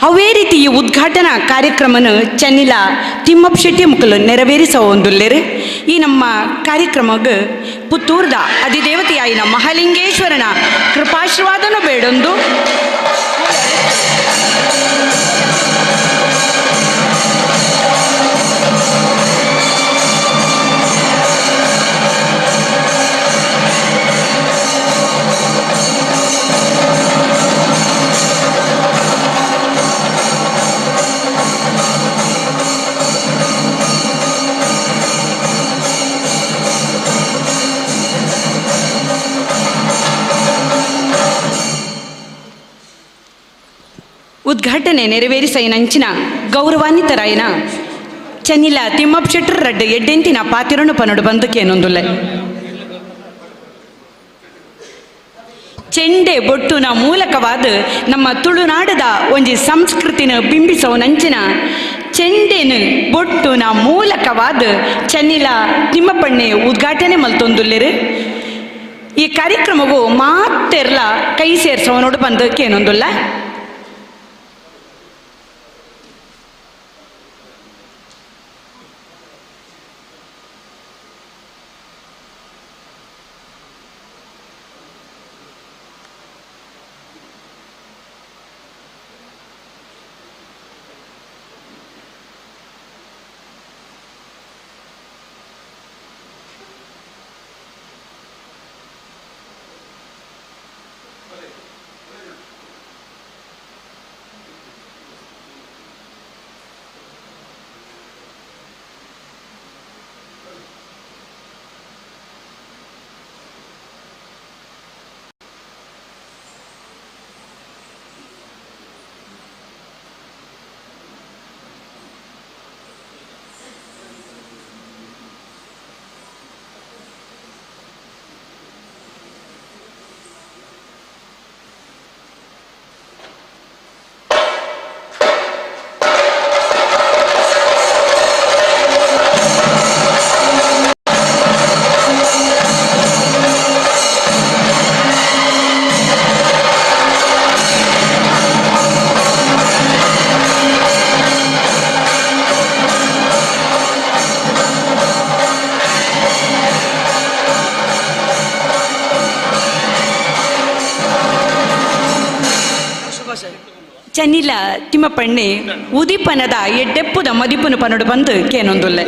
ಅವೇ ರೀತಿ ಈ ಉದ್ಘಾಟನಾ ಕಾರ್ಯಕ್ರಮನ ಚೆನ್ನಿಲ ತಿಮ್ಮಪ್ಪ ಶೆಟ್ಟಿ ಮುಕ್ಕಲು ನೆರವೇರಿಸೋ ಒಂದುಲ್ಲೇರು. ಈ ನಮ್ಮ ಕಾರ್ಯಕ್ರಮಗ್ ಪುತ್ತೂರ್ದ ಅಧಿದೇವತೆಯಾಯಿನ ಮಹಾಲಿಂಗೇಶ್ವರನ ಕೃಪಾಶೀರ್ವಾದನು ಬೇಡೊಂದು. ಉದ್ಘಾಟನೆ ನೆರವೇರಿಸೈನಂಚಿನ ಗೌರವಾನ್ವಿತರಾಯನ ಚೆನ್ನಿಲ ತಿಮ್ಮಪ್ಪ ಶೆಟ್ಟರ್ ರಡ್ಡು ಎಡ್ಡೆಂತಿನ ಪಾತಿರನು ಪನಡು ಬಂದುಕೇನೊಂದುಲ್ಲೆ. ಚೆಂಡೆ ಬೊಟ್ಟುನ ಮೂಲಕವಾದ ನಮ್ಮ ತುಳುನಾಡದ ಒಂಜಿ ಸಂಸ್ಕೃತಿನ ಬಿಂಬಿಸೋನಂಚಿನ ಚೆಂಡೆನು ಬೊಟ್ಟುನ ಮೂಲಕವಾದ ಚೆನ್ನಿಲ ತಿಮ್ಮಪ್ಪಣ್ಣೆ ಉದ್ಘಾಟನೆ ಮಲ್ತೊಂದುಲ್ಲೆರು. ಈ ಕಾರ್ಯಕ್ರಮವು ಮಾತೆರ್ಲ ಕೈ ಸೇರ್ಸವನೋಡು ಬಂದಕ್ಕೇನೊಂದುಲ್ಲ. ಚನ್ನಿಲ ತಿಮ್ಮಪ್ಪಣ್ಣೆ ಉದಿಪನದ ಎಡ್ಡೆಪ್ಪುದ ಮದಿಪುನು ಪನಡು ಬಂದು ಕೇನೊಂದುಲ್ಲೆ.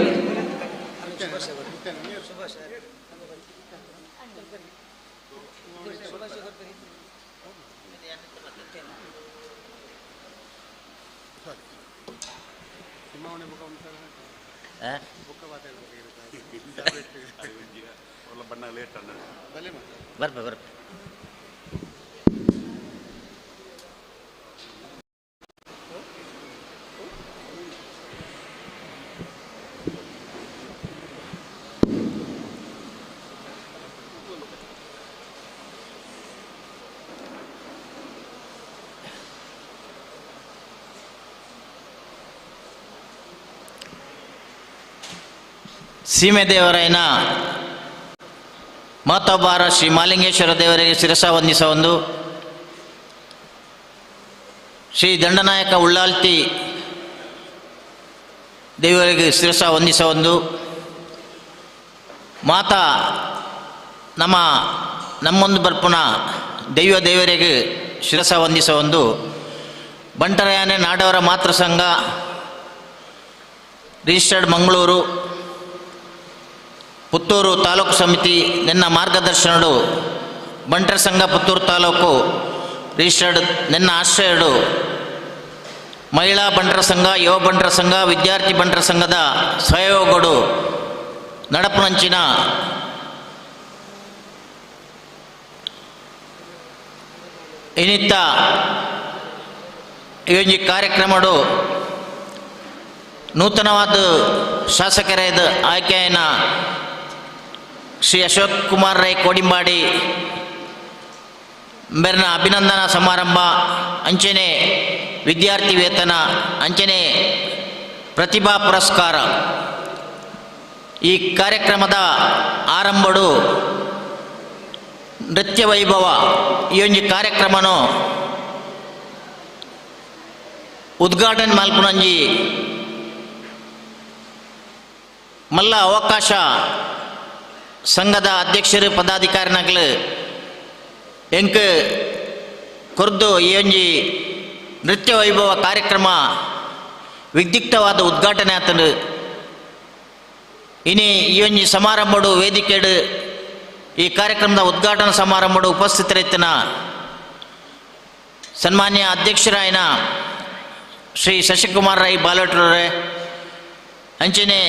ಬರ್ಪ ಬರ್ಪ. ಸೀಮೆ ದೇವರಾಯನ ಮಹತೋಬಾರ ಶ್ರೀ ಮಾಲಿಂಗೇಶ್ವರ ದೇವರಿಗೆ ಶಿರಸ ವಂದಿಸ ಒಂದು, ಶ್ರೀ ದಂಡನಾಯಕ ಉಳ್ಳಾಲ್ತಿ ದೇವರಿಗೆ ಶಿರಸ ವಂದಿಸ ಒಂದು, ಮಾತಾ ನಮ್ಮ ನಮ್ಮೊಂದು ಬರ್ಪುನ ದೈವ ದೇವರಿಗೆ ಶಿರಸ ವಂದಿಸ ಒಂದು, ಬಂಟರಯಾನೆ ನಾಡವರ ಮಾತೃ ಸಂಘ ರಿಜಿಸ್ಟರ್ಡ್ ಮಂಗಳೂರು ಪುತ್ತೂರು ತಾಲೂಕು ಸಮಿತಿ ನಿನ್ನ ಮಾರ್ಗದರ್ಶನಡು ಬಂಟರ ಸಂಘ ಪುತ್ತೂರು ತಾಲೂಕು ರಿಜಿಸ್ಟರ್ಡ್ ನಿನ್ನ ಆಶ್ರಯಡು ಮಹಿಳಾ ಬಂಟರ ಸಂಘ, ಯುವ ಬಂಟರ ಸಂಘ, ವಿದ್ಯಾರ್ಥಿ ಬಂಟರ ಸಂಘದ ಸಹಯೋಗಡು ನಡಪುನಂಚಿನ ಇನ್ನಿತ್ತ ಈ ಒಂಜಿ ಕಾರ್ಯಕ್ರಮಡು ನೂತನವಾದ ಶಾಸಕರಾದ ಆಯ್ಕೆಯನ್ನ ಶ್ರೀ ಅಶೋಕ್ ಕುಮಾರ್ ರೈ ಕೋಡಿಂಬಾಡಿ ಮೇರಿನ ಅಭಿನಂದನಾ ಸಮಾರಂಭ, ಅಂಚನೆ ವಿದ್ಯಾರ್ಥಿ ವೇತನ, ಅಂಚನೆ ಪ್ರತಿಭಾ ಪುರಸ್ಕಾರ ಈ ಕಾರ್ಯಕ್ರಮದ ಆರಂಭಡು ನೃತ್ಯ ವೈಭವ ಈ ಒಂಜಿ ಕಾರ್ಯಕ್ರಮನು ಉದ್ಘಾಟನೆ ಮಲ್ಪುನಂಜಿ ಮಲ್ಲ ಅವಕಾಶ ಸಂಘದ ಅಧ್ಯಕ್ಷರು ಪದಾಧಿಕಾರಿನಗಳು ಎಂಕ್ ಕೊರ್ದು ಈ ಒಂಜಿ ನೃತ್ಯ ವೈಭವ ಕಾರ್ಯಕ್ರಮ ವಿದ್ಯುಕ್ತವಾದ ಉದ್ಘಾಟನೆ ಆತನು. ಇನಿ ಈ ಒಂಜಿ ಸಮಾರಂಭಡು ವೇದಿಕೆಡು ಈ ಕಾರ್ಯಕ್ರಮದ ಉದ್ಘಾಟನಾ ಸಮಾರಂಭಡು ಉಪಸ್ಥಿತರಿತ್ತಿನ ಸನ್ಮಾನ್ಯ ಅಧ್ಯಕ್ಷರಾಯನ ಶ್ರೀ ಶಶಿಕುಮಾರ್ ರೈ ಬಾಲಟ್ರವರೇ, ಅಂಚನೆ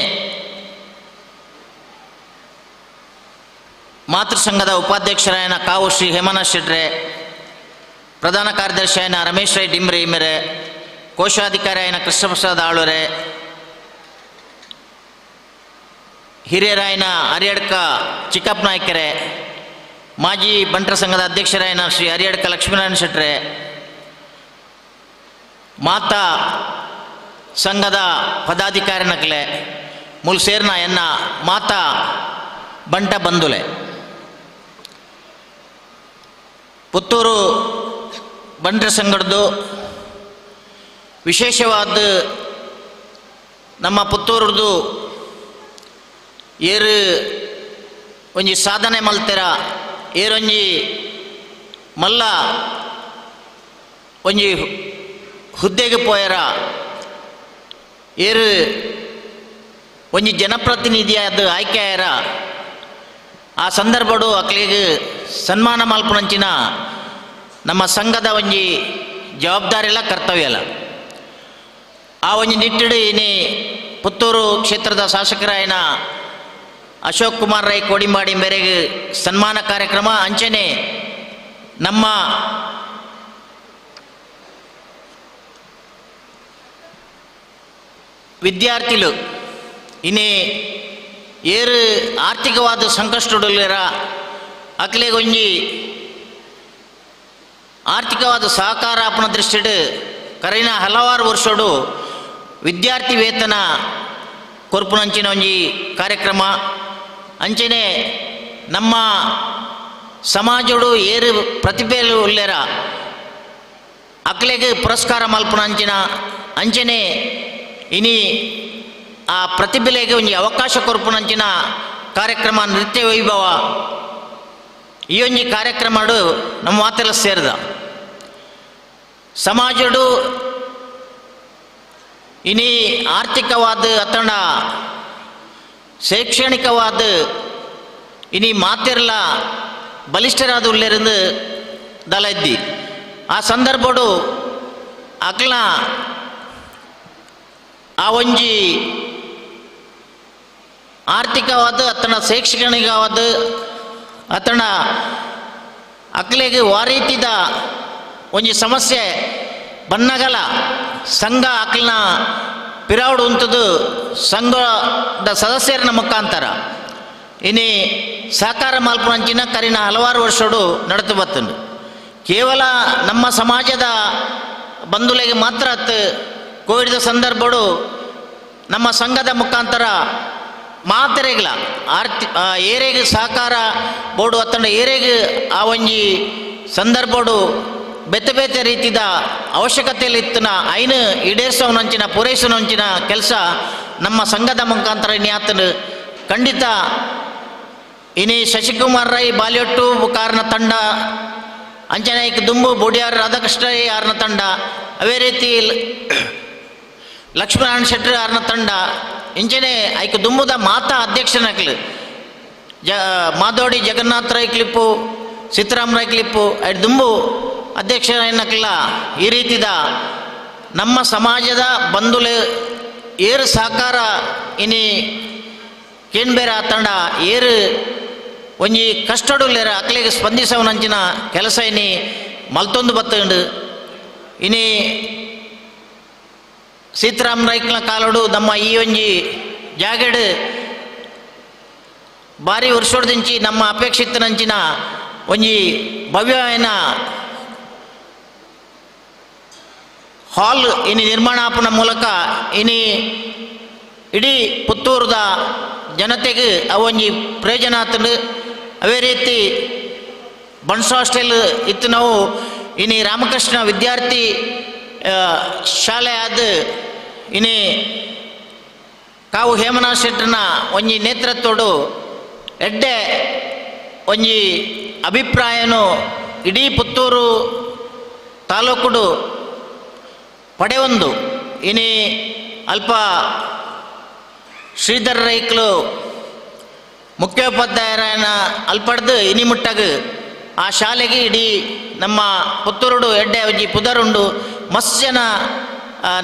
ಮಾತೃ ಸಂಘದ ಉಪಾಧ್ಯಕ್ಷರಾಯನ ಕಾವು ಶ್ರೀ ಹೇಮನಾಥ್ ಶೆಟ್ರೆ, ಪ್ರಧಾನ ಕಾರ್ಯದರ್ಶಿಯಾಯನ ರಮೇಶ್ ರೈ ಡಿಮ್ರಿ ಮೇರೆ, ಕೋಶಾಧಿಕಾರಿ ಆಯನ ಕೃಷ್ಣಪ್ರಸಾದ್ ಆಳುರೆ, ಹಿರಿಯರಾಯನ ಹರಿಯಡ್ಕ ಚಿಕ್ಕಪ್ಪ ನಾಯ್ಕರೆ, ಮಾಜಿ ಬಂಟರ ಸಂಘದ ಅಧ್ಯಕ್ಷರಾಯನ ಶ್ರೀ ಹರಿಯಡ್ಕ ಲಕ್ಷ್ಮೀನಾರಾಯಣ ಶೆಟ್ರೆ, ಮಾತಾ ಸಂಘದ ಪದಾಧಿಕಾರಿನಕ್ಲೆ ಮುಲ್ಸೇರ್ನ ಎನ್ನ ಮಾತಾ ಬಂಟ ಬಂಧುಲೆ, ಪುತ್ತೂರು ಬಂಟರ ಸಂಘದ್ದು ವಿಶೇಷವಾದ ನಮ್ಮ ಪುತ್ತೂರದ್ದು ಏರು ಒಂಜಿ ಸಾಧನೆ ಮಲ್ತೆರ, ಏರೊಂಜಿ ಮಲ್ಲ ಒಂಜಿ ಹುದ್ದೆಗೆ ಪೋಯರ, ಏರು ಒಂಜಿ ಜನಪ್ರತಿನಿಧಿಯಾದ ಆಯ್ಕೆ ಆಯರ, ಆ ಸಂದರ್ಭಡು ಅಕ್ಲಿಗೆ ಸನ್ಮಾನ ಮಲ್ಪುನಂಚಿನ ನಮ್ಮ ಸಂಘದ ಒಂಜಿ ಜವಾಬ್ದಾರಿ ಎಲ್ಲ ಕರ್ತವ್ಯ ಅಲ್ಲ. ಆ ಒಂಜಿ ನಿಟ್ಟಿಡು ಇನಿ ಪುತ್ತೂರು ಕ್ಷೇತ್ರದ ಶಾಸಕರಾಯನ ಅಶೋಕ್ ಕುಮಾರ್ ರೈ ಕೋಡಿಂಬಾಡಿ ಮೇರೆಗೆ ಸನ್ಮಾನ ಕಾರ್ಯಕ್ರಮ ಅಂಚನೆ ನಮ್ಮ ವಿದ್ಯಾರ್ಥಿಲು ಇನಿ ಏರು ಆರ್ಥಿಕವಾದ ಸಂಕಷ್ಟಡುಲ್ಲೇರ ಅಕ್ಲೆಗೊಂಜಿ ಆರ್ಥಿಕವಾದ ಸಹಕಾರ ಅಪ್ಪನ ದೃಷ್ಟಿಡು ಕರಿನ ಹಲವಾರು ವರ್ಷಡು ವಿದ್ಯಾರ್ಥಿ ವೇತನ ಕೊರ್ಪುನಂಚಿನ ಒಂಜಿ ಕಾರ್ಯಕ್ರಮ ಅಂಚನೆ ನಮ್ಮ ಸಮಾಜಡು ಏರು ಪ್ರತಿಭೆಲು ಉಲ್ಲೇರ ಅಕ್ಲೆಗೆ ಪುರಸ್ಕಾರ ಮಲ್ಪುನಂಚಿನ ಅಂಚನೆ ಇನಿ ಆ ಪ್ರತಿಭೆಲೆಗೆ ಒಂಜಿ ಅವಕಾಶ ಕೊರ್ಪುನಂಚಿನ ಕಾರ್ಯಕ್ರಮ ನೃತ್ಯ ವೈಭವ ಈ ಒಂಜಿ ಕಾರ್ಯಕ್ರಮಡು ನಮ್ಮ ಮಾತೆಲ್ಲ ಸೇರಿದ ಸಮಾಜಡು ಇನಿ ಆರ್ಥಿಕವಾದ ಅತಣ ಶೈಕ್ಷಣಿಕವಾದ ಇನಿ ಮಾತಿರಲ ಬಲಿಷ್ಠರಾದ ಉಲ್ಲೇರಿಂದ ದಲ ಇದ್ದಿ ಆ ಸಂದರ್ಭಡು ಅಕ್ಲ ಆ ಒಂಜಿ ಆರ್ಥಿಕವಾದ ಅತಣ ಶೈಕ್ಷಣಿಕವಾದ ಅತಣ ಅಕ್ಲೆಗೆ ವಾರೀತಿದ ಒಂಜಿ ಸಮಸ್ಯೆ ಬನ್ನಗಲ ಸಂಘ ಅಕ್ಲನ ಪಿರಾವಡು ಉಂಟದು ಸಂಘದ ಸದಸ್ಯರನ ಮುಖಾಂತರ ಇನಿ ಸಹಕಾರ ಮಲ್ಪುನಂಚಿನ ಕರಿನ ಹಲವಾರು ವರ್ಷಡು ನಡೆದು ಬತ್ತಂಡು. ಕೇವಲ ನಮ್ಮ ಸಮಾಜದ ಬಂಧುಲೆಗೆ ಮಾತ್ರ ಕೋವಿಡ್ದ ಸಂದರ್ಭಡು ನಮ್ಮ ಸಂಘದ ಮುಖಾಂತರ ಮಾತೆರೆಗ್ಲ ಆರ್ಥಿ ಏರೆಗೆ ಸಹಕಾರ ಬೋರ್ಡು ಅತ್ತಂಡ ಏರೆಗೆ ಆ ಒಂಜಿ ಸಂದರ್ಭಡು ಬೇತೆ ಬೇತೆ ರೀತಿದ ಅವಶ್ಯಕತೆಯಲ್ಲಿ ಇತ್ತಿನ ಐನು ಈಡೇರಿಸೋನಂಚಿನ ಪೂರೈಸೋನಂಚಿನ ಕೆಲಸ ನಮ್ಮ ಸಂಘದ ಮುಖಾಂತರ ಇನಿ ಖಂಡಿತ ಇನಿ ಶಶಿಕುಮಾರ್ ರೈ ಬಾಲಿಯೊಟ್ಟು ಕಾರನ ತಂಡ ಅಂಚನಾಯಕ್ ದುಂಬು ಬೋಡಿಯಾರ್ ರಾಧಾಕೃಷ್ಣ ರೈ ಆರ್ನ ತಂಡ, ಅದೇ ರೀತಿ ಲಕ್ಷ್ಮೀನಾರಾಯಣ ಶೆಟ್ಟರ್ ಆರ್ನ ತಂಡ, ಇಂಚನೆ ಐಕ್ ದುಂಬುದ ಮಾತಾ ಅಧ್ಯಕ್ಷನಕ್ಲು ಜ ಮಾದೋಡಿ ಜಗನ್ನಾಥ ರೈ ಕ್ಲಿಪ್ಪು, ಸೀತಾರಾಮ್ ರೈ ಕ್ಲಿಪ್ಪು ಐಟ್ ದುಂಬು ಅಧ್ಯಕ್ಷನಕ್ಲ ಈ ರೀತಿದ ನಮ್ಮ ಸಮಾಜದ ಬಂಧುಲೆ ಏರು ಸಹಕಾರ ಇನಿ ಕೇಣ್ಬೇರ ತಂಡ ಏರು ಒಂಜಿ ಕಷ್ಟಡುಲ್ಲೇರ ಅಕ್ಲೆಗೆ ಸ್ಪಂದಿಸವನಂಚಿನ ಕೆಲಸ ಇನಿ ಮಲ್ತೊಂದು ಬತ್ತಂಡು. ಇನಿ ಸೀತಾರಾಮ್ ರೈಕ್ನ ಕಾಲೋಡು ನಮ್ಮ ಈ ಒಂಜಿ ಜಾಗೆಡು ಭಾರಿ ವರ್ಷೋಡ್ದಿಂಚಿ ನಮ್ಮ ಅಪೇಕ್ಷಿತನಂಚಿನ ಒಂಜಿ ಭವ್ಯವಾಯಿನ ಹಾಲ್ ಇನಿ ನಿರ್ಮಾಣ ಆಪುನ ಮೂಲಕ ಇನಿ ಇಡೀ ಪುತ್ತೂರದ ಜನತೆಗೆ ಅವೊಂಜಿ ಪ್ರಯೋಜನ ಆತಂಡು. ಅದೇ ರೀತಿ ಬನ್ಸ್ ಹಾಸ್ಟೆಲ್ ಇತ್ತು ನಾವು ಇನಿ ರಾಮಕೃಷ್ಣ ವಿದ್ಯಾರ್ಥಿ ಶಾಲೆ ಆದ ಇನಿ ಕಾವು ಹೇಮನಾಥ್ ಶೆಟ್ಟರ್ನ ಒಂಜಿ ನೇತೃತ್ವಡು ಎಡ್ಡೆ ಒಂಜಿ ಅಭಿಪ್ರಾಯನು ಇಡೀ ಪುತ್ತೂರು ತಾಲೂಕುಡು ಪಡೆಯೊಂದು ಇನಿ ಅಲ್ಪ ಶ್ರೀಧರ್ ರೈಕ್ಲು ಮುಖ್ಯೋಪಾಧ್ಯಾಯರನ್ನ ಅಲ್ಪಡ್ದು ಇನಿ ಮುಟ್ಟಾಗ ಆ ಶಾಲೆಗೆ ಇಡೀ ನಮ್ಮ ಪುತ್ತೂರುಡು ಎಡ್ಡೆ ಒಂಜಿ ಪುದರುಂಡು. ಮಸ್ತ್ ಜನ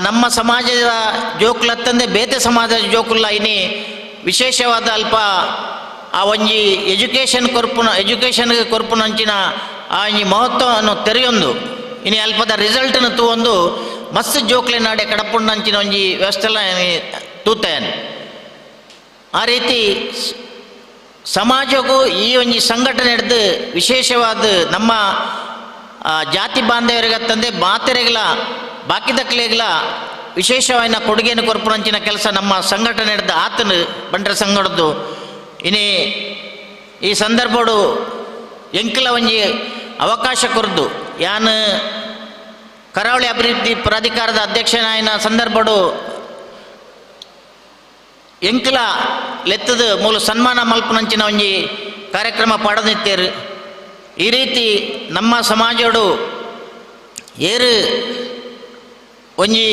ನಮ್ಮ ಸಮಾಜದ ಜೋಕುಲತ್ತಂದೆ ಬೇತೆ ಸಮಾಜದ ಜೋಕುಲ್ಲ ಇನಿ ವಿಶೇಷವಾದ ಅಲ್ಪ ಆ ಒಂಜಿ ಎಜುಕೇಷನ್ ಕೊರ್ಪುನ ಎಜುಕೇಷನ್ಗೆ ಕೊರ್ಪುನಂಚಿನ ಆ ಒಂಜಿ ಮಹತ್ವವನ್ನು ತೆರೆಯೊಂದು ಇನಿ ಅಲ್ಪದ ರಿಸಲ್ಟನ್ನು ತೂವೊಂದು ಮಸ್ತ್ ಜೋಕ್ಲೆ ನಾಡೆ ಕಡಪುಂಡಂಚಿನ ಒಂಜಿ ವ್ಯವಸ್ಥೆಲ್ಲ ತೂತೇನೆ. ಆ ರೀತಿ ಸಮಾಜಕ್ಕೂ ಈ ಒಂಜಿ ಸಂಘಟನೆ ಹಿಡಿದು ವಿಶೇಷವಾದ ನಮ್ಮ ಜಾತಿ ಬಾಂಧವರಿಗತ್ತಂದೆ ಬಾತೆರೆಗಳ ಬಾಕಿದಕ್ಲೆಗಳ ವಿಶೇಷವಾದ ಕೊಡುಗೆಯನ್ನು ಕೊರ್ಪುನಂಚಿನ ಕೆಲಸ ನಮ್ಮ ಸಂಘಟನೆ ಹಿಡಿದು ಆತನು ಬಂಟರ ಸಂಘಡದ್ದು. ಇನಿ ಈ ಸಂದರ್ಭಡು ಎಂಕಲ ಒಂಜಿ ಅವಕಾಶ ಕೊರ್ದು ಯಾನ್ ಕರಾವಳಿ ಅಭಿವೃದ್ಧಿ ಪ್ರಾಧಿಕಾರದ ಅಧ್ಯಕ್ಷನಾಯಿನ ಸಂದರ್ಭಡು ಎಂಕಲ ಲೆತ್ತದ ಮೂಲ ಸನ್ಮಾನ ಮಲ್ಪುನಂಚಿನ ಒಂಜಿ ಕಾರ್ಯಕ್ರಮ ಪಾಡೋದಿತ್ತೇರು. ಈ ರೀತಿ ನಮ್ಮ ಸಮಾಜಡು ಏರು ಒಂಜಿ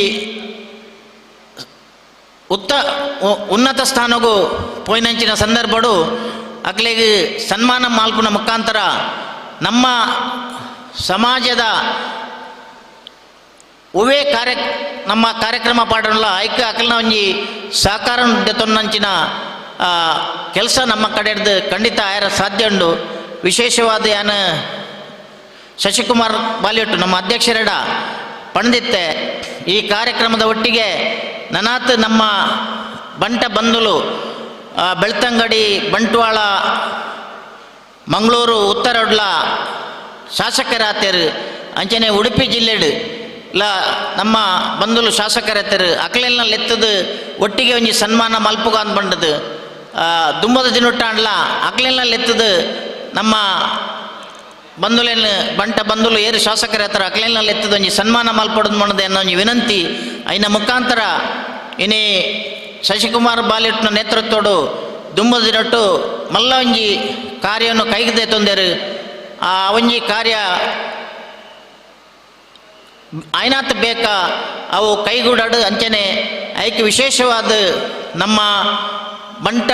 ಉನ್ನತ ಸ್ಥಾನಗೂ ಪೋಯಿನಂಚಿನ ಸಂದರ್ಭಡು ಅಕ್ಲೆಗ್ ಸನ್ಮಾನ ಮಲ್ಪುನ ಮುಖಾಂತರ ನಮ್ಮ ಸಮಾಜದ ಒವೇ ನಮ್ಮ ಕಾರ್ಯಕ್ರಮ ಪಾಡೋಣ ಐಕ್ಯ ಅಕಲ್ನ ಒಂಜಿ ಸಹಕಾರ ದೆತ್ತೊನ್ನಂಚಿನ ಕೆಲಸ ನಮ್ಮ ಕಡೆಡ್ದು ಖಂಡಿತ ಆಯರ ಸಾಧ್ಯ ಉಂಡು. ವಿಶೇಷವಾದ ಯಾನ ಶಶಿಕುಮಾರ್ ಬಾಲಿಯಟ್ಟು ನಮ್ಮ ಅಧ್ಯಕ್ಷರೆಡ ಪಣದಿತ್ತೆ ಈ ಕಾರ್ಯಕ್ರಮದ ಒಟ್ಟಿಗೆ ನನಾತ್ ನಮ್ಮ ಬಂಟ ಬಂಧುಲು ಬೆಳ್ತಂಗಡಿ, ಬಂಟ್ವಾಳ, ಮಂಗಳೂರು ಉತ್ತರೊಡ್ಲ ಶಾಸಕರಾತೇರು, ಅಂಚನೆ ಉಡುಪಿ ಜಿಲ್ಲೆಡು ಲ ನಮ್ಮ ಬಂಧುಲು ಶಾಸಕರಾತೇರು ಅಕ್ಲೆಲ್ಲ ಲೆತ್ತದು ಒಟ್ಟಿಗೆ ಒಂಜಿ ಸನ್ಮಾನ ಮಲ್ಪುಗ ಅಂದ್ ಬಂಡದು ದುಂಬದ ದಿನೊಟ್ಟಾಂಡ್ಲ ಅಕ್ಲೆಲ್ಲ ಲೆತ್ತದು ನಮ್ಮ ಬಂಧುಲೇನು ಬಂಟ ಬಂಧುಲು ಏರು ಶಾಸಕರ ಹತ್ರ ಅಕ್ಲೆಲ್ಲ ಲೆತ್ತದು ಒಂಜಿ ಸನ್ಮಾನ ಮಲ್ಪಡೋದು ಮಾಡದೆ ಅನ್ನೋ ಒಂಜಿ ವಿನಂತಿ. ಐನ ಮುಖಾಂತರ ಇನಿ ಶಶಿಕುಮಾರ್ ಬಾಲಿಟ್ನ ನೇತೃತ್ವಡು ದುಂಬದ ದಿನೊಟ್ಟು ಮಲ್ಲ ಒಂಜಿ ಕಾರ್ಯವನ್ನು ಕೈಗದೆ ತೊಂದರು. ಆ ಒಂಜಿ ಕಾರ್ಯ ಆಯ್ನಾತ್ ಬೇಕಾ ಅವು ಕೈಗೂಡಾಡು ಅಂಚನೆ ಐಕ್ ವಿಶೇಷವಾದ ನಮ್ಮ ಬಂಟ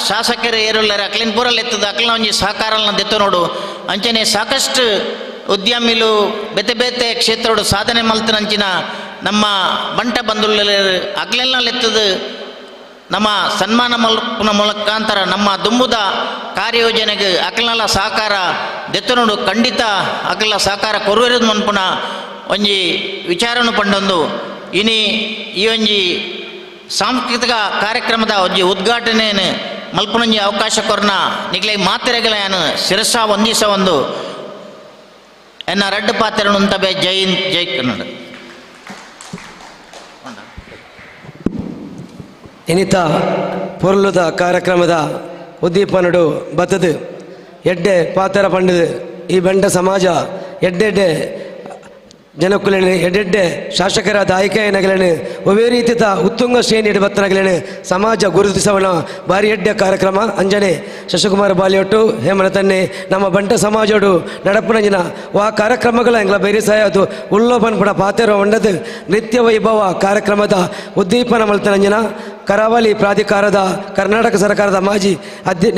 ಶಾಸಕರು ಏರುಲ್ಲರ ಅಕ್ಲಿನ ಪೂರಲ್ಲಿ ಎತ್ತದ ಅಕ್ಲಿನ ಒಂಜಿ ಸಹಕಾರನ ದೆತ್ತು ನೋಡು. ಅಂಚನೆ ಸಾಕಷ್ಟು ಉದ್ಯಮಿಲು ಬೇತೆ ಬೇತೆ ಕ್ಷೇತ್ರಡು ಸಾಧನೆ ಮಲ್ತನಂಚಿನ ನಮ್ಮ ಬಂಟ ಬಂಧುಲ ಅಕ್ಲೆಲ್ಲ ಎತ್ತದ ನಮ್ಮ ಸನ್ಮಾನ ಮಲ್ಪುನ ಮುಖಾಂತರ ನಮ್ಮ ದುಂಬುದ ಕಾರ್ಯಯೋಜನೆಗೆ ಅಕ್ಲೆಲ್ಲ ಸಹಕಾರ ದೆತ್ತು ನೋಡು. ಖಂಡಿತ ಅಕ್ಲೆಲ್ಲ ಸಹಕಾರ ಕೊರುವಿರೋದು ಮನ್ಪುನ ಒಂಜಿ ವಿಚಾರವನ್ನು ಪಂಡೊಂದು ಇನಿ ಈ ಒಂಜಿ ಸಾಂಸ್ಕೃತಿಕ ಕಾರ್ಯಕ್ರಮದ ಒಂಜಿ ಉದ್ಘಾಟನೆಯನ್ನು ಮಲ್ಪನೊಂಜಿ ಅವಕಾಶ ಕೊರ್ನ ನಿಗ್ಲೆ ಮಾತೆರೆಗಳ ಶಿರಸ ವಂದಿಸ ಒಂದು ಎನ್ನ ರಡ್ಡು ಪಾತ್ರನು ಜೈ ಜೈ ಕನ್ನಡ. ಇನಿತ ಪೊರ್ಲುದ ಕಾರ್ಯಕ್ರಮದ ಉದ್ದೀಪನಡು ಬತ್ತದು ಎಡ್ಡೆ ಪಾತ್ರ ಪಂಡದು ಈ ಬಂಟ ಸಮಾಜ ಎಡ್ಡೆಡ್ಡೆ ಜನಕ್ಕುಲೇನು ಎಡ್ಡೆಡ್ಡೆ ಶಾಸಕರಾದ ಆಯ್ಕೆಯನಗಲೇನು ಒವೇ ರೀತಿಯ ಉತ್ತುಂಗ ಶ್ರೇಣಿ ಬತ್ತನಗಲೇನು ಸಮಾಜ ಗುರುತಿಸವನ ಭಾರಿ ಎಡ್ಡೆ ಕಾರ್ಯಕ್ರಮ. ಅಂಜನೆ ಶಶಿಕುಮಾರ್ ಬಾಲಿಯೊಟ್ಟು ಹೇಮನ ತನ್ನೆ ನಮ್ಮ ಬಂಟ ಸಮಾಜೋಡು ನಡಪುನಂಜಿನ ವಾ ಕಾರ್ಯಕ್ರಮಗಳ ಎಂಗ್ಲ ಬೇರೆ ಸಹಾಯ ಅದು ಉಳ್ಳೋ ಪನ್ಪುಣ ಪಾತೆರ ಉಂಡದು ನೃತ್ಯ ವೈಭವ ಕಾರ್ಯಕ್ರಮದ ಉದ್ದೀಪನ ಮಲ್ತನಂಜಿನ ಕರಾವಳಿ ಪ್ರಾಧಿಕಾರದ ಕರ್ನಾಟಕ ಸರ್ಕಾರದ ಮಾಜಿ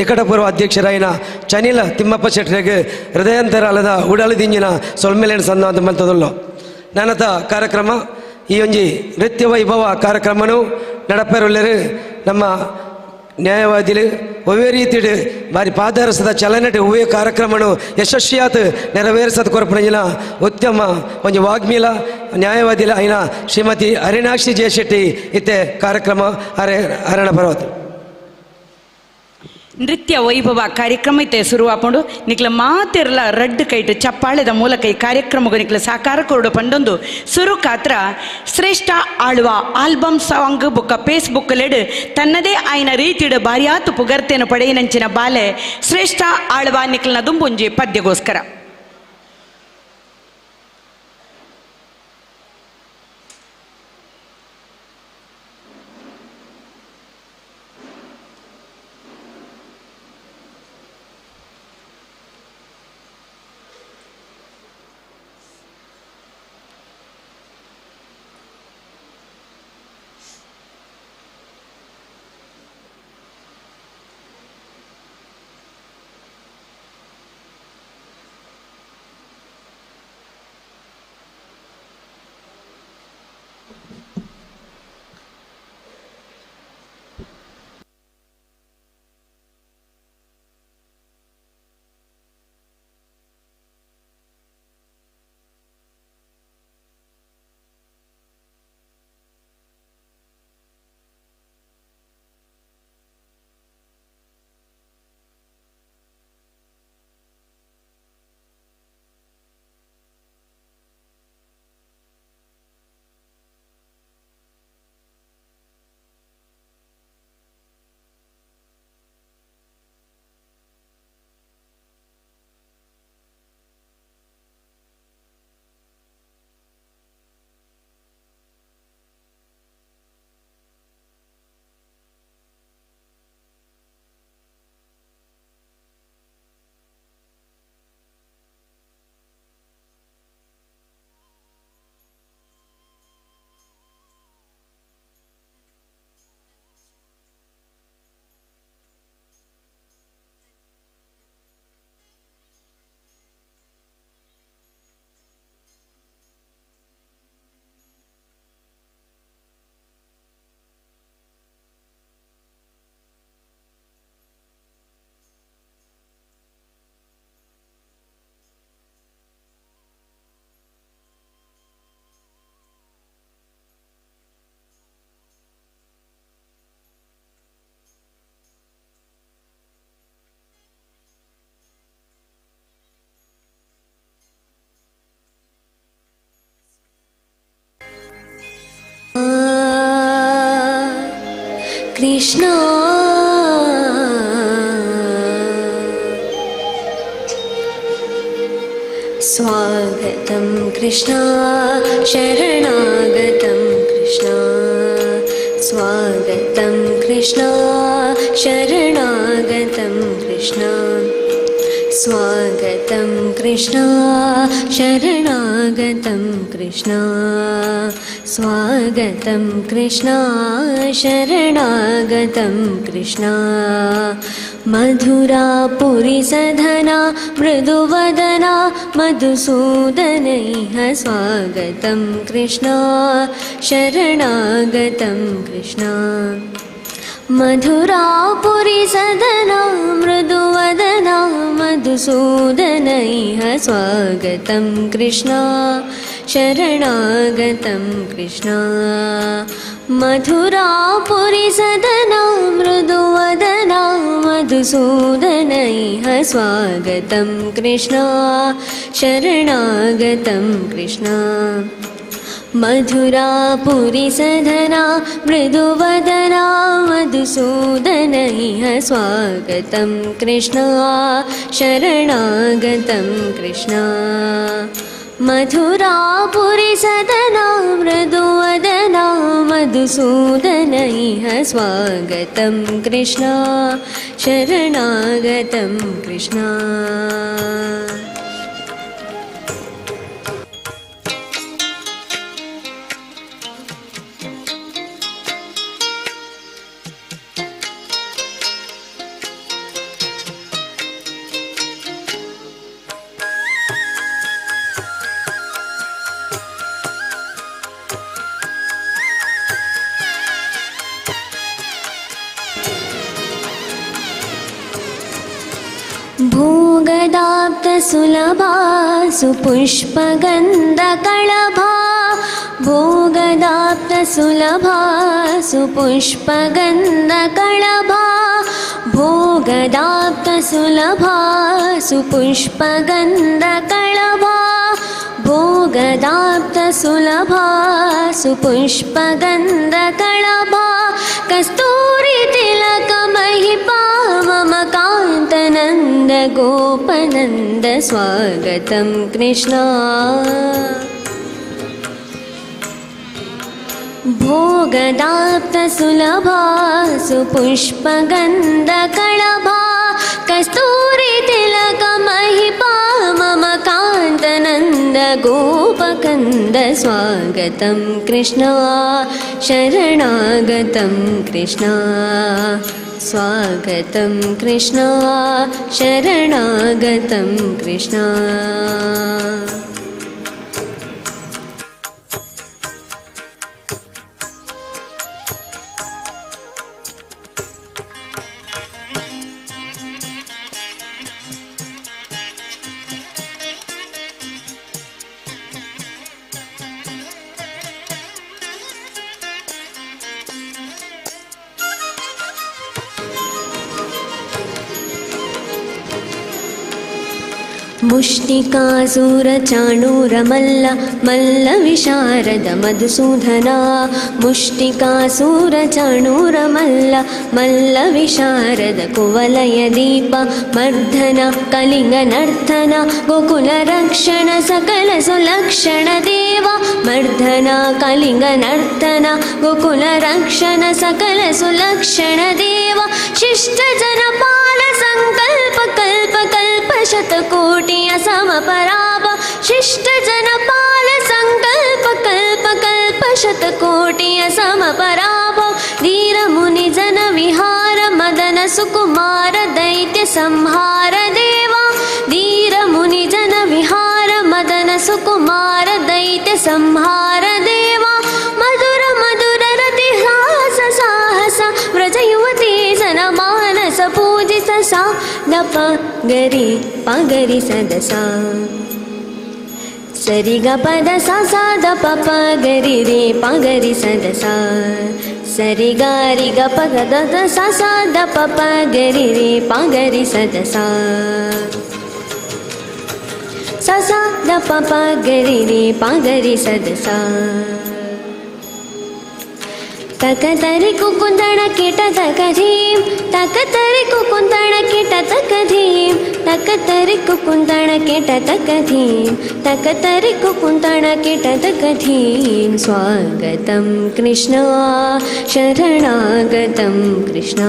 ನಿಕಟಪೂರ್ವ ಅಧ್ಯಕ್ಷರಾಯಿನ ಚನಿಲ ತಿಮ್ಮಪ್ಪ ಶೆಟ್ಟರಿಗೆ ಹೃದಯಾಂತರ ಅಲ್ಲದ ಉಡಲದಿಂಜಿನ ಸೊಲ್ಮೆಲೇನು ಸಂದ ಮಲ್ತದಲ್ಲೋ. ನಾನತ ಕಾರ್ಯಕ್ರಮ ಈ ಒಂಜಿ ನೃತ್ಯ ವೈಭವ ಕಾರ್ಯಕ್ರಮನು ನಡಪೆರುಳ್ಳರು ನಮ್ಮ ನ್ಯಾಯವಾದಿಲು ಒವ್ವೇ ರೀತಿಡು ಬಾರಿ ಪಾದರಸದ ಚಲನಟು ಒವ್ವೇ ಕಾರ್ಯಕ್ರಮನು ಯಶಸ್ವಿಯಾತ್ ನೆರವೇರಿಸದ ಕೊರಪುನಂಜಿನ ಉತ್ತಮ ಒಂಜಿ ವಾಗ್ಮೀಲ ನ್ಯಾಯವಾದಿಲ ಐನ ಶ್ರೀಮತಿ ಅರಿಣಾಕ್ಷಿ ಜಯಶೆಟ್ಟಿ ಇತ್ತೆ ಕಾರ್ಯಕ್ರಮ ಹರಣ ಪರ್ವತ. ನೃತ್ಯ ವೈಭವ ಕಾರ್ಯಕ್ರಮ ಇತ್ತೆ ಶುರುವಾಪುಂಡು. ನಿಕ್ಲ ಮಾತಿರ್ಲ ರಡ್ಡು ಕೈಟ್ ಚಪ್ಪಾಳೆದ ಮೂಲಕ ಈ ಕಾರ್ಯಕ್ರಮಗೂ ನಿಕ್ಲ ಸಾಕಾರ ಕೊರಡು ಪಂಡೊಂದು ಸುರುಕಾತ್ರ ಶ್ರೇಷ್ಠ ಆಳ್ವ ಆಲ್ಬಮ್ ಸಾಂಗ್ ಬುಕ್ಕ ಫೇಸ್ಬುಕ್ ಲೆಡ್ ತನ್ನದೇ ಆಯ್ನ ರೀತಿಡು ಬಾರಿಯಾತು ಪುಗರ್ತೆಯನ್ನು ಪಡೆಯಿನಂಚಿನ ಬಾಲೆ ಶ್ರೇಷ್ಠ ಆಳ್ವ ನಿಕ್ಲನ ದುಂಬುಂಜಿ ಪದ್ಯಗೋಸ್ಕರ. कृष्ण स्वागतं कृष्ण शरणागतं कृष्ण स्वागतं कृष्ण शरणागतं कृष्ण स्वागतं कृष्ण शरणागतं कृष्ण स्वागतं कृष्ण शरणागतं कृष्ण मधुरापुरी सधना मृदुवदना मधुसूदनैः स्वागतं कृष्ण शरणागतं कृष्ण मधुरापुरी सदना मृदुवदना मधुसूदनैः स्वागतं कृष्ण शरणागतं कृष्ण मधुरापुरी सदना मृदुवदना मधुसूदनैः स्वागतं कृष्ण शरणागतं कृष्ण मधुरापुरी सदना मृदुवदना मधुसूदनैः स्वागतं कृष्ण शरणागतं कृष्ण मधुरापुरी सदना मृदुवदना मधुसूदनैः स्वागतं कृष्ण शरणागतं कृष्ण। भोगदाप्तसुलभा सुपुष्पगन्धकलभा भोगदाप्तसुलभा सुपुष्पगन्धकलभा भोगदाप्तसुलभा सुपुष्पगन्धकलभा भोगदाप्तसुलभा सुपुष्पगन्धकलभा कस्तूरितिलकमहिपा मम कान्तनन्द गोपनन्द स्वागतं कृष्ण। भोगदाप्तसुलभा सुपुष्पगन्धकलभा कस्तूरितिलकमहिपा मम कान्तनन्द गोपकन्द स्वागतं कृष्ण शरणागतं कृष्ण स्वागतं कृष्ण शरणागतं कृष्ण। मुष्टिकासुरचाणूरमल्ल मल्लविशारद मधुसूदना मुष्टिकासुरचाणूरमल्ल मल्लविशारद कुवलयदीप मर्दन कलिङ्गनर्तन गोकुलरक्षण सकलसुलक्षण देव मर्दन कलिङ्गनर्तन गोकुलरक्षण सकलसुलक्षण देव शिष्टजनपाल सङ्कल्प कल्प कल्प शतकोटि असमपराभ शिष्टजनपाल सङ्कल्प कल्प कल्प शतकोटि असमपराभ धीरमुनिजन विहार मदन सुकुमार दैत्य संहार देवा धीरमुनिजन विहार मदन सुकुमार दैत्य संहार देवा मधुर मधुर रतिहास साहस व्रज युवती जन मानस पूजित सा दप गरी पगरी सदसा सरि ग पद सा सा the प प गरी रे पगरी सदसा सरि ग रि ग प ग the the सा सा the प प गरी रे पगरी सदसा सा सा the प प गरी रे पगरी सदसा। त ತಕತರಿ ಕುಕುಂದಣ ಕೀಟ ತಕಧೀಂ ತಕತರಿ ಕುಕುಂದಣ ಕೀಟ ತಕಧೀಂ ತಕತರಿ ಕುಕುಂದಣ ಕೀಟ ತಕಧೀಂ ತಕತರಿ ಕುಕುಂದಣ ಕೀಟ ತಕಧೀಂ ಸ್ವಾಗತಂ ಕೃಷ್ಣ ಶರಣಾಗತಂ ಕೃಷ್ಣ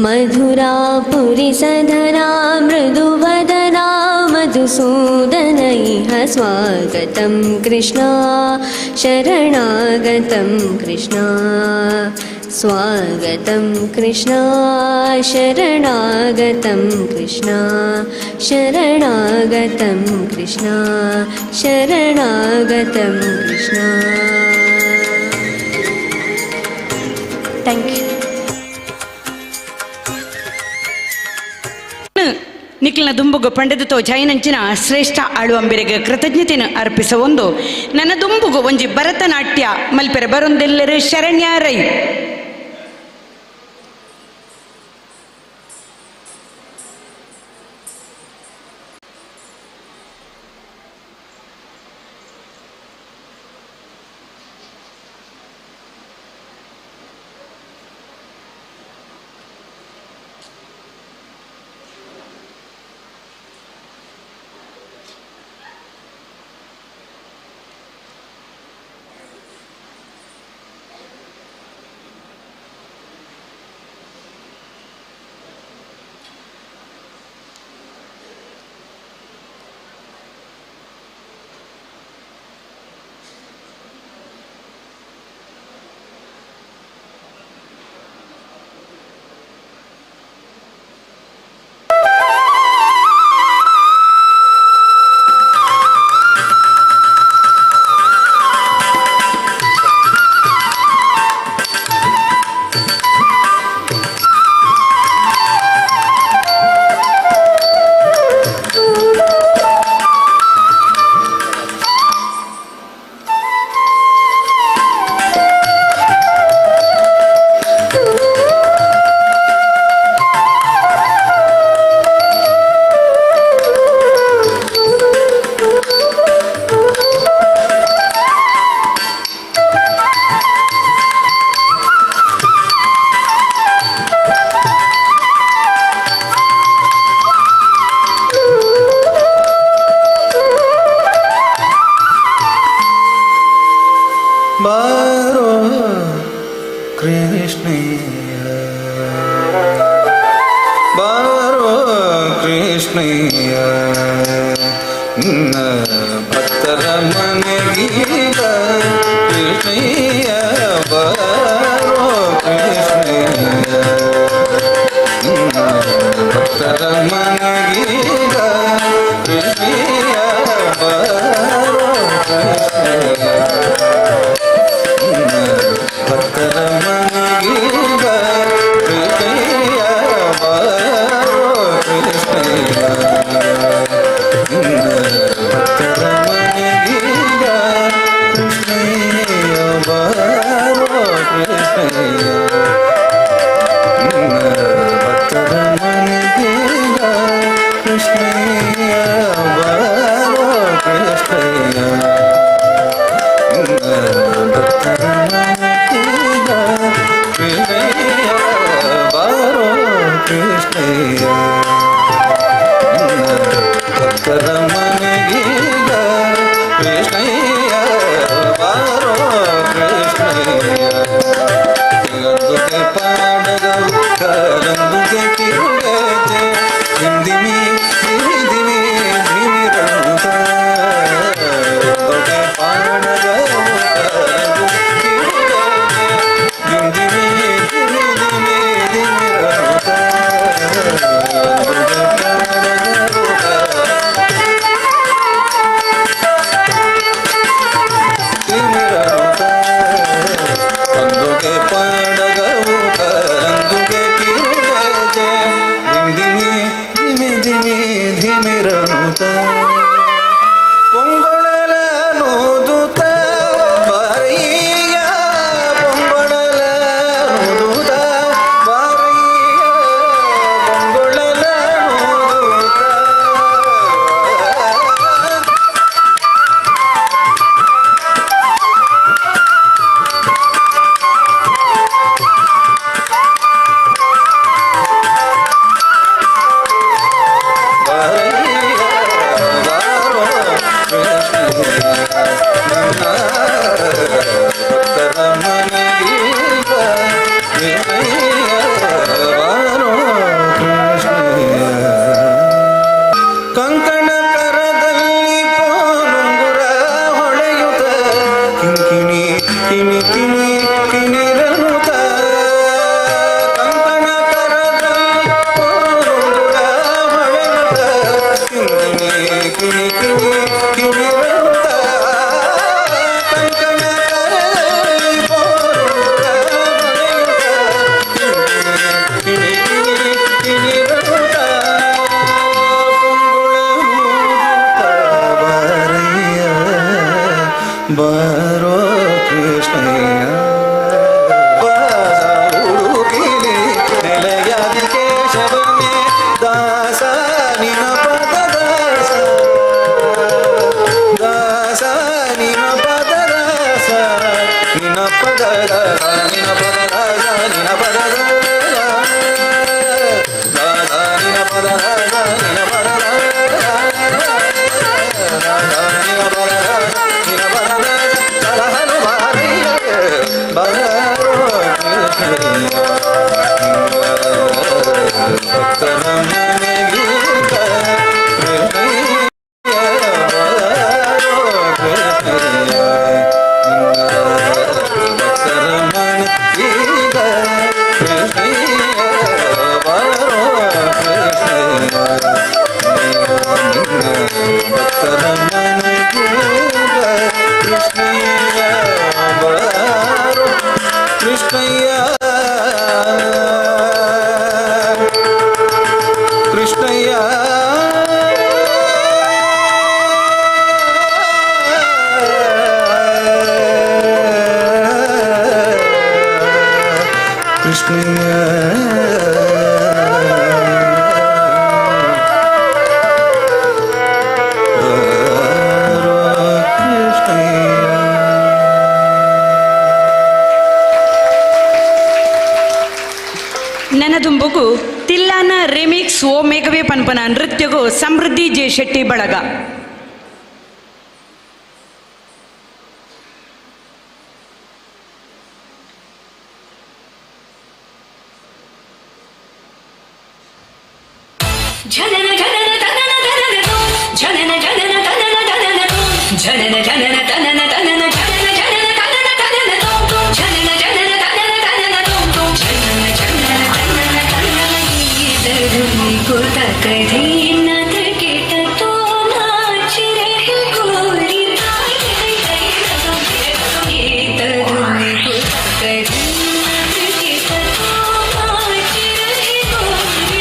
ಮಧುರಾಪುರಿ ಸಧನಾ ಮೃದುವದನಾ ಮಧುಸೂದನೈಹ ಸ್ವಾಗತಂ ಕೃಷ್ಣ ಶರಣಾಗತಂ ಕೃಷ್ಣ स्वागतं कृष्ण शरणागतं कृष्ण शरणागतं कृष्ण शरणागतं कृष्ण. Thank you. ನಿಖಿಲ್ನ ದುಂಬುಗು ಪಂಡದತೋ ಜೈನಂಚಿನ ಶ್ರೇಷ್ಠ ಆಳುವಂಬಿರಿಗೆ ಕೃತಜ್ಞತೆಯನ್ನು ಅರ್ಪಿಸುವೊಂದು ನನ್ನ ದುಂಬುಗು ಒಂಜಿ ಭರತನಾಟ್ಯ ಮಲ್ಪೆರೆ ಬರೊಂದೆಲ್ಲರು ಶರಣ್ಯ ರೈ. ಬಾರೋ ಕೃಷ್ಣಯ್ಯ ಬಾರೋ ಕೃಷ್ಣಯ್ಯ ನಿನ್ನ ಭಕ್ತರ ಮನೆಗೀಗ ಕೃಷ್ಣಯ್ಯ ಬಾರೋ ಕೃಷ್ಣಯ್ಯ ನಿನ್ನ ಭಕ್ತರ ಮನೆಗೀಗ ಕೃಷ್ಣಯ್ಯ ಬಾರೋ ಕೃಷ್ಣಯ್ಯ ಭಕ್ತರ ಮನೆಗೀಗ ಕೃಷ್ಣಯ್ಯ ಬಾರೋ ಕೃಷ್ಣಯ್ಯ ಭಕ್ತರ ಮನೆಗೀಗ ಕೃಷ್ಣಯ್ಯ ಬಾರೋ ಕೃಷ್ಣಯ್ಯ ಭಕ್ತರ ಮನೆಗೀಗ ಕೃಷ್ಣಯ್ಯ ಬಾರೋ ಕೃಷ್ಣಯ್ಯ ಭಕ್ತರ ಮನೆಗೀಗ ಕೃಷ್ಣಯ್ಯ ಬಾರೋ ಕೃಷ್ಣಯ್ಯ ಭಕ್ತರ ಮನೆಗೀಗ ಕೃಷ್ಣಯ್ಯ ಬಾರೋ ಕೃಷ್ಣಯ್ಯ ಪಾಡಗವು ಕರಂದುಗೆ ತಿರುಗತೆ ಹಿಂದಿಮಿ ಹಿರಿದಿಮಿ ಧಿಮಿರಂತ ಪಾಡಗವು ಕರಂದು ತಿರುಗತೆ ಹಿಂದಿಮಿ ಹಿರಿದಿಮಿ ಧಿಮಿರಂತ ಅಂದುಗೆ ಪಾಡಗವು ಕಂದುಗೆ ಕಿರುಗಜೆ ಧಿಮಿಧಿ ಧಿಮಿ ಧಿಮಿ ಧಿಮಿರನುತ ಪೊಂಗೊಳಲ ನೂದುತ ಬಾರಯ್ಯ ಪೊಂಗೊಳಲ ನೂದುತ ಬಾರಯ್ಯ ಪೊಂಗೊಳಲ ನೂದುತ. ನನದುಂಬುಗು ತಿಲ್ಲಾನ ರಿಮಿಕ್ಸ್ ಓ ಮೇಘವೇ ಪನ್ಪನ ನೃತ್ಯಗು ಸಮೃದ್ಧಿ ಜೆ ಶೆಟ್ಟಿ ಬಳಗ. ಜನನ ಜನನ ತನನ ತನನ ಜನನ ಜನನ ತನನ ತನನ ಜನನ ಜನನ ತನನ ತನನ ಜನನ ಜನನ ತನನ ತನನ ಜನನ ಜನನ ತನನ ತನನ ಜನನ ಜನನ ತನನ ತನನ ಗೀತರುನಿ ಗೊತ್ತ ಕಧೀನ ತರ್ಕಿಟ ತೋ ನಾಚ ರಹೆ ಗೋರಿ ಗೀತರುನಿ ಗೊತ್ತ ಕಧೀನ ತರ್ಕಿಟ ತೋ ನಾಚ ರಹೆ ಗೋರಿ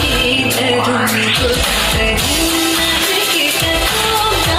ಗೀತರುನಿ ಗೊತ್ತ ಕಧೀನ ತರ್ಕಿಟ ತೋ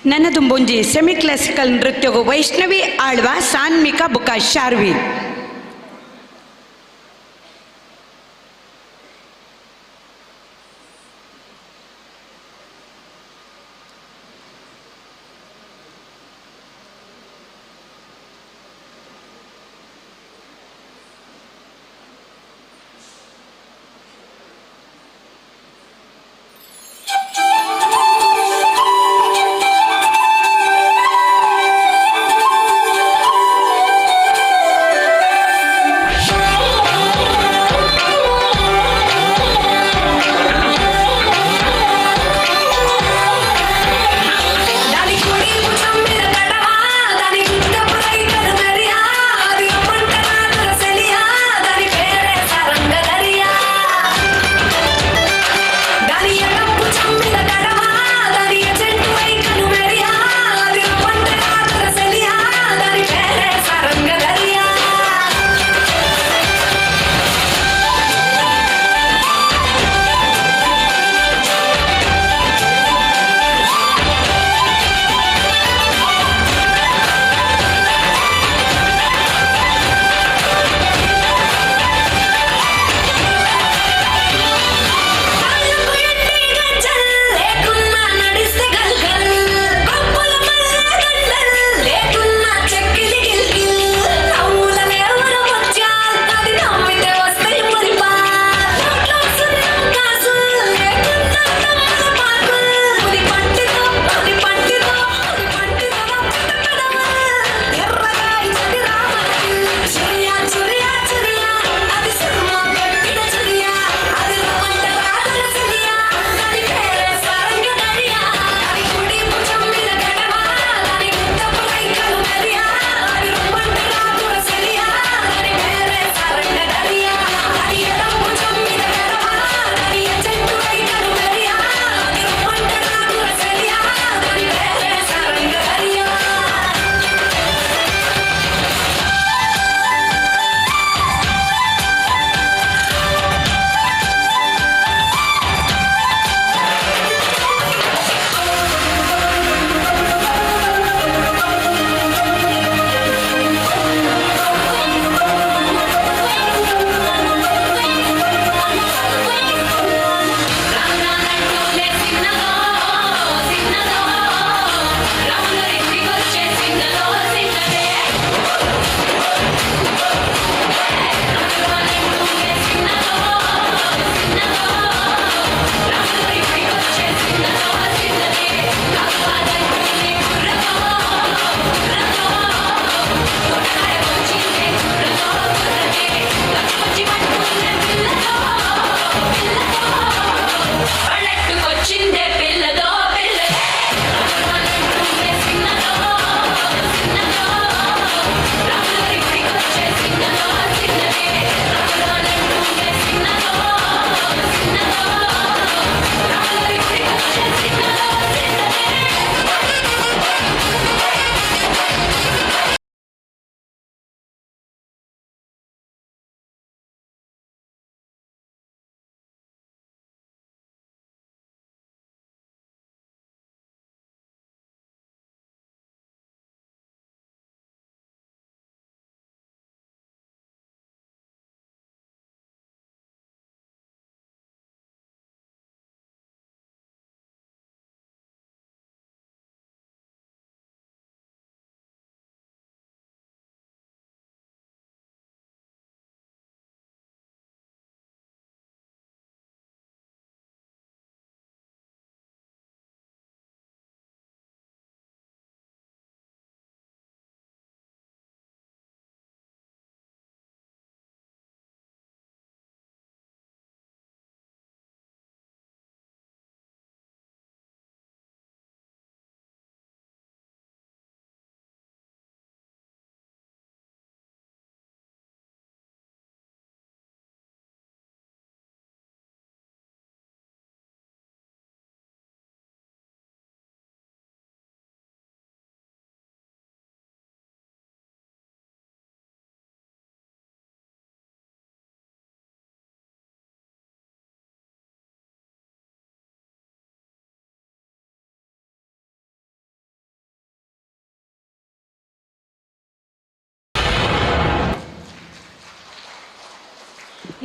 ನನದುಂಬೊಂಜಿ ಸೆಮಿ ಕ್ಲಾಸಿಕಲ್ ನೃತ್ಯಗು ವೈಷ್ಣವಿ ಆಳ್ವ, ಸಾನ್ಮಿಕ ಬುಕ ಶಾರ್ವಿ. ಿ.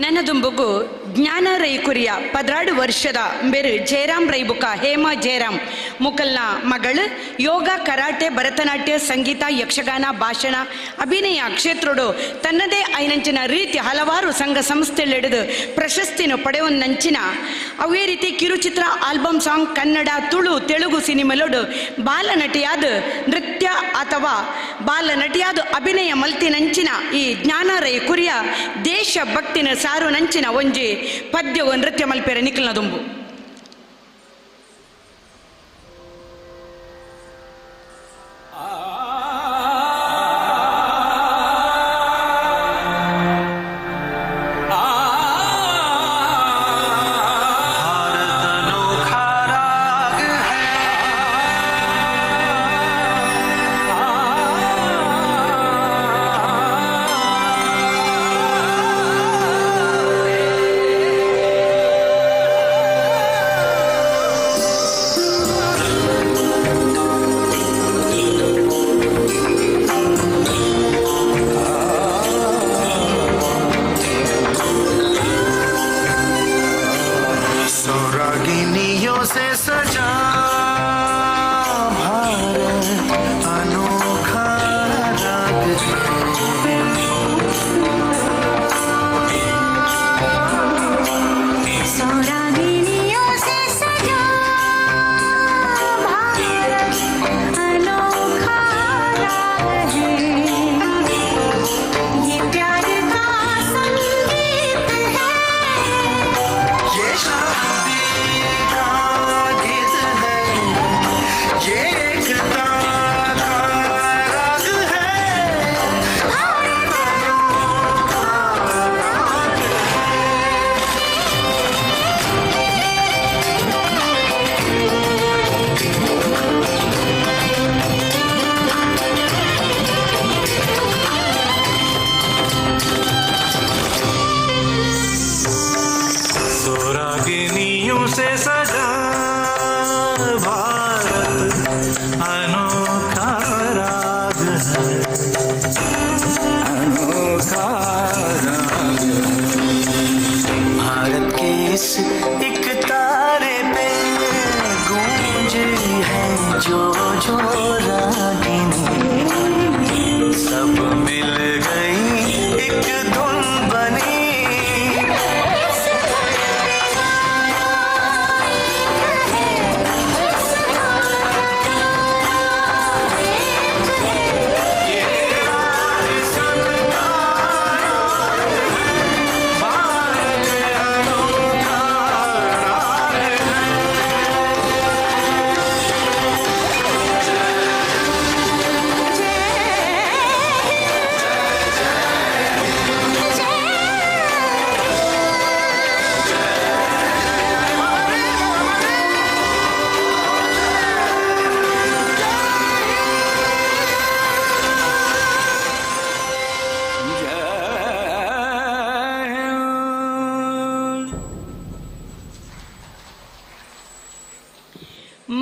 ನನದುಂಬುಗು ಜ್ಞಾನ ರೈ ಕುರಿಯ 16 ವರ್ಷದ ಬೆರು ಜಯರಾಮ್ ರೈಬುಕ ಹೇಮಾ ಜಯರಾಮ್ ಮುಕಲ್ನ ಮಗಳು ಯೋಗ, ಕರಾಟೆ, ಭರತನಾಟ್ಯ, ಸಂಗೀತ, ಯಕ್ಷಗಾನ, ಭಾಷಣ, ಅಭಿನಯ ಕ್ಷೇತ್ರಡು ತನ್ನದೇ ಐನಂಚಿನ ರೀತಿ ಹಲವಾರು ಸಂಘ ಸಂಸ್ಥೆಗಳಿಡಿದು ಪ್ರಶಸ್ತಿನ ಪಡೆಯುವಂಚಿನ ಅವೇ ರೀತಿ ಕಿರುಚಿತ್ರ, ಆಲ್ಬಮ್ ಸಾಂಗ್, ಕನ್ನಡ, ತುಳು, ತೆಲುಗು ಸಿನಿಮಲೋಡು ಬಾಲನಟಿಯಾದ ನೃತ್ಯ ಅಥವಾ ಬಾಲನಟಿಯಾದ ಅಭಿನಯ ಮಲ್ತಿನಂಚಿನ ಈ ಜ್ಞಾನ ರೈ ಕುರಿಯ ದೇಶಭಕ್ತಿನ ಸಾರು ನಂಚಿನ ಒಂಜಿ ಪದ್ಯವು ನೃತ್ಯ ಮಲ್ಪೆರೆ ನಿಖಲ್ನ ದುಂಬು.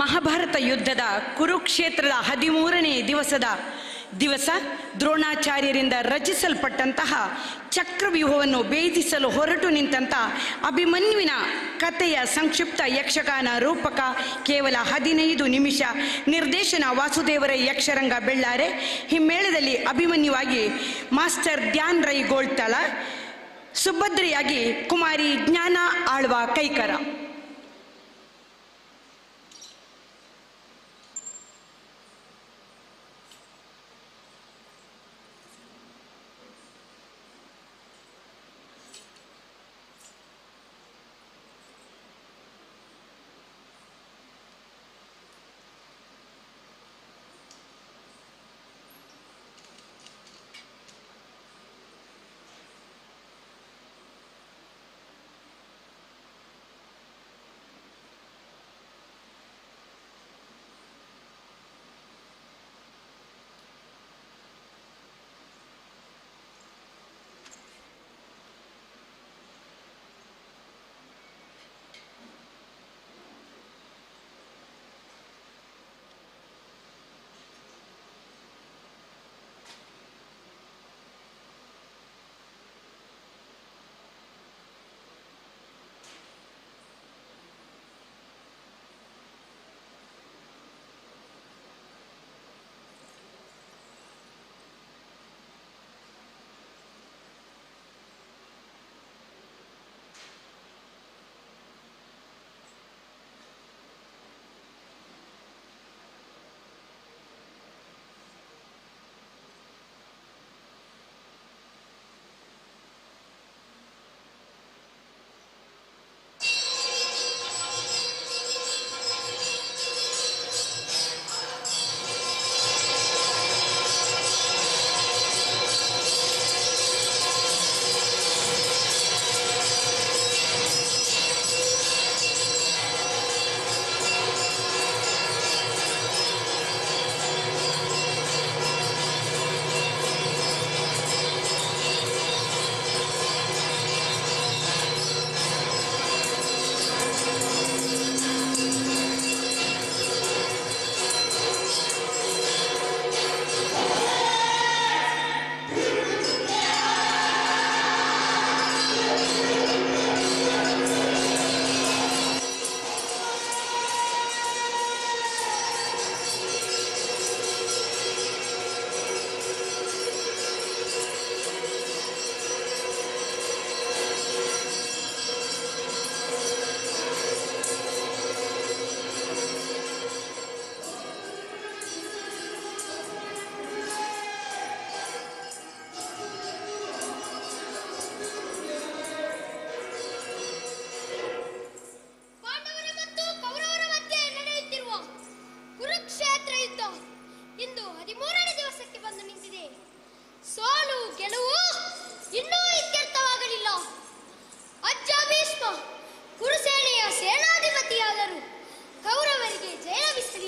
ಮಹಾಭಾರತ ಯುದ್ಧದ ಕುರುಕ್ಷೇತ್ರದ 13ನೇ ದಿವಸ ದ್ರೋಣಾಚಾರ್ಯರಿಂದ ರಚಿಸಲ್ಪಟ್ಟಂತಹ ಚಕ್ರವ್ಯೂಹವನ್ನು ಭೇದಿಸಲು ಹೊರಟು ನಿಂತಹ ಅಭಿಮನ್ಯುವಿನ ಕಥೆಯ ಸಂಕ್ಷಿಪ್ತ ಯಕ್ಷಗಾನ ರೂಪಕ ಕೇವಲ 15 ನಿಮಿಷ. ನಿರ್ದೇಶನ ವಾಸುದೇವರ ಯಕ್ಷರಂಗ ಬೆಳ್ಳಾರೆ. ಹಿಮ್ಮೇಳದಲ್ಲಿ ಅಭಿಮನ್ಯುವಾಗಿ ಮಾಸ್ಟರ್ ಧ್ಯಾನ್ ರೈ ಗೋಳ್ತಳ, ಸುಭದ್ರೆಯಾಗಿ ಕುಮಾರಿ ಜ್ಞಾನ ಆಳ್ವ ಕೈಕರ.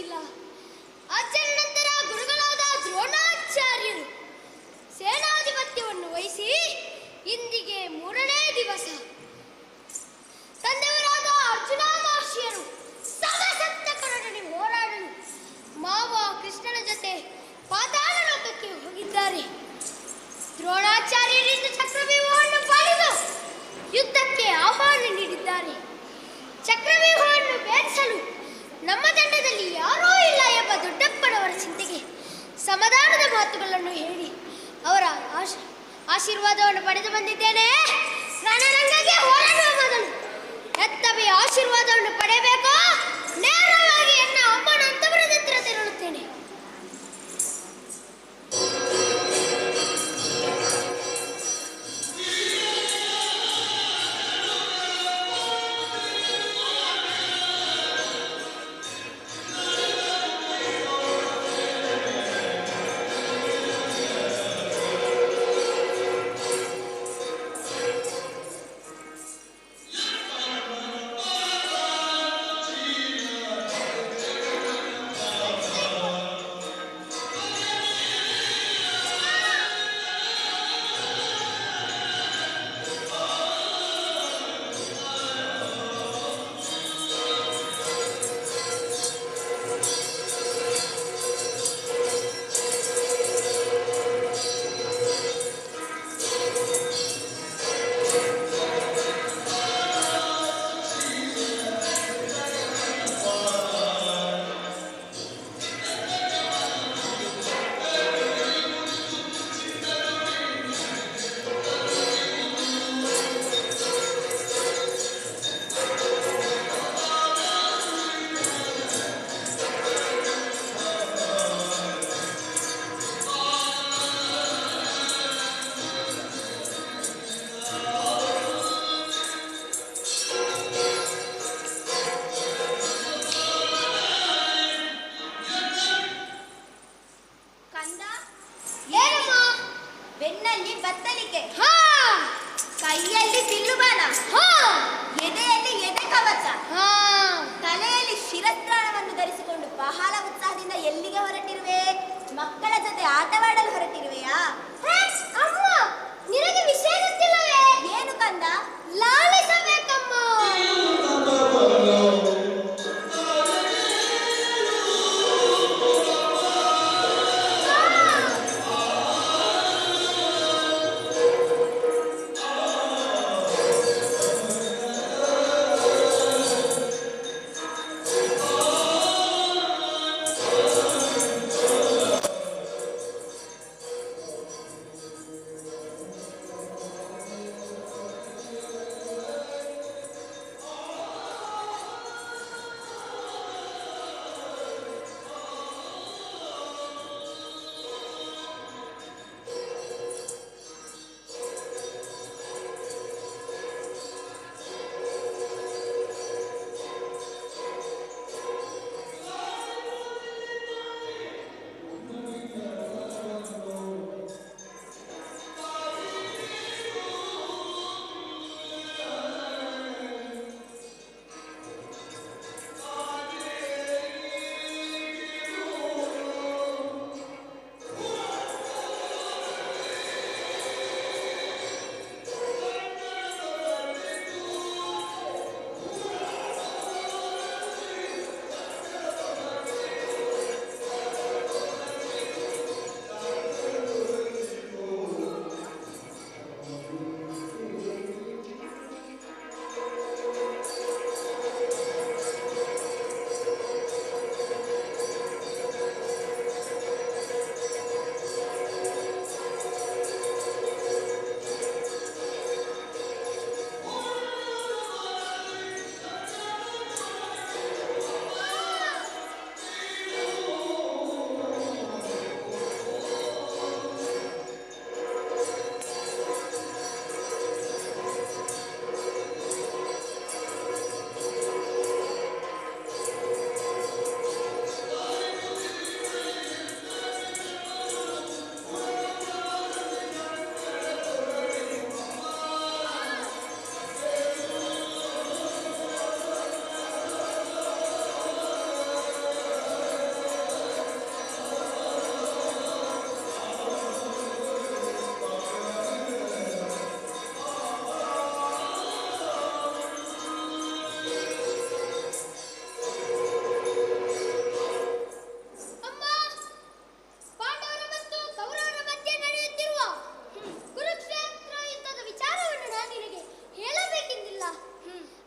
ಇಲ್ಲ. ಅಜ್ಜನ ನಂತರ ಗುರುಗಳಾದ ದ್ರೋಣಾಚಾರ್ಯರು ಸೇನಾಧಿಪತ್ಯವನ್ನು ವಹಿಸಿ ಇಂದಿಗೆ ಮೂರನೇ ದಿವಸ. ತಂದೆಯವರಾದ ಅರ್ಜುನ ಮಹರ್ಷಿಯರು ಸಮಸಪ್ತಕರೊಡನೆ ಹೋರಾಡಲು ಮಾವ ಕೃಷ್ಣನ ಜೊತೆ ಪಾತಾಳ ಲೋಕಕ್ಕೆ ಹೋಗಿದ್ದಾರೆ. ದ್ರೋಣಾಚಾರ್ಯರಿಂದ ಚಕ್ರವ್ಯೂಹವನ್ನು ಪಾಲಿದು ಯುದ್ಧಕ್ಕೆ ಆಹ್ವಾನ ನೀಡಿದ್ದಾರೆ. ಚಕ್ರವ್ಯೂಹವನ್ನು ಭೇದಿಸಲು ನಮ್ಮ ತಂಡದಲ್ಲಿ ಯಾರೂ ಇಲ್ಲ ಎಂಬ ದೊಡ್ಡಪ್ಪನವರ ಚಿಂತೆಗೆ ಸಮಾಧಾನದ ಮಾತುಗಳನ್ನು ಹೇಳಿ ಅವರ ಆಶೀರ್ವಾದವನ್ನು ಪಡೆದು ಬಂದಿದ್ದೇನೆ. ರಣರಂಗಕ್ಕೆ ಹೋರಾಡುವ ಮೊದಲು ಎತ್ತಬೆಯ ಆಶೀರ್ವಾದವನ್ನು ಪಡೆಯಬೇಕು. ನೇರವಾಗಿ ಎನ್ನ ಅಮ್ಮನ ಅಂತಪುರದ ಹತ್ತಿರ ತೆರಳುತ್ತೇನೆ.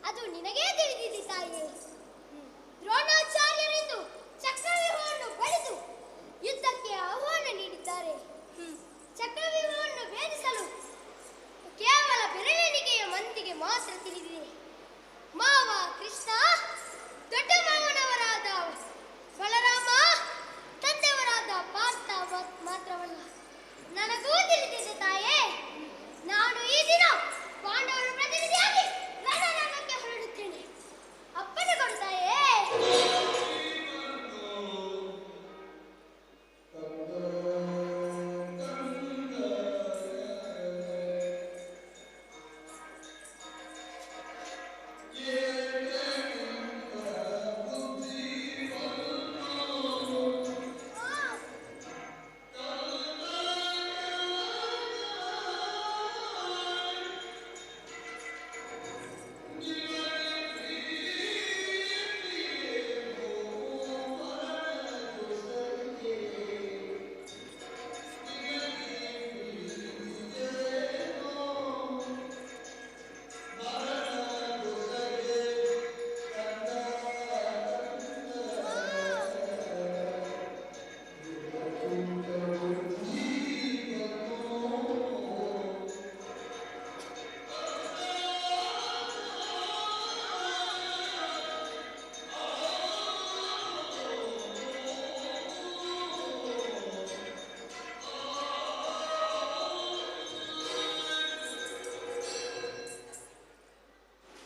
ಅದು ನಿನಗೇ ತಿಳಿದಿದೆ ತಾಯಿ. ದ್ರೋಣಾಚಾರ್ಯರೆಂದು ಚಕ್ರವ್ಯೂಹವನ್ನು ಬಳಿದು ಯುದ್ಧಕ್ಕೆ ಆಹ್ವಾನ ನೀಡಿದ್ದಾರೆ. ಚಕ್ರವ್ಯೂಹವನ್ನು ಭೇದಿಸಲು ಕೇವಲ ಬೆರಳೆಣಿಕೆಯ ಮಂದಿಗೆ ಮಾತ್ರ ತಿಳಿದಿದೆ. ಮಾವ ಕೃಷ್ಣ, ದೊಡ್ಡ ಮಾವನವರಾದ ಬಲರಾಮ, ತಂದೆಯವರಾದ ಪಾರ್ಥ ಮಾತ್ರವಲ್ಲ, ನನಗೂ ತಿಳಿದಿದೆ ತಾಯೇ. ನಾನು ಈ ದಿನ ಪಾಂಡವರ ಪ್ರತಿನಿಧಿಯಾಗಿ ರಣರಂಗಕ್ಕೆ ಹೊರಡುತ್ತೇನೆ. ಅಪ್ಪಣೆ ಕೊಡು ತಾಯೇ.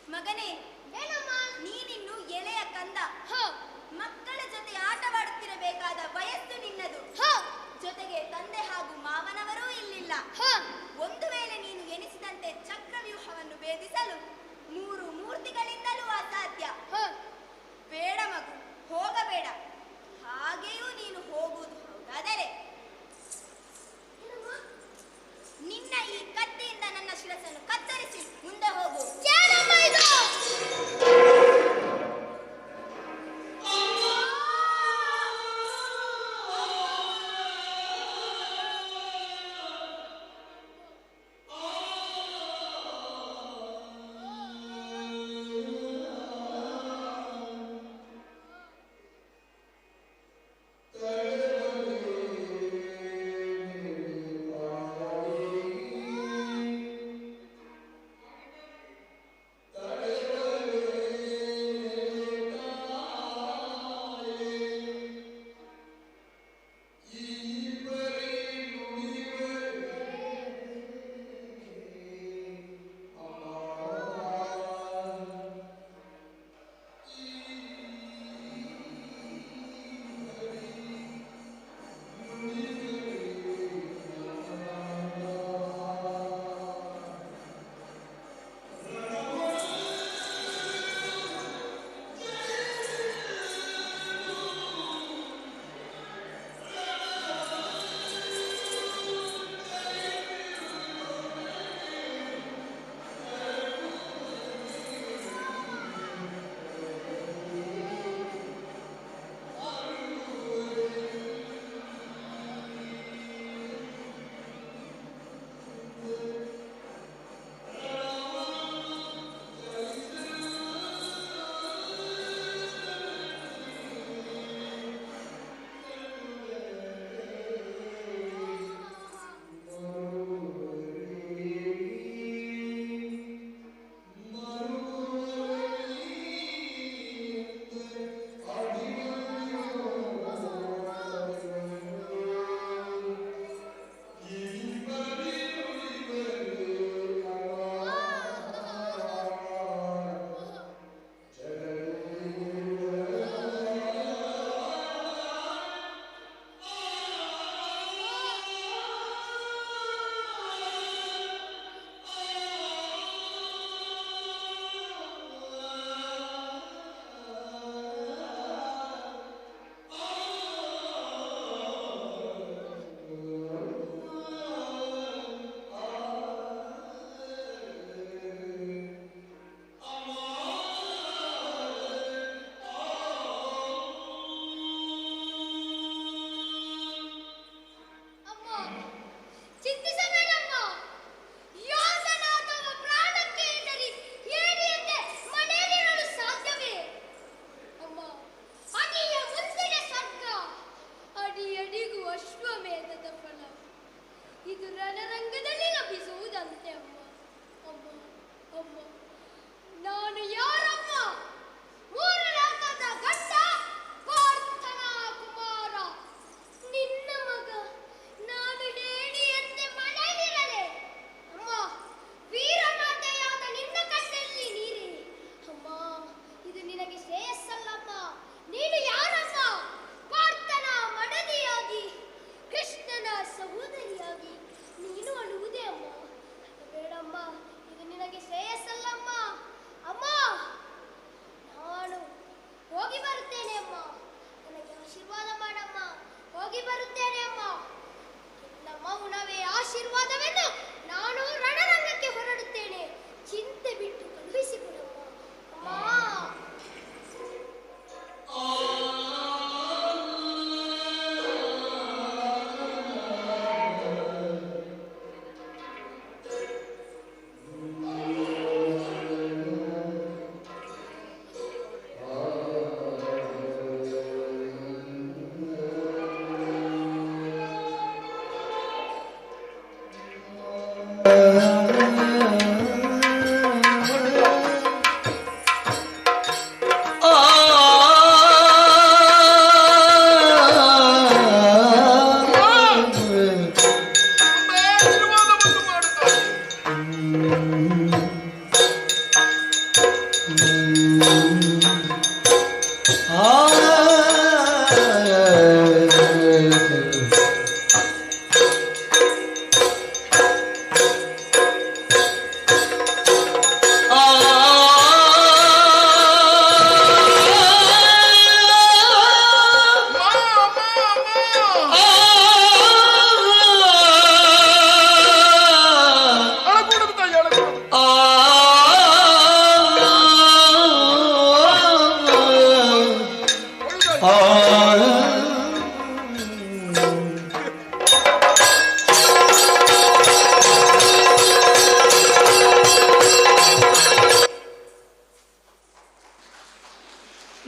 ಮಗನೇ, ಏನಮ್ಮ? ನೀನಿನ್ನು ಎಳೆಯ ಕಂದ. ಹ. ಮಕ್ಕಳ ಜೊತೆ ಆಟವಾಡುತ್ತಿರಬೇಕಾದ ವಯಸ್ಸು ನಿನ್ನದು. ಹ. ಜೊತೆಗೆ ತಂದೆ ಹಾಗೂ ಮಾವನವರೂ ಇಲ್ಲಿಲ್ಲ. ಹ. ಒಂದು ವೇಳೆ ನೀನು ಎನಿಸಿದಂತೆ ಚಕ್ರವ್ಯೂಹವನ್ನು ಭೇದಿಸಲು ಮೂರು ಮೂರ್ತಿಗಳಿಂದಲೂ ಅಸಾಧ್ಯ. ಹ. ಬೇಡ ಮಗು, ಹೋಗಬೇಡ. ಹಾಗೆಯೂ ನೀನು ಹೋಗುವುದು ಹೌದಾದರೆ ನಿನ್ನ ಈ ಕತ್ತಿಯಿಂದ ನನ್ನ ಶಿರಸ್ಸನ್ನು ಕತ್ತರಿಸಿ ಮುಂದೆ ಹೋಗು. ಏನಮ್ಮ ಇದು?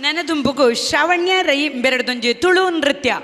ನನದುಂಬುಗು ಶ್ರಾವಣ್ಯ ರೈ ಬೆರಡ್ದೊಂಜಿ ತುಳು ನೃತ್ಯ.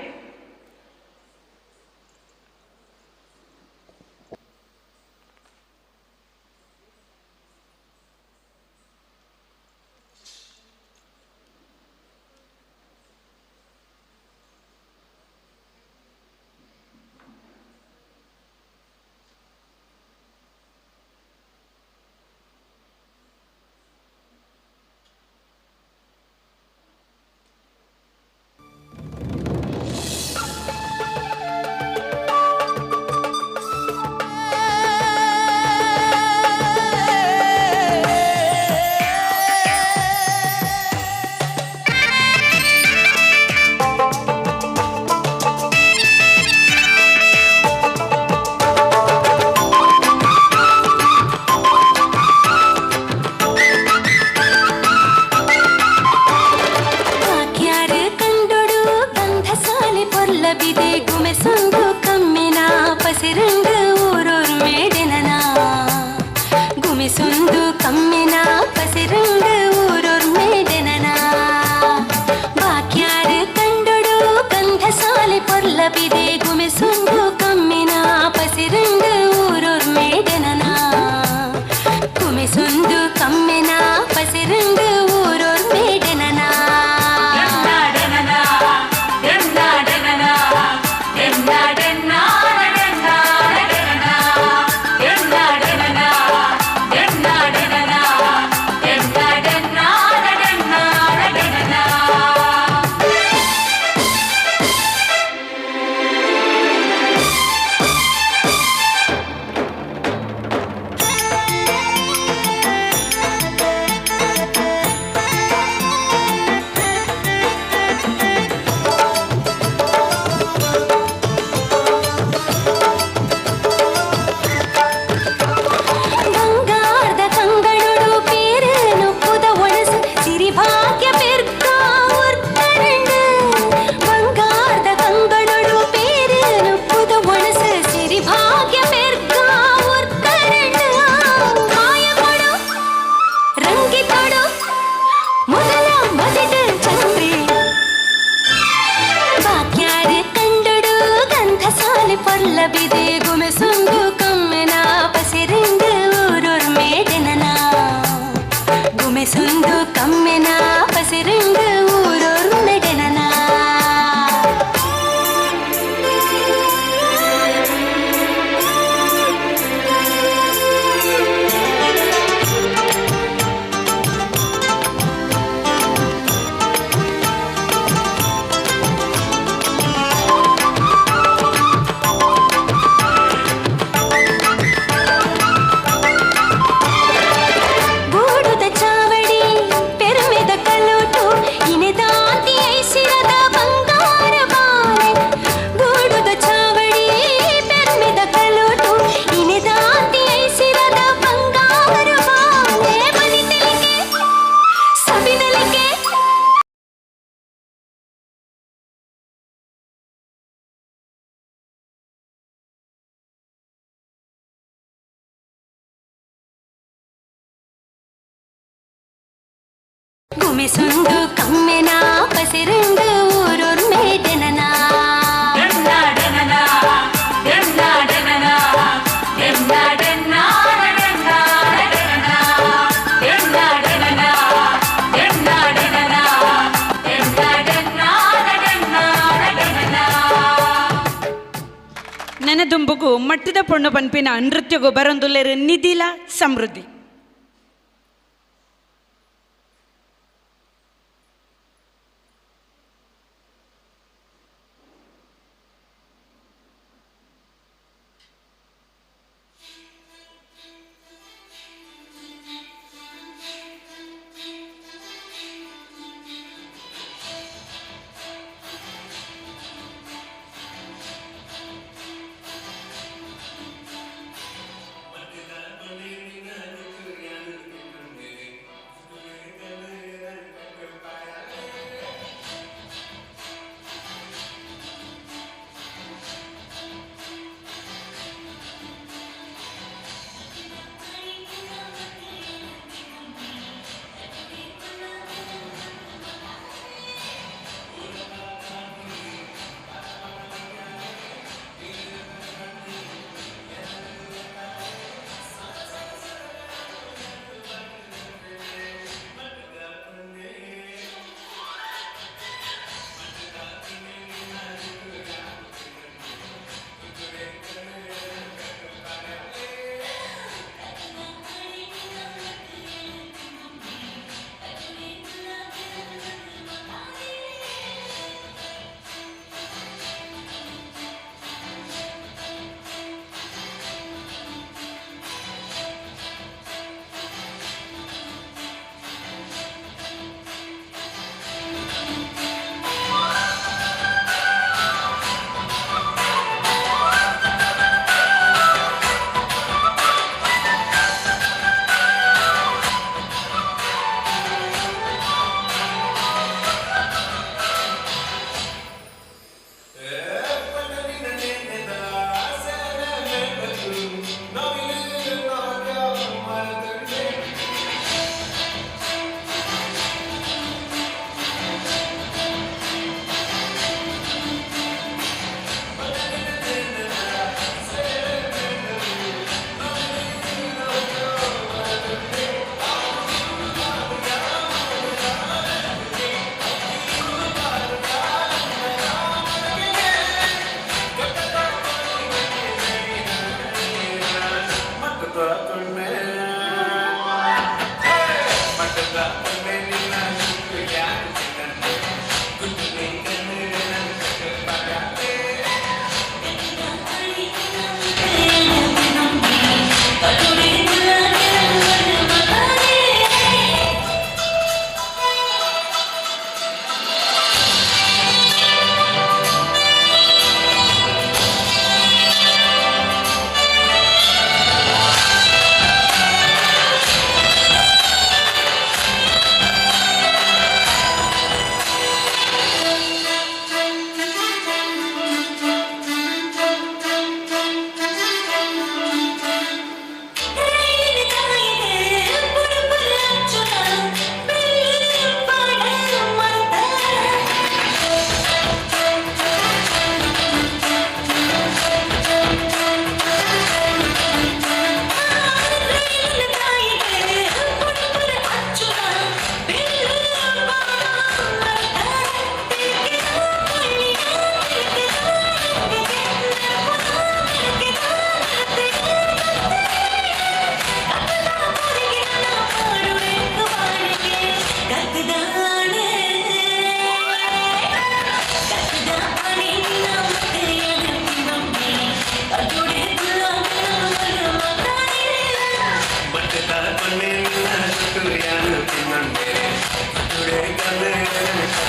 ಗುಮಿಸುಂದು ಕಮ್ಮೆನ ಪಸಿರಂದು ಊರೊರ್ ಮೇಟೆನನ. ನನದುಂಬುಗು ಮಟ್ಟದ ಪೊಣ್ಣು ಪನ್ಪಿನ ನೃತ್ಯಗು ಬರಂದುಲ್ಲೆರು ನಿಧಿಲ ಸಮೃದ್ಧಿ.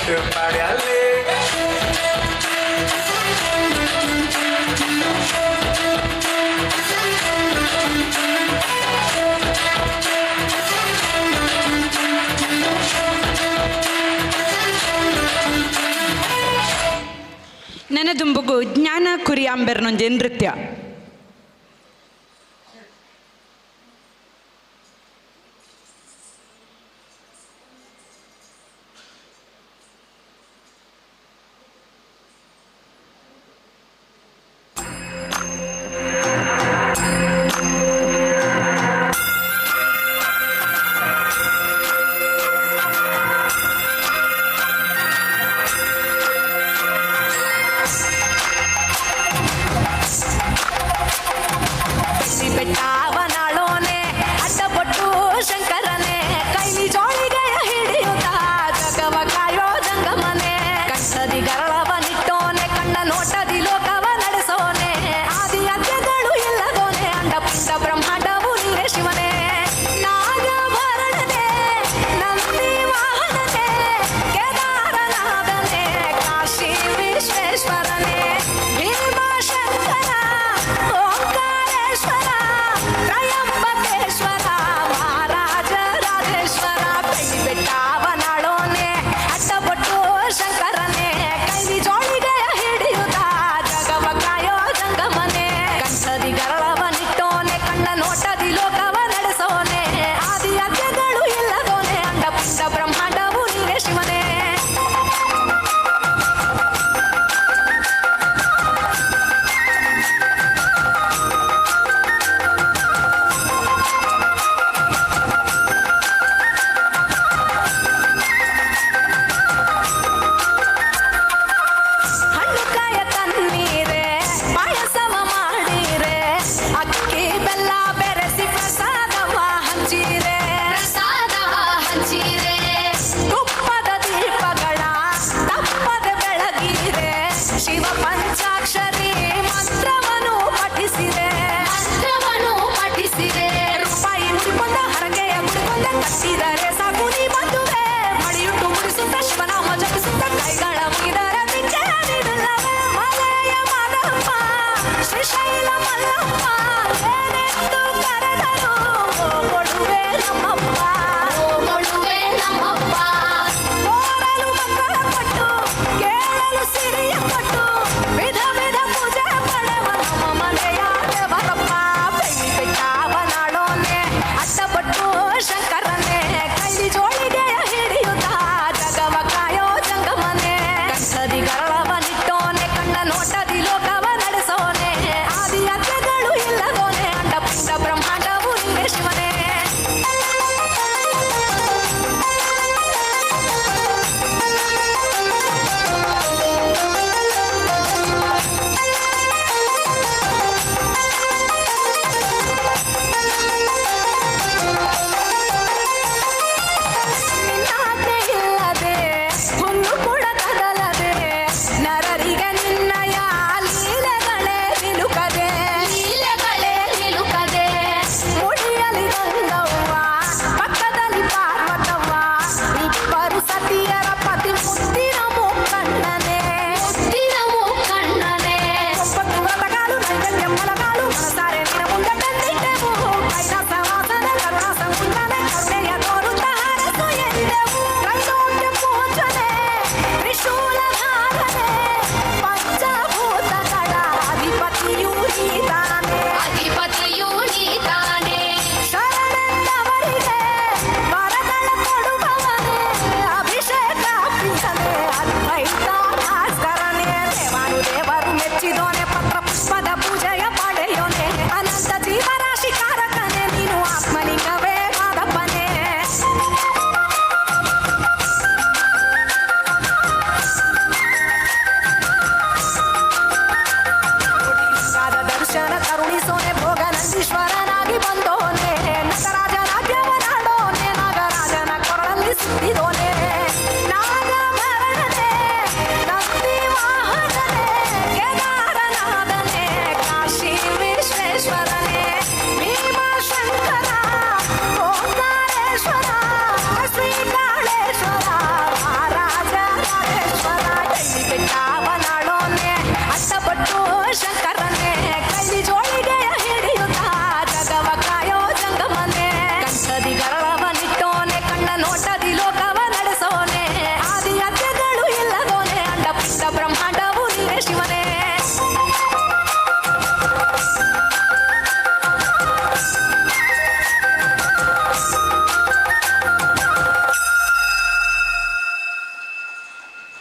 ಕಟ್ಟು ಪಾಡ್ಯಾಲೆ. ನನದುಂಬುಗು ಜ್ಞಾನ ಕುರಿಯಾಂಬೆರ್ನೊಂಜಿ ನೃತ್ಯ.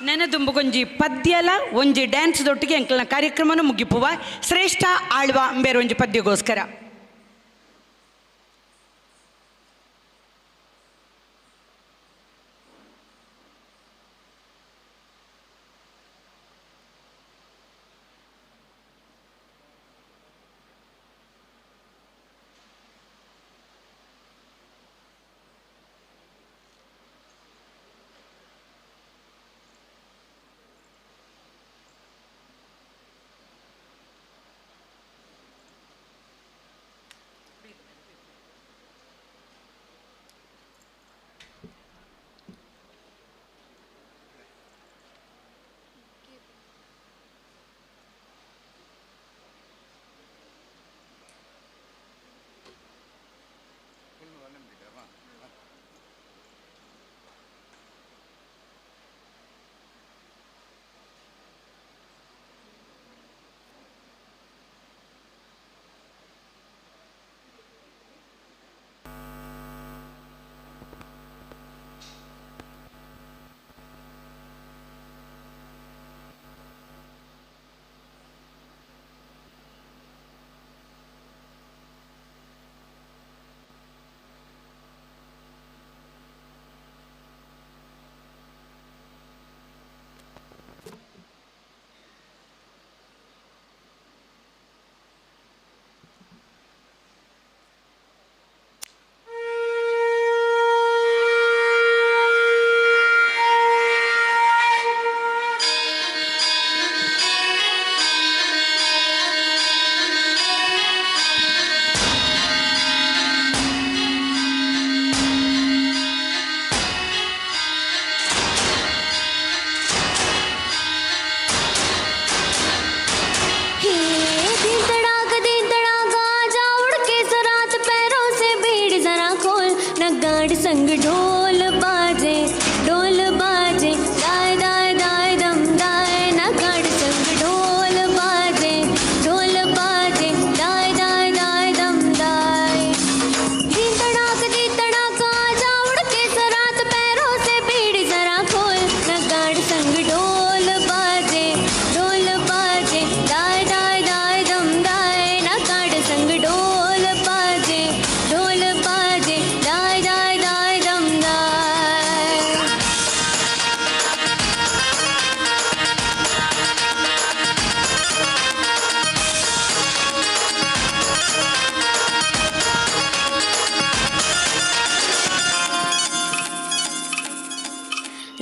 ನೆನದುಂಬುಗೊಂಜಿ ಪದ್ಯಲ ಒಂಜಿ ಡ್ಯಾನ್ಸ್ ದೊಟ್ಟಿಗೆ ಎಂಕಲ್ನ ಕಾರ್ಯಕ್ರಮನ ಮುಗಿಪುವ. ಶ್ರೇಷ್ಠ ಆಳ್ವ ಅಂಬೇರ್ ಒಂಜಿ ಪದ್ಯಗೋಸ್ಕರ. संग ढोल बाजे दाए दाए दाए दम दाए, नगाड़ संग ढोल बाजे दाए दाए दाए दम दाए। दी तड़ाक आजा उड़ के सरात, पैरों से भीड़ जरा खोल, नगाड़ संग ढोल बाजे दाए दाए दाए दम दाए, नगाड़ संग ढोल बाजे दाए दाए दाए दम दाए।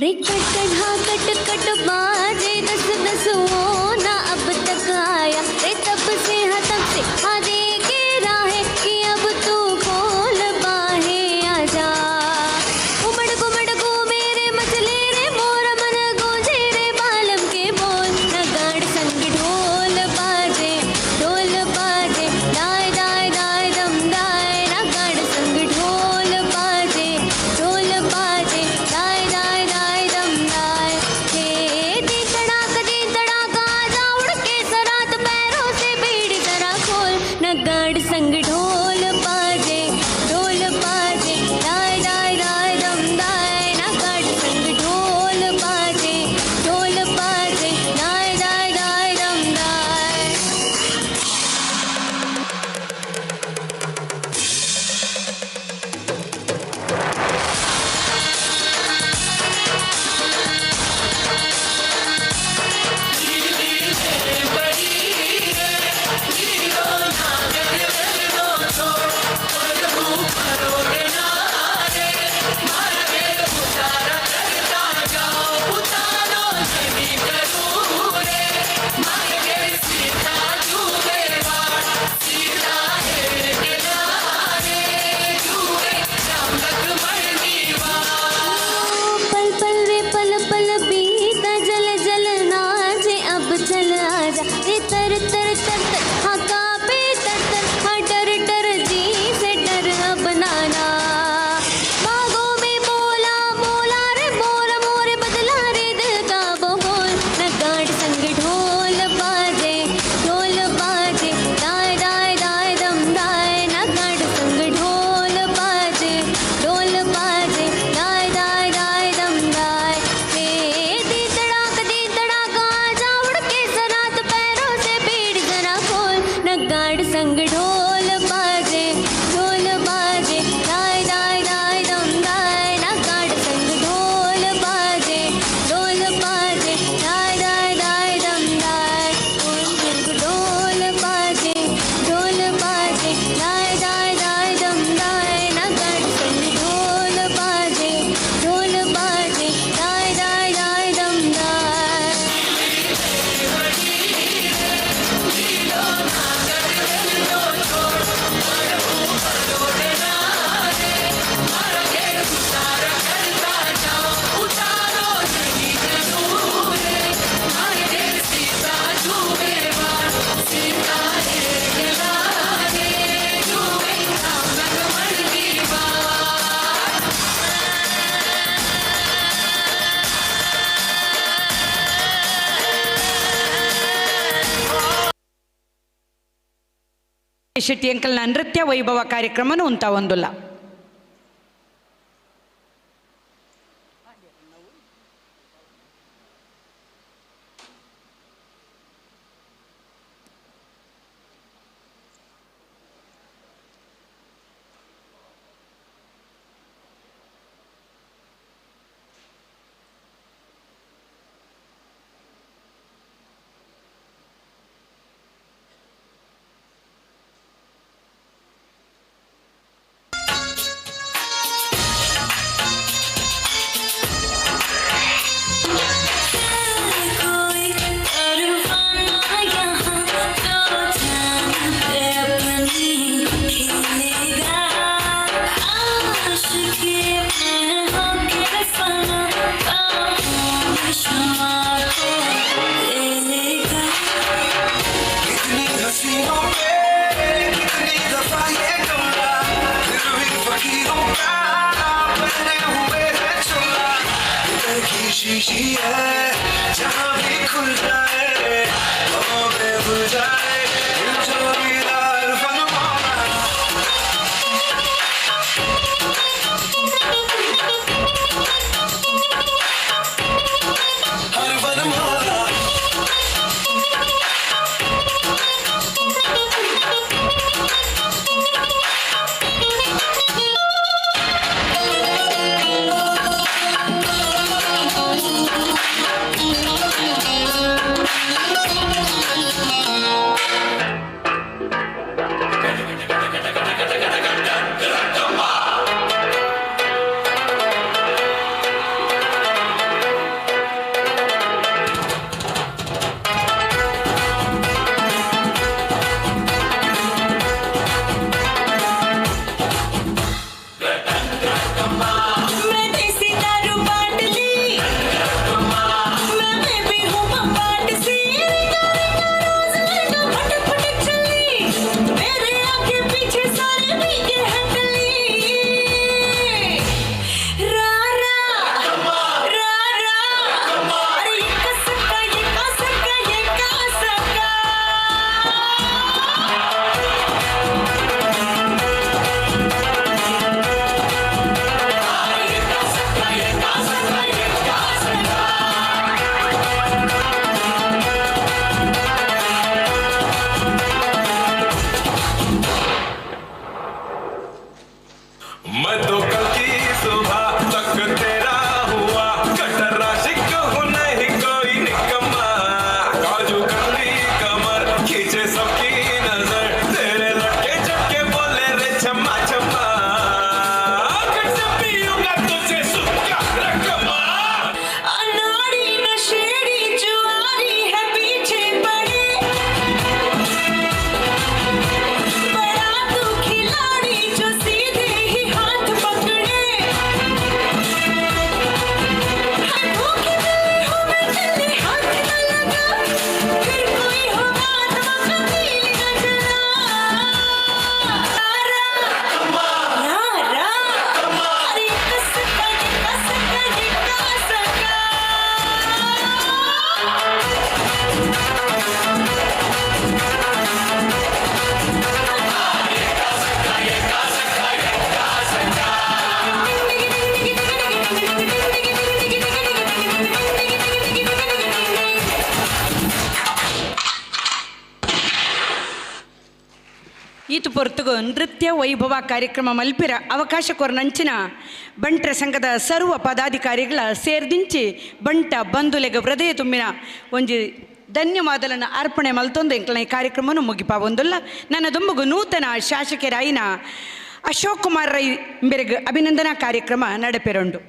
रे कट कट हाँ कट कट बाजे दस दस वो ना अब तक आया, रे तब से हाँ तब से हाँ देखे राहे कि अब तू खोल बाहे आजा। उमड़ गुमड़ गो मेरे मचले रे मोर मन गूंजे रे बालम के बोल, नगाड़ संग ढोल बाजे दाए दाए दाए दम दाए, नगाड़ संग ढोल बाजे दाए दाए दाए दम दाए। हे दी तड़ाक आजा उड़ के सरात, पैरों से भीड़ जरा खोल, ಶೆಟ್ಟಿ ಅಂಕಲ್ನ ನೃತ್ಯ ವೈಭವ ಕಾರ್ಯಕ್ರಮನು ಉಂತ ಒಂದುಲ್ಲ. शीशी है जहाँ भी खुल जाए वो में भूल जाए जोड़ीदार फरमाना। हर फरमाना। मैं तो कल की सुबह तक तेरा हुआ कटरा शिक हूँ नहीं कोई निकम्मा काजू कतली कमर खींचे सबकी नजर तेरे लटके झटके बोले रे छम्मा छम्मा फिर से पीऊंगा तुझे सुक्का रकमा। अनाड़ी नशेड़ी जुआरी है पीछे पड़े बड़ा तू खिलाड़ी जो सीधे ही हाथ पकड़े भूखे हो मैं चले हाथ न लगा फिर कोई हो बात मकतील न जला रा रा अरे कसका कसका कसका। ಈತು ಪೊರ್ತುಗು ನೃತ್ಯ ವೈಭವ ಕಾರ್ಯಕ್ರಮ ಮಲ್ಪಿರ ಅವಕಾಶ ಕೊರನಂಚಿನ ಬಂಟ್ರ ಸಂಘದ ಸರ್ವ ಪದಾಧಿಕಾರಿಗಳ ಸೇರ್ದಿಂಚಿ ಬಂಟ ಬಂಧುಲೆಗ ಹೃದಯ ತುಂಬಿನ ಒಂಜಿ ಧನ್ಯವಾದಲನ್ನು ಅರ್ಪಣೆ ಮಲ್ತೊಂದು ಎಂಕ್ಲನ ಈ ಕಾರ್ಯಕ್ರಮವನ್ನು ಮುಗಿಪಾ ಒಂದುಲ್ಲ. ನನ್ನ ದುಂಬುಗು ನೂತನ ಶಾಸಕರಾಯಿನ ಅಶೋಕ್ ಕುಮಾರ್ ರೈ ಬೆರಗ್ ಅಭಿನಂದನಾ ಕಾರ್ಯಕ್ರಮ ನಡೆಪೆರುಂಡು.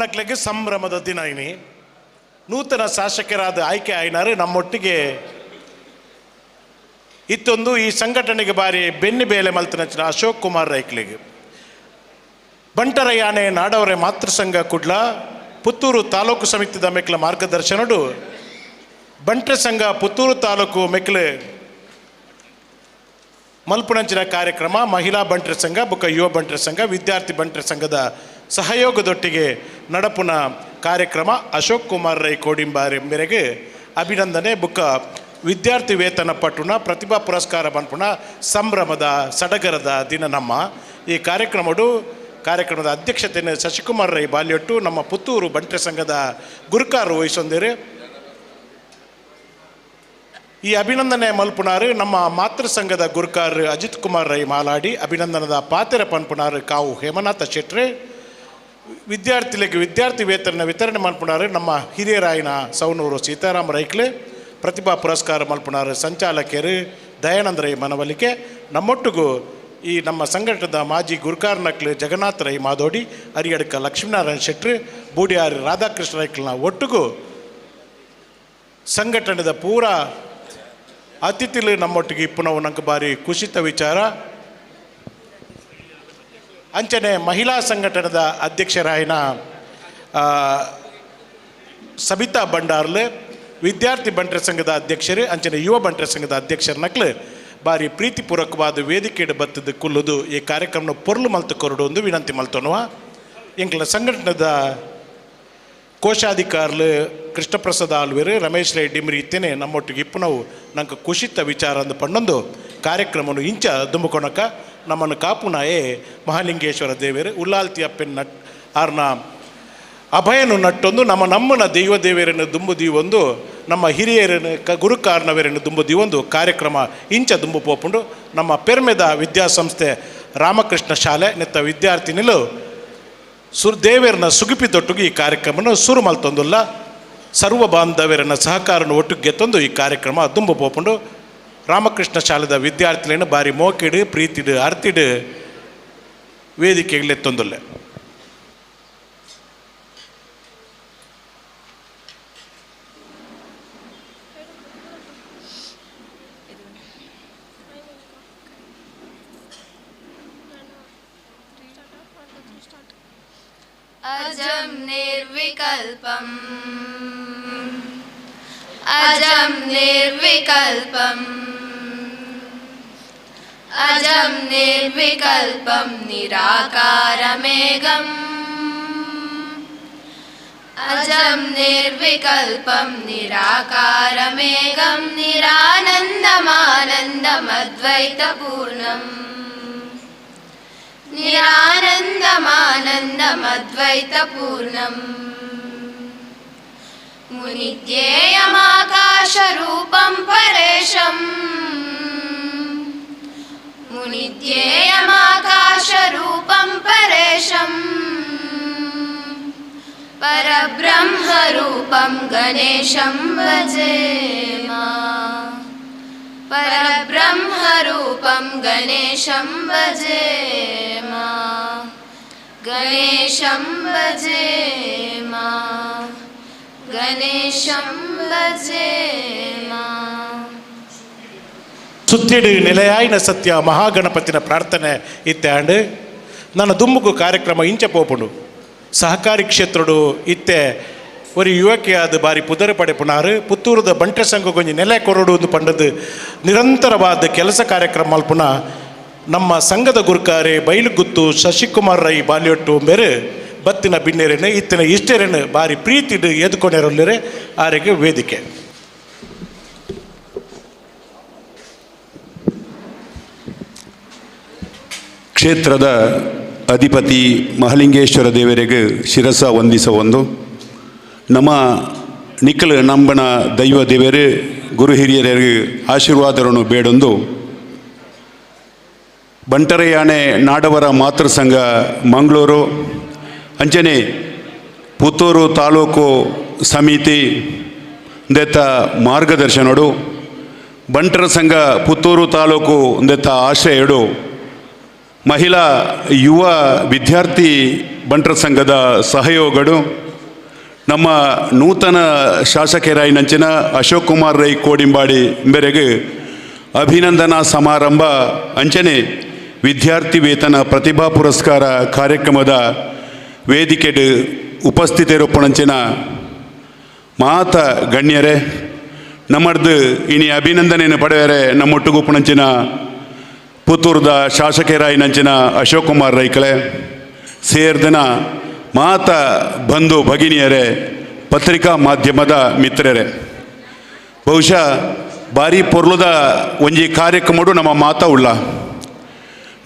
ನಕ್ಲೆಗೆ ಸಂಭ್ರಮದ ದಿನ ಇನಿ. ನೂತನ ಶಾಸಕರಾದ ಆಯ್ಕೆ ಆಯ್ನಾರು ನಮ್ಮೊಟ್ಟಿಗೆ ಇತ್ತೊಂದು ಈ ಸಂಘಟನೆಗೆ ಬಾರಿ ಬೆನ್ನಿ ಬೇಲೆ ಮಲ್ತನಂಚಿನ ಅಶೋಕ್ ಕುಮಾರ್ ರೈಕ್ಲಿಗೆ ಬಂಟರ ಯಾನೆ ನಾಡವರೆ ಮಾತೃಸಂಘ ಕುಡ್ಲ ಪುತ್ತೂರು ತಾಲೂಕು ಸಮಿತಿದ ಮೆಕ್ಲ ಮಾರ್ಗದರ್ಶನಡು ಬಂಟರ ಸಂಘ ಪುತ್ತೂರು ತಾಲೂಕು ಮೆಕ್ಲು ಮಲ್ಪುನಂಚಿನ ಕಾರ್ಯಕ್ರಮ ಮಹಿಳಾ ಬಂಟರ ಸಂಘ ಬುಕ್ಕ ಯುವ ಬಂಟರ ಸಂಘ ವಿದ್ಯಾರ್ಥಿ ಬಂಟರ ಸಂಘದ ಸಹಯೋಗದೊಟ್ಟಿಗೆ ನಡಪುನ ಕಾರ್ಯಕ್ರಮ ಅಶೋಕ್ ಕುಮಾರ್ ರೈ ಕೋಡಿಂಬಾರಿ ಮೇರೆಗೆ ಅಭಿನಂದನೆ ಬುಕ್ಕ ವಿದ್ಯಾರ್ಥಿ ವೇತನ ಪಟ್ಟುನ ಪ್ರತಿಭಾ ಪುರಸ್ಕಾರ ಪನ್ಪುನ ಸಂಭ್ರಮದ ಸಡಗರದ ದಿನ ನಮ್ಮ ಈ ಕಾರ್ಯಕ್ರಮದ ಅಧ್ಯಕ್ಷತೆಯನ್ನು ಶಶಿಕುಮಾರ್ ರೈ ಬಾಲ್ಯೊಟ್ಟು ನಮ್ಮ ಪುತ್ತೂರು ಬಂಟರ ಸಂಘದ ಗುರುಕಾರು ವಹಿಸೊಂದಿರು. ಈ ಅಭಿನಂದನೆ ಮಲ್ಪುನಾರು ನಮ್ಮ ಮಾತೃ ಸಂಘದ ಗುರುಕಾರ್ ಅಜಿತ್ ಕುಮಾರ್ ರೈ ಮಾಲಾಡಿ, ಅಭಿನಂದನದ ಪಾತೆರ ಪನ್ಪುನಾರು ಕಾವು ಹೇಮನಾಥ ಶೆಟ್ರು, ವಿದ್ಯಾರ್ಥಿಗಳಿಗೆ ವಿದ್ಯಾರ್ಥಿ ವೇತನ ವಿತರಣೆ ಮಲ್ಪುನಾರು ನಮ್ಮ ಹಿರಿಯರಾಯಿನ ಸವನೂರು ಸೀತಾರಾಮ ರೈಕ್ಲೆ, ಪ್ರತಿಭಾ ಪುರಸ್ಕಾರ ಮಲ್ಪುನಾರು ಸಂಚಾಲಕಿಯರು ದಯಾನಂದ ರೈ ಮನವಲಿಕೆ, ನಮ್ಮೊಟ್ಟಿಗೂ ಈ ನಮ್ಮ ಸಂಘಟನದ ಮಾಜಿ ಗುರುಕಾರ್ನಕ್ಲು ಜಗನ್ನಾಥ ರೈ ಮಾದೋಡಿ, ಅರಿಯಡ್ಕ ಲಕ್ಷ್ಮೀನಾರಾಯಣ ಶೆಟ್ರು, ಬೂಡಿಯಾರಿ ರಾಧಾಕೃಷ್ಣ ರೈಕ್ಲನ ಒಟ್ಟಿಗೂ ಸಂಘಟನೆದ ಪೂರಾ ಅತಿಥಿಲು ನಮ್ಮೊಟ್ಟಿಗೆ ಇಪ್ಪುನವು ನಂಗೆ ಬಾರಿ ಕುಸಿತ ವಿಚಾರ. ಅಂಚನೆ ಮಹಿಳಾ ಸಂಘಟನದ ಅಧ್ಯಕ್ಷರಾಯಿನ ಸಬಿತಾ ಭಂಡಾರ್ಲು, ವಿದ್ಯಾರ್ಥಿ ಬಂಟರ ಸಂಘದ ಅಧ್ಯಕ್ಷರು, ಅಂಚನೆ ಯುವ ಬಂಟರ ಸಂಘದ ಅಧ್ಯಕ್ಷರ ನಕ್ಲು ಬಾರಿ ಪ್ರೀತಿಪೂರ್ವಕವಾದ ವೇದಿಕೆಡು ಬತ್ತದ ಕುಲ್ಲುದು ಈ ಕಾರ್ಯಕ್ರಮನ ಪೊರ್ಲು ಮಲ್ತು ಕೊರಡು ಒಂದು ವಿನಂತಿ ಮಲ್ತೊನುವ. ಎಂಕ್ಲ ಸಂಘಟನದ ಕೋಶಾಧಿಕಾರ್ಲು ಕೃಷ್ಣಪ್ರಸಾದ್ ಆಲ್ವೇರು, ರಮೇಶ್ ರೈ ಡಿಮ್ರಿ ಇತ್ತೇನೆ ನಮ್ಮೊಟ್ಟಿಗೆ ಇಪ್ಪುನವು ನಂಗೆ ಕುಶಿತ ವಿಚಾರ ಅಂದು ಪಣ್ಣೊಂದು ಕಾರ್ಯಕ್ರಮನು ಇಂಚ ದುಂಬುಕೊಣಕ ನಮ್ಮನ್ನು ಕಾಪುನಾಯೇ ಮಹಾಲಿಂಗೇಶ್ವರ ದೇವರು ಉಲ್ಲಾಲ್ತಿ ಅಪ್ಪನ ನಟ್ ಆರ್ನ ಅಭಯನು ನಟ್ಟೊಂದು ನಮ್ಮ ನಮ್ಮನ ದೈವ ದೇವರನ್ನು ದುಂಬುದೀವೊಂದು ನಮ್ಮ ಹಿರಿಯರನ್ನು ಗುರುಕಾರ್ನವರನ್ನು ದುಂಬುದೀವೊಂದು ಕಾರ್ಯಕ್ರಮ ಇಂಚ ದುಂಬು ಪೋಪುಂಡು. ನಮ್ಮ ಪೆರ್ಮೆದ ವಿದ್ಯಾಸಂಸ್ಥೆ ರಾಮಕೃಷ್ಣ ಶಾಲೆ ನೆತ್ತ ವಿದ್ಯಾರ್ಥಿನಿಲು ದೇವರನ್ನ ಸುಗಿಪಿ ತೊಟ್ಟಿಗೆ ಈ ಕಾರ್ಯಕ್ರಮವನ್ನು ಸುರು ಮಲ್ತೊಂದುಲ್ಲ. ಸರ್ವ ಬಾಂಧವ್ಯರನ್ನ ಸಹಕಾರನ ಒಟ್ಟಿಗೆ ತಂದು ಈ ಕಾರ್ಯಕ್ರಮ ದುಂಬು ಪೋಪುಂಡು. ರಾಮಕೃಷ್ಣ ಶಾಲೆದ ವಿದ್ಯಾರ್ಥಿಗಳನ್ನು ಬಾರಿ ಮೋಕಿಡು ಪ್ರೀತಿಡು ಅರ್ತಿಡು ವೇದಿಕೆಗಳೆತ್ತೊಂದುಲ್ಲ. अजं निर्विकल्पम् अजं निर्विकल्पम् अजं निर्विकल्पं निराकारमेघम् अजं निर्विकल्पं निराकारमेघं निरानन्दमानन्दमद्वैतपूर्णम् निरानन्दमानन्दमद्वैतपूर्णम् मुनिध्येयमाकाशरूपं परेशम् मुनिध्येयमाकाशरूपं परेशम् परब्रह्मरूपं गणेशं भजेम परब्रह्मरूपं गणेशं भजेम गणेशं भजेम गणेशं भजेम. ಸುತ್ತಿಡು ನಿಲಯಾಯಿನ ಸತ್ಯ ಮಹಾಗಣಪತಿನ ಪ್ರಾರ್ಥನೆ ಇತ್ತೆ ನನ್ನ ದುಮ್ಮುಗು ಕಾರ್ಯಕ್ರಮ ಇಂಚ ಪೋಪುಂಡು. ಸಹಕಾರಿ ಕ್ಷೇತ್ರಡು ಇತ್ತೆ ಒರಿ ಯುವಕಿಯಾದ ಬಾರಿ ಪುದರ ಪಡೆಪುನಾರು ಪುತ್ತೂರದ ಬಂಟರ ಸಂಘ ಕೊಂಜಿ ನೆಲೆ ಕೊರಡು ಒಂದು ಪಂಡದು ನಿರಂತರವಾದ ಕೆಲಸ ಕಾರ್ಯಕ್ರಮ ಮಲ್ಪುನ ನಮ್ಮ ಸಂಘದ ಗುರುಕಾರೆ ಬೈಲುಗುತ್ತು ಶಶಿಕುಮಾರ್ ರೈ ಬಾಲಿಯೊಟ್ಟು ಮೇರೆ ಬತ್ತಿನ ಬಿನ್ನೆರೆನು ಇತ್ತಿನ ಇಷ್ಟೆರೆನು ಬಾರಿ ಪ್ರೀತಿಡು ಎದ್ಕೊಂಡಿರಲಿರೆ ಆರಿಗೆ ವೇದಿಕೆ. ಕ್ಷೇತ್ರದ ಅಧಿಪತಿ ಮಹಾಲಿಂಗೇಶ್ವರ ದೇವರಿಗೆ ಶಿರಸ ವಂದಿಸ ಒಂದು ನಮ್ಮ ನಿಖಲ ನಂಬನ ದೈವ ದೇವರೇ ಗುರು ಹಿರಿಯರಿಗೆ ಆಶೀರ್ವಾದರನ್ನು ಬೇಡೊಂದು ಬಂಟರಯಾಣೆ ನಾಡವರ ಮಾತೃ ಸಂಘ ಮಂಗಳೂರು ಅಂಚನೆ ಪುತ್ತೂರು ತಾಲೂಕು ಸಮಿತಿ ದೆತ್ತ ಮಾರ್ಗದರ್ಶನಡು ಬಂಟರ ಸಂಘ ಪುತ್ತೂರು ತಾಲೂಕು ದೆತ್ತ ಆಶ್ರಯಡು ಮಹಿಳಾ ಯುವ ವಿದ್ಯಾರ್ಥಿ ಬಂಟರ ಸಂಘದ ಸಹಯೋಗಡು ನಮ್ಮ ನೂತನ ಶಾಸಕರಾಯಿನಂಚಿನ ಅಶೋಕ್ ಕುಮಾರ್ ರೈ ಕೋಡಿಂಬಾಡಿ ಮೇರೆಗೆ ಅಭಿನಂದನಾ ಸಮಾರಂಭ ಅಂಚನೆ ವಿದ್ಯಾರ್ಥಿ ವೇತನ ಪ್ರತಿಭಾ ಪುರಸ್ಕಾರ ಕಾರ್ಯಕ್ರಮದ ವೇದಿಕೆಡು ಉಪಸ್ಥಿತರೊಪ್ಪಣಂಚಿನ ಮಾತ ಗಣ್ಯರೇ, ನಮ್ಮರ್ದು ಇನಿ ಅಭಿನಂದನೆಯನ್ನು ಪಡೆಯರೆ ನಮ್ಮೊಟ್ಟುಗುಪ್ಪಣಂಚಿನ ಪುತ್ತೂರ್ದ ಶಾಸಕರಾಯಿನಂಚಿನ ಅಶೋಕ್ ಕುಮಾರ್ ರೈಕಳೆ ಸೇರ್ದನ ಮಾತ ಬಂಧು ಭಗಿನಿಯರೇ, ಪತ್ರಿಕಾ ಮಾಧ್ಯಮದ ಮಿತ್ರರೇ, ಬಹುಶಃ ಭಾರಿ ಪೊರ್ಲುದ ಒಂಜಿ ಕಾರ್ಯಕ್ರಮಡು ನಮ್ಮ ಮಾತ ಉಳ್ಳ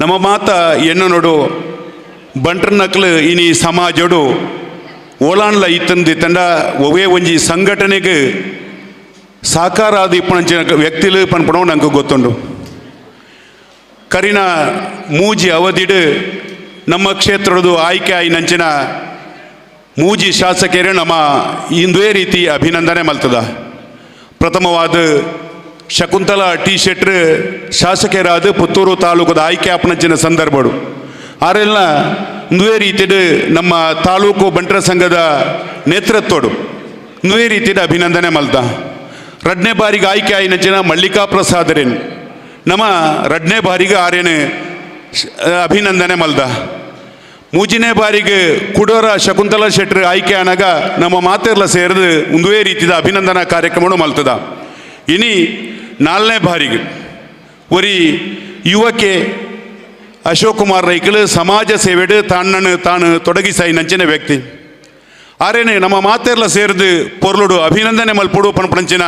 ನಮ್ಮ ಮಾತ ಎನ್ನು ನೋಡು ಬಂಟ್ರ ನಕ್ಲು ಇನಿ ಸಮಾಜಡು ಓಲಾನ್ಲ ಇತ್ತಂದಿತ್ತಂಡ ಒವೇ ಒಂಜಿ ಸಂಘಟನೆಗೆ ಸಾಕಾರ ಆದ ಇಪ್ಪಣಂಚಿನ ವ್ಯಕ್ತಿಲು ಪನ್ಪಣವು ನಂಗೆ ಗೊತ್ತುಂಡು. ಕರಿನ ಮೂಜಿ ಅವಧಿಡು ನಮ್ಮ ಕ್ಷೇತ್ರದ ಆಯ್ಕೆ ಆಯಿನಂಚಿನ ಮೂಜಿ ಶಾಸಕರು ನಮ್ಮ ಇಂದುವೇ ರೀತಿ ಅಭಿನಂದನೆ ಮಲ್ತದ. ಪ್ರಥಮವಾದ ಶಕುಂತಲಾ ಟಿ ಶೆಟ್ರು ಶಾಸಕರಾದ ಪುತ್ತೂರು ತಾಲೂಕದ ಆಯ್ಕೆ ಆಪಣಂಚಿನ ಸಂದರ್ಭಡು ಆರೆಲ್ಲ ಇಂದುವೇ ರೀತಿಡು ನಮ್ಮ ತಾಲೂಕು ಬಂಟರ ಸಂಘದ ನೇತೃತ್ವಡು ಇಂದುವೇ ರೀತಿಯ ಅಭಿನಂದನೆ ಮಲ್ತ. ರಡ್ನೇ ಬಾರಿಗೆ ಆಯ್ಕೆ ಆಯಿನಂಚಿನ ಮಲ್ಲಿಕಾ ಪ್ರಸಾದರೇನು ನಮ್ಮ ರಡ್ನೇ ಬಾರಿಗೆ ಆರೇನು ಅಭಿನಂದನೆ ಮಲ್ದ. ಮೂಜಿನೇ ಬಾರಿಗೆ ಕುಡೋರ ಶಕುಂತಲಾ ಶೆಟ್ರು ಆಯ್ಕೆ ಆನಾಗ ನಮ್ಮ ಮಾತೆರ್ಲ ಸೇರಿದು ಒಂದುವೇ ರೀತಿಯ ಅಭಿನಂದನಾ ಕಾರ್ಯಕ್ರಮವನ್ನು ಮಲ್ತದ. ಇನಿ ನಾಲ್ನೇ ಬಾರಿಗೆ ಒರಿ ಯುವಕೆ ಅಶೋಕ್ ಕುಮಾರ್ ರೈಕಳು ಸಮಾಜ ಸೇವೆಡು ತಾಣ್ಣನ್ನು ತಾನು ತೊಡಗಿಸಾಯಿ ನಂಚಿನ ವ್ಯಕ್ತಿ ಆರೇನೆ ನಮ್ಮ ಮಾತೆರ್ಲ ಸೇರಿದು ಪೊರ್ಲುಡು ಅಭಿನಂದನೆ ಮಲ್ಪುಡು ಪನ್ಪಣಂಚಿನ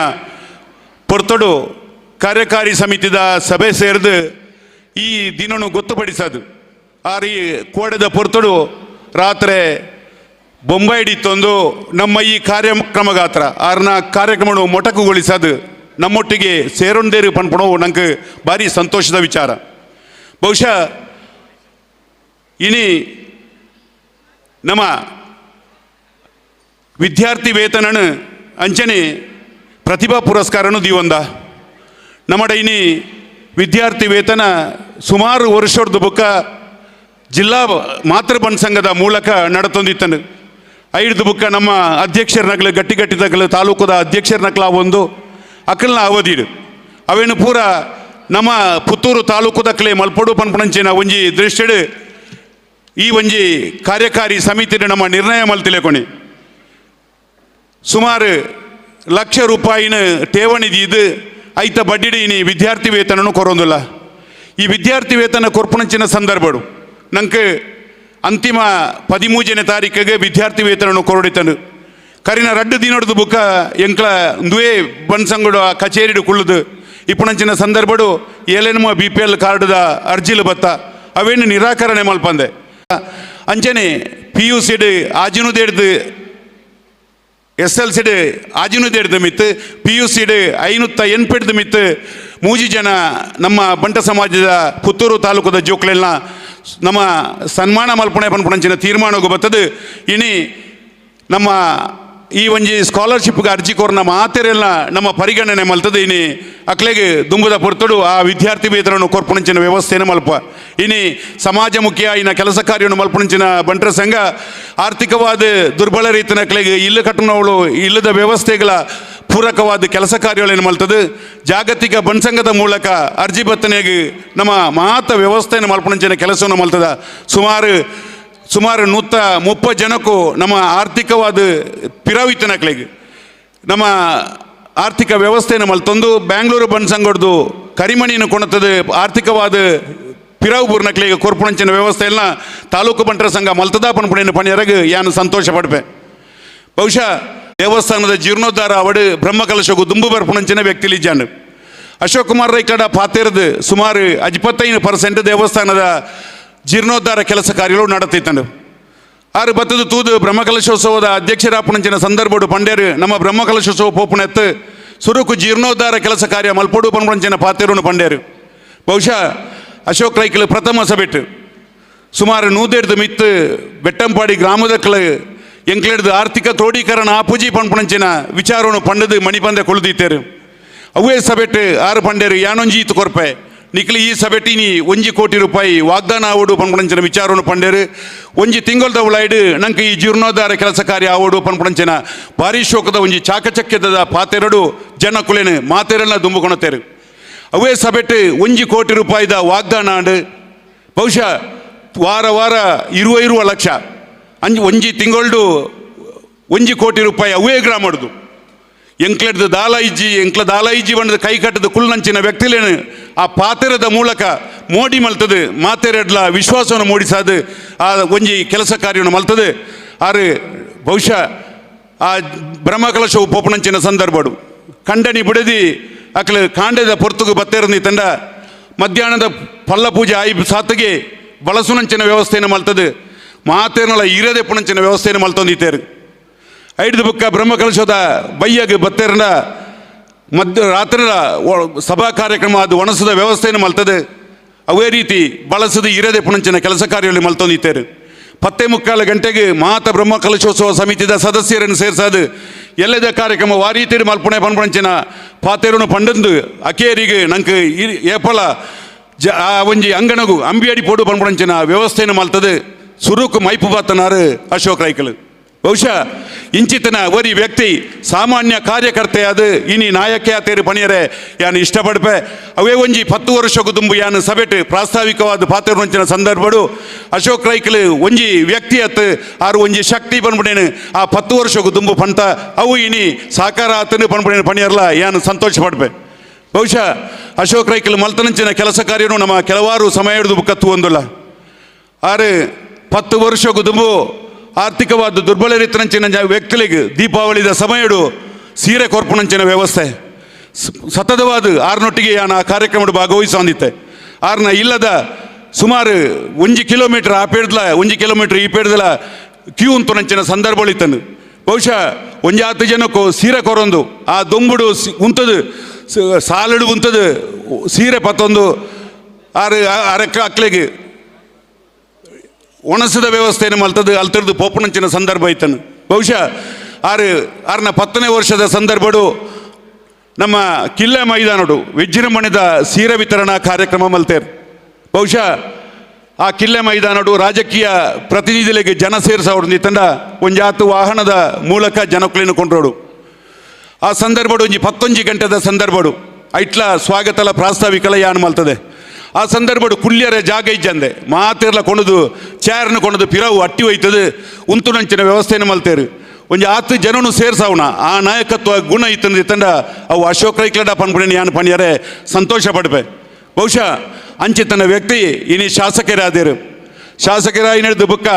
ಪೊರ್ತಡು ಕಾರ್ಯಕಾರಿ ಸಮಿತಿದ ಸಭೆ ಸೇರಿದು ಈ ದಿನನು ಗೊತ್ತುಪಡಿಸದು. ಆರಿ ಕೋಡೆದ ಪೊರ್ತಡು ರಾತ್ರಿ ಬೊಂಬೈಡಿತ್ತೊಂದು ನಮ್ಮ ಈ ಕಾರ್ಯಕ್ರಮ ಗಾತ್ರ ಆರ್ನ ಕಾರ್ಯಕ್ರಮವನ್ನು ಮೊಟಕುಗೊಳಿಸದು ನಮ್ಮೊಟ್ಟಿಗೆ ಸೇರೊಂದೇರು ಪನ್ಪಣವು ನಂಗೆ ಭಾರಿ ಸಂತೋಷದ ವಿಚಾರ. ಬಹುಶಃ ಇನಿ ನಮ್ಮ ವಿದ್ಯಾರ್ಥಿ ವೇತನನು ಅಂಚನೆ ಪ್ರತಿಭಾ ಪುರಸ್ಕಾರನು ದೀವಂದ ನಮ್ಮಡ ಇನಿ ವಿದ್ಯಾರ್ಥಿ ವೇತನ ಸುಮಾರು ವರ್ಷದ ಬುಕ್ಕ ಜಿಲ್ಲಾ ಮಾತೃಬಂಡ್ ಸಂಘದ ಮೂಲಕ ನಡತೊಂದಿತ್ತನು. ಐದು ಬುಕ್ಕ ನಮ್ಮ ಅಧ್ಯಕ್ಷರ ನಕಲು ಗಟ್ಟಿ ಗಟ್ಟಿ ತಗಲು ತಾಲೂಕದ ಅಧ್ಯಕ್ಷರ ನಕಲ ಒಂದು ಅಕಲ್ನ ಅವಧಿಡು ಅವೇನು ಪೂರ ನಮ್ಮ ಪುತ್ತೂರು ತಾಲೂಕುದಕ್ಲೆ ಮಲ್ಪಡು ಪನ್ಪಣಂಚಿನ ಒಂಜಿ ದೃಷ್ಟಿಡು ಈ ಒಂಜಿ ಕಾರ್ಯಕಾರಿ ಸಮಿತಿ ನಮ್ಮ ನಿರ್ಣಯ ಮಲ್ತಿಲೆಕೊಣಿ ಸುಮಾರು ಲಕ್ಷ ರೂಪಾಯಿನ ಠೇವಣಿ ಇದು ಐತ ಬಡ್ಡಿಡಿ ಇನಿ ವಿದ್ಯಾರ್ಥಿ ವೇತನನು ಕೊರೊಂದಿಲ್ಲ. ಈ ವಿದ್ಯಾರ್ಥಿ ವೇತನ ಕೊರ್ಪಣಂಚಿನ ಸಂದರ್ಭಡು ನಂಗೆ ಅಂತಿಮ 13ನೇ ತಾರೀಕಿಗೆ ವಿದ್ಯಾರ್ಥಿ ವೇತನನ್ನು ಕೊರಡಿತನು. ಕರಿನ ರಡ್ಡು ದಿನಡ್ದು ಬುಕ್ಕ ಎಂಕ್ಲ ಒಂದುವೇ ಬನ್ಸಂಗುಡು ಆ ಕಚೇರಿಡು ಕುಳ್ಳುದು ಇಪ್ಪಣಂಚಿನ ಸಂದರ್ಭಡು ಏಲೇನುಮ BPL ಕಾರ್ಡ್ದ ಅರ್ಜಿಲು ಬತ್ತ ಅವೇನು ನಿರಾಕರಣೆ ಮಲ್ಪಂದೆ. ಅಂಚನೆ PUC ಆಜಿನುದೇಡ್ದು SLC ಆಜಿನುದೇಡ್ದು ಮಿತ್ತು PUC 508 ಮಿತ್ತು ಮೂಜಿ ಜನ ನಮ್ಮ ಬಂಟ ಸಮಾಜದ ಪುತ್ತೂರು ತಾಲೂಕದ ಜೋಕ್ಲೆಲ್ಲ ನಮ್ಮ ಸನ್ಮಾನ ಮಲ್ಪಣೆ ಪನ್ಪಣಂಚಿನ ತೀರ್ಮಾನಕ್ಕೆ ಬರ್ತದೆ. ಇನಿ ನಮ್ಮ ಈ ಒಂಜಿ ಸ್ಕಾಲರ್ಶಿಪ್ಗೆ ಅರ್ಜಿ ಕೋರ್ನ ಮಾತೆರೆಲ್ಲ ನಮ್ಮ ಪರಿಗಣನೆ ಮಲ್ತದೆ. ಇನಿ ಅಕ್ಲೆಗೆ ದುಂಬುದ ಪೊರ್ತಡು ಆ ವಿದ್ಯಾರ್ಥಿ ವೇತನವನ್ನು ಕೊರ್ಪಣಂಚಿನ ವ್ಯವಸ್ಥೆಯನ್ನು ಮಲ್ಪ. ಇನಿ ಸಮಾಜಮುಖಿಯ ಇನ್ನ ಕೆಲಸ ಕಾರ್ಯವನ್ನು ಮಲ್ಪಣಂಚಿನ ಬಂಟರ ಸಂಘ ಆರ್ಥಿಕವಾದ ದುರ್ಬಲ ರೀತಿಯ ಅಕ್ಲೆಗೆ ಇಲ್ಲು ಕಟ್ಟುನವಳು ಇಲ್ಲದ ವ್ಯವಸ್ಥೆಗಳ ಪೂರಕವಾದ ಕೆಲಸ ಕಾರ್ಯಗಳನ್ನು ಮಲ್ತದೆ. ಜಾಗತಿಕ ಬನ್ಸಂಘದ ಮೂಲಕ ಅರ್ಜಿ ಬತ್ತನೆಗೆ ನಮ್ಮ ಮಾತ ವ್ಯವಸ್ಥೆಯನ್ನು ಮಲ್ಪಣಂಚಿನ ಕೆಲಸವನ್ನು ಮಲ್ತದ. ಸುಮಾರು 130 ಜನಕ್ಕೂ ನಮ್ಮ ಆರ್ಥಿಕವಾದ ಪಿರಾವಿತನಕ್ಲೆಗೆ ನಮ್ಮ ಆರ್ಥಿಕ ವ್ಯವಸ್ಥೆಯನ್ನು ಮಲ್ತೊಂದು ಬ್ಯಾಂಗ್ಳೂರು ಬನ್ಸಂಗಡ್ದು ಕರಿಮಣಿಯನ್ನು ಕೊಣತದೆ ಆರ್ಥಿಕವಾದ ಪಿರಾವು ಬೂರ್ನಕ್ಲೆಗೆ ಕೊರ್ಪುಣಂಚಿನ ವ್ಯವಸ್ಥೆಯನ್ನ ತಾಲೂಕು ಬಂಟರ ಸಂಘ ಮಲ್ತದಾ ಪನ್ಪುಣಿನ ಪಣಿಯರಗೆ ಯಾನು ಸಂತೋಷ ಪಡ್ಪೆ. ಬಹುಶಃ ದೇವಸ್ಥಾನದ ಜೀರ್ಣೋದ್ಧಾರ ಅವಡು ಬ್ರಹ್ಮಕಲಶಗೂ ದುಂಬು ಬರ್ಪುಣಂಚಿನ ವ್ಯಕ್ತಿಲಿಜ್ಜಾನು ಅಶೋಕ್ ಕುಮಾರ್ ರೈಕಡ ಪಾತೆರದು ಸುಮಾರು 25% ದೇವಸ್ಥಾನದ ಜೀರ್ಣೋದ್ಧಾರ ಕೆಲಸ ಕಾರ್ಯಗಳು ನಡೆತಿತ್ತನು. ಆರು ಬತ್ತದ ತೂದು ಬ್ರಹ್ಮಕಲಶೋತ್ಸವದ ಅಧ್ಯಕ್ಷರಾಪಣಂಚಿನ ಸಂದರ್ಭಡು ಪಂಡೇರು ನಮ್ಮ ಬ್ರಹ್ಮಕಲಶೋತ್ಸವ ಪೋಪುಣೆತ್ತು ಸುರುಕು ಜೀರ್ಣೋದ್ಧಾರ ಕೆಲಸ ಕಾರ್ಯ ಮಲ್ಪೊಡು ಪನ್ಪುಣಂಚಿನ ಪಾತೆರುನು ಪಂಡೇರು. ಬಹುಶಃ ಅಶೋಕ್ ರೈಕಲು ಪ್ರಥಮ ಸಭೆಟ್ಟು ಸುಮಾರು 150 ಮಿತ್ತು ಬೆಟ್ಟಂಪಾಡಿ ಗ್ರಾಮದಕ್ಕಲು ಎಂಕ್ಲೆಡ್ದು ಆರ್ಥಿಕ ಕ್ರೋಢೀಕರಣ ಆಪುಜಿ ಪನ್ಪುಣಂಚಿನ ವಿಚಾರವನ್ನು ಪಂಡದು ಮಣಿಪಂದೆ ಕೊಳ್ದಿತ್ತೇರು. ಅವೇ ಸಭೆಟ್ಟು ಆರು ಪಂಡೇರು ಯಾನೊಂಜಿ ಇತ್ತು ಕೊರ್ಪೆ ನಿಕ್ಲಿ ಈ ಸಭೆಟಿನಿ 1 ಕೋಟಿ ರೂಪಾಯಿ ವಾಗ್ದಾನ ಆವಡು ಪನ್ಪುಣಂಚಿನ ವಿಚಾರವನ್ನು ಪಂಡೇರು ಒಂಜಿ ತಿಂಗೊಳ್ದ ಉಳಾಯ್ಡು ನಂಗೆ ಈ ಜೀರ್ಣೋದ್ಧಾರ ಕೆಲಸ ಕಾರ್ಯ ಆವಡು ಪನ್ಪುಣಂಚಿನ ಭಾರಿ ಶೋಕದ ಒಂಜಿ ಚಾಕಚಕ್ಯದ ಪಾತೆರಡು ಜನಕುಲೇನು ಮಾತೆರನ್ನ ದುಂಬುಕೊಣತೇರು ಅವೇ ಸಭೆಟ್ 1 ಕೋಟಿ ರೂಪಾಯಿದ ವಾಗ್ದಾನ ಆಂಡು ಬಹುಶಃ ವಾರ ವಾರ 20 ಲಕ್ಷ ಅಂಜಿ ಒಂಜಿ ತಿಂಗೊಳ್ಡು 1 ಕೋಟಿ ರೂಪಾಯಿ ಅವೇ ಗ್ರಾಮಡ್ದು ಎಂಕ್ಲೆಡ್ದು ದಾಲ ಇಜ್ಜಿ ಎಂಕ್ಲ ದಾಲ ಇಜ್ಜಿ ಬಂಡದ ಕೈ ಕಟ್ಟದ ಕುಳ್ಳಂಚಿನ ವ್ಯಕ್ತಿಲೇನು ಆ ಪಾತೆರದ ಮೂಲಕ ಮೋಡಿ ಮಲ್ತದು ಮಾತೆರೆಡ್ಲ ವಿಶ್ವಾಸವನ್ನು ಮೂಡಿಸಾದು ಆ ಒಂಜಿ ಕೆಲಸ ಕಾರ್ಯವನ್ನು ಮಲ್ತದು ಆರು ಬಹುಶಃ ಆ ಬ್ರಹ್ಮಕಲಶವು ಪೋಪನಂಚಿನ ಸಂದರ್ಭಡು ಕಂಡನಿ ಬಿಡದಿ ಅಕ್ಲು ಕಾಂಡದ ಪೊರ್ತುಗು ಬತ್ತೇರನಿ ತಂಡ ಮಧ್ಯಾಹ್ನದ ಪಲ್ಲ ಪೂಜೆ ಆಯಿ ಸಾತಿಗೆ ಬಳಸುನಂಚಿನ ವ್ಯವಸ್ಥೆಯನ್ನು ಮಲ್ತದು ಮಾತೇನಲ್ಲ ಇರದೆ ಪುಣಂಚಿನ ವ್ಯವಸ್ಥೆಯನ್ನು ಮಲ್ತೊಂದಿತ್ತೇರು ಐದು ಬುಕ್ಕ ಬ್ರಹ್ಮಕಲಶದ ಬಯ್ಯಗೆ ಬತ್ತೇರನ ಮಧ್ಯ ರಾತ್ರಿ ಸಭಾ ಕಾರ್ಯಕ್ರಮ ಅದು ಒಣಸದ ವ್ಯವಸ್ಥೆಯನ್ನು ಮಲ್ತದೆ ಅವೇ ರೀತಿ ಬಳಸದೆ ಇರದೆ ಪುಣಂಚಿನ ಕೆಲಸ ಕಾರ್ಯದಲ್ಲಿ ಮಲ್ತೊಂದಿತ್ತೇರು 10:45 ಗಂಟೆಗೆ ಮಾತ ಬ್ರಹ್ಮಕಲಶೋತ್ಸವ ಸಮಿತಿದ ಸದಸ್ಯರನ್ನು ಸೇರ್ಸಾದು ಎಲ್ಲದ ಕಾರ್ಯಕ್ರಮ ವಾರೀತಿರು ಮಲ್ಪುಣೆ ಪನ್ಪುಣಂಚಿನ ಪಾತೆರುನು ಪಂಡಂದು ಅಕೇರಿಗೆ ನಂಗೆ ಏಪಲ ಜ ಆ ಒಂಜಿ ಅಂಗಣಗು ಅಂಬಿಯಡಿ ಪೋಡು ಪನ್ಪುಣಂಚಿನ ವ್ಯವಸ್ಥೆಯನ್ನು ಮಲ್ತದೆ ಸುರುಕು ಮೈಪು ಬಾತನಾರು ಅಶೋಕ್ ರೈಕಲ್. ಬಹುಶಃ ಇಂಚಿತನ ಒರಿ ವ್ಯಕ್ತಿ ಸಾಮಾನ್ಯ ಕಾರ್ಯಕರ್ತೆಯಾದ ಇನಿ ನಾಯಕೆ ಆತೇರು ಪಣಿಯರೆ ಯಾನು ಇಷ್ಟಪಡ್ಪೆ ಅವೇ ಒಂಜಿ 10 ವರ್ಷ ದುಂಬು ಯಾನು ಸಭೆಟ್ ಪ್ರಾಸ್ತಾವಿಕವಾದ ಪಾತ್ರ ಸಂದರ್ಭಡು ಅಶೋಕ್ ರೈಕಲ್ ಒಂಜಿ ವ್ಯಕ್ತಿ ಅತ್ ಆರು ಒಂಜಿ ಶಕ್ತಿ ಪನ್ಪುಣೇನು ಆ 10 ವರ್ಷ ದುಂಬು ಪಂತ ಅವು ಇನಿ ಸಾಕಾರ ಆತನು ಪನ್ಪುಣೇನು ಪಣಿಯರ್ಲ ಯಾನು ಸಂತೋಷ ಪಡ್ಪೆ. ಬಹುಶಃ ಅಶೋಕ್ ರೈಕಲ್ ಮಲ್ತನಂಚಿನ ಕೆಲಸ ಕಾರ್ಯನು ನಮ್ಮ ಕೆಲವಾರು ಸಮಯ ಹಿಡಿದು ಬುಕ್ಕತ್ತು ಒಂದುಲ್ಲ ಆರು 10 ವರ್ಷ ದುಂಬು ಆರ್ಥಿಕವಾದ ದುರ್ಬಲ ರೀತಿನಂಚಿನ ವ್ಯಕ್ತಿಗಳಿಗೆ ದೀಪಾವಳಿದ ಸಮಯಡು ಸೀರೆ ಕೊರ್ಪುನಂಚಿನ ವ್ಯವಸ್ಥೆ ಸತತವಾದ ಆರ್ನೊಟ್ಟಿಗೆ ಯಾನ ಆ ಕಾರ್ಯಕ್ರಮದ ಭಾಗವಹಿಸೊಂದಿತ್ತೆ. ಆರ್ನ ಇಲ್ಲದ ಸುಮಾರು 1 ಕಿಲೋಮೀಟರ್ ಆ ಪೇಡ್ದಲ 1 ಕಿಲೋಮೀಟರ್ ಈ ಪೇಡ್ದಲ ಕ್ಯೂ ಉಂತುನಂಚಿನ ಸಂದರ್ಭಗಳಿತ್ತನು. ಬಹುಶಃ 1 ಜನಕ್ಕೂ ಸೀರೆ ಕೊರೊಂದು ಆ ದೊಂಬುಡು ಉಂತದು ಸಾಲಡು ಉಂತದು ಸೀರೆ ಪತ್ತೊಂದು ಆರು ಅರಕ್ಕ ಅಕ್ಲೆಗೆ ಒಣಸದ ವ್ಯವಸ್ಥೆಯನ್ನು ಮಲ್ತದು ಅಲ್ತರದು ಪೋಪುನಂಚಿನ ಸಂದರ್ಭ ಇತ್ತನು. ಬಹುಶಃ ಆರನ 10ನೇ ವರ್ಷದ ಸಂದರ್ಭಡು ನಮ್ಮ ಕಿಲ್ಲೆ ಮೈದಾನಡು ವಿಜೃಂಭಣೆದ ಸೀರೆ ವಿತರಣಾ ಕಾರ್ಯಕ್ರಮ ಮಲ್ತೇರು. ಬಹುಶಃ ಆ ಕಿಲ್ಲೆ ಮೈದಾನಡು ರಾಜಕೀಯ ಪ್ರತಿನಿಧಿಗಳಿಗೆ ಜನ ಸೇರಿಸೋಡು ತಂಡ ಒಂಜಾತು ವಾಹನದ ಮೂಲಕ ಜನಕ್ಕೇನು ಕೊಂಡ್ರೋಡು. ಆ ಸಂದರ್ಭಡು ಒಂಜಿ 11 ಗಂಟೆದ ಸಂದರ್ಭಡು ಐಟ್ಲ ಸ್ವಾಗತಲ ಪ್ರಾಸ್ತಾವಿಕಲ ಯಾನು ಮಲ್ತದೆ. ಆ ಸಂದರ್ಭಡು ಕುಳ್ಳಿಯರ ಜಾಗ ಇಜ್ಜಂದೆ ಮಾತಿರ್ಲ ಕೊಣದು ಚೇರ್ನ ಕೊಣದು ಪಿರವು ಅಟ್ಟಿ ಹೋಯ್ತದೆ ಉಂತುನಂಚಿನ ವ್ಯವಸ್ಥೆಯನ್ನು ಮಲ್ತೇರು. ಒಂಜಿ 10 ಜನನು ಸೇರ್ಸಾವಣ ಆ ನಾಯಕತ್ವ ಗುಣ ಇತ್ತಂದು ತಂಡ ಅವು ಅಶೋಕ್ ರೈಕ್ಲಡ ಪನ್ಪುಣಿ ಯಾನು ಪಣಿಯರೆ ಸಂತೋಷ ಪಡ್ಪೆ. ಬಹುಶಃ ಅಂಚಿತನ ವ್ಯಕ್ತಿ ಇನಿ ಶಾಸಕರಾದೇರು ಶಾಸಕರಾಯಿನದು ಬುಕ್ಕ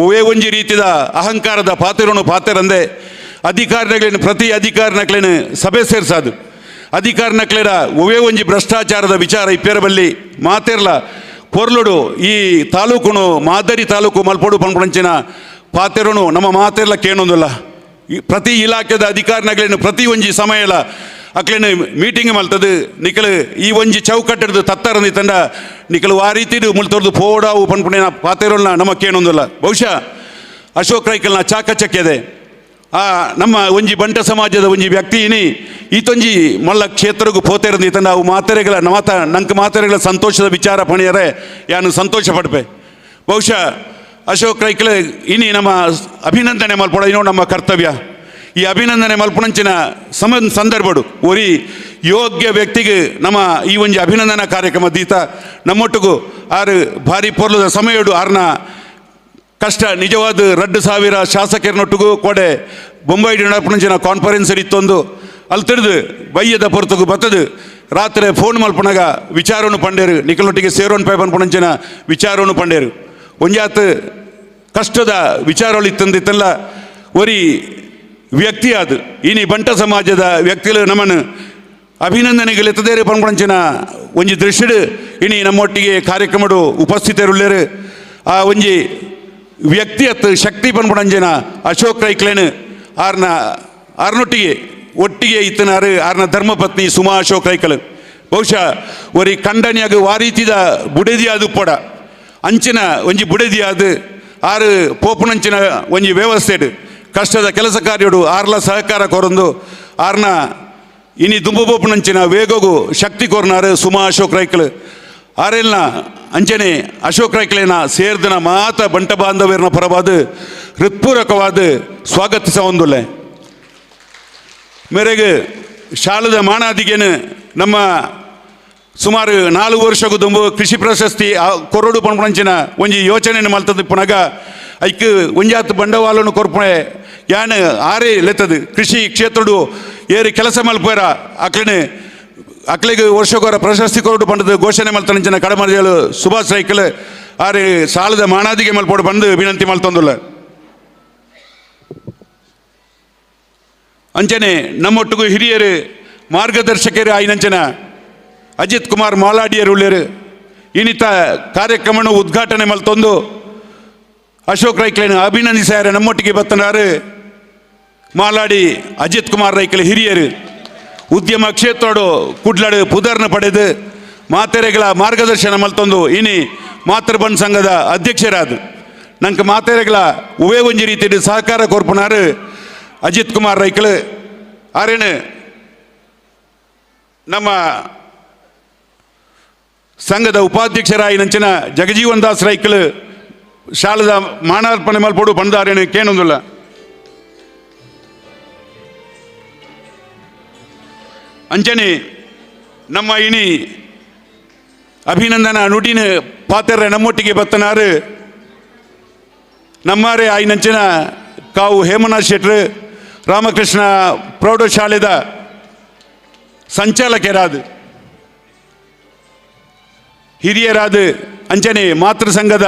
ಒವೇ ಒಂಜಿ ರೀತಿಯ ಅಹಂಕಾರದ ಪಾತ್ರನು ಪಾತ್ರರಂದೆ ಅಧಿಕಾರಿಗಳೇನು ಪ್ರತಿ ಅಧಿಕಾರಿನಕ್ಲೇನು ಸಭೆ ಸೇರ್ಸಾದು ಅಧಿಕಾರಿನಕ್ಲೇರ ಒವೇ ಒಂಜಿ ಭ್ರಷ್ಟಾಚಾರದ ವಿಚಾರ ಇಪ್ಪೇರಬಲ್ಲಿ ಮಾತಿರ್ಲ ಪೊರ್ಲುಡು ಈ ತಾಲೂಕುನು ಮಾದರಿ ತಾಲೂಕು ಮಲ್ಪೊಡು ಪನ್ಪುಣಂಚಿನ ಪಾತೆರುನು ನಮ್ಮ ಮಾತಿರ್ಲ ಕೇಣೊಂದುಲ್ಲ. ಪ್ರತಿ ಇಲಾಖೆದ ಅಧಿಕಾರಿನಕ್ಲೇನು ಪ್ರತಿ ಒಂಜಿ ಸಮಯಲ ಅಕ್ಲೇನು ಮೀಟಿಂಗ್ ಮಲ್ತದು ನಿಕಲು ಈ ಒಂಜಿ ಚೌಕಟ್ಟಿಡ್ದು ತತ್ತರಂದಿ ತಂಡ ನಿಕಲು ಆ ರೀತಿಡು ಮುಲ್ತೊರ್ದು ಪೋಡಾವು ಪನ್ಪುಣಿನ ಪಾತೆರುಲ್ನ ನಮ್ಮ ಕೇಣೊಂದುಲ್ಲ. ಬಹುಶಃ ಅಶೋಕ್ ರೈಕಲ್ನ ಚಾಕಚಕ್ಯದೆ ಆ ನಮ್ಮ ಒಂಜಿ ಬಂಟ ಸಮಾಜದ ಒಂಜಿ ವ್ಯಕ್ತಿ ಇನಿ ಈತೊಂಜಿ ಮಲ್ಲ ಕ್ಷೇತ್ರಗೂ ಪೋತೆರಂದಿ ತಂಡ ಅವು ಮಾತೆರೆಗಳ ಮಾತ ನಂಗೆ ಮಾತೆರೆಗಳ ಸಂತೋಷದ ವಿಚಾರ ಪಣಿಯರೆ ಯಾನು ಸಂತೋಷ ಪಡ್ಪೆ. ಬಹುಶಃ ಅಶೋಕ್ ರೈಕಲ್ ಇನಿ ನಮ್ಮ ಅಭಿನಂದನೆ ಮಲ್ಪೊಡ ಇನ್ನೋ ನಮ್ಮ ಕರ್ತವ್ಯ. ಈ ಅಭಿನಂದನೆ ಮಲ್ಪುಣಂಚಿನ ಸಂದರ್ಭಡು ಒರಿ ಯೋಗ್ಯ ವ್ಯಕ್ತಿಗೆ ನಮ್ಮ ಈ ಒಂಜಿ ಅಭಿನಂದನಾ ಕಾರ್ಯಕ್ರಮ ದೀತ ನಮ್ಮೊಟ್ಟಿಗೂ ಆರು ಭಾರಿ ಪೊರ್ಲದ ಸಮಯಡು ಆರ್ನ ಕಷ್ಟ ನಿಜವಾದ 2000 ಶಾಸಕರನ್ನೊಟ್ಟಿಗೂ ಕೊಡೆ ಬೊಂಬೈ ನಡಪುಣಂಚಿನ ಕಾನ್ಫರೆನ್ಸ್ ಇತ್ತೊಂದು ಅಲ್ಲಿ ತಿಳಿದು ಬಯ್ಯದ ಪೊರ್ತಗೂ ಬತ್ತದು ರಾತ್ರಿ ಫೋನ್ ಮಲ್ಪನಾಗ ವಿಚಾರವನ್ನು ಪಂಡೇರು ನಿಕಲೊಟ್ಟಿಗೆ ಸೇರೋನ್ ಪೈ ಪನ್ಪುಣಂಚಿನ ವಿಚಾರವನ್ನು ಪಂಡೇರು ಒಂಜಾತ್ ಕಷ್ಟದ ವಿಚಾರಗಳು ಇತ್ತಂದಿತ್ತಲ್ಲ ಒರಿ ವ್ಯಕ್ತಿ ಅದು ಇನಿ ಬಂಟ ಸಮಾಜದ ವ್ಯಕ್ತಿಗಳು ನಮ್ಮನ್ನು ಅಭಿನಂದನೆಗಳು ಎತ್ತದೇರು ಪನ್ಪುಣಂಚಿನ ಒಂಜಿ ದೃಷ್ಟಿಡು ಇನಿ ನಮ್ಮೊಟ್ಟಿಗೆ ಕಾರ್ಯಕ್ರಮಡು ಉಪಸ್ಥಿತರುಳ್ಳೇರು ಆ ಒಂಜಿ ವ್ಯಕ್ತಿ ಅತ್ತು ಶಕ್ತಿ ಪನ್ಪುಣಂಜಿನ ಅಶೋಕ್ ರೈಕ್ಲೇನು ಆರ್ನ ಆರ್ನೊಟ್ಟಿಗೆ ಒಟ್ಟಿಗೆ ಇತ್ತನಾರು ಆರ್ನ ಧರ್ಮಪತ್ನಿ ಸುಮಾ ಅಶೋಕ್ ರೈಕಲ್. ಬಹುಶಃ ಒರಿ ಕಂಡನಿಯಾಗ ವಾರೀತಿದ ಬುಡೆದಿಯಾದು ಪೊಡ ಅಂಚಿನ ಒಂಜಿ ಬುಡೆದಿಯಾದು ಆರು ಪೋಪುನಂಚಿನ ಒಂಜಿ ವ್ಯವಸ್ಥೆಡು ಕಷ್ಟದ ಕೆಲಸ ಕಾರ್ಯಡು ಆರ್ಲ ಸಹಕಾರ ಕೊರೊಂದು ಆರ್ನ ಇನಿ ದುಂಬು ಪೋಪುನಂಚಿನ ವೇಗಗೂ ಶಕ್ತಿ ಕೊರ್ನಾರು ಸುಮಾ ಅಶೋಕ್ ರೈಕಲ್. ಆರೆಲ್ನ ಅಂಚನೆ ಅಶೋಕ್ ರೈಕ್ಲೇನ ಸೇರ್ದನ ಮಾತ ಬಂಟ ಬಾಂಧವ್ಯರನ ಪರವಾದ ಹೃತ್ಪೂರ್ವಕವಾದ ಸ್ವಾಗತಿಸ ಹೊಂದುಲ್ಲೆ. ಮೇರೆಗೆ ಶಾಲದ ಮಾಣಾದಿಗೇನು ನಮ್ಮ ಸುಮಾರು 4 ವರ್ಷಕ್ಕೂ ದುಂಬು ಕೃಷಿ ಪ್ರಶಸ್ತಿ ಕೊರಡು ಪಣಪಣಂಚಿನ ಒಂಜಿ ಯೋಚನೆಯನ್ನು ಮಲ್ತದ ಪುನಗ ಐಕ್ ಒಂಜಾತ್ ಬಂಡವಾಳನು ಕೊರ್ಪಣೆ ಯಾನ್ ಆರೇ ಲೆತ್ತದು ಕೃಷಿ ಕ್ಷೇತ್ರಡು ಏರು ಕೆಲಸ ಮಲ್ಪೇರ ಅಕ್ಲನೆ ಅಕ್ಲಿಗೆ ವರ್ಷಕ್ಕೊರ ಪ್ರಶಸ್ತಿ ಕೊರಡು ಪಂಡದು ಘೋಷಣೆ ಮಲ್ತನಂಚಿನ ಕಡಮರ್ಜಲು ಸುಭಾಷ್ ರೈಕಲ್ ಆರೆ ಸಾಲದ ಮಾಣಾದಿಗೆ ಮಲ್ಪೋಡು ಬಂದು ವಿನಂತಿ ಮಲ್ತೊಂದುಲ್ಲ. ಅಂಚನೆ ನಮ್ಮೊಟ್ಟಿಗೂ ಹಿರಿಯರು ಮಾರ್ಗದರ್ಶಕರು ಆಯ್ನಂಚನ ಅಜಿತ್ ಕುಮಾರ್ ಮಾಲಾಡಿಯರು ಉಳ್ಳೇರು ಇನ್ನಿತ ಕಾರ್ಯಕ್ರಮವನ್ನು ಉದ್ಘಾಟನೆ ಮಲ್ತೊಂದು ಅಶೋಕ್ ರೈಕ್ಲೇನ ಅಭಿನಂದಿಸಾರ ನಮ್ಮೊಟ್ಟಿಗೆ ಬತ್ತನಾರು ಮಾಲಾಡಿ ಅಜಿತ್ ಕುಮಾರ್ ರೈಕ್ಲೆ ಹಿರಿಯರು ಉದ್ಯಮ ಕ್ಷೇತ್ರೋಡು ಕುಡ್ಲಾಡು ಪುದರ್ನ ಪಡೆದು ಮಾತೆರೆಗಳ ಮಾರ್ಗದರ್ಶನ ಮಲ್ತೊಂದು ಇನಿ ಮಾತೃಬನ್ ಸಂಘದ ಅಧ್ಯಕ್ಷರಾದ ನಂಗೆ ಮಾತೆರೆಗಳ ಉವೇ ಒಂಜಿ ರೀತಿಯಲ್ಲಿ ಸಹಕಾರ ಕೊರ್ಪುನಾರು ಅಜಿತ್ ಕುಮಾರ್ ರೈಕ್ಲು ಆರೇನು ನಮ್ಮ ಸಂಘದ ಉಪಾಧ್ಯಕ್ಷರಾಯಿ ನಂಚಿನ ಜಗಜೀವನ್ ದಾಸ್ ರೈಕ್ಲು ಶಾಲದ ಮಾನಾರ್ಪಣೆ ಮಲ್ಪೋಡು ಬಂದಾರೇನು ಕೇನೊಂದುಲ್ಲ. ಅಂಚನೆ ನಮ್ಮ ಇನಿ ಅಭಿನಂದನ ನುಡಿನ ಪಾತೆರ ನಮ್ಮೊಟ್ಟಿಗೆ ಬತ್ತನಾರು ನಮ್ಮಾರೆ ಆಯ್ನಂಚಿನ ಕಾವು ಹೇಮನಾಥ್ ಶೆಟ್ರು ರಾಮಕೃಷ್ಣ ಪ್ರೌಢಶಾಲೆದ ಸಂಚಾಲಕರಾದ ಹಿರಿಯರಾದ ಅಂಚನೆ ಮಾತೃ ಸಂಘದ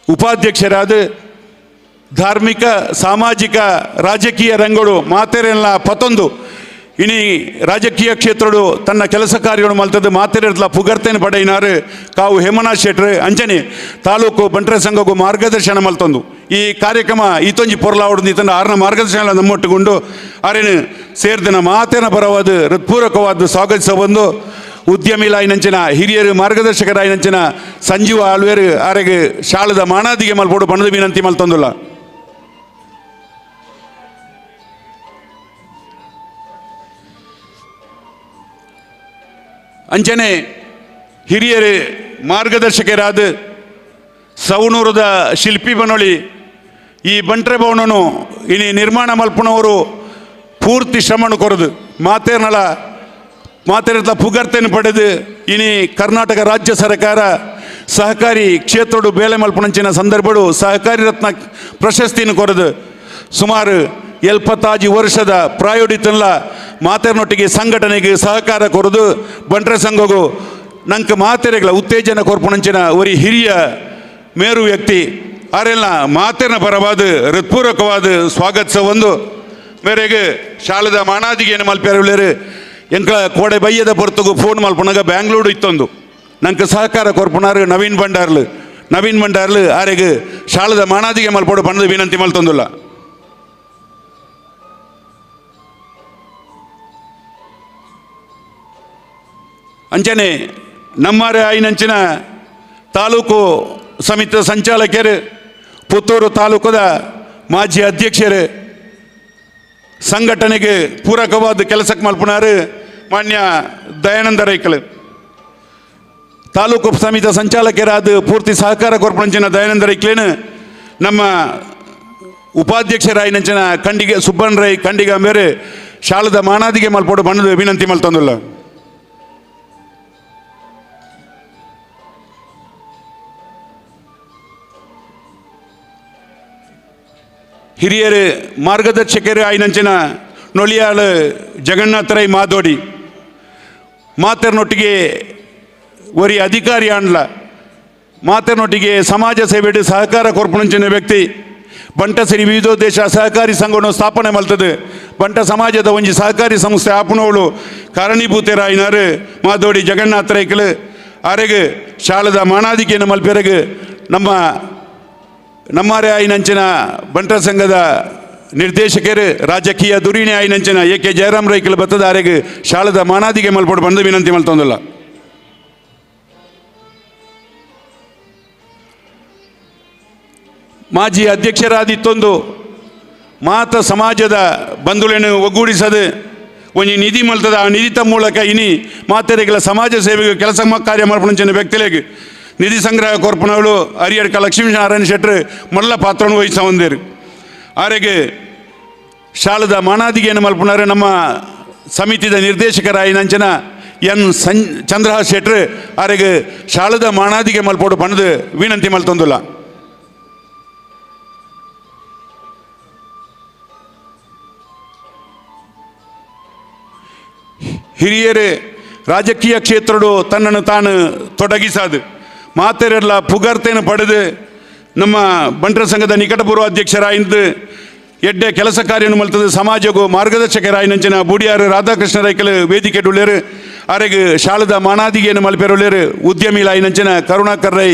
ಉಪಾಧ್ಯಕ್ಷರಾದ ಧಾರ್ಮಿಕ ಸಾಮಾಜಿಕ ರಾಜಕೀಯ ರಂಗಡು ಮಾತೆರೆಲ್ಲ ಪತೊಂದು ಇನಿ ರಾಜಕೀಯ ಕ್ಷೇತ್ರಡು ತನ್ನ ಕೆಲಸ ಕಾರ್ಯಗಳು ಮಲ್ತದ್ದು ಮಾತೆರೆಲ್ಲ ಪುಗರ್ತೇನೆ ಪಡೆಯಿನಾರು ಕಾವು ಹೇಮನಾಥ್ ಶೆಟ್ರು ಅಂಚನೆ ತಾಲೂಕು ಬಂಟರ ಸಂಘಕ್ಕೂ ಮಾರ್ಗದರ್ಶನ ಮಲ್ತೊಂದು ಈ ಕಾರ್ಯಕ್ರಮ ಈತೊಂಜಿ ಪೊರ್ಲಾವಡು ಈತನ ಆರನ ಮಾರ್ಗದರ್ಶನ ನಮ್ಮೊಟ್ಟುಗೊಂಡು ಆರೇನು ಸೇರ್ದಿನ ಮಾತೇನ ಪರವಾದ ಹೃತ್ಪೂರ್ವಕವಾದ ಸ್ವಾಗತಿಸ ಬಂದು ಉದ್ಯಮಿಲಾಯಿನಂಚಿನ ಹಿರಿಯರು ಮಾರ್ಗದರ್ಶಕರಾಯಿನಂಚಿನ ಸಂಜೀವ ಆಳ್ವೇರು ಆರೆಗೆ ಶಾಲದ ಮಾಣಾದಿಗೆ ಮಲ್ಪೋಡು ಬಣ್ಣದ ವಿನಂತಿ ಮಲ್ತೊಂದುಲ್ಲ. ಅಂಚನೆ ಹಿರಿಯರು ಮಾರ್ಗದರ್ಶಕರಾದ ಸವಣೂರದ ಶಿಲ್ಪಿ ಬನೊಳಿ ಈ ಬಂಟ್ರೆ ಭವನನು ಇನಿ ನಿರ್ಮಾಣ ಮಲ್ಪುನವರು ಪೂರ್ತಿ ಶ್ರಮನು ಕೊರದು ಮಾತೇರ್ನಳ ಮಾತೆರತ್ಲ ಪುಗರ್ತೇನೆ ಪಡೆದು ಇನಿ ಕರ್ನಾಟಕ ರಾಜ್ಯ ಸರ್ಕಾರ ಸಹಕಾರಿ ಕ್ಷೇತ್ರಡು ಬೇಲೆ ಮಲ್ಪುನಂಚಿನ ಸಂದರ್ಭಡು ಸಹಕಾರಿ ರತ್ನ ಪ್ರಶಸ್ತಿಯನ್ನು ಕೊರದು ಸುಮಾರು 75 ವರ್ಷದ ಪ್ರಾಯೋಡಿತಲ್ಲ ಮಾತೆರ್ನೊಟ್ಟಿಗೆ ಸಂಘಟನೆಗೆ ಸಹಕಾರ ಕೊರದು ಬಂಟ್ರೆ ಸಂಘಗೂ ನಂಗೆ ಮಾತೆರೆಗಳ ಉತ್ತೇಜನ ಕೊರ್ಪುನಂಚಿನ ಒರಿ ಹಿರಿಯ ಮೇರು ವ್ಯಕ್ತಿ ಆರೆಲ್ಲ ಮಾತೆನ ಪರವಾದ ಹೃತ್ಪೂರ್ವಕವಾದ ಸ್ವಾಗತಿಸ ಒಂದು ಮೇರೆಗೆ ಶಾಲದ ಮಾಣಾದಿಗೇನು ಮಲ್ಪೇರು ಎಂಕ ಕೋಡೆ ಬಯ್ಯದ ಪೊರ್ತಗೂ ಫೋನ್ ಮಲ್ಪುನಾಗ ಬ್ಯಾಂಗ್ಳೂರು ಇತ್ತೊಂದು ನಂಗೆ ಸಹಕಾರ ಕೊರ್ಪುನಾರು ನವೀನ್ ಭಂಡಾರ್ಲು ನವೀನ್ ಭಂಡಾರ್ಲು ಆರೆಗೆ ಶಾಲದ ಮಾಣಾದಿಗೆ ಮಲ್ಪೋಡು ಬಣ್ಣದ ವಿನಂತಿ ಮಲ್ತೊಂದುಲ್ಲ. ಅಂಚನೆ ನಮ್ಮಾರೆ ಆಯಿನಂಚಿನ ತಾಲೂಕು ಸಮಿತಿ ಸಂಚಾಲಕರು ಪುತ್ತೂರು ತಾಲೂಕದ ಮಾಜಿ ಅಧ್ಯಕ್ಷರು ಸಂಘಟನೆಗೆ ಪೂರಕವಾದ ಕೆಲಸಕ್ಕೆ ಮಲ್ಪುನಾರು ಮಾನ್ಯ ದಯಾನಂದ ರೈಕಲ್ ತಾಲೂಕು ಸಮಿತಿ ಸಂಚಾಲಕರಾದ ಪೂರ್ತಿ ಸಹಕಾರ ಕೊರ್ಪುನಂಚಿನ ದಯಾನಂದ ರೈಕ್ಲೇನು ನಮ್ಮ ಉಪಾಧ್ಯಕ್ಷರಾಯಿನಂಚಿನ ಖಂಡಿಗೆ ಸುಬ್ಬಣ್ಣ ರೈ ಖಂಡಿಗ ಮೇರೆ ಶಾಲದ ಮಾಣಾದಿಗೆ ಮಲ್ಪೋಡು ಬಣ್ಣದ ವಿನಂತಿ ಮಲ್ತೊಂದುಲ್ಲ. ಹಿರಿಯರು ಮಾರ್ಗದರ್ಶಕರು ಆಯ್ನಂಚಿನ ನೊಳಿಯಾಳು ಜಗನ್ನಾಥರೈ ಮಾದೋಡಿ ಮಾತರ್ನೊಟ್ಟಿಗೆ ಒರಿ ಅಧಿಕಾರಿ ಆಂಡ್ಲ ಮಾತರ್ನೊಟ್ಟಿಗೆ ಸಮಾಜ ಸೇವೆಡು ಸಹಕಾರ ಕೊರ್ಪುನಂಚಿನ ವ್ಯಕ್ತಿ ಬಂಟಸಿರಿ ವಿವಿಧೋದ್ದೇಶ ಸಹಕಾರಿ ಸಂಘವನ್ನು ಸ್ಥಾಪನೆ ಮಲ್ತದೆ ಬಂಟ ಸಮಾಜದ ಒಂಜಿ ಸಹಕಾರಿ ಸಂಸ್ಥೆ ಆಪುನವಳು ಕಾರಣೀಭೂತರಾಯಿನಾರು ಮಾದೋಡಿ ಜಗನ್ನಾಥ ರೈಕಲು ಆರೆಗೆ ಶಾಲದ ಮಾಣಾದಿಕೆಯನ್ನು ಮಲ್ಪೆರಗು ನಮ್ಮ ನಮ್ಮಾರೆ ಆಯಿನಂಚಿನ ಬಂಟರ ಸಂಘದ ನಿರ್ದೇಶಕರು ರಾಜಕೀಯ ಧುರೀಣಿ ಆಯಿನಂಚಿನ ಎ ಕೆ ಜಯರಾಮ್ ರೈಕಲ್ ಬತ್ತದ ಆರೆಗೆ ಶಾಲದ ಮಾನಾದಿಗೆ ಮಲ್ಪೋಡು ಬಂದು ವಿನಂತಿ ಮಲ್ತೊಂದುಲ್ಲ. ಮಾಜಿ ಅಧ್ಯಕ್ಷರಾದಿತ್ತೊಂದು ಮಾತ ಸಮಾಜದ ಬಂಧುಗಳನ್ನು ಒಗ್ಗೂಡಿಸದೆ ಒಂಜಿ ನಿಧಿ ಮಲ್ತದ ಆ ನಿಧಿತ ಮೂಲಕ ಇನಿ ಮಾತೆರೆಗಳ ಸಮಾಜ ಸೇವೆಗೆ ಕೆಲಸ ಕಾರ್ಯ ಮಲ್ಪುನಂಚಿನ ವ್ಯಕ್ತಿಲೆಗ್ ನಿಧಿ ಸಂಗ್ರಹ ಕೊರ್ಪುನವಳು ಅರಿಯಡ್ಕ ಲಕ್ಷ್ಮೀನಾರಾಯಣ ಶೆಟ್ಟರು ಮೊದಲ ಪಾತ್ರವನ್ನು ವಹಿಸ ಹೊಂದಿರು. ಆರೆಗೆ ಶಾಲದ ಮಾನಾದಿಗೆಯನ್ನು ಮಲ್ಪುನಾರೆ ನಮ್ಮ ಸಮಿತಿದ ನಿರ್ದೇಶಕರಾಯಿನಂಚಿನ ಎನ್ ಚಂದ್ರಹಾಸ್ ಶೆಟ್ಟರು ಆರೆಗೆ ಶಾಲದ ಮಾನಾದಿಗೆ ಮಲ್ಪೋಡು ಪಣದು ವಿನಂತಿ ಮಲ್ತೊಂದುಲ್ಲ. ಹಿರಿಯರೇ ರಾಜಕೀಯ ಕ್ಷೇತ್ರಡು ತನ್ನನ್ನು ತಾನು ತೊಡಗಿಸಾದು ಮಾತೆರೆಲ್ಲ ಪುಗರ್ತೇನು ಪಡೆದು ನಮ್ಮ ಬಂಟರ ಸಂಘದ ನಿಕಟಪೂರ್ವ ಅಧ್ಯಕ್ಷರಾయింದು ಎಡ್ಡೆ ಕೆಲಸ ಕಾರ್ಯವನ್ನು ಮಲ್ತದೆ ಸಮಾಜಕ್ಕೂ ಮಾರ್ಗದರ್ಶಕರಾಯಿನಂಚಿನ ಬೂಡಿಯಾರು ರಾಧಾಕೃಷ್ಣ ರೈಕಲ್ ವೇದಿಕೆ ಉಳ್ಳೇರು ಆರೆಗ್ ಶಾಲದ ಮಾನಾದಿಗೆಯನ್ನು ಮಲ್ಪೆರುಳ್ಳೇರು ಉದ್ಯಮಿಲಾಯಿನಂಚಿನ ಕರುಣಾಕರ್ ರೈ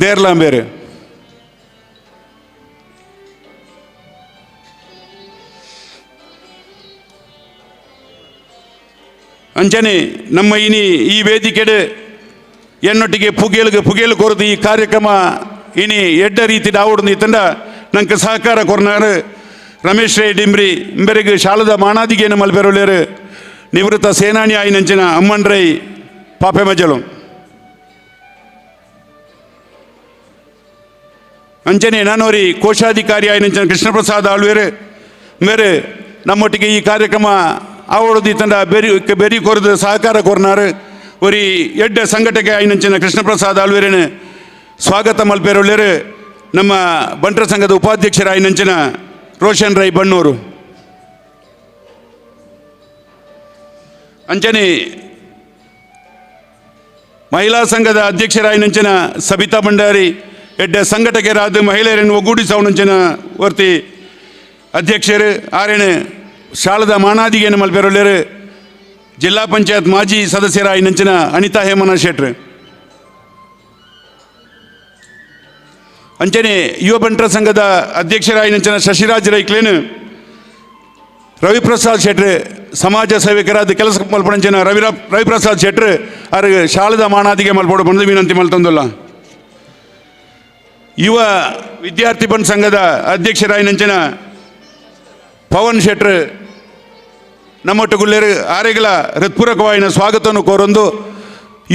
ದೇರ್ಲಾಂಬೇರು. ಅಂಚನೆ ನಮ್ಮ ಇನಿ ಈ ವೇದಿಕೆಡೆ ಎನ್ನೊಟ್ಟಿಗೆ ಪುಗೇಲ್ಗೆ ಪುಗೇಲು ಕೊರದು ಈ ಕಾರ್ಯಕ್ರಮ ಇನಿ ಎಡ್ಡ ರೀತಿ ದಾವಡು ಇತ್ತಂಡ ನಂಗೆ ಸಹಕಾರ ಕೊರ್ನಾರು ರಮೇಶ್ ರೈ ಡಿಂಬ್ರಿ ಇಂಬರಿಗೆ ಶಾಲದ ಮಾನಾದಿಗೆಯನ್ನು ಮಲ್ಪೆರುಳ್ಳೇರು ನಿವೃತ್ತ ಸೇನಾನಿ ಆಯಿನಂಚಿನ ಅಮ್ಮನ್ ರೈ ಪಾಪೆ ಮಜಲು. ಅಂಚನೆ ನಾನೋರಿ ಕೋಶಾಧಿಕಾರಿ ಆಯಿನಂಚಿನ ಕೃಷ್ಣಪ್ರಸಾದ್ ಆಳ್ವೇರು ಮೇರೆ ನಮ್ಮೊಟ್ಟಿಗೆ ಈ ಕಾರ್ಯಕ್ರಮ ಆವಡದಿ ತಂಡ ಬೆರಿ ಬೆರಿ ಕೊರದು ಸಹಕಾರ ಕೊರ್ನಾರು ಒರಿ ಎಡ್ಡ ಸಂಘಟಕ ಆಯಿನಂಚಿನ ಕೃಷ್ಣಪ್ರಸಾದ್ ಆಳ್ವೇರನ ಸ್ವಾಗತ ಮಲ್ಪೆರುಳ್ಳೇರು ನಮ್ಮ ಬಂಟರ ಸಂಘದ ಉಪಾಧ್ಯಕ್ಷರಾಯಿನಂಚಿನ ರೋಷನ್ ರೈ ಬಣ್ಣೂರು. ಅಂಚನೆ ಮಹಿಳಾ ಸಂಘದ ಅಧ್ಯಕ್ಷರಾಯಿನಂಚಿನ ಸಬಿತಾ ಭಂಡಾರಿ ಎಡ್ಡ ಸಂಘಟಕರಾದ ಮಹಿಳೆಯರನ್ನು ಒಗ್ಗೂಡಿಸವನಂಚಿನ ವರ್ತಿ ಅಧ್ಯಕ್ಷರು ಆರೇನು ಶಾಲದ ಮಾನಾದಿಗೆಯನ್ನು ಮಲ್ಪೆರುಳ್ಳೇರು ಜಿಲ್ಲಾ ಪಂಚಾಯತ್ ಮಾಜಿ ಸದಸ್ಯರಾಯಿನಂಚಿನ ಅನಿತಾ ಹೇಮನ ಶೆಟ್ರು. ಅಂಚನೆ ಯುವ ಬಂಟರ ಸಂಘದ ಅಧ್ಯಕ್ಷರಾಯಿನಂಚಿನ ಶಶಿರಾಜ್ ರೈಕ್ಲೇನು ರವಿಪ್ರಸಾದ್ ಶೆಟ್ರು ಸಮಾಜ ಸೇವಕರಾದ ಕೆಲಸ ಮಲ್ಪಣಂಚಿನ ರವಿಪ್ರಸಾದ್ ಶೆಟ್ರು ಅರು ಶಾಲದ ಮಾನಾದಿಗೆ ಮಲ್ಪೋಡು ಬಂದು ವಿನಂತಿ ಮಲ್ತೊಂದುಲ್ಲ. ಯುವ ವಿದ್ಯಾರ್ಥಿ ಬಂಟ್ ಸಂಘದ ಅಧ್ಯಕ್ಷರಾಯಿನಂಚಿನ ಪವನ್ ಶೆಟ್ರು ನಮ್ಮೊಟ್ಟುಗುಲ್ಲೇರು ಆರೆಗಳ ಹೃತ್ಪೂರ್ವಕವಾಯಿನ ಸ್ವಾಗತವನ್ನು ಕೋರೊಂದು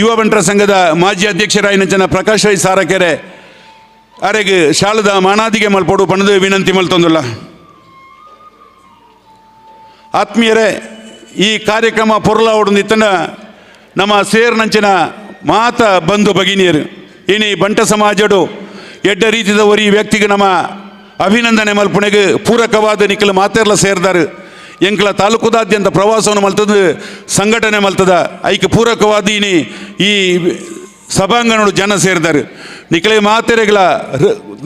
ಯುವ ಬಂಟರ ಸಂಘದ ಮಾಜಿ ಅಧ್ಯಕ್ಷರಾಯಿನಂಚಿನ ಪ್ರಕಾಶ್ ರೈ ಸಾರಕೆರೆ ಅರೆಗೆ ಶಾಲದ ಮಾನಾದಿಗೆ ಮಲ್ಪೋಡು ಪಣದು ವಿನಂತಿ ಮಲ್ತೊಂದುಲ್ಲ. ಆತ್ಮೀಯರೇ, ಈ ಕಾರ್ಯಕ್ರಮ ಪೊರ್ಲಾವಡು ಇತ್ತಂಡ ನಮ್ಮ ಸೇರ್ನಂಚಿನ ಮಾತ ಬಂಧು ಭಗಿನಿಯರು ಇನಿ ಬಂಟ ಸಮಾಜಡು ಎಡ್ಡ ರೀತಿದ ಒರಿ ವ್ಯಕ್ತಿಗೆ ನಮ್ಮ ಅಭಿನಂದನೆ ಮಲ್ಪುಣೆಗೆ ಪೂರಕವಾದ ನಿಖಲ ಮಾತೆರ್ಲ ಸೇರ್ದಾರು. ಎಂಕಲ ತಾಲೂಕುದಾದ್ಯಂತ ಪ್ರವಾಸವನ್ನು ಮಲ್ತದ ಸಂಘಟನೆ ಮಲ್ತದ ಐಕೆ ಪೂರಕವಾದ ಇನಿ ಈ ಸಭಾಂಗಣಡು ಜನ ಸೇರಿದಾರೆ. ನಿಖಲೆ ಮಾತೆರೆಗಳ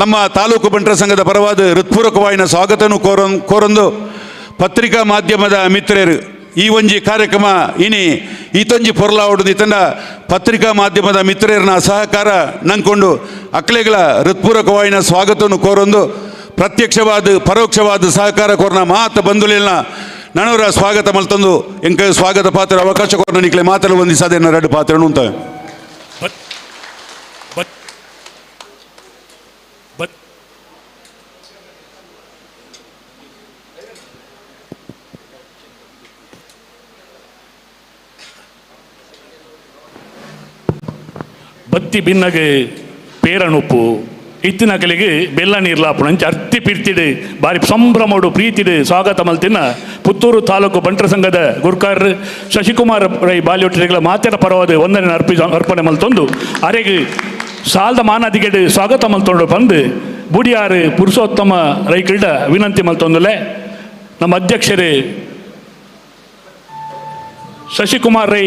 ನಮ್ಮ ತಾಲೂಕು ಬಂಟರ ಸಂಘದ ಪರವಾದ ಹೃತ್ಪೂರ್ವಕವಾಯಿನ ಸ್ವಾಗತವನ್ನು ಕೋರೊಂದು ಪತ್ರಿಕಾ ಮಾಧ್ಯಮದ ಮಿತ್ರರು ಈ ಒಂಜಿ ಕಾರ್ಯಕ್ರಮ ಇನಿ ಈತೊಂಜಿ ಪೊರ್ಲಾವಡು ಇತ್ತಂಡ ಪತ್ರಿಕಾ ಮಾಧ್ಯಮದ ಮಿತ್ರರನ್ನ ಸಹಕಾರ ನಂಕೊಂಡು ಅಕ್ಲೆಗಳ ಹೃತ್ಪೂರ್ವಕವಾಯಿನ ಸ್ವಾಗತವನ್ನು ಕೋರೊಂದು ಪ್ರತ್ಯಕ್ಷವಾದ ಪರೋಕ್ಷವಾದ ಸಹಕಾರ ಕೋರ್ನ ಮಾತ ಬಂಧುಲಿನ ನನವರ ಸ್ವಾಗತ ಮಲ್ತೊಂದು ಎಂಕ ಸ್ವಾಗತ ಪಾತ್ರ ಅವಕಾಶ ಕೋರ್ನ ನಿಕ್ಲೆ ಮಾತಲು ಒಂದಿಸಾದೇನ ಎರಡು ಪಾತ್ರ ಉಂಟ. ಬತ್ತಿ ಬಿನ್ನಗೆ ಪೇರನುಪ್ಪು ಇತ್ತಿನಕಲಿಗೆ ಬೆಲ್ಲ ನೀರ್ಲಾಪುಣಂಚ ಅರ್ತಿ ಪಿರ್ತಿಡು ಬಾರಿ ಸಂಭ್ರಮಡು ಪ್ರೀತಿಡು ಸ್ವಾಗತ ಮಲ್ತಿನ ಪುತ್ತೂರು ತಾಲೂಕು ಬಂಟರ ಸಂಘದ ಗುರ್ಕಾರ್ ಶಶಿಕುಮಾರ್ ರೈ ಬಾಲಿಯೊಟ್ಟಿಗಳ ಮಾತೆರ ಪರವಾದ ವಂದನೆ ಅರ್ಪಣೆ ಮಲ್ತೊಂದು ಅರೆಗೆ ಸಾಲದ ಮಾನಾದಿಗೆಡು ಸ್ವಾಗತ ಮಲ್ತೊಂಡು ಬಂದು ಬುಡಿಯಾರು ಪುರುಷೋತ್ತಮ ರೈಕಿಲ್ಡ ವಿನಂತಿ ಮಲ್ತೊಂದುಲೆ ನಮ್ಮ ಅಧ್ಯಕ್ಷರು ಶಶಿಕುಮಾರ್ ರೈ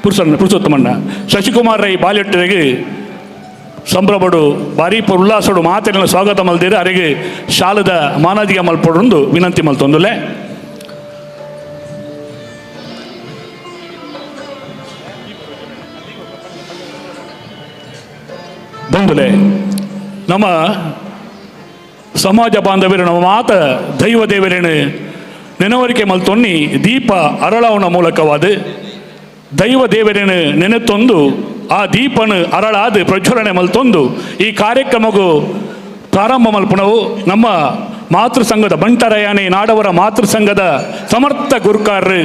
ಪುರುಷೋತ್ತಮಣ್ಣ ಶಶಿಕುಮಾರ್ ರೈ ಬಾಲಿಯೊಟ್ಟಿಗೆ ಸಂಭ್ರಮಡು ಭಾರಿ ಉಲ್ಲಾಸಡು ಮಾತಿನ ಸ್ವಾಗತ ಮಲ್ದಿರ ಅರೆಗೆ ಶಾಲದ ಮಾನಾದಿಗೆ ಮಲ್ಪೊಡೊಂದು ವಿನಂತಿ ಮಲ್ತೊಂದುಲೆ. ಬಂದುಲೆ ನಮ್ಮ ಸಮಾಜ ಬಾಂಧವರು ನಮ್ಮ ಮಾತ ದೈವ ದೇವರೇನು ನೆನವರಿಕೆ ಮಲ್ತೊನ್ನಿ ದೀಪ ಅರಳವನ ಮೂಲಕವಾದ ದೈವ ದೇವರೇನು ನೆನೆತೊಂದು ಆ ದೀಪನು ಅರಳಾದ ಪ್ರಜ್ವಲನೆ ಮಲ್ತೊಂದು ಈ ಕಾರ್ಯಕ್ರಮಗೂ ಪ್ರಾರಂಭ ಮಲ್ಪುಣವು ನಮ್ಮ ಮಾತೃ ಸಂಘದ ಬಂಟರಯಾನೆ ನಾಡವರ ಮಾತೃ ಸಂಘದ ಸಮರ್ಥ ಗುರುಕಾರರು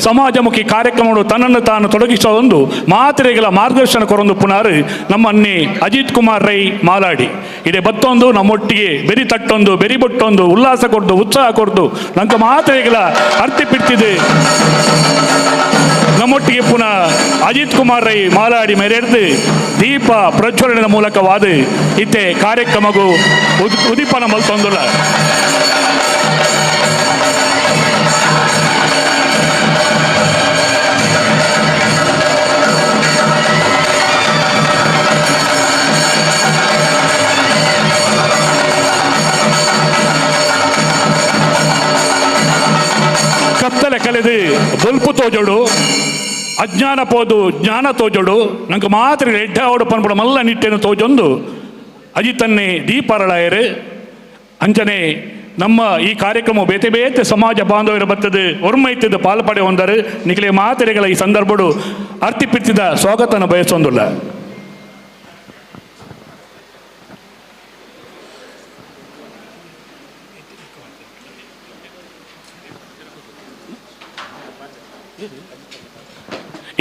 ಸಮಾಜಮುಖಿ ಕಾರ್ಯಕ್ರಮಗಳು ತನ್ನನ್ನು ತಾನು ತೊಡಗಿಸುವ ಒಂದು ಮಾತ್ರೆಗಳ ಮಾರ್ಗದರ್ಶನ ಕೊರೊಂದು ಪುನಾರು ನಮ್ಮನ್ನೇ ಅಜಿತ್ ಕುಮಾರ್ ರೈ ಮಾಲಾಡಿ ಇದೇ ಬತ್ತೊಂದು ನಮ್ಮೊಟ್ಟಿಗೆ ಬೆರಿ ತಟ್ಟೊಂದು ಬೆರಿ ಬೊಟ್ಟೊಂದು ಉಲ್ಲಾಸ ಕೊಡ್ದು ಉತ್ಸಾಹ ಕೊಡ್ದು ನಂಗೆ ಮಾತ್ರೆಗಳ ಅರ್ತಿ ಬಿಡ್ತಿದೆ ನಮ್ಮೊಟ್ಟಿಗೆ ಪುನಃ ಅಜಿತ್ ಕುಮಾರ್ ರೈ ಮಾಲಾಡಿ ಮೇರೆಡ್ದು ದೀಪ ಪ್ರಜ್ವಲನದ ಮೂಲಕವಾದ ಇತ್ತೆ ಕಾರ್ಯಕ್ರಮಗೂ ಉದೀಪನ ಮಲ್ತೊಂದುಲ್ಲ. ಕತ್ತಲೆ ಕಳೆದು ಬೊಲ್ಪು ತೋಜೋಡು, ಅಜ್ಞಾನ ಪೋದು ಜ್ಞಾನ ತೋಜೋಡು, ನಂಗೆ ಮಾತ್ರ ಎಡ್ಡೆ ಓಡು ಪನ್ಪುಡ ಮಲ್ಲ ನಿಟ್ಟೆನು ತೋಜೊಂದು ಅಜಿತನ್ನೇ ದೀಪರಳಾಯರು. ಅಂಚನೆ ನಮ್ಮ ಈ ಕಾರ್ಯಕ್ರಮ ಬೇತೆ ಬೇತೆ ಸಮಾಜ ಬಾಂಧವ್ಯರ ಬರ್ತದೆ ಒರ್ಮೈತದ ಪಾಲ್ಪಡೆ ಹೊಂದರು ನಿಖಲೆ ಮಾತೆರೆಗಳ ಈ ಸಂದರ್ಭಡು ಅರ್ತಿಪಿತ್ತಿದ ಸ್ವಾಗತನ ಬಯಸೊಂದುಲ್ಲ.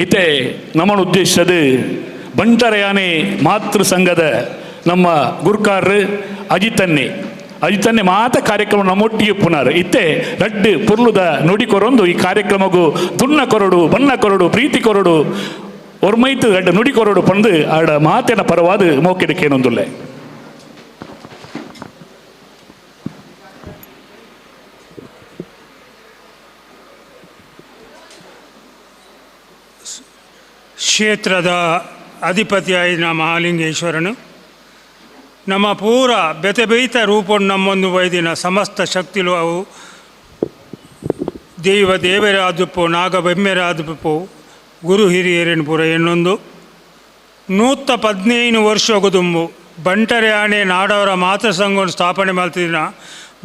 ಇತ್ತೆ ನಮ್ಮನ್ನು ಉದ್ದೇಶಿಸದು ಬಂಟರಯಾನೆ ಮಾತೃ ಸಂಘದ ನಮ್ಮ ಗುರ್ಕಾರ್ರು ಅಜಿತನ್ನೆ ಅಜಿತನ್ನೆ ಮಾತ ಕಾರ್ಯಕ್ರಮ ನಮ್ಮೊಟ್ಟಿಗೆ ಪುನರ್ ಇತ್ತೆ ರಡ್ಡು ಪುರ್ಲುದ ನುಡಿ ಕೊರೊಂದು ಈ ಕಾರ್ಯಕ್ರಮಗೂ ದುನ್ನ ಕೊರಡು ಬಣ್ಣ ಕೊರಡು ಪ್ರೀತಿ ಕೊರಡು ಒರ್ಮೈತು ರಡ್ಡು ನುಡಿ ಕೊರಡು ಪಂದು ಆಡ ಮಾತಿನ ಪರವಾದ ಮೋಕೆದಕ್ಕೇನೊಂದುಲ್ಲೆ. ಕ್ಷೇತ್ರದ ಅಧಿಪತಿಯಾಯಿನ ಮಹಾಲಿಂಗೇಶ್ವರನು ನಮ್ಮ ಪೂರ ಬೆತೆ ಬೈತ ರೂಪವನ್ನು ನಮ್ಮೊಂದು ವೈದಿನ ಸಮಸ್ತ ಶಕ್ತಿಲು ಅವು ದೈವ ದೇವರಾದುಪ್ಪು ನಾಗಬೆಮ್ಮೆರಾದುಪ್ಪು ಗುರು ಹಿರಿಯರೇನು ಪೂರ ಎನ್ನೊಂದು 115 ವರ್ಷಗುದುಂಬು ಬಂಟರೆ ಆಣೆ ನಾಡವರ ಮಾತೃ ಸಂಘವನ್ನು ಸ್ಥಾಪನೆ ಮಾಡ್ತಿದ್ದ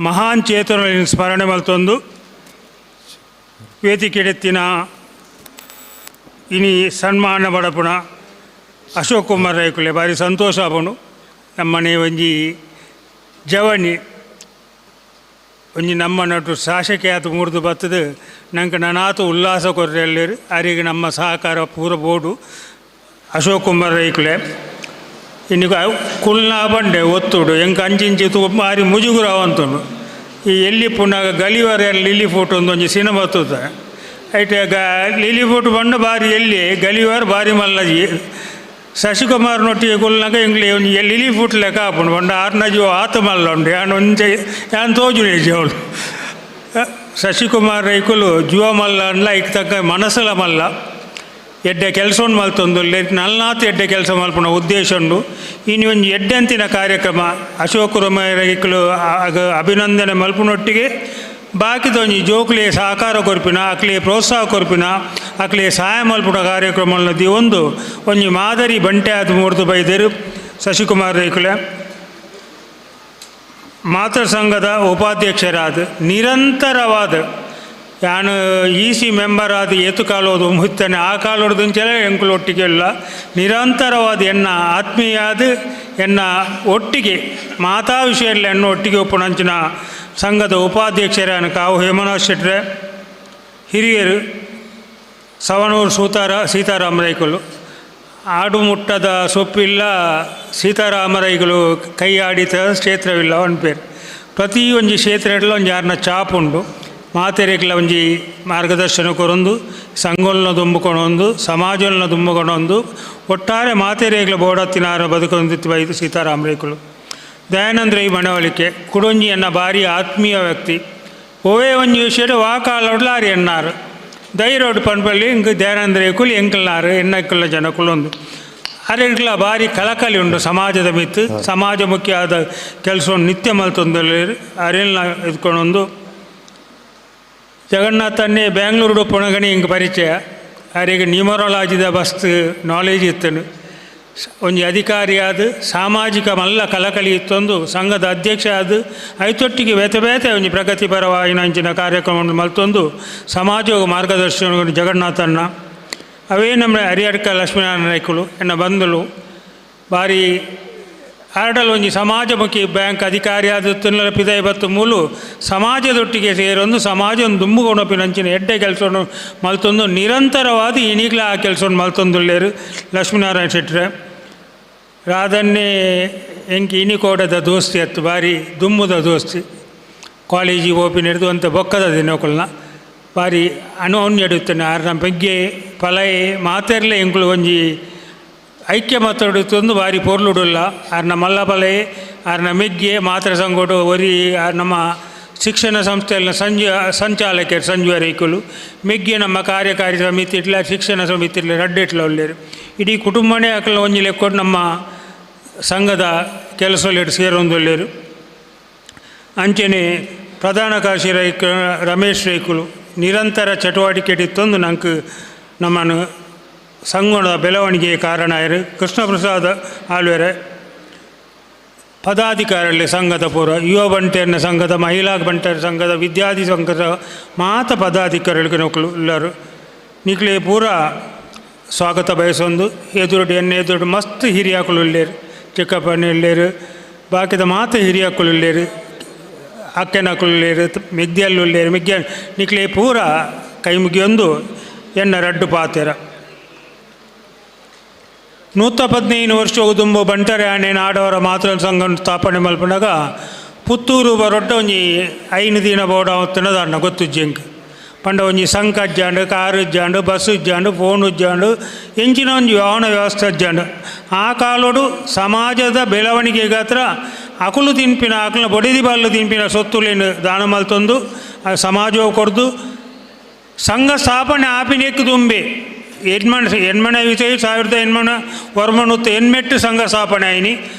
ಮಹಾನ್ ಚೇತನ ಸ್ಮರಣೆ ಮಲ್ತೊಂದು ವೇದಿಕೆಡೆತ್ತಿನ ಇನಿ ಸನ್ಮಾನ ಬಡಪುಣ ಅಶೋಕ್ ಕುಮಾರ್ ರೈಕುಲೆ ಭಾರಿ ಸಂತೋಷ ಆಪುಂಡು. ನಮ್ಮನೆ ಒಂಜಿ ಜವನಿ ಒಂಜಿ ನಮ್ಮ ನಟು ಶಾಸಕೆ ಆತು ಮುರಿದು ಬತ್ತದು ನಂಗೆ ನನಾತು ಉಲ್ಲಾಸ ಕೊರ್ರೆಲ್ಲೇರು ಅರಿಗೆ ನಮ್ಮ ಸಹಕಾರ ಪೂರ ಬೋಡು ಅಶೋಕ್ ಕುಮಾರ್ ರೈಕುಲೆ. ಇನ್ನು ಕುಲ್ನಾ ಬಂಡೆ ಒತ್ತುಡು ಎಂಕ ಅಂಚಿಂಚಿ ತು ಭಾರಿ ಮುಜುಗುರ ಅವಂತುಂಡು. ಈ ಎಲ್ಲಿ ಪುನಃ ಗಲಿವರ ಲಿಲಿ ಫೋಟೋ ಒಂದು ಒಂಜಿ ಸಿನಿಮಾ ತೂತ ಐಟ್ ಗ ಲಿಲಿ ಫೋಟೋ ಬಣ್ಣ ಬಾರಿ ಎಲ್ಲಿ ಗಲಿವಾರ ಬಾರಿ ಮಲ್ಲಜಿ ಶಶಿಕುಮಾರ್ ನೊಟ್ಟಿಗೆ ಕುಲ್ನಾಗ ಎಂಗ್ಲಿ ಒಂಜಿ ಲಿಲಿ ಫುಟ್ ಲೆಕ್ಕ ಆಪುಂಡು ಪಂಡ ಆರ್ನ ಜೀವ ಆತ ಮಲ್ಲ ಉಂಡು ಯಾನ್ ಒಂಜೆ ಯಾನ್ ತೋಜುನೆ ಜೀವಳು ಶಶಿಕುಮಾರ್ ರೈಕುಲು ಜೀವ ಮಲ್ಲ ಅನ್ಲ ಐಕ್ ತಕ್ಕ ಮನಸ್ಸುಲ ಮಲ್ಲ ಎಡ್ಡೆ ಕೆಲಸವನ್ನು ಮಲ್ತೊಂದು ನಲ್ನಾತ್ ಎಡ್ಡೆ ಕೆಲಸ ಮಲ್ಪುನ ಉದ್ದೇಶ ಉಂಡು. ಇನ್ನು ಒಂಜಿ ಎಡ್ಡೆಂತಿನ ಕಾರ್ಯಕ್ರಮ ಅಶೋಕ್ ರೈಕುಲು ಅಭಿನಂದನೆ ಮಲ್ಪುನೊಟ್ಟಿಗೆ ಬಾಕಿದ ಒಂಜಿ ಜೋಕ್ಲೆ ಸಹಕಾರ ಕೊರ್ಪಿನ ಅಕ್ಲೆ ಪ್ರೋತ್ಸಾಹ ಕೊರ್ಪಿನ ಅಕ್ಲೆ ಸಹಾಯ ಮಲ್ಪುನ ಕಾರ್ಯಕ್ರಮ ಒಂದು ಒಂಜಿ ಮಾದರಿ ಬಂಟೆ ಆದ ಮೂರ್ತು ಬೈದರು ಶಶಿಕುಮಾರ್ ರೈಕುಲೆ. ಮಾತೃ ಸಂಘದ ಉಪಾಧ್ಯಕ್ಷರಾದ ನಿರಂತರವಾದ ಯಾನು E C member ಆದ ಏತು ಕಾಲೋದು ಮುತ್ತಾನೆ ಆ ಕಾಲೋಡ್ದಂಚಲೇ ಎಂಕುಲು ಒಟ್ಟಿಗೆ ಇಲ್ಲ ನಿರಂತರವಾದ ಎನ್ನ ಆತ್ಮೀಯಾದ ಎನ್ನ ಒಟ್ಟಿಗೆ ಮಾತಾ ವಿಷಯದಲ್ಲಿ ಎನ್ನ ಒಟ್ಟಿಗೆ ಒಪ್ಪುನಂಚಿನ ಸಂಘದ ಉಪಾಧ್ಯಕ್ಷರಾನ ಕಾವು ಹೇಮನಾಥ್ ಶೆಟ್ರೆ ಹಿರಿಯರು ಸವಣೂರು ಸೀತಾರಾಮ ರೈಕುಲು ಆಡುಮುಟ್ಟದ ಸೊಪ್ಪಿಲ್ಲ ಸೀತಾರಾಮ ರೈಕುಲು ಕೈ ಆಡಿತ ಕ್ಷೇತ್ರವಿಲ್ಲ ಒನ್ ಪೇರು ಪ್ರತಿಯೊಂಜಿ ಕ್ಷೇತ್ರ ಒಂಜಿ ಯಾರನ್ನ ಚಾಪುಂಡು ಮಾತೆರೆಗ್ಲ ಒಂಜಿ ಮಾರ್ಗದರ್ಶನ ಕೊರೊಂದು ಸಂಘೋಲ್ನ ದುಂಬುಕೊಣೊಂದು ಸಮಾಜೋಲ್ನ ದುಂಬುಕೊಣೊಂದು ಒಟ್ಟಾರೆ ಮಾತೆರೆಗ್ಲ ಬೋಡತ್ತಿನಾರ ಬದುಕೊಂದಿತ್ತು ಬೈದು ಸೀತಾರಾಮ ರೈಕುಲು. ದಯಾನಂದ್ರ ಈ ಮನವೊಲಿಕೆ ಕುಡೊಂಜಿ ಎನ್ನ ಭಾರಿ ಆತ್ಮೀಯ ವ್ಯಕ್ತಿ ಒವೇ ಒಂಜಿ ವಿಷಯಡು ವಾಕಾಲೊಡ್ಲ ಆರು ಎನ್ನಾರು ಧೈರ್ಯೋಡು ಪನ್ಪಲ್ಲಿ ಇಂಕ್ ದಯಾನಂದ್ರ ಕುಲಿ ಎಂಕಲ್ನಾರು ಎನ್ನಕ್ಕಲ್ಲ ಜನ ಕುಲೊಂದು ಅರೆಗ್ಲ ಭಾರಿ ಕಳಕಳಿ ಉಂಡು ಸಮಾಜದ ಮಿತ್ತು ಸಮಾಜ ಮುಖ್ಯವಾದ ಕೆಲಸವನ್ನು ನಿತ್ಯ ಮಲ್ತೊಂದು ಅರೆಲ್ನ ಇದ್ಕೊಂಡೊಂದು ಜಗನ್ನಾಥನ್ನೇ ಬ್ಯಾಂಗ್ಳೂರು ಪುಣಗಣಿ ಹಿಂಗೆ ಪರಿಚಯ ಅರೆಗೆ ನ್ಯೂಮರಾಲಜಿದ ಬಸ್ತು ನಾಲೆಜ್ ಇತ್ತನು ಒಂಜಿ ಅಧಿಕಾರಿಯಾದ ಸಾಮಾಜಿಕ ಮಲ್ಲ ಕಳಕಳಿ ಇತ್ತೊಂದು ಸಂಘದ ಅಧ್ಯಕ್ಷ ಆದ ಐತೊಟ್ಟಿಗೆ ಬೇತೆ ಬೇತೆ ಒಂಜಿ ಪ್ರಗತಿಪರವಾಯಿನ ಅಂಚಿನ ಕಾರ್ಯಕ್ರಮವನ್ನು ಮಲ್ತೊಂದು ಸಮಾಜ ಮಾರ್ಗದರ್ಶನ ಜಗನ್ನಾಥಣ್ಣ ಅವೇ ನಮ್ಮ ಹರಿಹರ್ಕ ಲಕ್ಷ್ಮೀನಾರಾಯಣ ನಾಯ್ಕುಲು ಎನ್ನ ಬಂಧುಲು ಭಾರಿ ಆರ್ಡಲ್ ಒಂಜಿ ಸಮಾಜಮುಖಿ ಬ್ಯಾಂಕ್ ಅಧಿಕಾರಿ ಆದ ಪಿದೈ ಬತ್ತು ಮೂಲು ಸಮಾಜದೊಟ್ಟಿಗೆ ಸೇರೊಂದು ಸಮಾಜ ದುಂಬುಗೊಣಪಿನಂಚಿನ ಎಡ್ಡೆ ಕೆಲಸವನ್ನು ಮಲ್ತೊಂದು ನಿರಂತರವಾದ ಇನಿಗ್ಲ ಆ ಕೆಲಸವನ್ನು ಮಲ್ತೊಂದುಲ್ಲೇರು ಲಕ್ಷ್ಮೀನಾರಾಯಣ ಶೆಟ್ಟರೆ. ರಾಧನ್ನೇ ಎಂಕಿ ಇನಿಕೋಡದ ದೋಸ್ತಿ ಅತ್ತು ಬಾರಿ ದುಮ್ಮುದ ದೋಸ್ತಿ. ಕಾಲೇಜಿ ಓಪಿನ ಹಿಡಿದು ಅಂತ ಬೊಕ್ಕದ ದಿನಕುಲ್ನ ಬಾರಿ ಅನುನ್ಯಡುತ್ತಾನೆ. ಆರ್ನ ಬಗ್ಗೆ ಪಲಯೆ ಮಾತೆರ್ಲೆ ಎಂಕುಲು ಒಂಜಿ ಐಕ್ಯ ಮಾತಾಡುತ್ತೊಂದು ಬಾರಿ ಪೊರ್ಲುಡುಲ್ಲ. ಆರ್ನ ಮಲ್ಲ ಪಲಯೆ ಆರ್ನ ಮೆಗ್ಗೆ ಮಾತ್ರ ಸಂಗೋಡು ಒರಿ ಆರ್ ನಮ್ಮ ಶಿಕ್ಷಣ ಸಂಸ್ಥೆಯಲ್ಲಿ ಸಂಚಾಲಕರು ಸಂಜುವರೈಕುಲು ಮೆಗ್ಗೆ ನಮ್ಮ ಕಾರ್ಯಕಾರಿ ಸಮಿತಿ ಇಟ್ಲ ಶಿಕ್ಷಣ ಸಮಿತಿ ಇಟ್ಲ ರಡ್ಡೆಟ್ಲ ಒಲ್ಲೇರು. ಇಡೀ ಕುಟುಂಬನೇ ಅಕಲ ಒಂಜಿ ಲೆಕ್ಕೊಡು ನಮ್ಮ ಸಂಘದ ಕೆಲಸೊಲ್ಲೇರು ಸೇರೊಂದೊಲ್ಲೇರು. ಅಂಚನೆ ಪ್ರಧಾನ ಕಾಶಿ ರೈಕ ರಮೇಶ್ ರೈಕುಲು ನಿರಂತರ ಚಟುವಟಿಕೆ ಇತ್ತೊಂದು ನಂಗೆ ನಮ್ಮನ್ನು ಸಂಘದ ಬೆಳವಣಿಗೆಯ ಕಾರಣ ಆಯರು. ಕೃಷ್ಣಪ್ರಸಾದ ಆಳ್ವೆರೆ ಪದಾಧಿಕಾರಿಗಳಲ್ಲಿ ಸಂಘದ ಪೂರ ಯುವ ಬಂಟೆಯನ್ನ ಸಂಘದ ಮಹಿಳಾ ಬಂಟರ ಸಂಘದ ವಿದ್ಯಾರ್ಥಿ ಸಂಘದ ಮಾತ ಪದಾಧಿಕಾರಿಗಳಿಗೆ ನೌಕಲು ಎಲ್ಲರೂ ನಿಕ್ಲೆ ಪೂರ ಸ್ವಾಗತ ಬಯಸೊಂದು. ಎದುರುಡು ಎಣ್ಣೆ ಎದುರುಡು ಮಸ್ತ್ ಹಿರಿಯಾಕುಲು ಇಲ್ಲೇರು, ಚಿಕ್ಕಪ್ಪನ ಇಲ್ಲೇರು, ಬಾಕಿದ ಮಾತ ಹಿರಿಯಾಕುಲು ಇಲ್ಲೇರು, ಅಕ್ಕನಕುಲ್ಲೇರು, ಮೆಗ್ದಿಯಲ್ಲುಲ್ಲೇರು ಮೆಗ್ಯ ನಿಕ್ಲೆ ಪೂರ ಕೈ ಮುಗಿಯೊಂದು ಎನ್ನ ರಡ್ಡು ಪಾತೆರ. 115 ವರ್ಷ ದುಂಬು ಬಂಟರೆ ಆಣೆ ನಾಡವರ ಮಾತೃ ಸಂಘ ಸ್ಥಾಪನೆ ಮಲ್ಪನಾಗ ಪುತ್ತೂರು ಬರೊಟ್ಟ ಒಂಜಿ 5 ದಿನ ಬೋಡ ತಿನ್ನದಾಂಡ ಗೊತ್ತು ಜಿಂಕ್ ಪಂಡ ಒಂಜಿ ಸಂಕ ಅಜ್ಜಾಂಡು, ಕಾರು ಇಜ್ಜಾಂಡು, ಬಸ್ ಇಜ್ಜಾಂಡು, ಫೋನ್ ಇಜ್ಜಾಂಡು, ಎಂಚಿನ ಒಂಜಿ ವಾಹನ ವ್ಯವಸ್ಥೆ ಅಜ್ಜಾಂಡು. ಆ ಕಾಲೋಡು ಸಮಾಜದ ಬೆಳವಣಿಗೆ ಗಾತ್ರ ಅಕುಲು ತಿನ್ಪಿನ ಅಕುಲ ಬೊಡೆದಿ ಬಾಲು ತಿನ್ಪಿನ ಸೊತ್ತುಲೇನು ದಾನ ಮಲ್ತೊಂದು ಸಮಾಜವು ಕೊರ್ದು ಸಂಘ ಸ್ಥಾಪನೆ ಆಪಿನೆಕ್ಕು ದುಂಬೆ ಎಣ್ಮಣ ವಿಷಯ 1888 ಸಂಘ ಸ್ಥಾಪನೆ ಆಯ್ನಿ.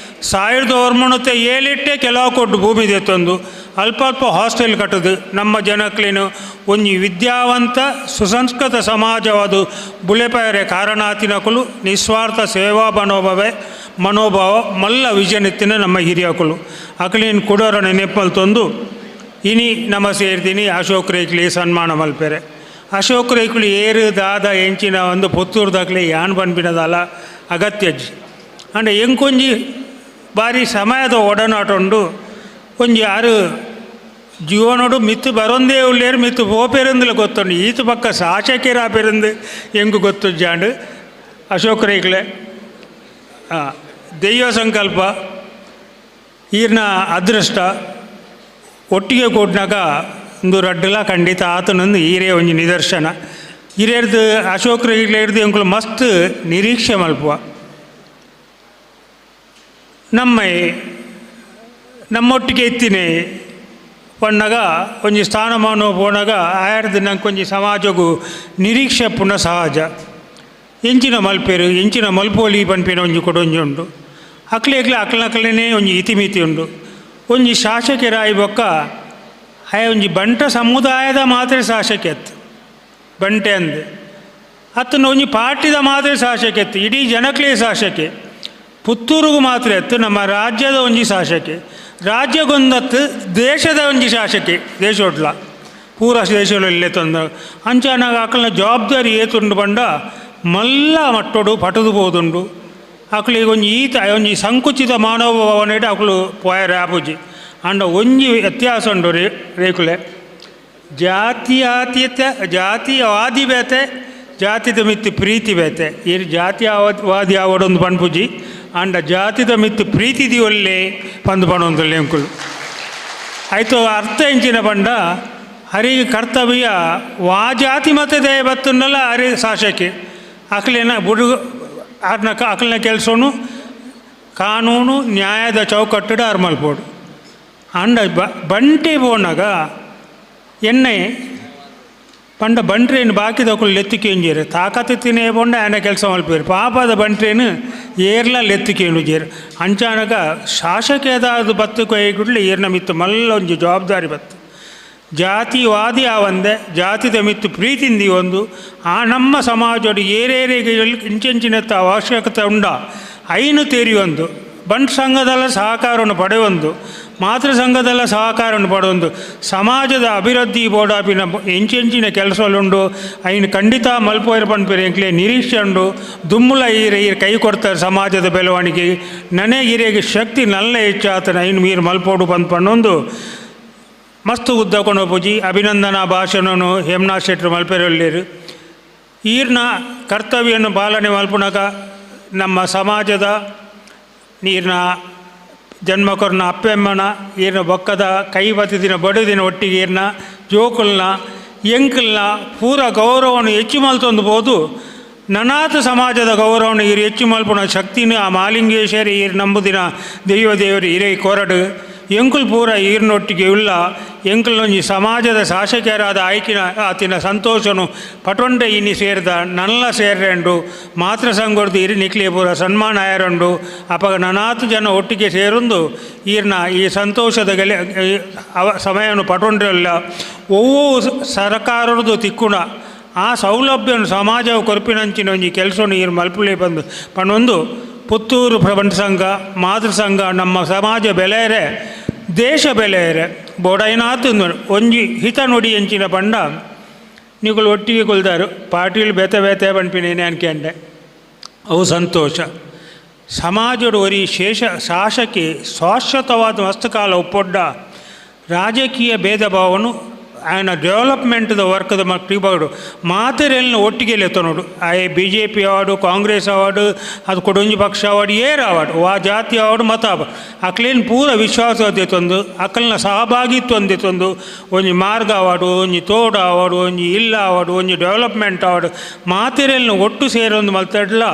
1978 ಕೆಲವು ಕೊಟ್ಟು ಭೂಮಿ ದೆತ್ತೊಂದು ಅಲ್ಪ ಅಲ್ಪ ಹಾಸ್ಟೆಲ್ ಕಟ್ಟದು ನಮ್ಮ ಜನಕ್ಲೇನು ಒಂಜಿ ವಿದ್ಯಾವಂತ ಸುಸಂಸ್ಕೃತ ಸಮಾಜವಾದ ಬುಲೆಪಾಯರೆ ಕಾರಣಾತಿನಕುಲು ನಿಸ್ವಾರ್ಥ ಸೇವಾ ಮನೋಭಾವ ಮಲ್ಲ ವಿಜನೆತ್ತಿನ ನಮ್ಮ ಹಿರಿಯಕುಲು ಅಕಲೇನು ಕೊಡೋರ ನೆನಪಲ್ತೊಂದು ಇನಿ ನಮ ಸೇರ್ತೀನಿ ಅಶೋಕ್ ರೈಕ್ಲಿ ಸನ್ಮಾನ ಮಲ್ಪೆರೆ. ಅಶೋಕ್ ರೈಕುಲು ಏರು ದಾದ ಎಂಚಿನ ಒಂದು ಪುತ್ತೂರು ದಾಖಲೆ ಯಾನ್ ಪನ್ಪಿನದಲ್ಲ ಅಗತ್ಯಜ್ಜಿ. ಅಂಡ ಎಂಕೊಂಜಿ ಬಾರಿ ಸಮಯದ ಒಡನಾಟ ಉಂಡು ಒಂಜಿ ಆರು ಜೀವನೋಡು ಮಿತ್ತು ಬರೊಂದೇ ಉಳ್ಳೇರು ಮಿತ್ತು ಪೋಪೆರಂದಿಲ್ಲ ಗೊತ್ತುಂಡು ಈತ ಪಕ್ಕ ಶಾಸಕರ ಆಪೆರಂದು ಎಂಕು ಗೊತ್ತು ಜಾಂಡು. ಅಶೋಕ್ ರೈಕ್ಲೆ ದೈವ ಸಂಕಲ್ಪ ಈರ್ನ ಅದೃಷ್ಟ ಒಟ್ಟಿಗೆ ಕೊಟ್ನಾಗ ಒಂದು ರಡ್ಡಲ ಖಂಡಿತ ಆತನೊಂದು ಈರೇ ಒಂಜಿ ನಿದರ್ಶನ. ಹಿರಿಯರ್ದು ಅಶೋಕ್ ರೈಕ್ಲೆ ಹಿಡ್ದು ಎಂಕುಲು ಮಸ್ತ್ ನಿರೀಕ್ಷೆ ಮಲ್ಪುವ. ನಮ್ಮ ನಮ್ಮೊಟ್ಟಿಗೆ ಇತ್ತಿನಿ ಪಣ್ಣಾಗ ಒಂಜಿ ಸ್ಥಾನಮಾನ ಪೋನಾಗ ಆಯರ್ದು ನಂಗೆ ಒಂಜಿ ಸಮಾಜಗೂ ನಿರೀಕ್ಷೆ ಪುನಃ ಸಹಜ. ಎಂಚಿನ ಮಲ್ಪೇರು ಎಂಚಿನ ಮಲ್ಪೋಲಿ ಪನ್ಪಿನ ಒಂಜಿ ಕೊಡೊಂಜಿ ಉಂಡು. ಅಕ್ಲೆ ಅಕ್ಲನಕ್ಲನೇ ಒಂಜಿ ಇತಿಮಿತಿ ಉಂಡು. ಒಂಜಿ ಶಾಸಕರಾಯಿ ಬೊಕ್ಕ ಆಯ ಒಂಜಿ ಬಂಟ ಸಮುದಾಯದ ಮಾತ್ರ ಶಾಸಕ ಎತ್ತು ಬಂಟೆ ಅಂದು ಅತ್ತನ ಒಂಜಿ ಪಾರ್ಟಿದ ಮಾತ್ರ ಶಾಸಕ ಎತ್ತು ಇಡೀ ಜನಕ್ಲೇ ಶಾಸಕೆ. ಪುತ್ತೂರಿಗೂ ಮಾತ್ರ ಎತ್ತು ನಮ್ಮ ರಾಜ್ಯದ ಒಂಜಿ ಶಾಸಕೆ, ರಾಜ್ಯಗೊಂದತ್ತು ದೇಶದ ಒಂಜಿ ಶಾಸಕೆ, ದೇಶೋಡ್ಲ ಪೂರ ದೇಶದಲ್ಲಿ ತಂದ ಅಂಚಾನಾಗ ಆಕಲ್ನ ಜವಾಬ್ದಾರಿ ಏತುಂಡು ಬಂಡ ಮಲ್ಲ ಮಟ್ಟೋಡು ಪಟದು ಪೋದುಂಡು. ಅಕ್ಲಿಗೆ ಒಂಜಿ ಈತ ಒಂಜಿ ಸಂಕುಚಿತ ಮಾನವಭಾವನೆ ಅಕಲು ಪೋಯರೆ ಆಪುಜಿ. ಅಂಡ ಒಂಜಿ ವ್ಯತ್ಯಾಸ ಉಂಡು ರೇಕುಲೆ ಜಾತಿಯಾತೀತ ಜಾತಿವಾದಿ ಬೇತೆ ಜಾತಿದ ಮಿತ್ತು ಪ್ರೀತಿ ಬೇತೆ. ಈ ಜಾತಿವಾದಿ ಆವಡೊಂದು ಪನ್ಪುಜಿ ಅಂಡ ಜಾತಿದ ಮಿತ್ತು ಪ್ರೀತಿ ದಿವಲ್ಲೇ ಪಂದು ಪಣೊಂದುಲ್ಲೆ ಎಂಕುಲು ಆಯಿತು. ಅರ್ಥ ಎಂಚಿನ ಪಂಡ ಹರಿಗೆ ಕರ್ತವ್ಯ ವಾ ಜಾತಿ ಮತ್ತೆ ದಯ ಬತ್ತುಂಡಲ್ಲ ಹರಿ ಶಾಸಕಿ ಅಕ್ಲೇನ ಬುಡು ಆರ್ನ ಅಕ್ಲನ ಕೆಲಸನು ಕಾನೂನು ನ್ಯಾಯದ ಚೌಕಟ್ಟುಡು ಆರ್ ಮಲ್ಪೋಡು. ಅಂಡ ಬಂಟಿ ಪೋನಾಗ ಎಣ್ಣೆ ಪಂಡ ಬಂಟ್ರೇನು ಬಾಕಿದಕ್ಕಳು ಲೆತ್ತಿಕೆಂಜೇರು ತಾಕತ್ತಿನೇ ಪೊಂಡ ಆಯನ ಕೆಲಸ ಮಲ್ಪೇರು ಪಾಪದ ಬಂಟ್ರೇನು ಏರ್ಲ ಲೆತ್ತಿಕೆಂಜೇರು. ಅಂಚಾನಗ ಶಾಸಕೇದಾದ ಬತ್ತು ಕೈಗುಡ್ಲೆ ಏರ್ನ ಮಿತ್ತು ಮಲ್ಲ ಒಂಜಿ ಜವಾಬ್ದಾರಿ ಬತ್ತು. ಜಾತಿವಾದಿ ಆವಂದೆ ಜಾತಿದ ಮಿತ್ತು ಪ್ರೀತಿಂದಿ ಒಂದು ಆ ನಮ್ಮ ಸಮಾಜೋಡು ಏರೇರಿಗೆ ಇಂಚೆಂಚಿನತ್ತ ಅವಶ್ಯಕತೆ ಉಂಡ ಐನು ತೇರಿಯೊಂದು ಬಂಟ್ ಸಂಘದಲ್ಲ ಸಹಕಾರವನ್ನು ಪಡೆಯೊಂದು ಮಾತೃ ಸಂಘದಲ್ಲ ಸಹಕಾರ ಪಡೊಂದು ಸಮಾಜದ ಅಭಿವೃದ್ಧಿ ಬೋಡಾಪಿನ ಎಂಚೆಂಚಿನ ಕೆಲಸಲುಂಡು ಐನ್ ಖಂಡಿತ ಮಲ್ಪೋಯರ್ ಪನ್ಪೇರು ಎಂಕ್ಲೆ ನಿರೀಕ್ಷೆ ಉಂಡು ದುಮ್ಮುಲ ಈರೆ ಈರ್ ಕೈ ಕೊಡ್ತಾರೆ ಸಮಾಜದ ಬೆಳವಣಿಗೆ ನನೆ ಹಿರಿಯಗೆ ಶಕ್ತಿ ನಲ್ಲ ಹೆಚ್ಚಾತನ ಐನ್ ಮೀರು ಮಲ್ಪೋಡು ಬಂದು ಪಣ್ಣೊಂದು ಮಸ್ತ್ ಉದ್ದ ಪೂಜಿ ಅಭಿನಂದನಾ ಭಾಷಣನು ಹೇಮನಾಥ್ ಶೆಟ್ಟರು ಮಲ್ಪೆರೊಲ್ಲೇರು ಈರ್ನ ಕರ್ತವ್ಯವನ್ನು ಪಾಲನೆ ಮಲ್ಪುನಗ ನಮ್ಮ ಸಮಾಜದ ನೀರಿನ ಜನ್ಮಕೊರ್ನ ಅಪ್ಪೆಮ್ಮನ ಈರ್ನ ಬೊಕ್ಕದ ಕೈ ಬತ್ತಿದಿನ ಬಡುದಿನ ಒಟ್ಟಿಗೆ ಈರ್ನ ಜೋಕುಲ್ನ ಎಂಕಲ್ನ ಪೂರ ಗೌರವವನ್ನು ಹೆಚ್ಚು ಮಲ್ತೊಂದು ಬೋದು ನನಾತ ಸಮಾಜದ ಗೌರವವನ್ನು ಈರು ಹೆಚ್ಚು ಮಲ್ಪುನ ಶಕ್ತಿನ ಆ ಮಾಲಿಂಗೇಶ್ವರಿ ಈರ್ ನಂಬುದಿನ ದೈವ ದೇವರು ಹಿರೇ ಕೊರಡು ಎಂಕುಲ್ ಪೂರ ಈರ್ನೊಟ್ಟಿಗೆ ಇಲ್ಲ ಎಂಕುಲ್ನೊಂಜಿ ಸಮಾಜದ ಶಾಸಕರಾದ ಆಯ್ಕಿನ ಆತಿನ ಸಂತೋಷನು ಪಟೊಂಡೆ ಇನಿ ಸೇರಿದ ನಲ್ಲ ಸೇರ್ರೆಂಡು ಮಾತೃ ಸಂಘರ್ದು ಇರಿ ನಿಕ್ಲೆ ಪೂರ ಸನ್ಮಾನ ಆಯರಂಡು ಅಪಗ ನನಾತು ಜನ ಒಟ್ಟಿಗೆ ಸೇರೊಂದು ಈರ್ನ ಈ ಸಂತೋಷದ ಗೆಲೆ ಸಮಯವನ್ನು ಪಟೊಂಡ್ರೆಲ್ಲ ಒವ್ವೋ ಸರಕಾರದ್ದು ತಿಕ್ಕುಣ ಆ ಸೌಲಭ್ಯವನ್ನು ಸಮಾಜವು ಕೊರ್ಪಿನಂಚಿನ ಒಂಜಿ ಕೆಲಸವನ್ನು ಈರು ಮಲ್ಪುಲೆ ಬಂದು ಪಣೊಂದು ಪುತ್ತೂರು ಪ್ರಬಂಧ ಸಂಘ ಮಾತೃ ಸಂಘ ನಮ್ಮ ಸಮಾಜ ಬೆಲೆಯರೆ ದೇಶ ಬೆಲೆಯರೆ ಬೋಡೈನಾತು ಒಂಜಿ ಹಿತ ನುಡಿ ಎಂಚಿನ ಪಂಡ ನಿಗಳು ಒಟ್ಟಿಗೆ ಕೊಲ್ದಾರು ಪಾಟೀಲ್ ಬೇತೆ ಬೇತೆ ಪನ್ಪಿನೇನೆ ಅನ್ಕೊಂಡೆ ಅವು ಸಂತೋಷ ಸಮಾಜಡು ಒರಿ ಶೇಷ ಶಾಸಕಿ ಶಾಶ್ವತವಾದ ಮಸ್ತ್ ಕಾಲ ಒಪ್ಪೊಡ್ಡ ರಾಜಕೀಯ ಭೇದ ಭಾವನು ఆయన ಡೆವಲಪ್ಮೆಂಟ್ದ ವರ್ಕ್ದ ಮಕ್ಕಳಿಗೆ ಬಗಡು ಮಾತೆರೆಲ್ನ ಒಟ್ಟಿಗೆ ಲೆತ್ತನೋಡು ಆಯೆ B J P award Congress award ಅದು ಕೊಡೊಂಜಿ ಪಕ್ಷ ಅವಾರ್ಡು ಏರ್ ಅವಾರ್ಡು ವಾ ಜಾತಿ ಅವಾರ್ಡು ಮತ ಅಕ್ಲೇನು ಪೂರ ವಿಶ್ವಾಸ ತಂದು ಅಕಲ್ನ ಸಹಭಾಗಿತ್ವ ತಂದು ಒಂಜಿ ಮಾರ್ಗ ಅವಾರ್ಡು ಒಂಜಿ ತೋಡು ಅವಾರ್ಡು ಒಂಜಿ ಇಲ್ಲ ಅವಾರ್ಡು ಒಂಜಿ ಡೆವಲಪ್ಮೆಂಟ್ ಅವಾರ್ಡು ಮಾತೆರೆಲ್ನ ಒಟ್ಟು ಸೇರೊಂದು ಮಲ್ತಡ್ಲ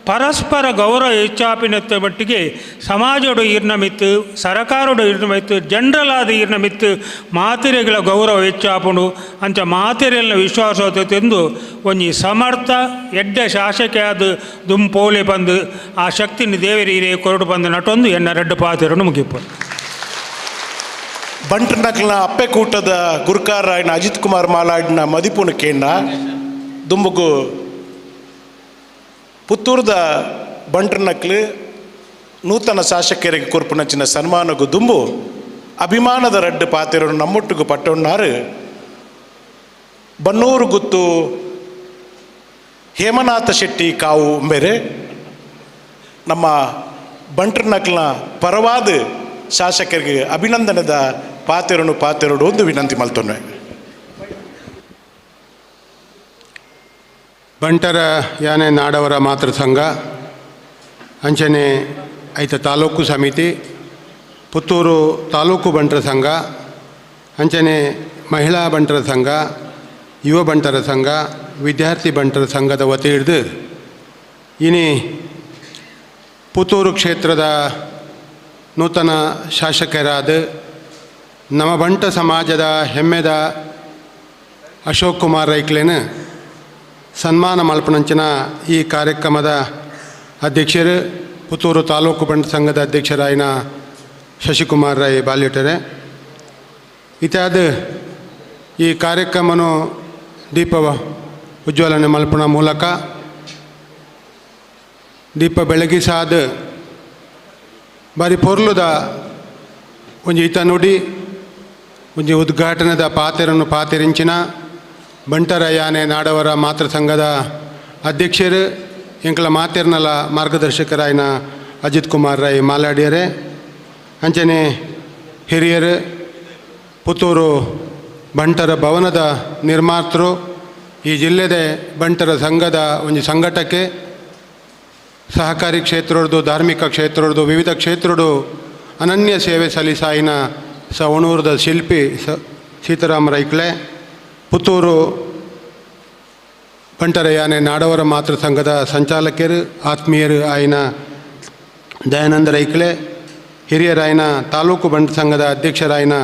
ಪರಸ್ಪರ ಗೌರವ ಹೆಚ್ಚಾಪಿನತ್ತ ಮಟ್ಟಿಗೆ ಸಮಾಜಡು ಈರ್ನಮಿತ್ತು ಸರಕಾರಡು ಈರ್ನಮಿತ್ತು ಜನರಲ್ ಆದ ಈರ್ನಮಿತ್ತು ಮಾತೆರೆಗಳ ಗೌರವ ಹೆಚ್ಚಾಪುಂಡು ಅಂಚ ಮಾತೆರೆಲ್ಲ ವಿಶ್ವಾಸ ತಂದು ಒಂಜಿ ಸಮರ್ಥ ಎಡ್ಡೆ ಶಾಸಕ ಆದ ದುಂಪೋಲೆ ಬಂದು ಆ ಶಕ್ತಿನ ದೇವರಿ ಹಿರಿಯ ಕೊರಡು ಬಂದು ನಟೊಂದು ಎನ್ನ ರೆಡ್ಡು ಪಾತೆರನ್ನು ಮುಗಿಪು. ಬಂಟ್ರನಕ್ಲ ಅಪ್ಪೆಕೂಟದ ಗುರುಕಾರ ಅಜಿತ್ ಕುಮಾರ್ ಮಾಲಾಡಿನ ಮದಿಪುನ ಕೇಂದ್ರ ದುಂಬುಗು ಪುತ್ತೂರ್ದ ಬಂಟ್ರನಕ್ಲು ನೂತನ ಶಾಸಕರಿಗೆ ಕೊರ್ಪುನಂಚಿನ ಸನ್ಮಾನಗು ದುಂಬು ಅಭಿಮಾನದ ರಡ್ಡು ಪಾತಿರನ್ನು ನಮ್ಮೊಟ್ಟಿಗೂ ಪಟ್ಟೊನ್ನಾರು ಬನ್ನೂರು ಗುತ್ತು ಹೇಮನಾಥ ಶೆಟ್ಟಿ ಕಾವು ಬೇರೆ ನಮ್ಮ ಬಂಟ್ರನಕ್ಲನ ಪರವಾದ ಶಾಸಕರಿಗೆ ಅಭಿನಂದನದ ಪಾತಿರನು ಪಾತಿರಡು ಒಂದು ವಿನಂತಿ ಮಲ್ತೊನ್ನೆ. ಬಂಟರ ಯಾನೆ ನಾಡವರ ಮಾತೃ ಸಂಘ ಅಂಚನೆ ಐತ ತಾಲೂಕು ಸಮಿತಿ ಪುತ್ತೂರು ತಾಲೂಕು ಬಂಟರ ಸಂಘ ಅಂಚನೆ ಮಹಿಳಾ ಬಂಟರ ಸಂಘ ಯುವ ಬಂಟರ ಸಂಘ ವಿದ್ಯಾರ್ಥಿ ಬಂಟರ ಸಂಘದ ವತಿ ಹಿಡಿದು ಇನಿ ಪುತ್ತೂರು ಕ್ಷೇತ್ರದ ನೂತನ ಶಾಸಕರಾದ ನಮ್ಮ ಬಂಟ ಸಮಾಜದ ಹೆಮ್ಮೆದ ಅಶೋಕ್ ಕುಮಾರ್ ರೈಕ್ಲೇನ ಸನ್ಮಾನ ಮಲ್ಪನಂಚಿನ ಈ ಕಾರ್ಯಕ್ರಮದ ಅಧ್ಯಕ್ಷರು ಪುತ್ತೂರು ತಾಲೂಕು ಬಂಟ ಸಂಘದ ಅಧ್ಯಕ್ಷರಾಯಿನ ಶಶಿಕುಮಾರ್ ರೈ ಬಾಲ್ಯಟರೆ ಇತ್ಯಾದ ಈ ಕಾರ್ಯಕ್ರಮನು ದೀಪ ಉಜ್ವಲನೆ ಮಲ್ಪನ ಮೂಲಕ ದೀಪ ಬೆಳಗಿಸಾದ ಬಾರಿ ಪೊರ್ಲುದ ಒಂಜಿ ಈತ ನುಡಿ ಒಂಜಿ ಉದ್ಘಾಟನೆದ ಪಾತೆರನ್ನು ಪಾತೆರಿಂಚಿನ ಬಂಟರ ಯಾನೆ ನಾಡವರ ಮಾತೃ ಸಂಘದ ಅಧ್ಯಕ್ಷರು ಎಂಕಲ ಮಾತೆರ್ನಲ ಮಾರ್ಗದರ್ಶಕರಾಯಿನ ಅಜಿತ್ ಕುಮಾರ್ ರೈ ಮಾಲಾಡಿಯರೆ ಅಂಚನೆ ಹಿರಿಯರು ಪುತ್ತೂರು ಬಂಟರ ಭವನದ ನಿರ್ಮಾತೃ ಈ ಜಿಲ್ಲೆದ ಬಂಟರ ಸಂಘದ ಒಂದು ಸಂಘಟಕ್ಕೆ ಸಹಕಾರಿ ಕ್ಷೇತ್ರದ್ದು ಧಾರ್ಮಿಕ ಕ್ಷೇತ್ರದ್ದು ವಿವಿಧ ಕ್ಷೇತ್ರದ್ದು ಅನನ್ಯ ಸೇವೆ ಸಲ್ಲಿಸಾಯಿನ ಸವಣೂರದ ಶಿಲ್ಪಿ ಸೀತಾರಾಮ ರೈಕ್ಲೆ ಪುತ್ತೂರು ಬಂಟರ ಯಾನೆ ನಾಡವರ ಮಾತೃ ಸಂಘದ ಸಂಚಾಲಕರು ಆತ್ಮೀಯರು ಆಯಿನ ದಯಾನಂದ ರೈಕ್ಲೆ ಹಿರಿಯರಾಯಿನ ತಾಲೂಕು ಬಂಟ ಸಂಘದ ಅಧ್ಯಕ್ಷರಾಯಿನ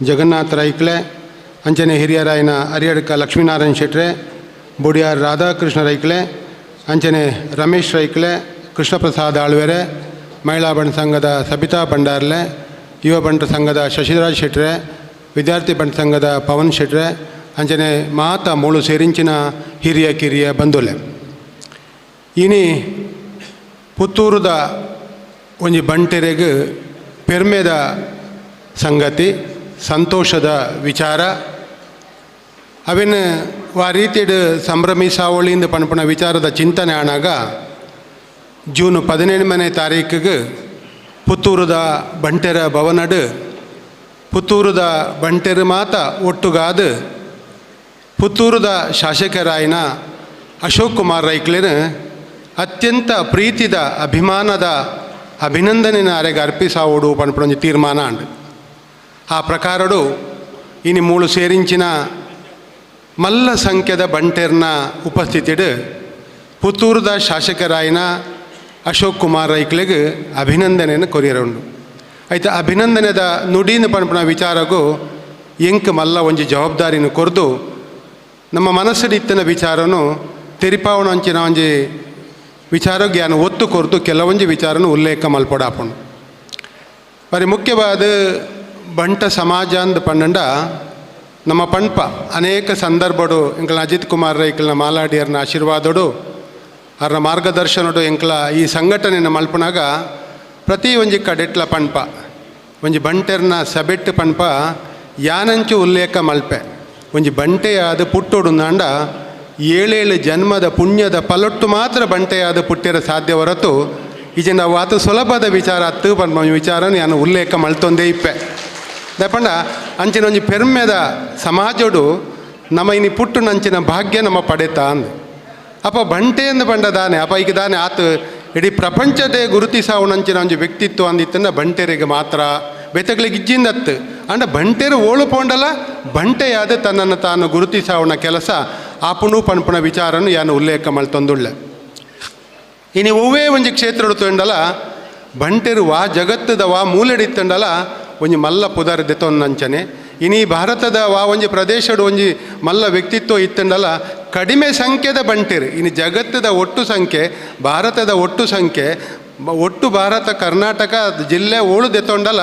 ಜಗನ್ನಾಥ ರೈಕ್ಲೆ ಅಂಚನೆ ಹಿರಿಯರಾಯಿನ ಅರಿಯಡ್ಕ ಲಕ್ಷ್ಮೀನಾರಾಯಣ ಶೆಟ್ರೆ ಬುಡಿಯಾರ್ ರಾಧಾಕೃಷ್ಣ ರೈಕ್ಲೆ ಅಂಚನೆ ರಮೇಶ್ ರೈಕ್ಲೆ ಕೃಷ್ಣಪ್ರಸಾದ್ ಆಳ್ವೆರೆ ಮಹಿಳಾ ಬಂಟ ಸಂಘದ ಸಬಿತಾ ಭಂಡಾರ್ಲೆ ಯುವ ಬಂಟ ಸಂಘದ ಶಶಿರಾಜ್ ಶೆಟ್ರೆ ವಿದ್ಯಾರ್ಥಿ ಬಂಟ ಸಂಘದ ಪವನ್ ಶೆಟ್ರೆ ಅಂಚನೆ ಮಾತ ಮೂಳು ಸೇರಿಂಚಿನ ಹಿರಿಯ ಕಿರಿಯ ಬಂಧುಲೆ. ಇನಿ ಪುತ್ತೂರುದ ಒಂಜಿ ಬಂಟೆರೆಗ್ ಪೆರ್ಮೆದ ಸಂಗತಿ, ಸಂತೋಷದ ವಿಚಾರ. ಅವೆನ್ ವಾ ರೀತಿಡ್ ಸಂಭ್ರಮಿಸಾವಳಿಂದ ಪನ್ಪುನ ವಿಚಾರದ ಚಿಂತನೆ ಆನಾಗ ಜೂನ್ 17ನೇ ತಾರೀಕಿಗೆ ಪುತ್ತೂರುದ ಬಂಟೆರ ಭವನಡು ಪುತ್ತೂರುದ ಬಂಟೆರು ಮಾತ ಒಟ್ಟುಗಾದ ಪುತ್ತೂರುದ ಶಾಸಕರಾಯಿನ ಅಶೋಕ್ ಕುಮಾರ್ ರೈಕ್ಲೆನ್ ಅತ್ಯಂತ ಪ್ರೀತಿದ ಅಭಿಮಾನದ ಅಭಿನಂದನೆನ ಅರೆಗೆ ಅರ್ಪಿಸಾವೋಡು ಪನ್ಪುನ ತೀರ್ಮಾನ ಅಂಡು. ಆ ಪ್ರಕಾರಡು ಇನಿ ಮೂಳು ಸೇರಿಂಚಿನ ಮಲ್ಲ ಸಂಖ್ಯೆದ ಬಂಟೆರ್ನ ಉಪಸ್ಥಿತಿಡು ಪುತ್ತೂರುದ ಶಾಸಕರಾಯಿನ ಅಶೋಕ್ ಕುಮಾರ್ ರೈಕ್ಲೆಗ್ ಅಭಿನಂದನೆಯನ್ನು ಕೊರಿಯರುಂಡು. ಆಯ್ತು, ಅಭಿನಂದನೆದ ನುಡಿನ ಪನ್ಪುನ ವಿಚಾರಗೂ ಎಂಕ್ ಮಲ್ಲ ಒಂಜಿ ಜವಾಬ್ದಾರಿನ ಕೊರ್ದು ನಮ್ಮ ಮನಸ್ಸಿಡಿತ್ತಿನ ವಿಚಾರನು ತೆರಿಪಾವಣ ಅಂಚಿನ ಒಂಜಿ ವಿಚಾರಕ್ಕೆ ಯಾನು ಒತ್ತು ಕೊರ್ದು ಕೆಲವೊಂಜಿ ವಿಚಾರನು ಉಲ್ಲೇಖ ಮಲ್ಪೊಡಾಪುಂಡು. ಬರಿ ಮುಖ್ಯವಾದ ಬಂಟ ಸಮಾಜ ಅಂದ್ ಪನ್ನಂಡ ನಮ್ಮ ಪಣ್ಪ ಅನೇಕ ಸಂದರ್ಭಡು ಎಂಕಲ್ನ ಅಜಿತ್ ಕುಮಾರ್ ರೈಕಲ್ನ ಮಾಲಾಡಿಯರ್ನ ಆಶೀರ್ವಾದಡು ಅವರ ಮಾರ್ಗದರ್ಶನಡು ಎಂಕಲ ಈ ಸಂಘಟನೆಯನ್ನು ಮಲ್ಪನಾಗ ಪ್ರತಿ ಒಂಜಿ ಕಡೆಟ್ಲ ಪಣ್ಪ ಒಂಜಿ ಬಂಟೆರ್ನ ಸಬೆಟ್ಟು ಪಣ್ಪ ಯಾನಂಚು ಉಲ್ಲೇಖ ಮಲ್ಪೆ ಒಂಜಿ ಬಂಟೆಯಾದ ಪುಟ್ಟೋಡು ನಾಂಡ ಏಳೇಳು ಜನ್ಮದ ಪುಣ್ಯದ ಫಲೊಟ್ಟು ಮಾತ್ರ ಬಂಟೆಯಾದ ಪುಟ್ಟಿರ ಸಾಧ್ಯ ಹೊರತು ಈಜೆ ನಾವು ಆತ ಸುಲಭದ ವಿಚಾರ ಅತ್ತು ಪನ್ಪ ವಿಚಾರನ ಯಾನು ಉಲ್ಲೇಖ ಮಲ್ತೊಂದೇ ಇಪ್ಪೆ. ದಪಂಡ ಅಂಚಿನ ಒಂಜಿ ಪೆರ್ಮೆದ ಸಮಾಜೋಡು ನಮ್ಮ ಇನಿ ಪುಟ್ಟು ನಂಚಿನ ಭಾಗ್ಯ ನಮ್ಮ ಪಡೆತ ಅಂದು. ಅಪ್ಪ ಬಂಟೆ ಅಂದು ಪಂಡ ದಾನೆ ಅಪ್ಪ ಈಗ ದಾನೆ ಆತ ಇಡೀ ಪ್ರಪಂಚದೇ ಗುರುತಿಸಾವಣಂಚಿನ ಒಂಜಿ ವ್ಯಕ್ತಿತ್ವ ಅಂದಿತ್ತಂದ ಬಂಟೆರಿಗೆ ಮಾತ್ರ ಬೆತಗಳಿಗೆ ಇಜ್ಜಿಂದತ್ತು. ಅಂಡ ಬಂಟೆರು ಓಳು ಪೋಂಡಲ ಬಂಟೆಯಾದ ತನ್ನನ್ನು ತಾನು ಗುರುತಿಸಾವಣ ಕೆಲಸ ಆಪುಣು ಪನ್ಪುಣ ವಿಚಾರನು ಯಾನು ಉಲ್ಲೇಖ ಮಲ್ತೊಂದುಳ್ಳೆ. ಇನಿ ಒವ್ವೇ ಒಂಜಿ ಕ್ಷೇತ್ರಡು ತೊಂಡಲ ಬಂಟೆರು ವಾ ಜಗತ್ತದ ವಾ ಮೂಲೆಡಿತ್ತಂಡಲ ಒಂಜಿ ಮಲ್ಲ ಪುದರ್ ದೆತೊನ್ನಂಚನೆ. ಇನಿ ಭಾರತದ ವಾ ಒಂಜಿ ಪ್ರದೇಶಡು ಒಂಜಿ ಮಲ್ಲ ವ್ಯಕ್ತಿತ್ವ ಇತ್ತಂಡಲ ಕಡಿಮೆ ಸಂಖ್ಯೆದ ಬಂಟೆರು. ಇನಿ ಜಗತ್ತದ ಒಟ್ಟು ಸಂಖ್ಯೆ ಭಾರತದ ಒಟ್ಟು ಸಂಖ್ಯೆ ಒಟ್ಟು ಭಾರತ ಕರ್ನಾಟಕ ಜಿಲ್ಲೆ ಓಳು ದೆತೊಂಡಲ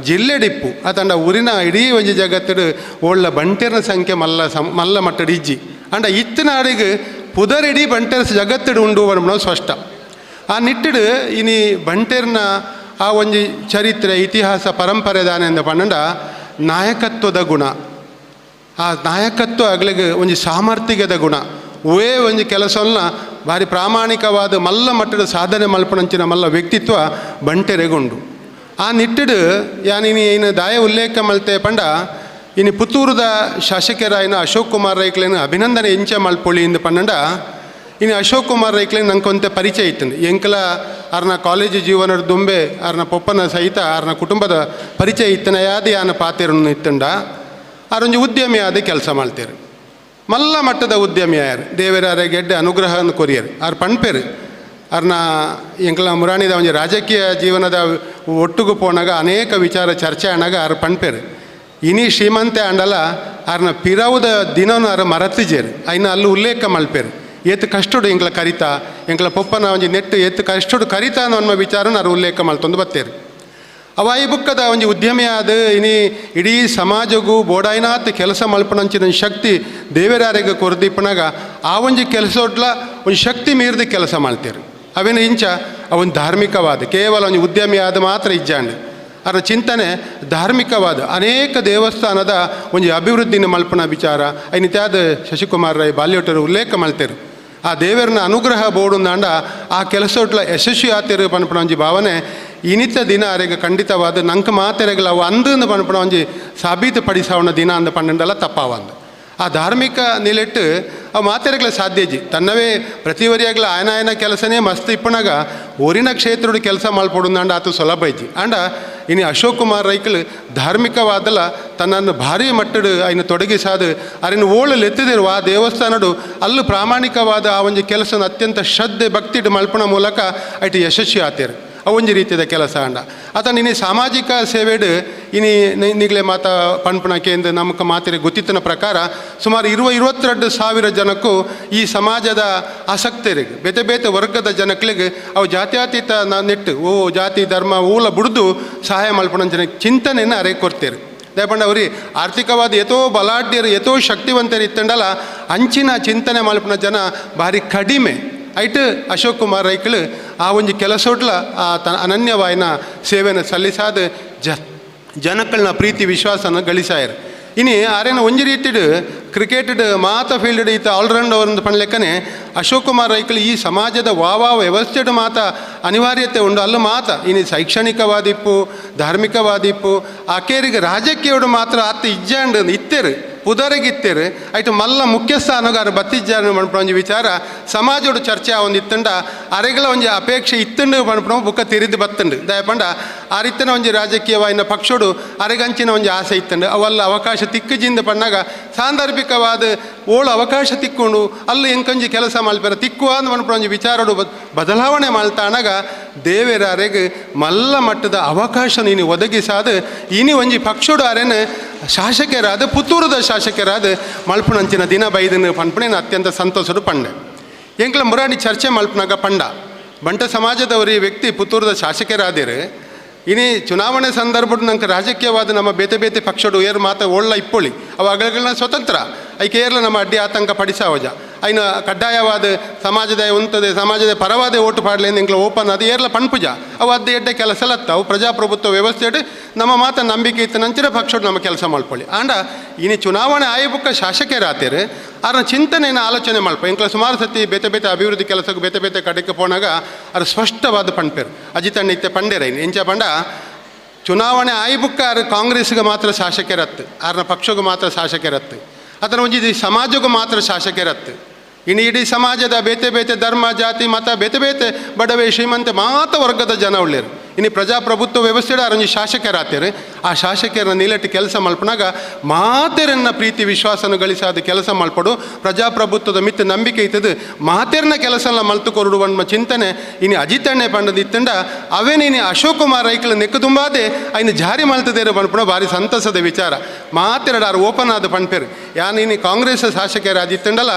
ಜಿಲ್ಲೆ ಡಿಪ್ಪು ಆತಂಡ ಊರಿನ ಇಡೀ ಒಂಜಿ ಜಗತ್ತಡು ಓಳ್ಳ ಬಂಟೆರ್ನ ಸಂಖ್ಯೆ ಮಲ್ಲ ಮಲ್ಲ ಮಟ್ಟಡು ಇಜ್ಜಿ. ಅಂಡ ಇತ್ತಿನಾಡಿಗೆ ಪುದರಿಡೀ ಬಂಟೆರ್ ಜಗತ್ತಡು ಉಂಡು ಪನ್ಪುನವು ಸ್ಪಷ್ಟ. ಆ ನಿಟ್ಟಿಡು ಇನಿ ಬಂಟೆರ್ನ ಆ ಒಂಜಿ ಚರಿತ್ರೆ ಇತಿಹಾಸ ಪರಂಪರೆ ದಾನೆ ಅಂದ ಪನ್ನಂಡ ನಾಯಕತ್ವದ ಗುಣ, ಆ ನಾಯಕತ್ವ ಅಗ್ಲಿಗೆ ಒಂಜಿ ಸಾಮರ್ಥ್ಯದ ಗುಣ, ಒವೇ ಒಂಜಿ ಕೆಲಸವನ್ನ ಭಾರಿ ಪ್ರಾಮಾಣಿಕವಾದ ಮಲ್ಲ ಮಟ್ಟದ ಸಾಧನೆ ಮಲ್ಪಣಂಚಿನ ಮಲ್ಲ ವ್ಯಕ್ತಿತ್ವ ಬಂಟೆರೆಗುಂಡು. ಆ ನಿಟ್ಟಿಡು ಯಾನಿನಿ ಏನು ದಾಯ ಉಲ್ಲೇಖ ಮಲ್ತೆ ಪಂಡ ಇನಿ ಪುತ್ತೂರುದ ಶಾಸಕರಾಯಿನ ಅಶೋಕ್ ಕುಮಾರ್ ರೈಕ್ಲೇನು ಅಭಿನಂದನೆ ಎಂಚ ಮಲ್ಪೊಳಿ ಇಂದು ಪನ್ನಂಡ ಇನ್ನು ಅಶೋಕ್ ಕುಮಾರ್ ರೈಕ್ಲೇನು ನಂಗೆ ಪರಿಚಯ ಇತ್ತು. ಎಂಕಲ ಆರ್ನ ಕಾಲೇಜು ಜೀವನದ ದುಂಬೆ ಆರ್ನ ಪೊಪ್ಪನ ಸಹಿತ ಆರ್ನ ಕುಟುಂಬದ ಪರಿಚಯ ಇತ್ತನ ಯಾದ ಯಾನ ಪಾತೆರನ್ನು ಇತ್ತಂಡ ಆರೊಂಜಿ ಉದ್ಯಮಿ ಆದ ಕೆಲಸ ಮಾಡ್ತೇರು, ಮಲ್ಲ ಮಟ್ಟದ ಉದ್ಯಮಿ ಆಯರು. ದೇವರ ಗೆಡ್ಡೆ ಅನುಗ್ರಹವನ್ನು ಕೊರಿಯರು ಆರ್ ಪಣ್ಪೇರು. ಆರ್ನ ಎಂಕಲ ಮುರಾಣಿದ ಒಂಜಿ ರಾಜಕೀಯ ಜೀವನದ ಒಟ್ಟುಗು ಪೋನಾಗ ಅನೇಕ ವಿಚಾರ ಚರ್ಚೆ ಆನಾಗ ಆರ್ ಪಣ್ಪೇರು. ಇನಿ ಶ್ರೀಮಂತೆ ಆಂಡಲ ಆರ್ನ ಪಿರವುದ ದಿನನು ಆರ ಮರತಿಜೇರು ಐನ ಅಲ್ಲಿ ಉಲ್ಲೇಖ ಮಲ್ಪೇರು. ಏತು ಕಷ್ಟಡು ಎಂಕಲ ಕರಿತಾ ಎಂಕಲ ಪೊಪ್ಪನ ಒಂಜಿ ನೆಟ್ಟು ಏತು ಕಷ್ಟಡು ಕರಿತಾ ಅನ್ನೋ ವಿಚಾರನ ಆರು ಉಲ್ಲೇಖ ಮಲ್ತೊಂದು ಬತ್ತೇರು. ಅವಾಯಿ ಬುಕ್ಕದ ಒಂಜಿ ಉದ್ಯಮಿಯಾದ ಇನಿ ಇಡೀ ಸಮಾಜಗೂ ಬೋಡಾಯ್ನಾತ್ ಕೆಲಸ ಮಲ್ಪನಂಚಿನ ಶಕ್ತಿ ದೇವರಾರಿಗೆ ಕೊರದಿಪ್ಪನಾಗ ಆ ಒಂಜಿ ಕೆಲಸೊಡ್ಲ ಒಂದು ಶಕ್ತಿ ಮೀರಿದ ಕೆಲಸ ಮಾಡ್ತೇರು. ಅವೇನು ಇಂಚ ಅವೊಂದು ಧಾರ್ಮಿಕವಾದ ಕೇವಲ ಒಂಜಿ ಉದ್ಯಮಿಯಾದ ಮಾತ್ರ ಇಜ್ಜಾಂಡ್ ಅದರ ಚಿಂತನೆ ಧಾರ್ಮಿಕವಾದ ಅನೇಕ ದೇವಸ್ಥಾನದ ಒಂಜಿ ಅಭಿವೃದ್ಧಿನ ಮಲ್ಪನ ವಿಚಾರ ಐನಿತ್ಯಾದ ಶಶಿಕುಮಾರ್ ರೈ ಬಾಲ್ಯೋಟರು ಉಲ್ಲೇಖ ಮಲ್ತೇರು. ಆ ದೇವರನ ಅನುಗ್ರಹ ಬೋಡುಂದಾಂಡ ಆ ಕೆಲಸೊಟ್ಲ ಯಶಸ್ವಿ ಆತಿರು ಪನ್ಪುನ ಒಂಜಿ ಭಾವನೆ ಇನಿತ ದಿನ ಅರೆಗೆ ಖಂಡಿತವಾದ ನಂಕ ಮಾತೆರೆಗಲ ಅವು ಅಂದು ಪನ್ಪುನ ಒಂಜಿ ಸಾಬೀತು ಪಡಿಸಾವಣ ದಿನ ಅಂದ ಪನ್ನಂಡಲ ತಪ್ಪಾವಂದು. ಆ ಧಾರ್ಮಿಕ ನಿಲೆಟ್ಟು ಅವು ಮಾತೆರೆಗಲ ಸಾಧ್ಯಜಿ ತನ್ನವೇ ಪ್ರತಿವರಿಯಾಗಲ ಆಯನ ಆಯನ ಕೆಲಸನೇ ಮಸ್ತ್ ಇಪ್ಪನಾಗ ಊರಿನ ಕ್ಷೇತ್ರದ ಕೆಲಸ ಮಲ್ಪೊಡುಂದಾಂಡ ಆತು ಸುಲಭ ಐತಿ. ಅಂಡ ಇನಿ ಅಶೋಕ್ ಕುಮಾರ್ ರೈಕಲ್ ಧಾರ್ಮಿಕವಾದಲ ತನ್ನನ್ನು ಭಾರಿ ಮಟ್ಟಡು ಐನ ತೊಡಗಿಸಾದು ಅರಿನ ಓಳು ಎತ್ತಿದಿರುವ ಆ ದೇವಸ್ಥಾನಡು ಅಲ್ಲೂ ಪ್ರಾಮಾಣಿಕವಾದ ಆ ಒಂಜಿ ಕೆಲಸನ ಅತ್ಯಂತ ಶ್ರದ್ಧೆ ಭಕ್ತಿಡು ಮಲ್ಪಣ ಮೂಲಕ ಐಟು ಯಶಸ್ವಿ ಆತೇರು. ಅವೊಂಜಿ ರೀತಿಯ ಕೆಲಸ ಅಂಡ ಆತ ನಿನ್ನೆ ಸಾಮಾಜಿಕ ಸೇವೆಡು ಇನಿ ನಿಗಲೆ ಮಾತ ಪನ್ಪುಣ ಕೇಂದ್ರ ನಮಕ ಮಾತಿರೆ ಗೊತ್ತಿತ್ತನ ಪ್ರಕಾರ ಸುಮಾರು 22 ಸಾವಿರ ಜನಕ್ಕೂ ಈ ಸಮಾಜದ ಆಸಕ್ತರಿಗೆ ಬೇತೆ ಬೇತೆ ವರ್ಗದ ಜನಕ್ಲಿಗೆ ಅವು ಜಾತ್ಯತೀತ ನೆಟ್ಟು ಓ ಜಾತಿ ಧರ್ಮ ಊಲ ಬುಡ್ದು ಸಹಾಯ ಮಲ್ಪಣ ಜನ ಚಿಂತನೆಯನ್ನು ಅರೆ ಕೊಡ್ತೇರು. ದಯಪಂಡ ಅವ್ರಿ ಆರ್ಥಿಕವಾದ ಎತೋ ಬಲಾಢ್ಯರು ಎತೋ ಶಕ್ತಿವಂತರು ಇತ್ತಂಡಲ ಅಂಚಿನ ಚಿಂತನೆ ಮಲ್ಪಣ ಜನ ಭಾರಿ ಕಡಿಮೆ. ಐಟ್ ಅಶೋಕ್ ಕುಮಾರ್ ರೈಕಳು ಆ ಒಂಜಿ ಕೆಲಸೊಡ್ಲ ಆ ತ ಅನನ್ಯವಾಯಿನ ಸೇವೆಯನ್ನು ಸಲ್ಲಿಸಾದ ಜನಕ್ಕಳ್ನ ಪ್ರೀತಿ ವಿಶ್ವಾಸನ ಗಳಿಸಾಯರು. ಇನಿ ಆರೇನ ಒಂಜಿ ರೀತಿಡ್ ಕ್ರಿಕೆಟ್ಡ್ ಮಾತ ಫೀಲ್ಡ್ ಇತ್ತ ಆಲ್ರೌಂಡರ್ ಪಣ್ಲೆಕ್ಕನೆ ಅಶೋಕ್ ಕುಮಾರ್ ರೈಕಲ್ ಈ ಸಮಾಜದ ವಾವಾ ವ್ಯವಸ್ಥೆಡ್ ಮಾತ ಅನಿವಾರ್ಯತೆ ಉಂಡು ಅಲ್ಲ ಮಾತ ಇನಿ ಶೈಕ್ಷಣಿಕವಾದಿಪ್ಪು ಧಾರ್ಮಿಕವಾದಿಪ್ಪು ಆಕೇರಿಗೆ ರಾಜಕೀಯಡು ಮಾತ್ರ ಅತ್ತ ಇಜ್ಜಾಂಡ್ ಇತ್ತೇರು ಪುದರಿಗಿತ್ತೇರು ಐಟು ಮಲ್ಲ ಮುಖ್ಯಸ್ಥಾನಗಾರ ಬತ್ತಿಜ್ಜಾನು ಪನ್ಪುನ ಒಂಜಿ ವಿಚಾರ ಸಮಾಜೋಡು ಚರ್ಚೆ ಆವೊಂದು ಇತ್ತಂಡ ಅರೆಗಳ ಒಂಜಿ ಅಪೇಕ್ಷೆ ಇತ್ತಂಡು ಪನ್ಪುನ ಬುಕ್ಕ ತಿರಿದು ಬತ್ತಂಡು ದಯಪಂಡ ಆ ರೀತಿನ ಒಂಜಿ ರಾಜಕೀಯವಾಯಿನ ಪಕ್ಷೋಡು ಅರೆಗಂಚಿನ ಒಂಜಿ ಆಸೆ ಇತ್ತಂಡು ಅವಲ್ಲ ಅವಕಾಶ ತಿಕ್ಕುಜಿಂದ ಪಣ್ಣಾಗ ಸಾಂದರ್ಭಿಕವಾದ ಓಳು ಅವಕಾಶ ತಿಕ್ಕೊಂಡು ಅಲ್ಲಿ ಎಂಕೊಂಜಿ ಕೆಲಸ ಮಲ್ಪೆರ ತಿಕ್ಕುವ ಅಂದ್ ಪನ್ಪುನ ಒಂಜಿ ವಿಚಾರಡು ಬದಲಾವಣೆ ಮಲ್ತಾಣಗ ದೇವೆರ ಅರೆಗ್ ಮಲ್ಲ ಮಟ್ಟದ ಅವಕಾಶ ನೀನು ಒದಗಿಸಾದ ಇನಿ ಒಂಜಿ ಪಕ್ಷೋಡು ಅರೆನ ಶಾಸಕರಾದ ಪುತ್ತೂರದ ಶಾಸಕರಾದ ಮಲ್ಪುನಂಚಿನ ದಿನ ಬೈದನು ಪನ್ಪುಣಿನ ಅತ್ಯಂತ ಸಂತೋಷಡು ಪಂಡೆ. ಎಂಕ್ಲ ಮುರಾಡಿ ಚರ್ಚೆ ಮಲ್ಪನಾಗ ಪಂಡ ಬಂಟ ಸಮಾಜದವರು ಈ ವ್ಯಕ್ತಿ ಪುತ್ತೂರದ ಶಾಸಕರಾದಿರು ಇನಿ ಚುನಾವಣೆ ಸಂದರ್ಭಡ್ ನಂಗೆ ರಾಜಕೀಯವಾದ ನಮ್ಮ ಬೇತೆ ಬೇತೆ ಪಕ್ಷಡು ಏರು ಮಾತ ಓಳ್ಳ ಇಪ್ಪೊಳಿ ಅವ ಅಗಳನ್ನ ಸ್ವತಂತ್ರ ಐಕೆ ಏರ್ಲ ನಮ್ಮ ಅಡ್ಡಿ ಆತಂಕ ಪಡಿಸಾವಜ ಐನ ಕಡ್ಡಾಯವಾದ ಸಮಾಜದ ಉಂತದೆ ಸಮಾಜದ ಪರವಾದ ಓಟು ಪಾಡಲಿ ಎಂಕ್ಲ ಓಪನ್ ಅದು ಏರ್ಲ ಪಣ್ಪುಜ ಅವು ಅದ್ದು ಎಡ್ಡೆ ಕೆಲಸ ಲತ್ತ ಅವು ಪ್ರಜಾಪ್ರಭುತ್ವ ವ್ಯವಸ್ಥೆಡು ನಮ್ಮ ಮಾತ ನಂಬಿಕೆ ಇತ್ತು ನಂಚಿನ ಪಕ್ಷಡು ನಮ್ಮ ಕೆಲಸ ಮಲ್ಪೊಳಿ. ಆಂಡ ಇನಿ ಚುನಾವಣೆ ಆಯಬುಕ್ಕ ಶಾಸಕರಾತೇರು ಆರ್ನ ಚಿಂತನೆಯನ್ನು ಆಲೋಚನೆ ಮಲ್ಪ ಎಂಕ್ಲ ಸುಮಾರು ಸತಿ ಬೇತೆ ಬೇತೆ ಅಭಿವೃದ್ಧಿ ಕೆಲಸಕ್ಕೆ ಬೇತೆ ಬೇತೆ ಕಡೆಗೆ ಪೋನಾಗ ಅದು ಸ್ಪಷ್ಟವಾದ ಪಣ್ಪೇರು ಅಜಿತಣ್ಣ ಇತ್ತೆ ಪಂಡೇರೈನ್ ಎಂಚ ಪಂಡ ಚುನಾವಣೆ ಆಯ್ಬುಕ್ಕ ಆರು ಕಾಂಗ್ರೆಸ್ಗೆ ಮಾತ್ರ ಶಾಸಕರತ್ತು ಆರ್ನ ಪಕ್ಷಕ್ಕೆ ಮಾತ್ರ ಶಾಸಕರತ್ತು ಅದರ ಒಂಜಿ ಸಮಾಜಕ್ಕೂ ಮಾತ್ರ ಶಾಸಕರತ್ತು. ಇನ್ನು ಇಡೀ ಸಮಾಜದ ಬೇತೆ ಬೇತೆ ಧರ್ಮ ಜಾತಿ ಮತ ಬೇತೆ ಬೇತೆ ಬಡವೆ ಶ್ರೀಮಂತ ಮಾತ ವರ್ಗದ ಜನ ಉಳ್ಳೇರು. ಇನ್ನು ಪ್ರಜಾಪ್ರಭುತ್ವ ವ್ಯವಸ್ಥೆ ಅರೊಂಜಿ ಶಾಸಕರಾತೇರು ಆ ಶಾಸಕರನ್ನ ನಿಲಟ್ಟು ಕೆಲಸ ಮಲ್ಪನಾಗ ಮಾತೆರನ್ನ ಪ್ರೀತಿ ವಿಶ್ವಾಸನ ಗಳಿಸಾದ ಕೆಲಸ ಮಲ್ಪಡು ಪ್ರಜಾಪ್ರಭುತ್ವದ ಮಿತ್ತ ನಂಬಿಕೆ ಇತ್ತದು ಮಾತೆರನ್ನ ಕೆಲಸ ಮಲ್ತು ಕೊರಡುವ ಚಿಂತನೆ ಇನ್ನು ಅಜಿತಣ್ಣೆ ಪಂಡದ ಇತ್ತಂಡ ಅವೇನು ಇನ್ನು ಅಶೋಕ್ ಕುಮಾರ್ ರೈಕಲ ನೆಕ್ಕು ತುಂಬಾದೆ ಐನು ಜಾರಿ ಮಲ್ತದೇರು ಪನ್ಪುಣ ಭಾರಿ ಸಂತಸದ ವಿಚಾರ. ಮಾತೆರಡು ಆರು ಓಪನ್ ಆದ ಪಣ್ಪೇರು ಯಾನ್ ಇನ್ನು ಕಾಂಗ್ರೆಸ್ ಶಾಸಕರಾದಿತ್ತಂಡಲ್ಲ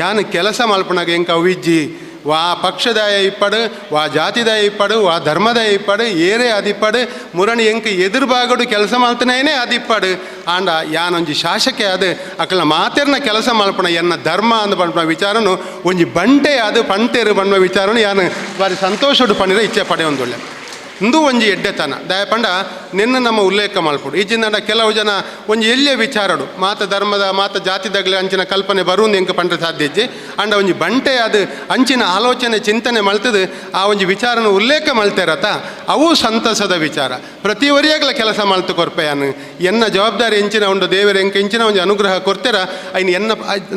ಯಾನ್ ಕೆಲಸ ಮಲ್ಪನಾಗ ಎಂಕ ಅವಿಜ್ಜಿ ವಾ ಪಕ್ಷದಾಯ ಇಪ್ಪಡು ವಾ ಜಾತಿದಾಯ ಇಪ್ಪಡು ವಾ ಧರ್ಮದಾಯ ಇಪ್ಪಡು ಏರೇ ಅದಿಪ್ಪಡು ಮುರಣಿ ಎಂಕ ಎದುರುಬಾಗಡು ಕೆಲಸ ಮಲ್ತನೇನೆ ಅದಿಪ್ಪಡು ಆಂಡ ಯಾನೊಂಜಿ ಶಾಸಕೆ ಅದು ಅಕಲ ಮಾತೆರ್ನ ಕೆಲಸ ಮಲ್ಪಣ ಎನ್ನ ಧರ್ಮ ಅಂದ್ ಪನ್ಪುನ ವಿಚಾರನು ಒಂಜಿ ಬಂಟೆ ಅದು ಪಂಟೇರು ಬಣ್ಣ ವಿಚಾರನು ಯಾನು ಬಾರಿ ಸಂತೋಷಡು ಪಣಿರ ಇಚ್ಛೆ ಪಡೆಯೊಂದುಳ್ಳೆ ಇಂದು ಒಂಜಿ ಎಡ್ಡೆತನ ದಯಪಂಡ ನಿನ್ನ ನಮ್ಮ ಉಲ್ಲೇಖ ಮಲ್ಪಡು. ಈ ಜಿನ್ನಡ ಕೆಲವು ಜನ ಒಂಜಿ ಎಲ್ಲಿಯ ವಿಚಾರಡು ಮಾತ ಧರ್ಮದ ಮಾತ ಜಾತಿದಾಗಲಿ ಅಂಚಿನ ಕಲ್ಪನೆ ಬರುವುದು ಎಂಕ ಪಂಡ್ರೆ ಸಾಧ್ಯ ಇಜ್ಜಿ ಅಂಡ ಒಂಜಿ ಬಂಟೆ ಅದು ಅಂಚಿನ ಆಲೋಚನೆ ಚಿಂತನೆ ಮಲ್ತದು ಆ ಒಂಜಿ ವಿಚಾರನ ಉಲ್ಲೇಖ ಮಲ್ತೇರತ ಅವು ಸಂತಸದ ವಿಚಾರ. ಪ್ರತಿ ಒರಿಯಾಗಲ ಕೆಲಸ ಮಲ್ತು ಕೊರ್ಪೆಯಾನು ಎನ್ನ ಜವಾಬ್ದಾರಿ ಎಂಚಿನ ಉಂಡು ದೇವರ ಎಂಕ ಎಂಚಿನ ಒಂಜಿ ಅನುಗ್ರಹ ಕೊರ್ತೆರ ಐನ್ ಎನ್ನ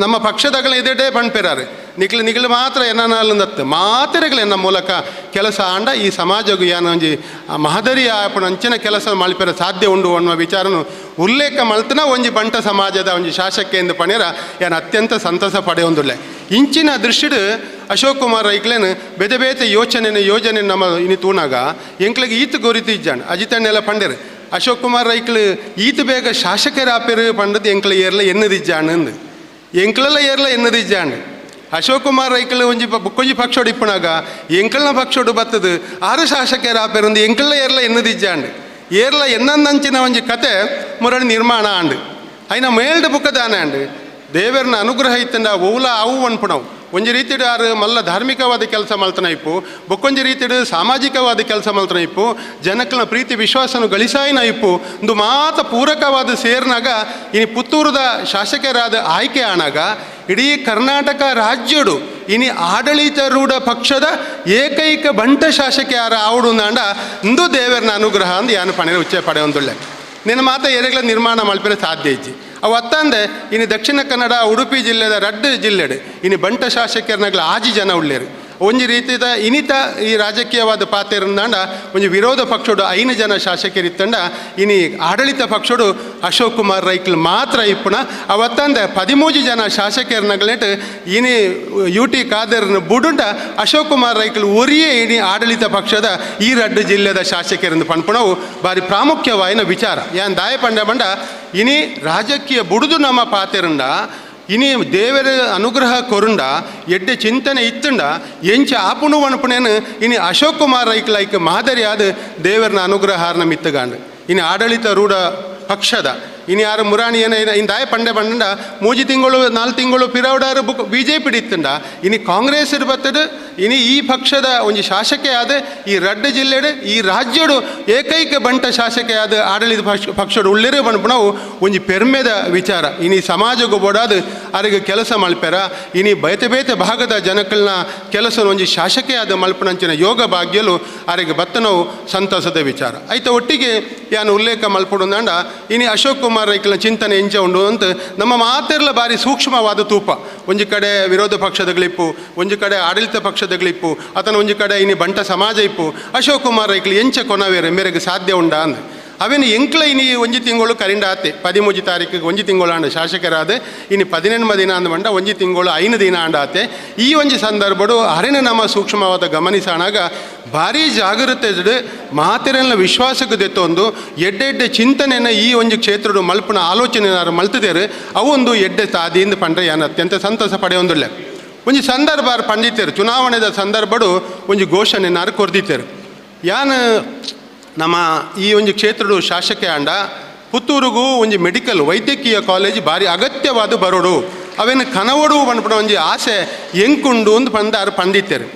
ನಮ್ಮ ಪಕ್ಷದಾಗಲ ಎದೆಡೆ ಪಣ್ಪೆರಾರು ನಿಕ್ಲು ನಿಗಲು ಮಾತ್ರ ಎನ್ನತ್ತು ಮಾತೆರೆಗಳು ಎನ್ನ ಮೂಲಕ ಕೆಲಸ ಆಂಡ ಈ ಸಮಾಜಗೂ ಯಾನ ಒಂಜಿ ಮಾದರಿ ಆಪಣ ಅಂಚಿನ ಕೆಲಸ ಮಲ್ಪೆರ ಸಾಧ್ಯ ಉಂಡು ಅನ್ನುವ ವಿಚಾರನು ಉಲ್ಲೇಖ ಮಲ್ತನ ಒಂಜಿ ಬಂಟ ಸಮಾಜದ ಒಂಜಿ ಶಾಸಕ ಎಂದು ಪಣೇರ ಯಾನ್ ಅತ್ಯಂತ ಸಂತಸ ಪಡೆಯೊಂದುಳ್ಳೆ. ಇಂಚಿನ ದೃಷ್ಟಿಡು ಅಶೋಕ್ ಕುಮಾರ್ ರೈಕ್ಲೇನು ಬೇತೆ ಬೇತೆ ಯೋಚನೆ ಯೋಜನೆ ನಮ್ಮ ಇನಿ ತೂನಾಗ ಎಂಕ್ಲಿಗೆ ಈತ ಗೊರಿತು ಇಜ್ಜಾಣ ಅಜಿತಣ್ಣೆಲ್ಲ ಪಂಡೇರು ಅಶೋಕ್ ಕುಮಾರ್ ರೈಕ್ಲು ಈತ ಬೇಗ ಶಾಸಕರಾಪೆರು ಪಂಡದು ಎಂಕ್ಲ ಏರ್ಲ ಎನ್ನದಿಜ್ಜಾಣ ಅಂದು ಎಂಕ್ಲೆಲ್ಲ ಏರ್ಲ ಎನ್ನದಿಜ್ಜಾಣ ಅಶೋಕ್ ಕುಮಾರ್ ರೈಕಲ್ ಒಂಜಿ ಬುಕ್ಕೊಂಜಿ ಪಕ್ಷೋಡು ಇಪ್ಪನಾಗ ಎಂಕಲ್ನ ಪಕ್ಷೋಡು ಬತ್ತದು ಆರು ಶಾಸಕರಾಪೆರೊಂದು ಎಂಕಲ್ನ ಏರ್ಲ ಎನ್ನದಿಜ್ಜಾಂಡ್ ಏರ್ಲ ಎನ್ನಂದಂಚಿನ ಒಂಜಿ ಕತೆ ಮುರಣಿ ನಿರ್ಮಾಣ ಆಂಡ್ ಐನ ಮೇಲ್ಡ್ ಬುಕ್ಕದಾನೆ ಆಂಡ್ ದೇವರನ ಅನುಗ್ರಹ ಇತ್ತಂಡ ಓಲ ಅವು ಅನ್ಪುಣವು ಒಂಜಿ ರೀತಿಡು ಆರು ಮಲ್ಲ ಧಾರ್ಮಿಕವಾದ ಕೆಲಸ ಮಲ್ತನ ಇಪ್ಪು ಬೊಕ್ಕೊಂಜಿ ರೀತಿಡು ಸಾಮಾಜಿಕವಾದ ಕೆಲಸ ಮಲ್ತನ ಇಪ್ಪು ಜನಕ್ಕನ ಪ್ರೀತಿ ವಿಶ್ವಾಸನು ಗಳಿಸಾಯಿನ ಇಪ್ಪು ಒಂದು ಮಾತ ಪೂರಕವಾದ ಸೇರ್ನಾಗ ಇನಿ ಪುತ್ತೂರದ ಶಾಸಕರಾದ ಆಯ್ಕೆ ಆನಾಗ ಇಡೀ ಕರ್ನಾಟಕ ರಾಜ್ಯಡು ಇನಿ ಆಡಳಿತಾರೂಢ ಪಕ್ಷದ ಏಕೈಕ ಬಂಟ ಶಾಸಕ ಯಾರ ಆವಡು ನಾಂಡ ಇಂದು ದೇವರನ ಅನುಗ್ರಹ ಅಂದು ಯಾನು ಪಣೆ ಉಚ್ಚೆ ಪಡೆಯೊಂದುಳ್ಳೆ ನಿನ್ನ ಮಾತ ಏರೆಗಳ ನಿರ್ಮಾಣ ಮಲ್ಪೆರೆ ಸಾಧ್ಯ ಇಜ್ಜಿ. ಅವು ಅತ್ತಂದೆ ಇನ್ನು ದಕ್ಷಿಣ ಕನ್ನಡ ಉಡುಪಿ ಜಿಲ್ಲೆದ ರಡ್ಡು ಜಿಲ್ಲೆಡು ಇನ್ನು ಬಂಟ ಶಾಸಕರನಾಗಲ ಆಜಿ ಜನ ಉಳ್ಳೇರು ಒಂಜಿ ರೀತಿದ ಇನಿತ ಈ ರಾಜಕೀಯವಾದ ಪಾತೆರಂದಾಂಡ ಒಂಜಿ ವಿರೋಧ ಪಕ್ಷಡು 5 ಜನ ಶಾಸಕರಿತ್ತಂಡ ಇನಿ ಆಡಳಿತ ಪಕ್ಷಡು ಅಶೋಕ್ ಕುಮಾರ್ ರೈಕ್ಲ್ ಮಾತ್ರ ಇಪ್ಪುಣ ಅವತ್ತಂದೆ 13 ಜನ ಶಾಸಕರನಗಲೆಟ್ ಇನಿ ಯು ಟಿ ಖಾದರ್ನ ಬುಡುಂಡ ಅಶೋಕ್ ಕುಮಾರ್ ರೈಕ್ಲ್ ಒರಿಯೇ ಇನಿ ಆಡಳಿತ ಪಕ್ಷದ ಈ ರಡ್ಡು ಜಿಲ್ಲೆದ ಶಾಸಕರಿಂದ ಪಣ್ಪುಣವು ಬಾರಿ ಪ್ರಾಮುಖ್ಯವಾಯಿನ ವಿಚಾರ. ಯಾನ್ ದಾಯ ಪಂಡ ಬಂಡ ಇನಿ ರಾಜಕೀಯ ಬುಡುದು ನಮ್ಮ ಪಾತೆರಂಡ ಇನಿ ದೇವರ ಅನುಗ್ರಹ ಕೊರುಂಡ ಎಡ್ಡೆ ಚಿಂತನೆ ಇತ್ತುಂಡ ಎಂಚ ಆಪುಣು ಅನ್ಪುಣೇನು ಇನಿ ಅಶೋಕ್ ಕುಮಾರ್ ರೈಕ್ಲೈಕ್ ಮಾದರಿಯಾದ ದೇವರನ ಅನುಗ್ರಹಾರನ ಮಿತ್ತಗಾಂಡು ಇನಿ ಆಡಳಿತ ರೂಢ ಪಕ್ಷದ ಇನಿ ಆರು ಮುರಾಣಿ ಏನ ಇಂದಾಯ ಪಂಡೆ ಪಂಡ 3 ತಿಂಗಳು 4 ತಿಂಗಳು ಪಿರವಡಾರು ಬುಕ್ ಬಿ ಜೆ ಪಿ ಇತ್ತಂಡ ಇನಿ ಕಾಂಗ್ರೆಸ್ ಬತ್ತದು ಇನಿ ಈ ಪಕ್ಷದ ಒಂಜಿ ಶಾಸಕೆ ಆದ ಈ ರಡ್ಡ ಜಿಲ್ಲೆಡು ಈ ರಾಜ್ಯಡು ಏಕೈಕ ಬಂಟ ಶಾಸಕೆ ಆದ ಆಡಳಿತ ಪಕ್ಷಡು ಉಳ್ಳಿರು ಪನ್ಪುನವು ಒಂಜಿ ಪೆರ್ಮೆದ ವಿಚಾರ. ಇನಿ ಸಮಾಜಕ್ಕೂ ಬೋಡಾದ ಅರಿಗೆ ಕೆಲಸ ಮಲ್ಪೆರ ಇನಿ ಬೇತೆ ಬೇತೆ ಭಾಗದ ಜನಕ್ಕಲ್ನ ಕೆಲಸ ಒಂಜಿ ಶಾಸಕೆ ಆದ ಮಲ್ಪನಂಚಿನ ಯೋಗ ಭಾಗ್ಯಲು ಅರಿಗೆ ಬತ್ತನವು ಸಂತಸದ ವಿಚಾರ. ಐತ ಒಟ್ಟಿಗೆ ಯಾನು ಉಲ್ಲೇಖ ಮಲ್ಪಡುಂದಾಂಡ ಇನಿ ಅಶೋಕ್ ಕುಮಾರ್ ರೈಕಲ್ನ ಚಿಂತನೆ ಎಂಚ ಉಂಡು ಅಂತ ನಮ್ಮ ಮಾತೆರ್ಲ ಬಾರಿ ಸೂಕ್ಷ್ಮವಾದ ತೂಪ. ಒಂಜಿ ಕಡೆ ವಿರೋಧ ಪಕ್ಷದಗಳಿಪ್ಪು, ಒಂಜಿ ಕಡೆ ಆಡಳಿತ ಪಕ್ಷದಗಳಿಪ್ಪು, ಆತನ ಒಂಜಿ ಕಡೆ ಇನಿ ಬಂಟ ಸಮಾಜ ಇಪ್ಪು. ಅಶೋಕ್ ಕುಮಾರ್ ರೈಕಲ್ ಎಂಚ ಕೊನವೇರು ಮೇರೆಗೆ ಸಾಧ್ಯ ಉಂಡಾ ಅಂದ್ ಅವೇನು ಎಂಕ್ಲ ಇನಿ ಒಂಜಿ ತಿಂಗಳು ಕರಿಂಡ ಆತೆ 13 ತಾರೀಕಿಗೆ ಒಂಜಿ ತಿಂಗಳು ಆಂಡ ಶಾಸಕರಾದ ಇನಿ 18 ದಿನ ಅಂದ ಬಂಡ ಒಂಜಿ ತಿಂಗಳು 5 ದಿನ ಆಂಡ ಆತೆ. ಈ ಒಂಜಿ ಸಂದರ್ಭಡು ಹರಿನ ನಮ್ಮ ಸೂಕ್ಷ್ಮವಾದ ಗಮನಿಸಣಾಗ ಭಾರಿ ಜಾಗೃತೆ ಮಾತೆರೆಲ್ಲ ವಿಶ್ವಾಸಕ್ಕೆ ದೆತ್ತೊಂದು ಎಡ್ಡೆ ಎಡ್ಡೆ ಚಿಂತನೆಯನ್ನು ಈ ಒಂಜಿ ಕ್ಷೇತ್ರದ ಮಲ್ಪನ ಆಲೋಚನೆ ಮಲ್ತದೇರು ಅವು ಒಂದು ಎಡ್ಡೆ ತಾದಿಯಿಂದ ಪಂಡ್ರೆ ಯಾನು ಅತ್ಯಂತ ಸಂತಸ ಪಡೆಯೊಂದಿಲ್ಲ. ಒಂಜಿ ಸಂದರ್ಭ ಪಂಡಿತರು ಚುನಾವಣೆದ ಸಂದರ್ಭಡು ಒಂಜಿ ಘೋಷಣೆನಾರು ಕೊರ್ದಿತ್ತೇರು ಯಾನು ನಮ್ಮ ಈ ಒಂಜಿ ಕ್ಷೇತ್ರದ ಶಾಸಕೆ ಆಂಡ ಪುತ್ತೂರಿಗೂ ಒಂಜಿ ಮೆಡಿಕಲ್ ವೈದ್ಯಕೀಯ ಕಾಲೇಜ್ ಭಾರಿ ಅಗತ್ಯವಾದ ಬರೋಡು ಅವೇನು ಕನವಡು ಪನ್ಪುನ ಒಂಜಿ ಆಸೆ ಎಂಕುಂಡು ಅಂದ್ ಪಂದಾರು ಪಂಡಿತರು.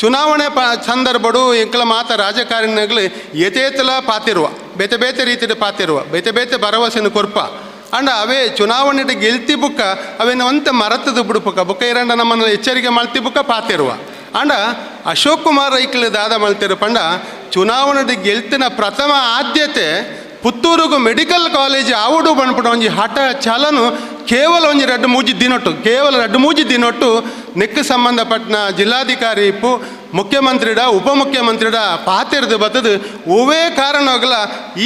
ಚುನಾವಣೆ ಸಂದರ್ಭಡು ಎಂಕಲ ಮಾತ ರಾಜಕಾರಣಿಗಳು ಯಥೇತಲ ಪಾತಿರುವ ಬೇತೆ ಬೇತೆ ರೀತಿಯ ಪಾತಿರುವ ಬೇತೆ ಬೇತೆ ಭರವಸೆಯನ್ನು ಕೊರ್ಪ ಅಂಡ ಅವೇ ಚುನಾವಣೆ ಗೆಲ್ತಿ ಬುಕ್ಕ ಅವೇನು ಒಂತ ಮರತದ ಬುಡುಪುಕ್ಕ ಬುಕ್ಕ ಇರಂಡ ನಮ್ಮನ್ನು ಎಚ್ಚರಿಕೆ ಮಲ್ತಿ ಬುಕ್ಕ ಪಾತಿರುವ ಅಂಡ ಅಶೋಕ್ ಕುಮಾರ್ ರೈಕಲ್ ದಾದ ಮಲ್ತಿರು ಪಂಡ ಚುನಾವಣೆ ಗೆಲ್ತಿನ ಪ್ರಥಮ ಆದ್ಯತೆ ಪುತ್ತೂರುಗು ಮೆಡಿಕಲ್ ಕಾಲೇಜ್ ಆವುಡು ಪನ್ಪುನ ಒಂಜಿ ಹಠ ಛಲನು ಕೇವಲ ಒಂಜಿ 2-3 ದಿನೊಟ್ಟು ಕೇವಲ 2-3 ದಿನೊಟ್ಟು ನೆಕ್ಕು ಸಂಬಂಧಪಟ್ಟನ ಜಿಲ್ಲಾಧಿಕಾರಿ ಇಪ್ಪು ಮುಖ್ಯಮಂತ್ರಿಡ ಉಪಮುಖ್ಯಮಂತ್ರಿಡ ಪಾತಿರ್ದು ಬತ್ತದು ಒವೇ ಕಾರಣವಾಗಲ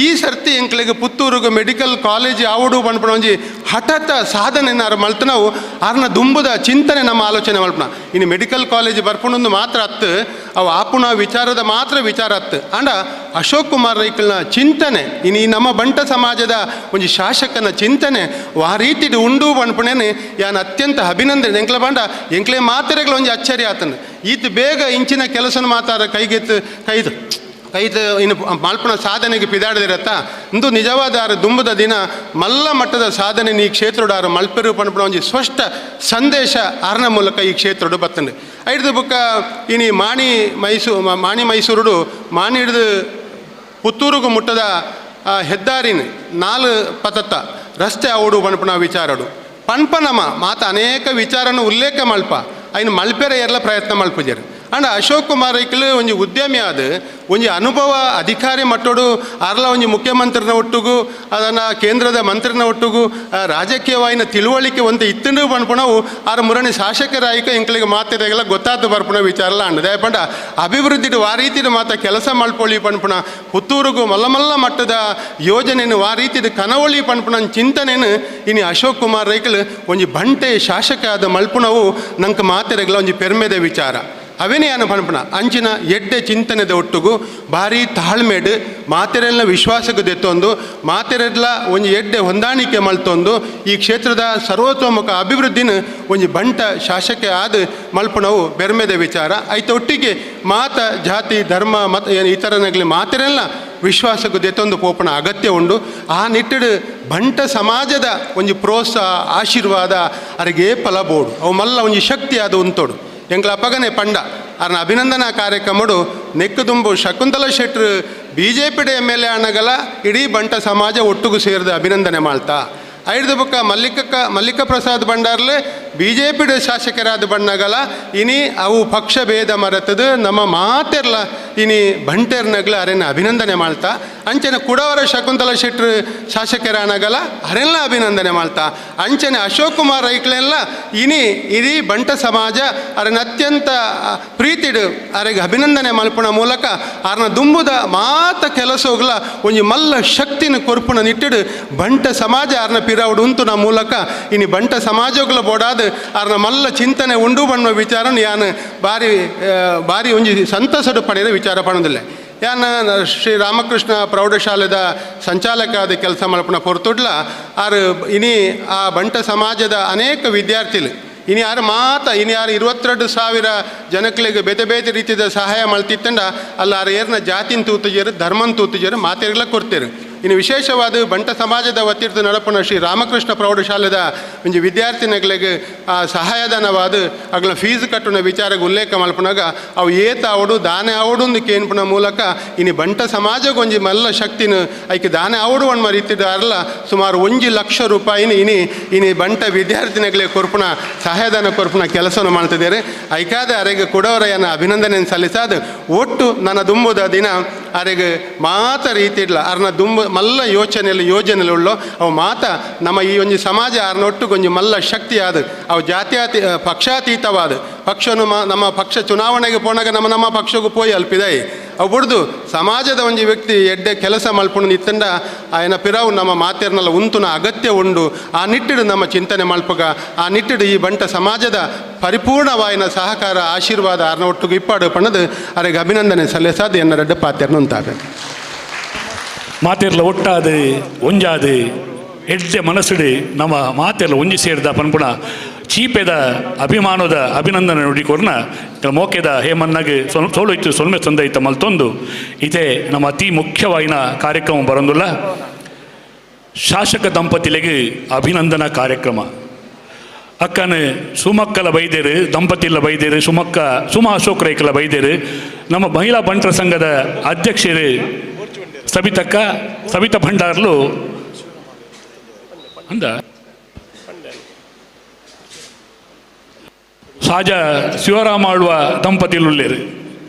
ಈ ಸರ್ತಿ ಎಂಕ್ಲಿಗೆ ಪುತ್ತೂರುಗು ಮೆಡಿಕಲ್ ಕಾಲೇಜ್ ಆವುಡು ಪನ್ಪುನ ಒಂಜಿ ಹಠಾತ್ ಸಾಧನೆ ಮಲ್ತನವು ಆರ್ನ ದುಂಬುದ ಚಿಂತನೆ ನಮ್ಮ ಆಲೋಚನೆ ಮಲ್ಪನ. ಇನ್ನು ಮೆಡಿಕಲ್ ಕಾಲೇಜ್ ಬರ್ಪುನೊಂದು ಮಾತ್ರ ಅತ್ತು ಅವು ಆಪುನ ವಿಚಾರದ ಮಾತ್ರ ವಿಚಾರ ಅತ್ತು ಅಂಡ ಅಶೋಕ್ ಕುಮಾರ್ ರೈಕಲ್ನ ಚಿಂತನೆ ಇನ್ನು ಈ ನಮ್ಮ ಬಂಟ ಸಮಾಜದ ಒಂಜಿ ಶಾಸಕನ ಚಿಂತನೆ ಆ ರೀತಿ ಉಂಡು ಪನ್ಪುನೇನೆ ಯಾನ್ ಅತ್ಯಂತ ಅಭಿನಂದನೆ ಎಂಕ್ಲ ಬಂಡ ಎಂಕ್ಲೆ ಮಾತೆರೆಗಳ ಒಂಜಿ ಅಚ್ಚರಿ ಆತನ ಈತ ಬೇಗ ಇಂಚಿನ ಕೆಲಸನ ಮಾತಾಡ ಕೈಗೆತ್ತು ಕೈದು ಕೈದು ಇನ್ನು ಮಲ್ಪನ ಸಾಧನೆಗೆ ಪಿದಾಡದಿರತ್ತ ಇಂದು ನಿಜವಾದ ಆರು ದುಂಬದ ದಿನ ಮಲ್ಲ ಮಟ್ಟದ ಸಾಧನೆ ಈ ಕ್ಷೇತ್ರದ ಆರು ಮಲ್ಪೆರು ಪನ್ಪುನ ಒಂಜಿ ಸ್ಪಷ್ಟ ಸಂದೇಶ ಆರ್ನ ಮೂಲಕ ಈ ಕ್ಷೇತ್ರದ ಬತ್ತಂಡು. ಐದು ಬುಕ್ಕ ಇನಿ ಮಾಣಿ ಮೈಸೂರುಡು ಮಾಣಿ ಹಿಡಿದು ಪುತ್ತೂರುಗು ಮುಟ್ಟದ ಹೆದ್ದಾರಿನ 4 ಪತತ್ತ ರಸ್ತೆ ಅವಡು ಪನ್ಪುನ ವಿಚಾರಡು ಪನ್ಪನಮ ಮಾತ ಅನೇಕ ವಿಚಾರನ ಉಲ್ಲೇಖ ಮಲ್ಪ ಐನು ಮಲ್ಪೆರೆ ಎಲ್ಲ ಪ್ರಯತ್ನ ಮಲ್ಪುಜರು. ಅಂಡ ಅಶೋಕ್ ಕುಮಾರ್ ರೈಕಲ್ ಒಂಜಿ ಉದ್ಯಮಿ ಆದ ಒಂಜಿ ಅನುಭವ ಅಧಿಕಾರಿ ಮಟ್ಟೋಡು ಆರ್ಲ ಒಂಜಿ ಮುಖ್ಯಮಂತ್ರಿನ ಒಟ್ಟುಗು ಅದನ್ನು ಕೇಂದ್ರದ ಮಂತ್ರಿನ ಒಟ್ಟುಗು ರಾಜಕೀಯವಾಯಿನ ತಿಳುವಳಿಕೆ ಒಂದು ಇತ್ತಂಡು ಪನ್ಪುನವು ಆರು ಮುರಣಿ ಶಾಸಕರಾಯಿಕ ಎಂಕ್ಲಿಗೆ ಮಾತಿದಾಗೆಲ್ಲ ಗೊತ್ತಾದ ಬರ್ಪುನ ವಿಚಾರಲ್ಲ ಅಂಡ ದಯಪಂಡ ಅಭಿವೃದ್ಧಿ ಆ ರೀತಿಯ ಮಾತ ಕೆಲಸ ಮಲ್ಪೊಳಿ ಪನ್ಪುನ ಪುತ್ತೂರುಗು ಮಲ್ಲ ಮಲ್ಲ ಮಟ್ಟದ ಯೋಜನೆಯನ್ನು ಆ ರೀತಿಯ ಕನವಳಿ ಪನ್ಪುನ ಚಿಂತನೆಯನ್ನು ಇನಿ ಅಶೋಕ್ ಕುಮಾರ್ ರೈಕಲ್ ಒಂಜಿ ಬಂಟೆ ಶಾಸಕ ಆದ ಮಲ್ಪುನವು ನಂಗೆ ಮಾತಿರಗಲ ಒಂಜಿ ಪೆರ್ಮೆದ ವಿಚಾರ. ಅವೇನೇ ಯಾನು ಪನ್ಪುನ ಅಂಚಿನ ಎಡ್ಡೆ ಚಿಂತನೆದ ಒಟ್ಟುಗು ಭಾರಿ ತಾಳ್ಮೆಡು ಮಾತೆರೆಲ್ಲ ವಿಶ್ವಾಸಕ್ಕೆ ದೆತ್ತೊಂದು ಮಾತೆರೆಲ್ಲ ಒಂಜಿ ಎಡ್ಡೆ ಹೊಂದಾಣಿಕೆ ಮಲ್ತೊಂದು ಈ ಕ್ಷೇತ್ರದ ಸರ್ವತೋಮುಖ ಅಭಿವೃದ್ಧಿನ ಒಂಜಿ ಬಂಟ ಶಾಸಕೆ ಆದ ಮಲ್ಪುನವು ಬೆರ್ಮೆದ ವಿಚಾರ. ಐತ ಒಟ್ಟಿಗೆ ಮಾತ ಜಾತಿ ಧರ್ಮ ಮತ ಏನು ಇತರನಾಗಲಿ ಮಾತೆರೆಲ್ಲ ವಿಶ್ವಾಸಕ್ಕೆ ದೆತ್ತೊಂದು ಪೋಪಣ ಅಗತ್ಯ ಉಂಡು. ಆ ನಿಟ್ಟಿಡು ಬಂಟ ಸಮಾಜದ ಒಂಜಿ ಪ್ರೋತ್ಸಾಹ ಆಶೀರ್ವಾದ ಅರಿಗೆ ಫಲ ಬೋಡು ಅವು ಮಲ್ಲ ಒಂಜಿ ಶಕ್ತಿ ಅದು ಉಂತೋಡು. ಎಂಕ್ಲ ಅಪ್ಪಗನೆ ಪಂಡ ಅರ್ನ ಅಭಿನಂದನಾ ಕಾರ್ಯಕ್ರಮಡು ನೆಕ್ಕುದುಂಬು ಶಕುಂತಲಾ ಶೆಟ್ರು ಬಿ ಜೆ ಪಿಡ ಎಮ್ ಎಲ್ ಎ ಅಣ್ಣಗಲ ಇಡೀ ಬಂಟ ಸಮಾಜ ಒಟ್ಟುಗು ಸೇರಿದ ಅಭಿನಂದನೆ ಮಾಡ್ತಾ. ಐದು ಬುಕ್ಕ ಮಲ್ಲಿಕ ಪ್ರಸಾದ್ ಭಂಡಾರ್ಲೆ ಬಿ ಜೆ ಪಿಡ ಶಾಸಕರಾದ ಬಣ್ಣಗಲ ಇನಿ ಅವು ಪಕ್ಷ ಭೇದ ಮರೆತದು ನಮ್ಮ ಮಾತೆರ್ಲ ಇನಿ ಬಂಟೆರ್ನಗ್ಲ ಅರೆನ ಅಭಿನಂದನೆ ಮಾಡ್ತಾ. ಅಂಚನೆ ಕುಡವರ ಶಕುಂತಲಾ ಶೆಟ್ರು ಶಾಸಕರಾನಗಲ ಅರೆಲ್ಲ ಅಭಿನಂದನೆ ಮಾಡ್ತಾ. ಅಂಚನೆ ಅಶೋಕ್ ಕುಮಾರ್ ರೈಕ್ಲೆಲ್ಲ ಇನಿ ಇಡೀ ಬಂಟ ಸಮಾಜ ಅರೆನ ಅತ್ಯಂತ ಪ್ರೀತಿಡು ಅರೆಗೆ ಅಭಿನಂದನೆ ಮಲ್ಪುನ ಮೂಲಕ ಅರ್ನ ದುಂಬುದ ಮಾತ ಕೆಲಸೋಗ್ಲ ಒಂಜಿ ಮಲ್ಲ ಶಕ್ತಿನ ಕೊರ್ಪುನ ನಿಟ್ಟಿಡು ಬಂಟ ಸಮಾಜ ಅರ್ನ ಪಿರವಡು ಉಂತುನ ಮೂಲಕ ಇನಿ ಬಂಟ ಸಮಾಜಗಳ ಬೋಡಾದ ಅರ್ನ ಮಲ್ಲ ಚಿಂತನೆ ಉಂಡು ಬಣ್ಣ ವಿಚಾರನ ಯಾನು ಬಾರಿ ಬಾರಿ ಒಂಜಿ ಸಂತಸಡು ಪಡೆದ ವಿಚಾರ ಪಣೋದಿಲ್ಲ. ಯಾನ್ ಶ್ರೀ ರಾಮಕೃಷ್ಣ ಪ್ರೌಢಶಾಲೆದ ಸಂಚಾಲಕ ಆದ ಕೆಲಸ ಮಲ್ಪುನ ಪೊರ್ತುಡ್ಲ ಆರು ಇನಿ ಆ ಬಂಟ ಸಮಾಜದ ಅನೇಕ ವಿದ್ಯಾರ್ಥಿಗಳು ಇನಿ ಯಾರು ಮಾತ ಇನಿ ಯಾರು 22,000 ಜನಕ್ಲಿಗೆ ಬೇತೆ ಬೇತೆ ರೀತಿಯ ಸಹಾಯ ಮಲ್ತಿತ್ತಂಡ ಅಲ್ಲ ಆರು ಏರ್ನ ಜಾತಿನ ತೂತುಜೇರು ಧರ್ಮನ ತೂತುಜೇರು ಮಾತೆರ್ಲ ಕೊಡ್ತೇರು. ಇನ್ನು ವಿಶೇಷವಾದ ಬಂಟ ಸಮಾಜದ ವತಿರ್ದು ನಡಪುನ ಶ್ರೀ ರಾಮಕೃಷ್ಣ ಪ್ರೌಢಶಾಲೆದ ಒಂಜಿ ವಿದ್ಯಾರ್ಥಿನಗಳಿಗೆ ಆ ಸಹಾಯಧನವಾದ ಅಗಲ ಫೀಸ್ ಕಟ್ಟುನ ವಿಚಾರಕ್ಕೆ ಉಲ್ಲೇಖ ಮಲ್ಪುನಾಗ ಅವು ಏತ ಅವಡು ದಾನೆ ಅವಡು ಕೇನ್ಪುನ ಮೂಲಕ ಇನ್ನು ಬಂಟ ಸಮಾಜಗೊಂಜಿ ಮಲ್ಲ ಶಕ್ತಿನ ಐಕೆ ದಾನೆ ಅವಡು ಒಣ್ಮ ರೀತಿದಾರಲ್ಲ ಸುಮಾರು 1 ಲಕ್ಷ ರೂಪಾಯಿನ ಇನಿ ಇನಿ ಬಂಟ ವಿದ್ಯಾರ್ಥಿನಗಳಿಗೆ ಕೊರ್ಪುನ ಸಹಾಯಧನ ಕೊರ್ಪುನ ಕೆಲಸವನ್ನು ಮಾಡ್ತಿದ್ದಾರೆ. ಐಕಾದ ಅರೆಗೆ ಕೊಡೋರಯ್ಯನ ಅಭಿನಂದನೆ ಸಲ್ಲಿಸಾದ ಒಟ್ಟು ನನ್ನ ದುಂಬುದ ದಿನ ಅರೆಗೆ ಮಾತ ರೀತಿ ಇಲ್ಲ ಅರ್ನ ದುಂಬು ಮಲ್ಲ ಯೋಚನೆಯಲ್ಲಿ ಯೋಜನೆಯಲ್ಲಿ ಉಳ್ಳೋ ಅವು ಮಾತ ನಮ್ಮ ಈ ಒಂಜಿ ಸಮಾಜ ಅರ್ನ ಒಟ್ಟುಗೊಂಜಿ ಮಲ್ಲ ಶಕ್ತಿಯಾದ ಅವು ಜಾತ್ಯಾತಿ ಪಕ್ಷಾತೀತವಾದ ಪಕ್ಷನು ನಮ್ಮ ಪಕ್ಷ ಚುನಾವಣೆಗೆ ಪೋನಾಗ ನಮ್ಮ ನಮ್ಮ ಪಕ್ಷಕ್ಕೂ ಪೋಯಿ ಅಲ್ಪಿದಾಯಿ ಅವು ಬುಡ್ದು ಸಮಾಜದ ಒಂಜಿ ವ್ಯಕ್ತಿ ಎಡ್ಡೆ ಕೆಲಸ ಮಲ್ಪುಣ ನಿತ್ತಂಡ ಆಯನ ಪಿರಾವು ನಮ್ಮ ಮಾತೇರ್ನಲ್ಲ ಉಂತುನ ಅಗತ್ಯ ಉಂಡು. ಆ ನಿಟ್ಟಿಡು ನಮ್ಮ ಚಿಂತನೆ ಮಲ್ಪಗ ಆ ನಿಟ್ಟಿಡು ಈ ಬಂಟ ಸಮಾಜದ ಪರಿಪೂರ್ಣವಾಯಿನ ಸಹಕಾರ ಆಶೀರ್ವಾದ ಅರ್ನ ಒಟ್ಟುಗು ಇಪ್ಪಾಡು ಪಣ್ಣದು ಅರೆಗೆ ಅಭಿನಂದನೆ ಸಲ್ಲಿಸಾದ ಎನ್ನ ರೆಡ್ಡ ಪಾತೇರ್ನ ಉಂತಾವೆ. ಮಾತೇರ್ಲ ಒಟ್ಟಾದ ಒಂಜಾದ ಎಡ್ಡೆ ಮನಸ್ಸುಡು ನಮ್ಮ ಮಾತೆಲ್ಲ ಒಂಜಿ ಸೇರಿದ ಪನ್ಪುಣ ಚೀಪೆದ ಅಭಿಮಾನದ ಅಭಿನಂದನೆ ನುಡಿಕೊರ್ನ ಮೋಕೆದ ಹೇಮನ್ನಾಗೆ ಸೋಲು ಇತ್ತು ಸೊಲ್ಮೆ ತೊಂದೈತ ಮಲ್ತೊಂದು ಇದೇ ನಮ್ಮ ಅತಿ ಮುಖ್ಯವಾಯಿನ ಕಾರ್ಯಕ್ರಮ ಬರಂದುಲ್ಲ ಶಾಸಕ ದಂಪತಿಲಿಗೆ ಅಭಿನಂದನಾ ಕಾರ್ಯಕ್ರಮ. ಅಕ್ಕನ ಸುಮಕ್ಕಲ ಬೈದೇರು ದಂಪತಿಲ್ಲ ಬೈದೇರು ಸುಮಕ್ಕ ಸುಮ ಅಶೋಕ್ ರೈಕಲ ಬೈದೇರು ನಮ್ಮ ಮಹಿಳಾ ಬಂಟರ ಸಂಘದ ಅಧ್ಯಕ್ಷರು ಸಬಿತಕ್ಕ ಸಬಿತಾ ಭಂಡಾರ್ಲು ಅಂದ ಸಾಜ ಶಿವರಾಮ ಆಳುವ ದಂಪತಿಲುಳ್ಳೇರು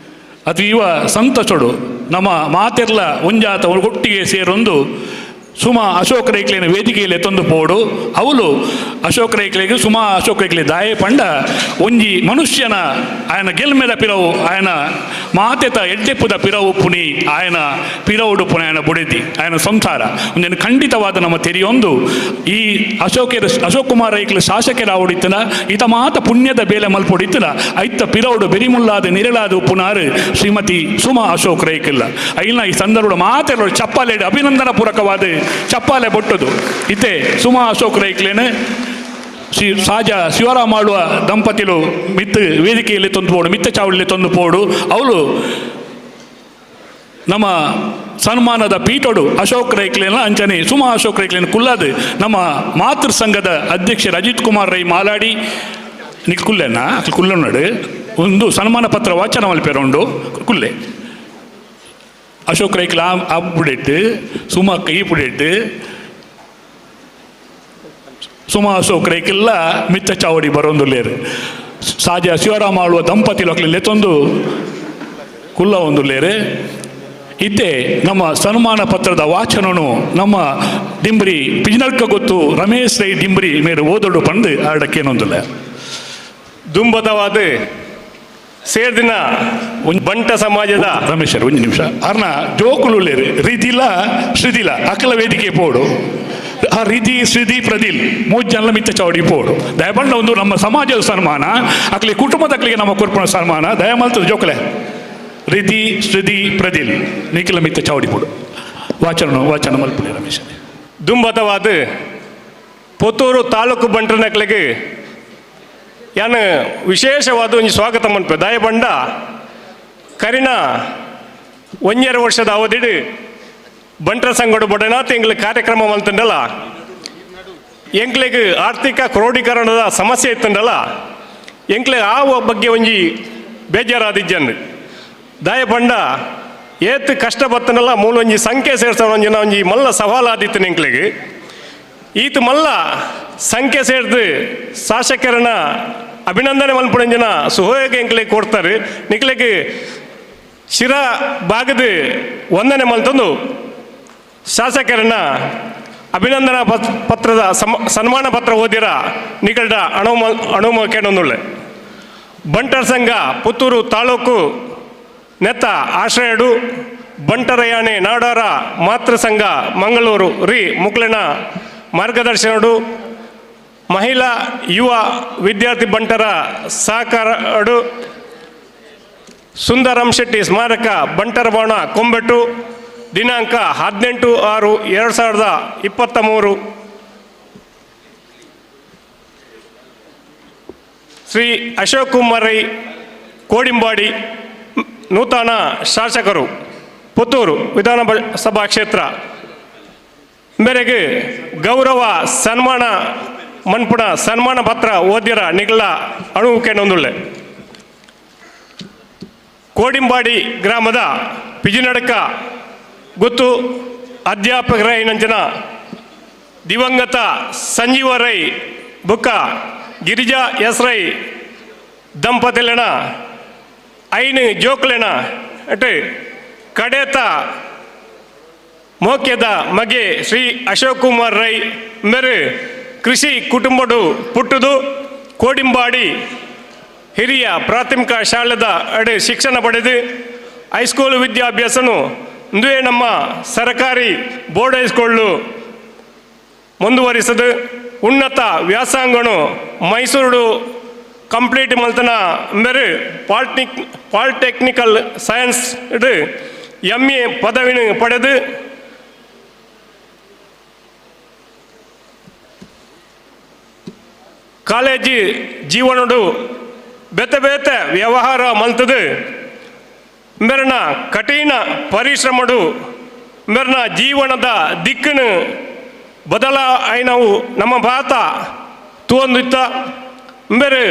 ಅದು ಇವ ಸಂತಸೊಡು ನಮ್ಮ ಮಾತೆರ್ಲ ಒಂಜಾತ ಒಟ್ಟಿಗೆ ಸೇರೊಂದು ಸುಮಾ ಅಶೋಕ್ ರೈಕ್ಲೇನ ವೇದಿಕೆಯಲ್ಲಿ ತಂದು ಪೋಡು ಅವಳು ಅಶೋಕ್ ರೈಕ್ಲೆಗೆ ಸುಮಾ ಅಶೋಕ್ ರೈಕ್ಲೆ ದಾಯೆ ಪಂಡ ಒಂಜಿ ಮನುಷ್ಯನ ಆಯನ ಗೆಲ್ಮೆದ ಪಿರವು ಆಯನ ಮಾತೆತ ಎಡ್ಡೆಪ್ಪುದ ಪಿರವು ಪುನಿ ಆಯನ ಪಿರವುಡು ಪುನಿ ಆಯನ ಬುಡೆದಿ ಆಯನ ಸಂಸಾರ ಒಂದೇನು ಖಂಡಿತವಾದ ನಮ್ಮ ತೆರಿಯೊಂದು ಈ ಅಶೋಕರ ಅಶೋಕ್ ಕುಮಾರ್ ರೈಕ್ಲೆ ಶಾಸಕರ ಆವಡಿತ್ತನ ಈತ ಮಾತ ಪುಣ್ಯದ ಬೇಲೆ ಮಲ್ಪೊಡಿತ್ತನ ಐತ ಪಿರವುಡು ಬೆರಿಮುಲ್ಲಾದ ನಿರಳಾದ ಉಪ್ಪುನಾರು ಶ್ರೀಮತಿ ಸುಮಾ ಅಶೋಕ್ ರೈಕಿಲ್ಲ ಐನ ಈ ಸಂದರ್ಭ ಮಾತೆಲ್ಲ ಚಪ್ಪಾಲೆ ಅಭಿನಂದನ ಪೂರಕವಾದ ಚಪ್ಪಾಲೆ ಬೊಟ್ಟದು ಇತ್ತೆ ಸುಮಾ ಅಶೋಕ್ ರೈಕ್ಲೇನೆ ಶ್ರೀ ಸಾಜ ಶಿವರಾಮ ಆಳುವ ದಂಪತಿಲು ಮಿತ್ತು ವೇದಿಕೆಯಲ್ಲಿ ತಂದು ಪೋಡು ಮಿತ್ತ ಚಾವಳಿಯಲ್ಲಿ ತಂದು ಪೋಡು ಅವಳು ನಮ್ಮ ಸನ್ಮಾನದ ಪೀಠೋಡು ಅಶೋಕ್ ರೈಕ್ಲೇನ ಅಂಚನೆ ಸುಮಾ ಅಶೋಕ್ ರೈಕ್ಲೇನ ಕುಲ್ಲಾದು ನಮ್ಮ ಮಾತೃ ಸಂಘದ ಅಧ್ಯಕ್ಷ ಅಜಿತ್ ಕುಮಾರ್ ರೈ ಮಾಲಾಡಿ ನಿಕ್ಕುಲ್ಲೆನ ಕುಲ್ಲನಾಡು ಒಂದು ಸನ್ಮಾನ ಪತ್ರ ವಾಚನ ಮಲ್ಪೆರೊಂಡು ಕುಲ್ಲೆ ಅಶೋಕ್ ರೈಕ್ಲ ಆ ಪುಡಿಟ್ಟು ಸುಮಾ ಕೈ ಪುಡಿಟ್ಟು ಸುಮಾ ಅಶೋಕ್ ರೈಕೆಲ್ಲ ಮಿತ್ತ ಚಾವಡಿ ಬರೋಂದುಲ್ಲೇರು ಸಾಜ ಶಿವರಾಮ ಆಳುವ ದಂಪತಿ ಲೊಕ್ಲೆ ತಂದು ಕುಲ್ಲ ಒಂದುಲ್ಲೇರು ಇದ್ದೇ ನಮ್ಮ ಸನ್ಮಾನ ಪತ್ರದ ವಾಚನನು ನಮ್ಮ ಡಿಂಬ್ರಿ ಪಿಜ್ನಲ್ಕ ಗೊತ್ತು ರಮೇಶ್ ರೈ ಡಿಂಬ್ರಿ ಮೇರು ಓದೊಡು ಪಂದು ಆಡಕ್ಕೇನೊಂದಿಲ್ಲ. ದುಂಬದವಾದ ಸೇರ್ದಿನ ಬಂಟ ಸಮಾಜದ ರಮೇಶ್ ಒಂದು ನಿಮಿಷ ಅರ್ನ ಜೋಕುಲುಳ್ಳೇರು ರೀತಿಲ್ಲ ಶ್ರೀದಿಲ್ಲ ಅಕಲ ವೇದಿಕೆ ಪೋಡು ಆ ರೀತಿ ಶ್ರೀದಿ ಪ್ರದೀಲ್ ಮೂರು ಜನ ಮಿತ್ತ ಚಾವಡಿ ಪೋಡು ದಯಬಂಡ ಒಂದು ನಮ್ಮ ಸಮಾಜದ ಸನ್ಮಾನ ಅಕ್ಲಿ ಕುಟುಂಬದ ಅಕ್ಲಿಗೆ ನಮ್ಮ ಕೊರ್ಪಣ ಸನ್ಮಾನ ದಯಮಲ್ತದ ಜೋಕಲೆ ರೀತಿ ಶ್ರೀದಿ ಪ್ರದೀಲ್ ನಿಖಿಲ ಮಿತ್ತ ಚಾವಡಿ ಪೋಡು ವಾಚನ ವಾಚನ ಮಲ್ಪುಳಿ ರಮೇಶ್. ದುಂಬದವಾದ ಪುತ್ತೂರು ತಾಲೂಕು ಬಂಟನಕ್ಲಿಗೆ ಯಾನು ವಿಶೇಷವಾದ ಒಂದು ಸ್ವಾಗತ ಮನ್ಪೆ ದಯಬಂಡ ಕರಿನ 1.5 ವರ್ಷದ ಅವಧಿಡು ಬಂಟರ ಸಂಘಡು ಬಡನಾಥ ಎಂಗ್ಲ ಕಾರ್ಯಕ್ರಮ ಮಲ್ತಂಡಲ್ಲ ಎಂಕ್ಲೆಗ್ ಆರ್ಥಿಕ ಕ್ರೋಢೀಕರಣದ ಸಮಸ್ಯೆ ಇತ್ತಂಡಲ್ಲ ಎಂಕ್ಲೆ ಆ ಬಗ್ಗೆ ಒಂಜಿ ಬೇಜಾರಾದಿಜ್ಜನ್ ದಯಬಂಡ ಏತ್ ಕಷ್ಟ ಬತ್ತನಲ್ಲ ಮೂಲ ಒಂಜಿ ಸಂಖ್ಯೆ ಸೇರ್ಸೋ ಒಂಜಿ ಒಂಜಿ ಮಲ್ಲ ಸವಾಲಾದಿತ್ತು ಎಂಕ್ಲೆಗ್ ಈತ ಮಲ್ಲ ಸಂಖ್ಯೆ ಸೇರ್ದು ಶಾಸಕರನ್ನ ಅಭಿನಂದನೆ ಮಲ್ಪುಣಂಜನ ಸುಹೋಯಗ ಎಂಕ್ಲೆಗ್ ಕೊಡ್ತಾರೆ ನಿಕ್ಲೆಗ್ ಶಿರ ಬಾಗದು ವಂದನೆ ಮಲ್ತಂದು ಶಾಸಕರನ್ನ ಅಭಿನಂದನಾ ಪತ್ರದ ಸನ್ಮಾನ ಪತ್ರ ಓದಿರ ನಿಕಲ್ಡ ಅಣುಮ ಕೇಳೊಂದುಳ್ಳೆ ಬಂಟರ ಸಂಘ ಪುತ್ತೂರು ತಾಲೂಕು ನೆತ್ತ ಆಶ್ರಯಡು ಬಂಟರಯಾಣೆ ನಾಡಾರ ಮಾತೃ ಸಂಘ ಮಂಗಳೂರು ರಿ ಮುಕ್ಲೆನ ಮಾರ್ಗದರ್ಶನಡು ಮಹಿಳಾ ಯುವ ವಿದ್ಯಾರ್ಥಿ ಬಂಟರ ಸಹಕಾರಡು ಸುಂದರಂ ಶೆಟ್ಟಿ ಸ್ಮಾರಕ ಬಂಟರ ಭವನ ಕೊಂಬೆಟ್ಟು ದಿನಾಂಕ 18/6/2023 ಶ್ರೀ ಅಶೋಕ್ ಕುಮಾರ್ ರೈ ಕೋಡಿಂಬಾಡಿ ನೂತನ ಶಾಸಕರು ಪುತ್ತೂರು ವಿಧಾನಸಭಾ ಕ್ಷೇತ್ರ ಮೇರೆಗೆ ಗೌರವ ಸನ್ಮಾನ ಮನ್ಪುಣ ಸನ್ಮಾನ ಪತ್ರ ಓದಿರ ನಿಗಲ ಅಣುವುಕೆನೊಂದುಳ್ಳೆ. ಕೋಡಿಂಬಾಡಿ ಗ್ರಾಮದ ಪಿಜಿನಡಕ ಗುತ್ತು ಅಧ್ಯಾಪಕರೈನಂಚಿನ ದಿವಂಗತ ಸಂಜೀವ ರೈ ಬುಕ್ಕ ಗಿರಿಜಾ ಎಸ್ ರೈ ದಂಪತಿಲೆನ 5 ಜೋಕ್ಲೆನ ಅಟ್ ಕಡೇತ ಮೋಕ್ಯದ ಮಗೆ ಶ್ರೀ ಅಶೋಕ್ ಕುಮಾರ್ ರೈ ಮೇರು ಕೃಷಿ ಕುಟುಂಬಡು ಪುಟ್ಟುದು ಕೋಡಿಂಬಾಡಿ ಹಿರಿಯ ಪ್ರಾಥಮಿಕ ಶಾಲೆದ ಅಡೆ ಶಿಕ್ಷಣ ಪಡೆದು ಹೈಸ್ಕೂಲ್ ವಿದ್ಯಾಭ್ಯಾಸನು ಇಂದುವೇ ನಮ್ಮ ಸರಕಾರಿ ಬೋರ್ಡ್ ಹೈಸ್ಕೂಲು ಮುಂದುವರಿಸದು ಉನ್ನತ ವ್ಯಾಸಂಗನು ಮೈಸೂರು ಕಂಪ್ಲೀಟ್ ಮಲ್ತನ ಮೇರು ಪಾಲಿಟೆಕ್ನಿಕಲ್ ಸೈನ್ಸ್ ಎಂ ಎ ಪದವಿನ ಪಡೆದು ಕಾಲೇಜು ಜೀವನಡು ಬೇತೆ ಬೇತೆ ವ್ಯವಹಾರ ಮಲ್ತದು ಮೇರನ ಕಠಿಣ ಪರಿಶ್ರಮಡು ಮೇರನ ಜೀವನದ ದಿಕ್ಕನು ಬದಲಾಯಿನವು ನಮ್ಮ ಭಾರತ ತೂವೊಂದಿತ್ತ ಮೇರು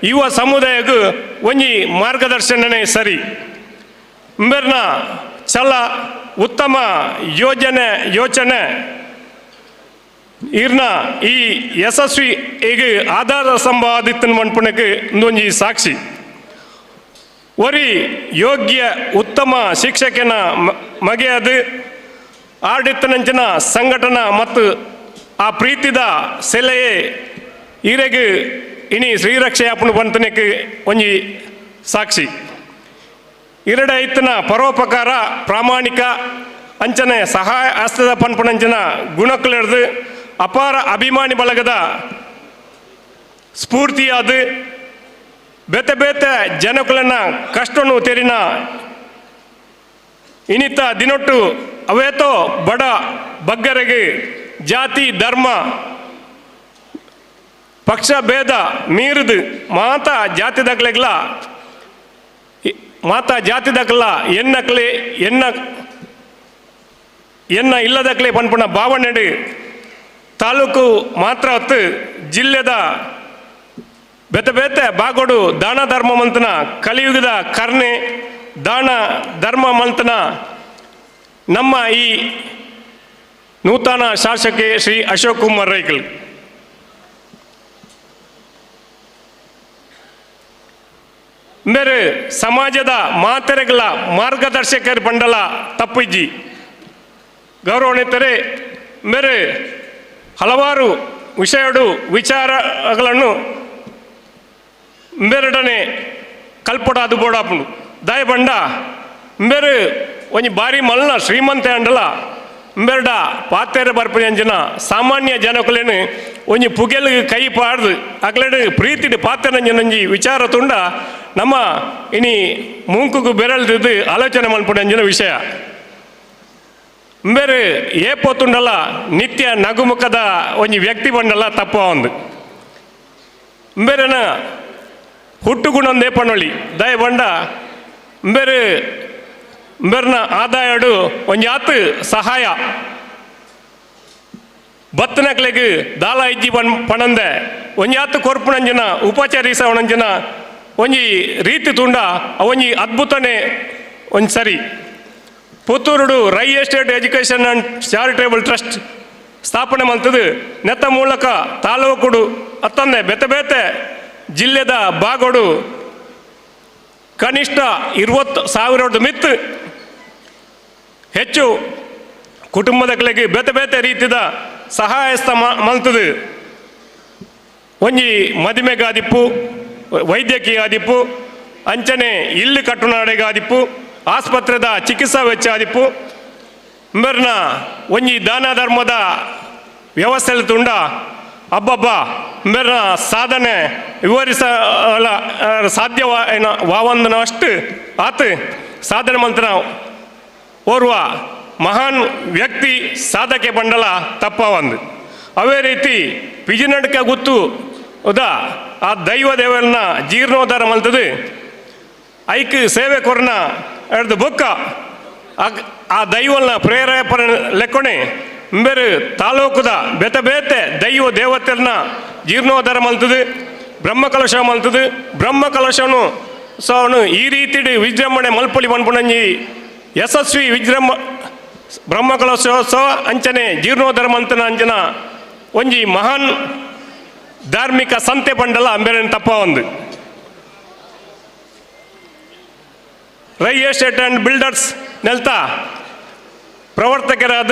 ಯುವ ಸಮುದಾಯಕ್ಕೂ ಒಂಜಿ ಮಾರ್ಗದರ್ಶನನೇ ಸರಿ. ಮೇರನ ಛಲ ಉತ್ತಮ ಯೋಜನೆ ಯೋಚನೆ ಇರ್ನ ಈ ಯಶಸ್ವಿ ಈಗ ಆಧಾರ ಸಂಪಾದಿತನ ಮನ್ಪುಣಕ್ಕೆ ಒಂಜಿ ಸಾಕ್ಷಿ. ಒರಿ ಯೋಗ್ಯ ಉತ್ತಮ ಶಿಕ್ಷಕನ ಮಗೆಯದು ಆಡಿತ್ತನಂಚಿನ ಸಂಘಟನಾ ಮತ್ತು ಆ ಪ್ರೀತಿದ ಸೆಲೆಯೇ ಈರೆಗ್ ಇನಿ ಶ್ರೀರಕ್ಷೆ ಅಪ್ಪನು ಬಂತನಕ್ಕೆ ಒಂಜಿ ಸಾಕ್ಷಿ. ಇರಡ ಐತನ ಪರೋಪಕಾರ ಪ್ರಾಮಾಣಿಕ ಅಂಚನೆ ಸಹಾಯ ಹಸ್ತದ ಪನ್ಪುನಂಚಿನ ಗುಣಕ್ಕಲೆಡ್ದು ಅಪಾರ ಅಭಿಮಾನಿ ಬಳಗದ ಸ್ಫೂರ್ತಿಯಾದ ಬೇತೆ ಬೇತೆ ಜನಕುಲನ ಕಷ್ಟನು ತೆರಿನ ಇನಿತ ದಿನೊಟ್ಟು ಅವೇತೋ ಬಡ ಬಗ್ಗರಿಗೆ ಜಾತಿ ಧರ್ಮ ಪಕ್ಷ ಭೇದ ಮೀರಿದು ಮಾತಾ ಜಾತಿದಾಗಲೆಗ್ಲ ಮಾತಾ ಜಾತಿದಾಗಲ ಎನ್ನಕ್ಲೆ ಎನ್ನ ಎನ್ನ ಇಲ್ಲದಕ್ಲೆ ಪನ್ಪುಣ ಭಾವನೆಡು ತಾಲೂಕು ಮಾತ್ರ ಹೊತ್ತು ಜಿಲ್ಲೆದ ಬೇತೆ ಬೇತೆ ಬಾಗೋಡು ದಾನ ಧರ್ಮ ಮಂತನ ಕಲಿಯುಗದ ಕರ್ಣೆ ದಾನ ಧರ್ಮ ಮಂತನ ನಮ್ಮ ಈ ನೂತನ ಶಾಸಕಿ ಶ್ರೀ ಅಶೋಕ್ ಕುಮಾರ್ ರೈಕಲ್. ಮೇರೆ ಸಮಾಜದ ಮಾತೆರೆಗಳ ಮಾರ್ಗದರ್ಶಕರ ಬಂಡಲ ತಪ್ಪಿಜ್ಜಿ ಗೌರವಣಿತರೆ. ಮೇರೆ ಹಲವಾರು ವಿಷಯಡು ವಿಚಾರಗಳನ್ನು ಮೇರಡನೆ ಕಲ್ಪಡಾದು ಬೋಡಾಪುಂಡು ದಯಬಂಡ ಮೇರು ಒಂಜಿ ಬಾರಿ ಮಲ್ಲ ಶ್ರೀಮಂತ ಅಂಡಲ ಮೇರಡ ಪಾತೆರೆ ಬರ್ಪುನ ಸಾಮಾನ್ಯ ಜನಕುಲೇನು ಒಂಜಿ ಪುಗೆಲ್ ಕೈ ಪಾಡ್ದು ಅಕ್ಲೆಡು ಪ್ರೀತಿಡು ಪಾತೆರಂಜನಂಜಿ ವಿಚಾರ ತುಂಡ ನಮ್ಮ ಇನಿ ಮೂಂಕುಗು ಬೆರಳ್ದಿದ್ದು ಆಲೋಚನೆ ಮಲ್ಪುನಂಜಿನ ವಿಷಯ. ಬೇರೆ ಏ ಪೋತುಂಡಲ ನಿತ್ಯ ನಗುಮುಖದ ಒಂಜಿ ವ್ಯಕ್ತಿ ಬಂಡಲ ತಪ್ಪ ಒಂದು ಬೇರೆನ ಹುಟ್ಟುಗುಣೊಂದೇ ಪಣೊಳಿ ದಯ ಬಂಡ ಬೇರೆ ಬೇರ್ನ ಆದಾಯಡು ಒಂಜಿ ಆತು ಸಹಾಯ ಬತ್ತನಕ್ಲೆಗ್ ದಾಲ ಇಜ್ಜಿ ಪಣ್ ಪಣಂದೆ ಒಂಜಿ ಆತು ಕೊರ್ಪುನಂಜಿನ ಉಪಚರಿಸವನಂಜಿನ ಒಂಜಿ ರೀತಿ ತುಂಡ ಒಂಜಿ ಅದ್ಭುತನೇ ಒಂಜಿ ಸರಿ. ಪುತ್ತೂರುಡು Rai estate education and charitable trust ಸ್ಥಾಪನೆ ಮಂತದು ನೆತ್ತ ಮೂಲಕ ತಾಲೂಕುಡು ಅತ್ತಂದೆ ಬೇತೆ ಬೇತೆ ಜಿಲ್ಲೆದ ಬಾಗೋಡು ಕನಿಷ್ಠ 20,000 ಮಿತ್ತು ಹೆಚ್ಚು ಕುಟುಂಬದಗಳಿಗೆ ಬೇತೆ ಬೇತೆ ರೀತಿದ ಸಹಾಯಸ್ತ ಮಲ್ತದು ಒಂಜಿ ಮದಿಮೆಗಾದಿಪ್ಪು ವೈದ್ಯಕೀಯ ಆದಿಪ್ಪು ಅಂಚನೆ ಇಲ್ಲು ಕಟ್ಟುನಾಡೆಗಾದಿಪ್ಪು ಆಸ್ಪತ್ರೆದ ಚಿಕಿತ್ಸಾ ವೆಚ್ಚ ಆದಿಪ್ಪು ಮೇರ್ನ ಒಂಜಿ ದಾನ ಧರ್ಮದ ವ್ಯವಸ್ಥೆ ತುಂಡ ಅಬ್ಬಬ್ಬ ಮೇರ್ನ ಸಾಧನೆ ವಿವರಿಸಲ ಸಾಧ್ಯವ ವಾವಂದನ ಅಷ್ಟು ಆತು ಸಾಧನೆ ಮಂತ್ರ ಓರ್ವ ಮಹಾನ್ ವ್ಯಕ್ತಿ ಸಾಧಕೆ ಬಂಡಲ ತಪ್ಪ ಒಂದು. ಅವೇ ರೀತಿ ಪಿಜಿನಡ್ಕ ಗುತ್ತು ಉದಾ ಆ ದೈವ ದೇವರನ್ನ ಜೀರ್ಣೋದ್ಧಾರ ಮಲ್ತದು ಐಕ್ ಸೇವೆ ಕೊರ್ನ ಎಡ್ದು ಬೊಕ್ಕ ಆ ದೈವಲ್ನ ಪ್ರೇರೇಪಣೆ ಲೆಕ್ಕೊಣೆ ಇಂಬೆರು ತಾಲೂಕುದ ಬೇತೆ ಬೇತೆ ದೈವ ದೇವತೆರ್ನ ಜೀರ್ಣೋದ್ಧಾರ ಮಲ್ತದು, ಬ್ರಹ್ಮಕಲಶ ಮಲ್ತದು. ಬ್ರಹ್ಮಕಲಶನು ಸೋನು ಈ ರೀತಿಡು ವಿಜೃಂಭಣೆ ಮಲ್ಪೊಲಿ ಪನ್ಪುನಂಜಿ ಯಶಸ್ವಿ ವಿಜೃಂಭ ಬ್ರಹ್ಮಕಲಶೋತ್ಸವ ಅಂಚನೆ ಜೀರ್ಣೋದ್ಧಾರ ಮಂತನ ಅಂಚನ ಒಂಜಿ ಮಹಾನ್ ಧಾರ್ಮಿಕ ಸಂತೆ ಪಂಡಲ ಅಂಬೆರನ್ ತಪ್ಪ ಒಂದು. Rai estate and builders ನೆಲ್ತ ಪ್ರವರ್ತಕರಾದ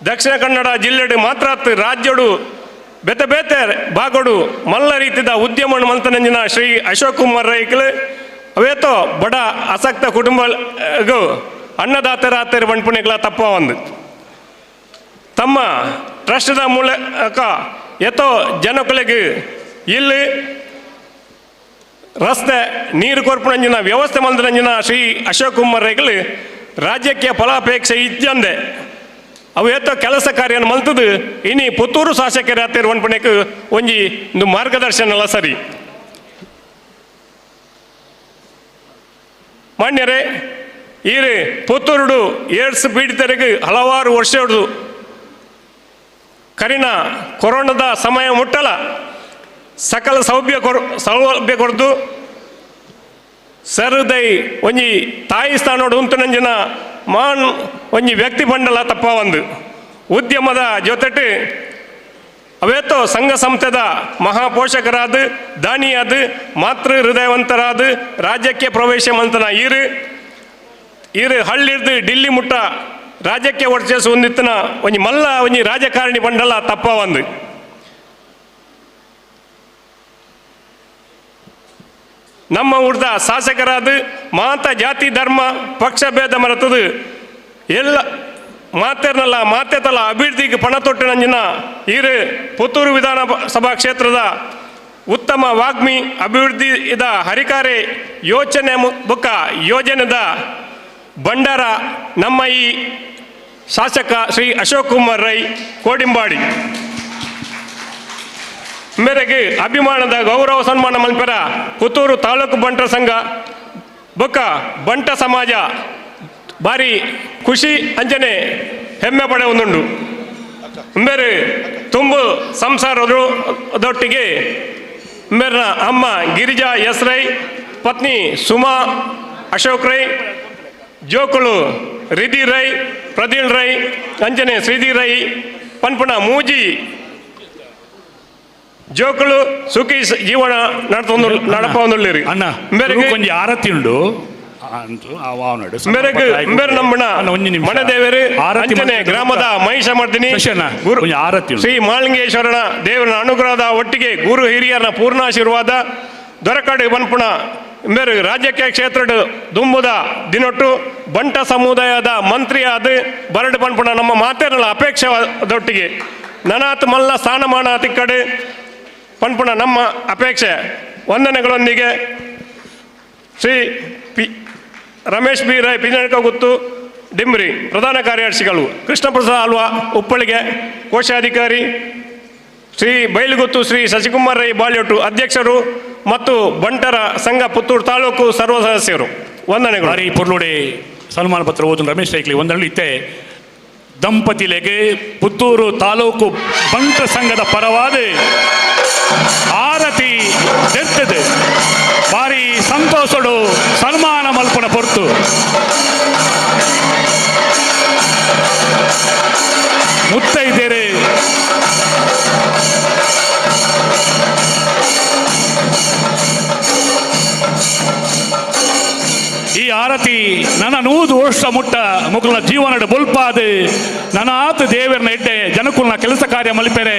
Dakshina Kannada ಜಿಲ್ಲೆಡು ಮಾತ್ರ ರಾಜ್ಯಡು ಬೇತೆ ಬೇತೆ ಭಾಗಡು ಮಲ್ಲ ರೀತಿದ ಉದ್ಯಮ ಮಲ್ತನಂಜಿನ ಶ್ರೀ ಅಶೋಕ್ ಕುಮಾರ್ ರೈಕ್ಲು ಅವೇತೋ ಬಡ ಅಸಕ್ತ ಕುಟುಂಬಗೂ ಅನ್ನದಾತರಾತರು ಪನ್ಪುನೆಗ್ಲ ತಪ್ಪ ಒಂದು. ತಮ್ಮ ಟ್ರಸ್ಟ್ದ ಮೂಲಕ ಎತ್ತೋ ಜನಕುಲೆಗ್ ಇಲ್ಲಿ ರಸ್ತೆ ನೀರು ಕೊರ್ಪುನಂಜಿನ ವ್ಯವಸ್ಥೆ ಮಲ್ತನಂಜಿನ ಶ್ರೀ ಅಶೋಕ್ ಕುಮಾರ್ ರೈಕ್ಲು ರಾಜ್ಯಕ್ಕೆ ಫಲಾಪೇಕ್ಷೆ ಇಜ್ಜಂದೆ ಅವು ಏತೋ ಕೆಲಸ ಕಾರ್ಯನ ಮಲ್ತದು ಇನಿ ಪುತ್ತೂರು ಶಾಸಕರ ಪನ್ಪುನೆಕ್ ಒಂಜಿ ಒಂದು ಮಾರ್ಗದರ್ಶನ ಎಲ್ಲ ಸರಿ. ಮಾನ್ಯರೇ, ಈರು ಪುತ್ತೂರುಡು ಏಡ್ಸ್ ಪೀಡಿತರಿಗೆ ಹಲವಾರು ವರ್ಷ ಹಿಡಿದು ಕರಿನ ಕೊರೋನಾದ ಸಮಯ ಮುಟ್ಟಲ ಸಕಲ ಸೌಲಭ್ಯ ಕೊರದು ಸರುದೈ ಒಂಜಿ ತಾಯಿ ಸ್ಥಾನೋಡು ಉಂತುನಂಜಿನ ಮಾನ್ ಒಂಜಿ ವ್ಯಕ್ತಿ ಬಂಡಲ ತಪ್ಪ ಒಂದು. ಉದ್ಯಮದ ಜೊತೆಟು ಅವೇತೋ ಸಂಘ ಸಂಸ್ಥೆದ ಮಹಾಪೋಷಕರಾದ ದಾನಿಯಾದ ಮಾತೃ ಹೃದಯವಂತರಾದ ರಾಜ್ಯಕ್ಕೆ ಪ್ರವೇಶ ಮಂತನ ಈರು ಈರು ಹಳ್ಳಿರ್ದು ಡಿಲ್ಲಿ ಮುಟ್ಟ ರಾಜ್ಯಕ್ಕೆ ವರ್ಚಸ್ಸು ಹೊಂದಿತ್ತನ ಒಂಜಿ ಮಲ್ಲ ಒಂಜಿ ರಾಜಕಾರಣಿ ಬಂಡಲ ತಪ್ಪ ಒಂದು. ನಮ್ಮ ಊರ್ದ ಶಾಸಕರಾದ ಮಾತ ಜಾತಿ ಧರ್ಮ ಪಕ್ಷ ಭೇದ ಮರೆತದು ಎಲ್ಲ ಮಾತೆರ್ನಲ್ಲ ಮಾತೆತಲ ಅಭಿವೃದ್ಧಿಗೆ ಪಣ ತೊಟ್ಟಿನಂಜಿನ ಈರು ಪುತ್ತೂರು ವಿಧಾನಸಭಾ ಕ್ಷೇತ್ರದ ಉತ್ತಮ ವಾಗ್ಮಿ ಅಭಿವೃದ್ಧಿ ಇದ ಹರಿಕಾರೆ ಯೋಚನೆ ಬುಕ್ಕ ಯೋಜನೆದ ಭಂಡಾರ ನಮ್ಮ ಈ ಶಾಸಕ ಶ್ರೀ ಅಶೋಕ್ ಕುಮಾರ್ ರೈ ಕೋಡಿಂಬಾಡಿ ಮೇರೆಗೆ ಅಭಿಮಾನದ ಗೌರವ ಸನ್ಮಾನ ಮಲ್ಪೆರ ಪುತ್ತೂರು ತಾಲೂಕು ಬಂಟರ ಸಂಘ ಬೊಕ್ಕ ಬಂಟ ಸಮಾಜ ಭಾರಿ ಖುಷಿ ಅಂಜನೆ ಹೆಮ್ಮೆ ಪಡೆ ಒಂದುಂಡು. ಮೇರೆ ತುಂಬು ಸಂಸಾರದೊಟ್ಟಿಗೆ ಮೇರಿನ ಅಮ್ಮ ಗಿರಿಜಾ ಎಸ್ ರೈ, ಪತ್ನಿ ಸುಮಾ ಅಶೋಕ್ ರೈ, ಜೋಕುಳು ರಿಧಿ ರೈ, ಪ್ರದೀಲ್ ರೈ, ಅಂಜನೆ ಶ್ರೀಧಿ ರೈ, ಪನ್ಪುಣ ಮೂಜಿ ಜೋಕುಳು ಸುಖಿ ಜೀವನ ನಡಪೊಂದುಳ್ಳಿರಿ. ಅಣ್ಣ ಕೊಂಚ ಆರತಿ ಉಂಡು ಮೇರೆಗೆ ಮೇರೆ ನಂಬಣ ಮಣದೇವರು ಅಂಜನೆ ಗ್ರಾಮದ ಮಹಿಷಮರ್ದಿನಿ ಗುರು ಆರತಿ ಶ್ರೀ ಮಾಳಿಂಗೇಶ್ವರನ ದೇವರ ಅನುಗ್ರಹದ ಒಟ್ಟಿಗೆ ಗುರು ಹಿರಿಯರನ ಪೂರ್ಣಾಶೀರ್ವಾದ ದೊರಕಡೆ ಬನ್ಪುಣ ಮೇರು ರಾಜ್ಯಕ್ಕೆ ಕ್ಷೇತ್ರದ ದುಂಬುದ ದಿನೊಟ್ಟು ಬಂಟ ಸಮುದಾಯದ ಮಂತ್ರಿಯಾದ ಬರಡು ಪನ್ಪುಣ ನಮ್ಮ ಮಾತೇರಲ್ಲ ಅಪೇಕ್ಷೆದೊಟ್ಟಿಗೆ ನನಾತ್ ಮಲ್ಲ ಸ್ಥಾನಮಾನ ತಿಕ್ಕಡೆ ಪನ್ಪುಣ ನಮ್ಮ ಅಪೇಕ್ಷೆ. ವಂದನೆಗಳೊಂದಿಗೆ ಶ್ರೀ ಪಿ ರಮೇಶ್ ಬಿ ರೈ ಪಿಂಜಣಕ ಗುತ್ತು ಡಿಂಬ್ರಿ ಪ್ರಧಾನ ಕಾರ್ಯದರ್ಶಿಗಳು, ಕೃಷ್ಣಪ್ರಸಾದ್ ಆಲ್ವಾ ಉಪ್ಪಳಿಗೆ ಕೋಶಾಧಿಕಾರಿ, ಶ್ರೀ ಬೈಲುಗುತ್ತು ಶ್ರೀ ಶಶಿಕುಮಾರ್ ರೈ ಬಾಳ್ಯೊಟ್ಟು ಅಧ್ಯಕ್ಷರು ಮತ್ತು ಬಂಟರ ಸಂಘ ಪುತ್ತೂರು ತಾಲೂಕು ಸರ್ವ ಸದಸ್ಯರು. ವಂದನೆಗಳು. ಭಾರಿ ಪೊರ್ಲುಡೆ ಸನ್ಮಾನ ಪತ್ರ ಓದು ರಮೇಶ್ ರೈಕ್ಲಿ ಒಂದರಲ್ಲಿ ಇತ್ತೆ ದಂಪತಿಲೆಗೆ ಪುತ್ತೂರು ತಾಲೂಕು ಬಂಟ ಸಂಘದ ಪರವಾದ ಆರತಿ ದೆರ್ತದೆ. ಭಾರಿ ಸಂತೋಷಡು ಸನ್ಮಾನ ಮಲ್ಪನ ಪೊರ್ತು. ಮುತ್ತೈದೇರೆ ಈ ಆರತಿ ನನ್ನ 100 ವರ್ಷ ಮುಟ್ಟ ಮುಕುಲ ಜೀವನದ ಬೊಲ್ಪಾದ ನನಾತ ದೇವರನ್ನ ಎಡ್ಡೆ ಜನಕುಲ್ನ ಕೆಲಸ ಕಾರ್ಯ ಮಲಿಪೆರೆ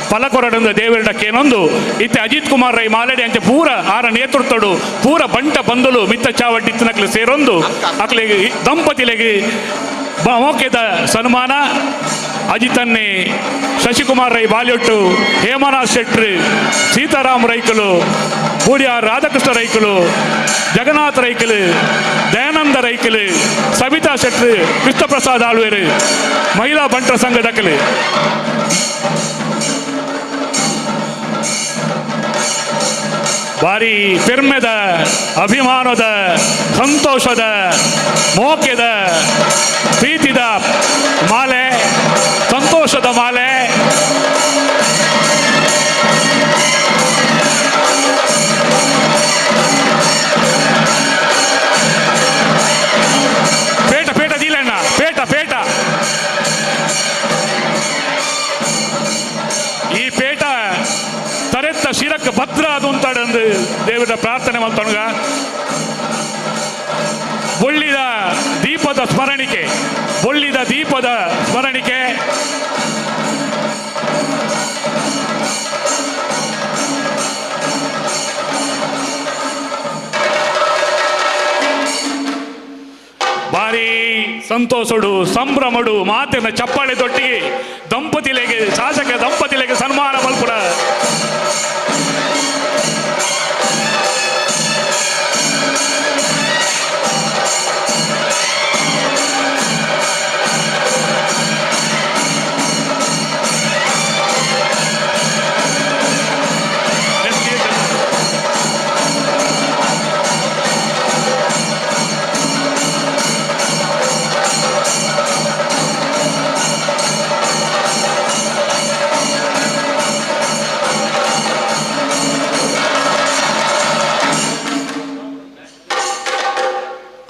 ಫಲಕೊರಡಂದ ದೇವರಡ ಕೇನೊಂದು ಇತ್ತೆ ಅಜಿತ್ ಕುಮಾರ್ ರೈ ಮಾಲಡಿ ಅಂಚೆ ಪೂರ ಆರ ನೇತೃತ್ವಡು ಪೂರ ಬಂಟ ಬಂದಲು ಮಿತ್ತ ಚಾವಡ್ಡಿ ನಕ್ಲು ಸೇರೊಂದು ಅಕ್ಲಿಗೆ ದಂಪತಿಲೆಗೆ ಮೋಕೆದ ಸನ್ಮಾನ. ಅಜಿತನ್ನೇ ಶಶಿಕುಮಾರ್ ರೈ ಬಾಲ್ಯೊಟ್ಟು, ಹೇಮನಾಥ್ ಶೆಟ್ರು, ಸೀತಾರಾಮ್ ರೈಕಲು, ಬೂಡಿಯಾರ್ ರಾಧಾಕೃಷ್ಣ ರೈಕಲು, ಜಗನ್ನಾಥ ರೈಕಲು, ದಯಾನಂದ ರೈಕಲು, ಸವಿತಾ ಶೆಟ್ರು, ಕೃಷ್ಣಪ್ರಸಾದ್ ಆಳ್ವೇರು, ಮಹಿಳಾ ಬಂಟರ ಸಂಘದಕಲು. ಭಾರಿ ಪೆರ್ಮೆದ ಅಭಿಮಾನದ ಸಂತೋಷದ ಮೋಕೆದ ಪ್ರೀತಿದ ಮಾಲೆ ಸಂತೋಷದ ಮಾಲೆ. ಪೇಟ ಪೇಟ ದೀಲಣ್ಣ, ಪೇಟ ಪೇಟ. ಈ ಪೇಟ ತರೆತ್ತ ಶಿರಕ್ಕೆ ಭದ್ರ ಅದು ಅಂತಾಡಂದು ದೇವರ ಪ್ರಾರ್ಥನೆ ಮಾಡ್ತಾನುಗ. ಬೊಳ್ಳಿದ ದೀಪದ ಸ್ಮರಣಿಕೆ, ಬೊಳ್ಳಿದ ದೀಪದ ಸ್ಮರಣಿಕೆ. ಭಾರಿ ಸಂತೋಷಡು ಸಂಭ್ರಮಡು ಮಾತಿನ ಚಪ್ಪಾಳೆ ತೊಟ್ಟಿಗೆ ದಂಪತಿಲೆಗೆ, ಶಾಸಕ ದಂಪತಿಲೆಗೆ ಸನ್ಮಾನ ಮಲ್ಪುಡ.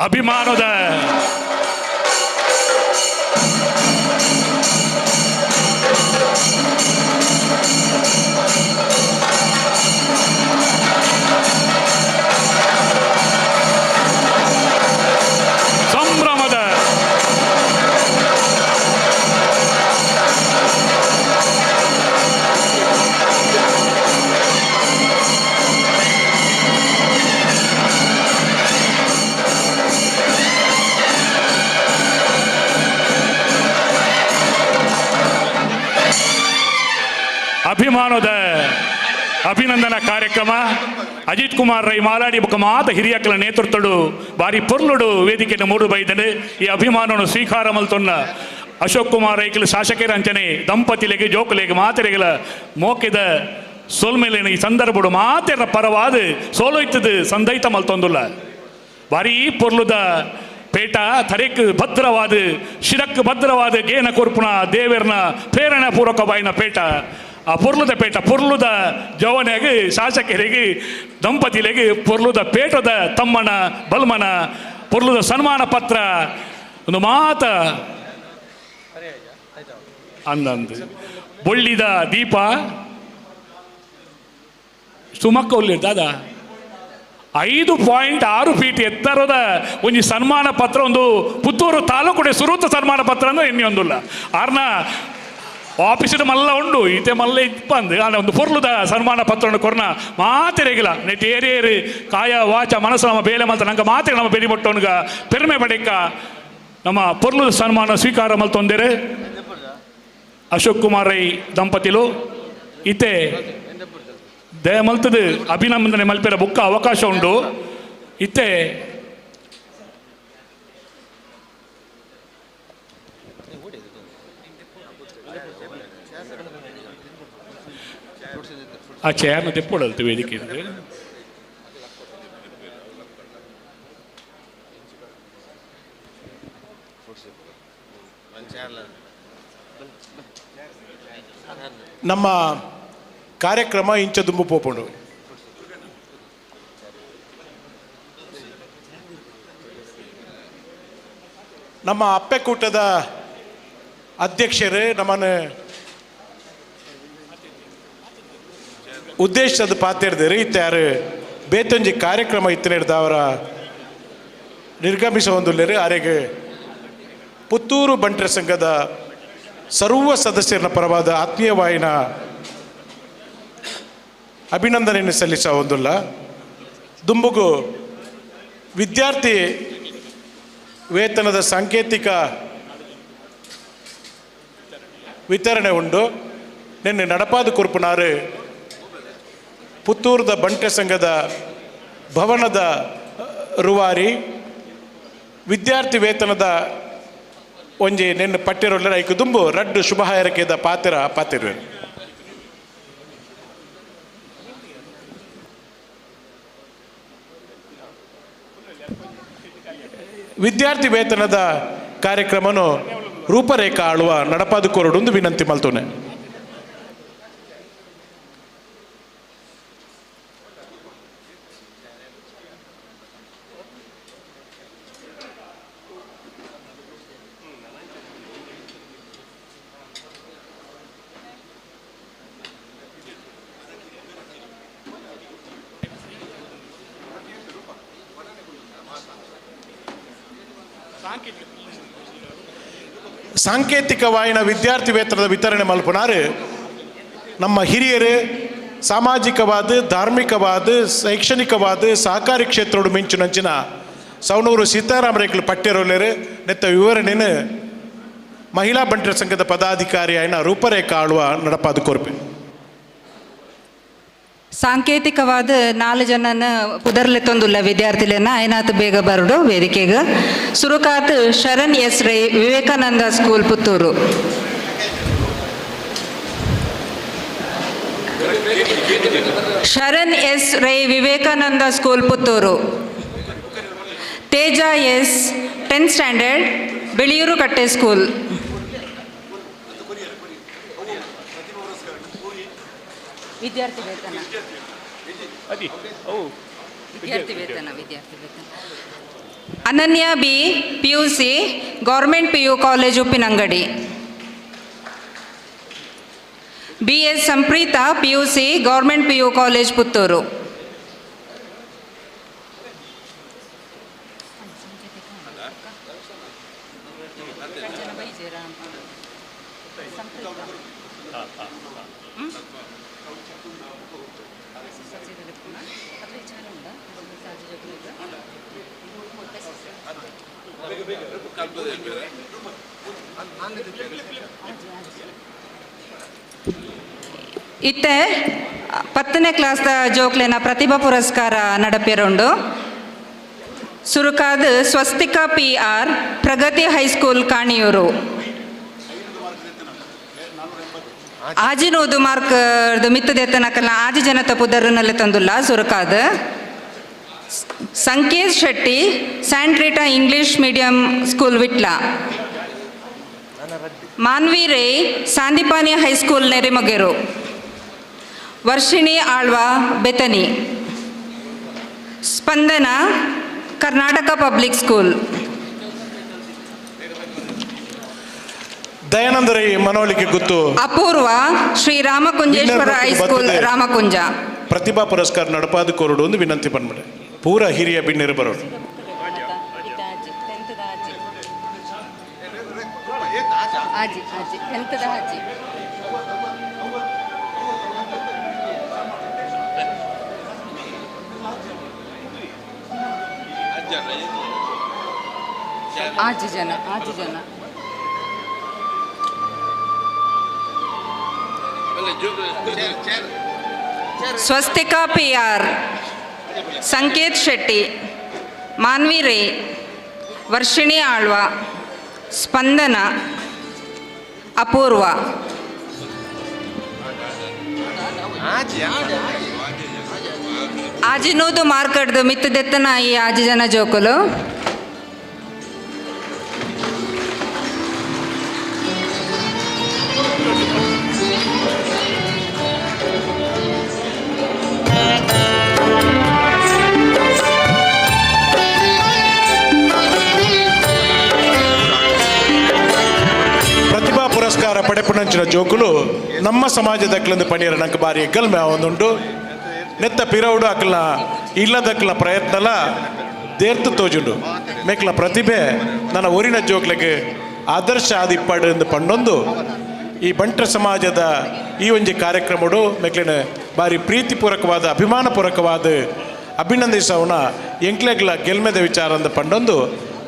ಅಭಿಮಾನದ ಸಂಭ್ರಮದ ಅಭಿಮಾನದ ಅಭಿನಂದನಾ ಕಾರ್ಯಕ್ರಮ. ಅಜಿತ್ ಕುಮಾರ್ ರೈ ಮಾಲಾಡಿ ಬೊಕ್ಕ ಮಾತ ಹಿರಿಯಕ್ಕಲ ನೇತೃತ್ವಡು ಬಾರಿ ಪೊರ್ಲುಡು ವೇದಿಕೆಯನ್ನು ಮೂಡು ಬೈದನು. ಈ ಅಭಿಮಾನವನ್ನು ಸ್ವೀಕಾರ ಮಲ್ತೊನ್ನ ಅಶೋಕ್ ಕುಮಾರ್ ರೈಕಲು ಶಾಸಕರ ಅಂಚನೆ ದಂಪತಿಲೆಗೆ ಜೋಕುಲೆಗೆ ಮಾತೆರೆಗಳ ಮೋಕೆದ ಸೋಲ್ಮೇಲಿನ ಈ ಸಂದರ್ಭಡು ಮಾತೆರ ಪರವಾದ ಸೋಲೊಯ್ತದು ಸಂದೈತ ಮಲ್ತೊಂದುಲ್ಲ. ಬಾರಿ ಪೊರ್ಲುದ ಪೇಟ ತರೇಕ್ ಭದ್ರವಾದ ಶಿರಕ್ ಭದ್ರವಾದ ಗೇನ ಕೊರ್ಪುನ ದೇವೆರ್ನ ಪ್ರೇರಣಾ ಪೂರ್ವಕ ಬಾಯಿನ ಪೇಟ. ಆ ಪೊರ್ಲುದ ಪೇಟ ಪೊರ್ಲುದ ಜವನೆಗೆ ಶಾಸಕರಿಗೆ ದಂಪತಿಲೆಗೆ ಪೊರ್ಲುದ ಪೇಟದ ತಮ್ಮನ ಬಲ್ಮನ ಪೊರ್ಲುದ ಸನ್ಮಾನ ಪತ್ರ ಒಂದು ಮಾತ ಅಂದಂದು ಬೊಳ್ಳಿದ ದೀಪ ಸುಮಕ್ಕ ಉಲ್ಲಿ ದಾದಾ 5.6 ಫೀಟ್ ಎತ್ತರದ ಒಂದು ಸನ್ಮಾನ ಪತ್ರ ಒಂದು ಪುತ್ತೂರು ತಾಲೂಕು ಸುರೂತ ಸನ್ಮಾನ ಪತ್ರ ಅಂದ್ರೆ ಇನ್ನೊಂದುಲ್ಲ. ಆರ್ನ ಆಫೀಸಿನ ಮಲ್ಲ ಉಂಡು ಈತೆ ಮಲ್ಲ ಇಪ್ಪಂದು ಆಂಡ ಒಂದು ಪೊರ್ಲುದ ಸನ್ಮಾನ ಪತ್ರವನ್ನು ಕೊರ್ನ ಮಾತೆರೆಗಿಲ್ಲ ನೆಟ್ ಏರೇರು ಕಾಯ ವಾಚ ಮನಸ್ಸು ನಮ್ಮ ಬೇಲೆ ಮಲ್ತ ನಂಗೆ ಮಾತೆಗೆ ನಮ್ಮ ಬೆರಿ ಮುಟ್ಟವನ್ಗ ಪೆರ್ಮೆ ಪಡೆಕ ನಮ್ಮ ಪೊರ್ಲುದ ಸನ್ಮಾನ ಸ್ವೀಕಾರ ಮಲ್ತೊಂದರೆ ಅಶೋಕ್ ಕುಮಾರ್ ರೈ ದಂಪತಿಲು. ಇತೆ ದಯ ಮಲ್ತದು ಅಭಿನಂದನೆ ಮಲ್ಪೆರ ಬುಕ್ಕ ಅವಕಾಶ ಉಂಡು. ಇತ್ತೆ ಆ ಚೇರ್ನ ತೆಪ್ಪೊಡಲ್ತು ವೇದಿಕೆ. ನಮ್ಮ ಕಾರ್ಯಕ್ರಮ ಇಂಚ ದುಂಬು ಪೋಪುಂಡು. ನಮ್ಮ ಅಪ್ಪೆಕೂಟದ ಅಧ್ಯಕ್ಷರು ನಮ್ಮನ್ನು ಉದ್ದೇಶದ ಪಾತಿರ್ದಿರಿ ಇತ್ಯಾರು ಬೇತೊಂಜಿ ಕಾರ್ಯಕ್ರಮ ಇತ್ತಿನ ಅವರ ನಿರ್ಗಮಿಸ ಹೊಂದುಲ್ಲೇರು. ಆರೆಗೆ ಪುತ್ತೂರು ಬಂಟರ ಸಂಘದ ಸರ್ವ ಸದಸ್ಯರ ಪರವಾದ ಆತ್ಮೀಯವಾಯಿನ ಅಭಿನಂದನೆಯನ್ನು ಸಲ್ಲಿಸ ಹೊಂದುಲ್ಲ. ದುಂಬುಗು ವಿದ್ಯಾರ್ಥಿ ವೇತನದ ಸಾಂಕೇತಿಕ ವಿತರಣೆ ಉಂಡು. ನಿನ್ನೆ ನಡಪಾದ ಕುರುಪುನಾರು ಪುತ್ತೂರದ ಬಂಟೆ ಸಂಘದ ಭವನದ ರೂವಾರಿ ವಿದ್ಯಾರ್ಥಿ ವೇತನದ ಒಂಜಿ ನಿನ್ನ ಪಟ್ಟಿರೊಳ್ಳೆ ಐಕು ದುಂಬು ರಡ್ಡು ಶುಭ ಹಾರೈಕೆದ ಪಾತ್ರ ಪಾತಿರುವೆ. ವಿದ್ಯಾರ್ಥಿ ವೇತನದ ಕಾರ್ಯಕ್ರಮನು ರೂಪರೇಖಾ ಆಳುವ ನಡಪಾದು ಕೊರಡುಂದು ವಿನಂತಿ ಮಲ್ತೋನೆ. ಸಾಂಕೇತಿಕವಾಯಿನ ವಿದ್ಯಾರ್ಥಿ ವೇತನದ ವಿತರಣೆ ಮಲ್ಪುನಾರು ನಮ್ಮ ಹಿರಿಯರು ಸಾಮಾಜಿಕವಾದ, ಧಾರ್ಮಿಕವಾದ, ಶೈಕ್ಷಣಿಕವಾದ, ಸಹಕಾರಿ ಕ್ಷೇತ್ರೋಡು ಮಿಂಚುನಂಚಿನ ಸವಣೂರು ಸೀತಾರಾಮರೇಕಲು ಪಠ್ಯರೋಲೇರು ನೆತ್ತ ವಿವರಣೆನು ಮಹಿಳಾ ಬಂಟರ ಸಂಘದ ಪದಾಧಿಕಾರಿ ಆಯ್ನ ರೂಪರೇಖಾ ಆಳುವ ನಡಪಾದ ಕೋರ್ಪೆ. ಸಾಂಕೇತಿಕವಾದ 4 ಜನನ ಪುದರ್ಲೆತ್ತೊಂದುಲ್ಲ ವಿದ್ಯಾರ್ಥಿಲೆನ ಐನಾತ್ ಬೇಗ ಬರಡು ವೇದಿಕೆಗೆ. ಸುರುಕಾತ್ Sharan S Rai, Vivekananda school, Puttur. Sharan S Rai, Vivekananda school, Puttur. Teja S, 10th standard, Beliyuru Katte school. ವಿದ್ಯಾರ್ಥಿ ವೇತನ, ವಿದ್ಯಾರ್ಥಿ ವೇತನ, ವಿದ್ಯಾರ್ಥಿ ವೇತನ. Ananya B, P U C, government P U college, Uppinangady. B S Sampreetha, P U C, government P U college, Puttur. ಇತ್ತೆ 10ನೇ ಕ್ಲಾಸ್ದ ಜೋಕ್ಲೆನ ಪ್ರತಿಭಾ ಪುರಸ್ಕಾರ ನಡಪಿರುಂಡು. ಸುರುಕಾದ್ Swastika P R, Pragathi high school, Kaniyur. ಆಜಿನೂದು mark ಮಿತ್ತದೆತ್ತನಕಲ್ನ ಆಜಿ ಜನತ ಪುದರ್ನಲ್ಲೇ ತಂದುಲ್ಲ. ಸುರುಕಾದ್ Sanket Shetty, Saint Rita English medium school, Vitla. Manvi Rai, Sandipani high school, Nerimogeru. Varshini Alva, Bethany. Spandana, Karnataka public school. Dayananda Rai ಮನವೊಲಿಕೆ ಗೊತ್ತು. ಅಪೂರ್ವ, Shri Ramakunjeshwara high school, Ramakunja. ಪ್ರತಿಭಾ ಪುರಸ್ಕಾರ ನಡಪಾದ ಕೊರಡು ಒಂದು ವಿನಂತಿ ಪನ್ಮಡೆ. ಪೂರ ಹಿರಿಯ ಬಿನ್ನಿರು ಬರೋರು. ಆಜಿ ಜನ, ಆಜಿ ಜನ. Swastika P R, Sanket Shetty, Manvi Rai, Varshini Alva, Spandana, Apoorva. ಆಜಿನೂದು ಮಾರ್ಕಡ್ದು ಮಿತ್ತದೆತ್ತನ ಈ ಆಜಿ ಜನ ಜೋಕುಲು. ಪ್ರತಿಭಾ ಪುರಸ್ಕಾರ ಪಡೆಪುನಂಚಿನ ಜೋಕುಲು ನಮ್ಮ ಸಮಾಜದಕ್ಲಂದು ಪಣಿಯರ ನಂಗೆ ಬಾರಿ ಎಗ್ಗಲ್ಮೆ ಒಂದುಂಡು. ನೆತ್ತ ಪಿರೌಡು ಅಕ್ಲ ಇಲ್ಲದಕ್ಲ ಪ್ರಯತ್ನಲ ದೇರ್ತು ತೋಜುಂಡು. ಮೇಕ್ಲ ಪ್ರತಿಭೆ ನನ್ನ ಊರಿನ ಜೋಕ್ಲೆಗೆ ಆದರ್ಶ ಆದಿಪ್ಪಾಡು ಎಂದು ಪಂಡೊಂದು ಈ ಬಂಟ್ರ ಸಮಾಜದ ಈ ಒಂಜಿ ಕಾರ್ಯಕ್ರಮಡು ಮೇಕ್ಲಿನ ಬಾರಿ ಪ್ರೀತಿಪೂರ್ವಕವಾದ ಅಭಿಮಾನಪೂರ್ವಕವಾದ ಅಭಿನಂದಿಸವನ ಎಂಕ್ಲೆಗ್ಲ ಗೆಲ್ಮೆದ ವಿಚಾರ ಅಂದ ಪಂಡೊಂದು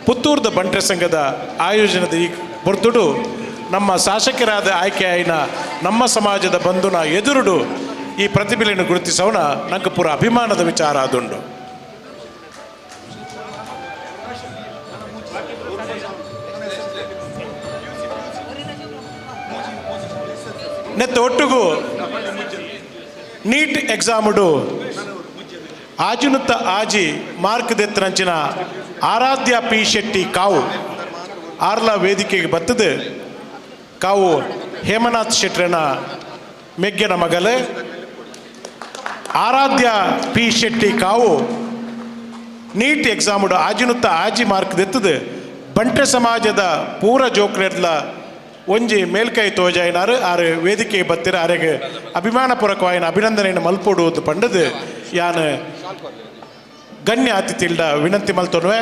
ಪುತ್ತೂರ್ದ ಬಂಟ್ರ ಸಂಘದ ಆಯೋಜನದ ಈ ಬರ್ತುಡು ನಮ್ಮ ಶಾಸಕರಾದ ಆಯ್ಕೆಯಾಯಿನ ನಮ್ಮ ಸಮಾಜದ ಬಂಧುನ ಎದುರುಡು ಈ ಪ್ರತಿಭೆಯನ್ನು ಗುರುತಿಸೋಣ ನಂಗೆ ಪೂರ ಅಭಿಮಾನದ ವಿಚಾರ ಅದುಂಡು. ನೆತ್ತ ಒಟ್ಟುಗು ನೀಟ್ ಎಕ್ಸಾಮುಡು ಆಜುನುತ್ತ ಆಜಿ ಮಾರ್ಕ್ ದೆತ್ತರಂಚಿನ ಆರಾಧ್ಯ ಪಿ ಶೆಟ್ಟಿ ಕಾವು ಆರ್ಲ ವೇದಿಕೆಗೆ ಬತ್ತದು ಕಾವು ಹೇಮನಾಥ್ ಶೆಟ್ರನ ಮೆಗ್ಗೆನ ಮಗಲು ಆರಾಧ್ಯ ಪಿ ಶೆಟ್ಟಿ ಕಾವು ನೀಟ್ ಎಕ್ಸಾಮ್ಡು ಆಜಿನುತ್ತ ಆಜಿ ಮಾರ್ಕ್ ದೆತ್ತದು ಬಂಟ್ರೆ ಸಮಾಜದ ಪೂರ ಜೋಕ್ಲೆಡ್ಲ ಒಂಜಿ ಮೇಲ್ಕೈ ತೋಜಾಯಿನಾರು ಆರು ವೇದಿಕೆ ಬತ್ತಿರ ಆರೆಗೆ ಅಭಿಮಾನಪೂರ್ವಕವಾಯಿನ ಅಭಿನಂದನೆಯನ್ನು ಮಲ್ಪೊಡುವುದು ಪಂಡದು ಯಾನ್ ಗಣ್ಯ ಅತಿಥಿಲ್ಡ ವಿನಂತಿ ಮಲ್ತೊನುವೆ.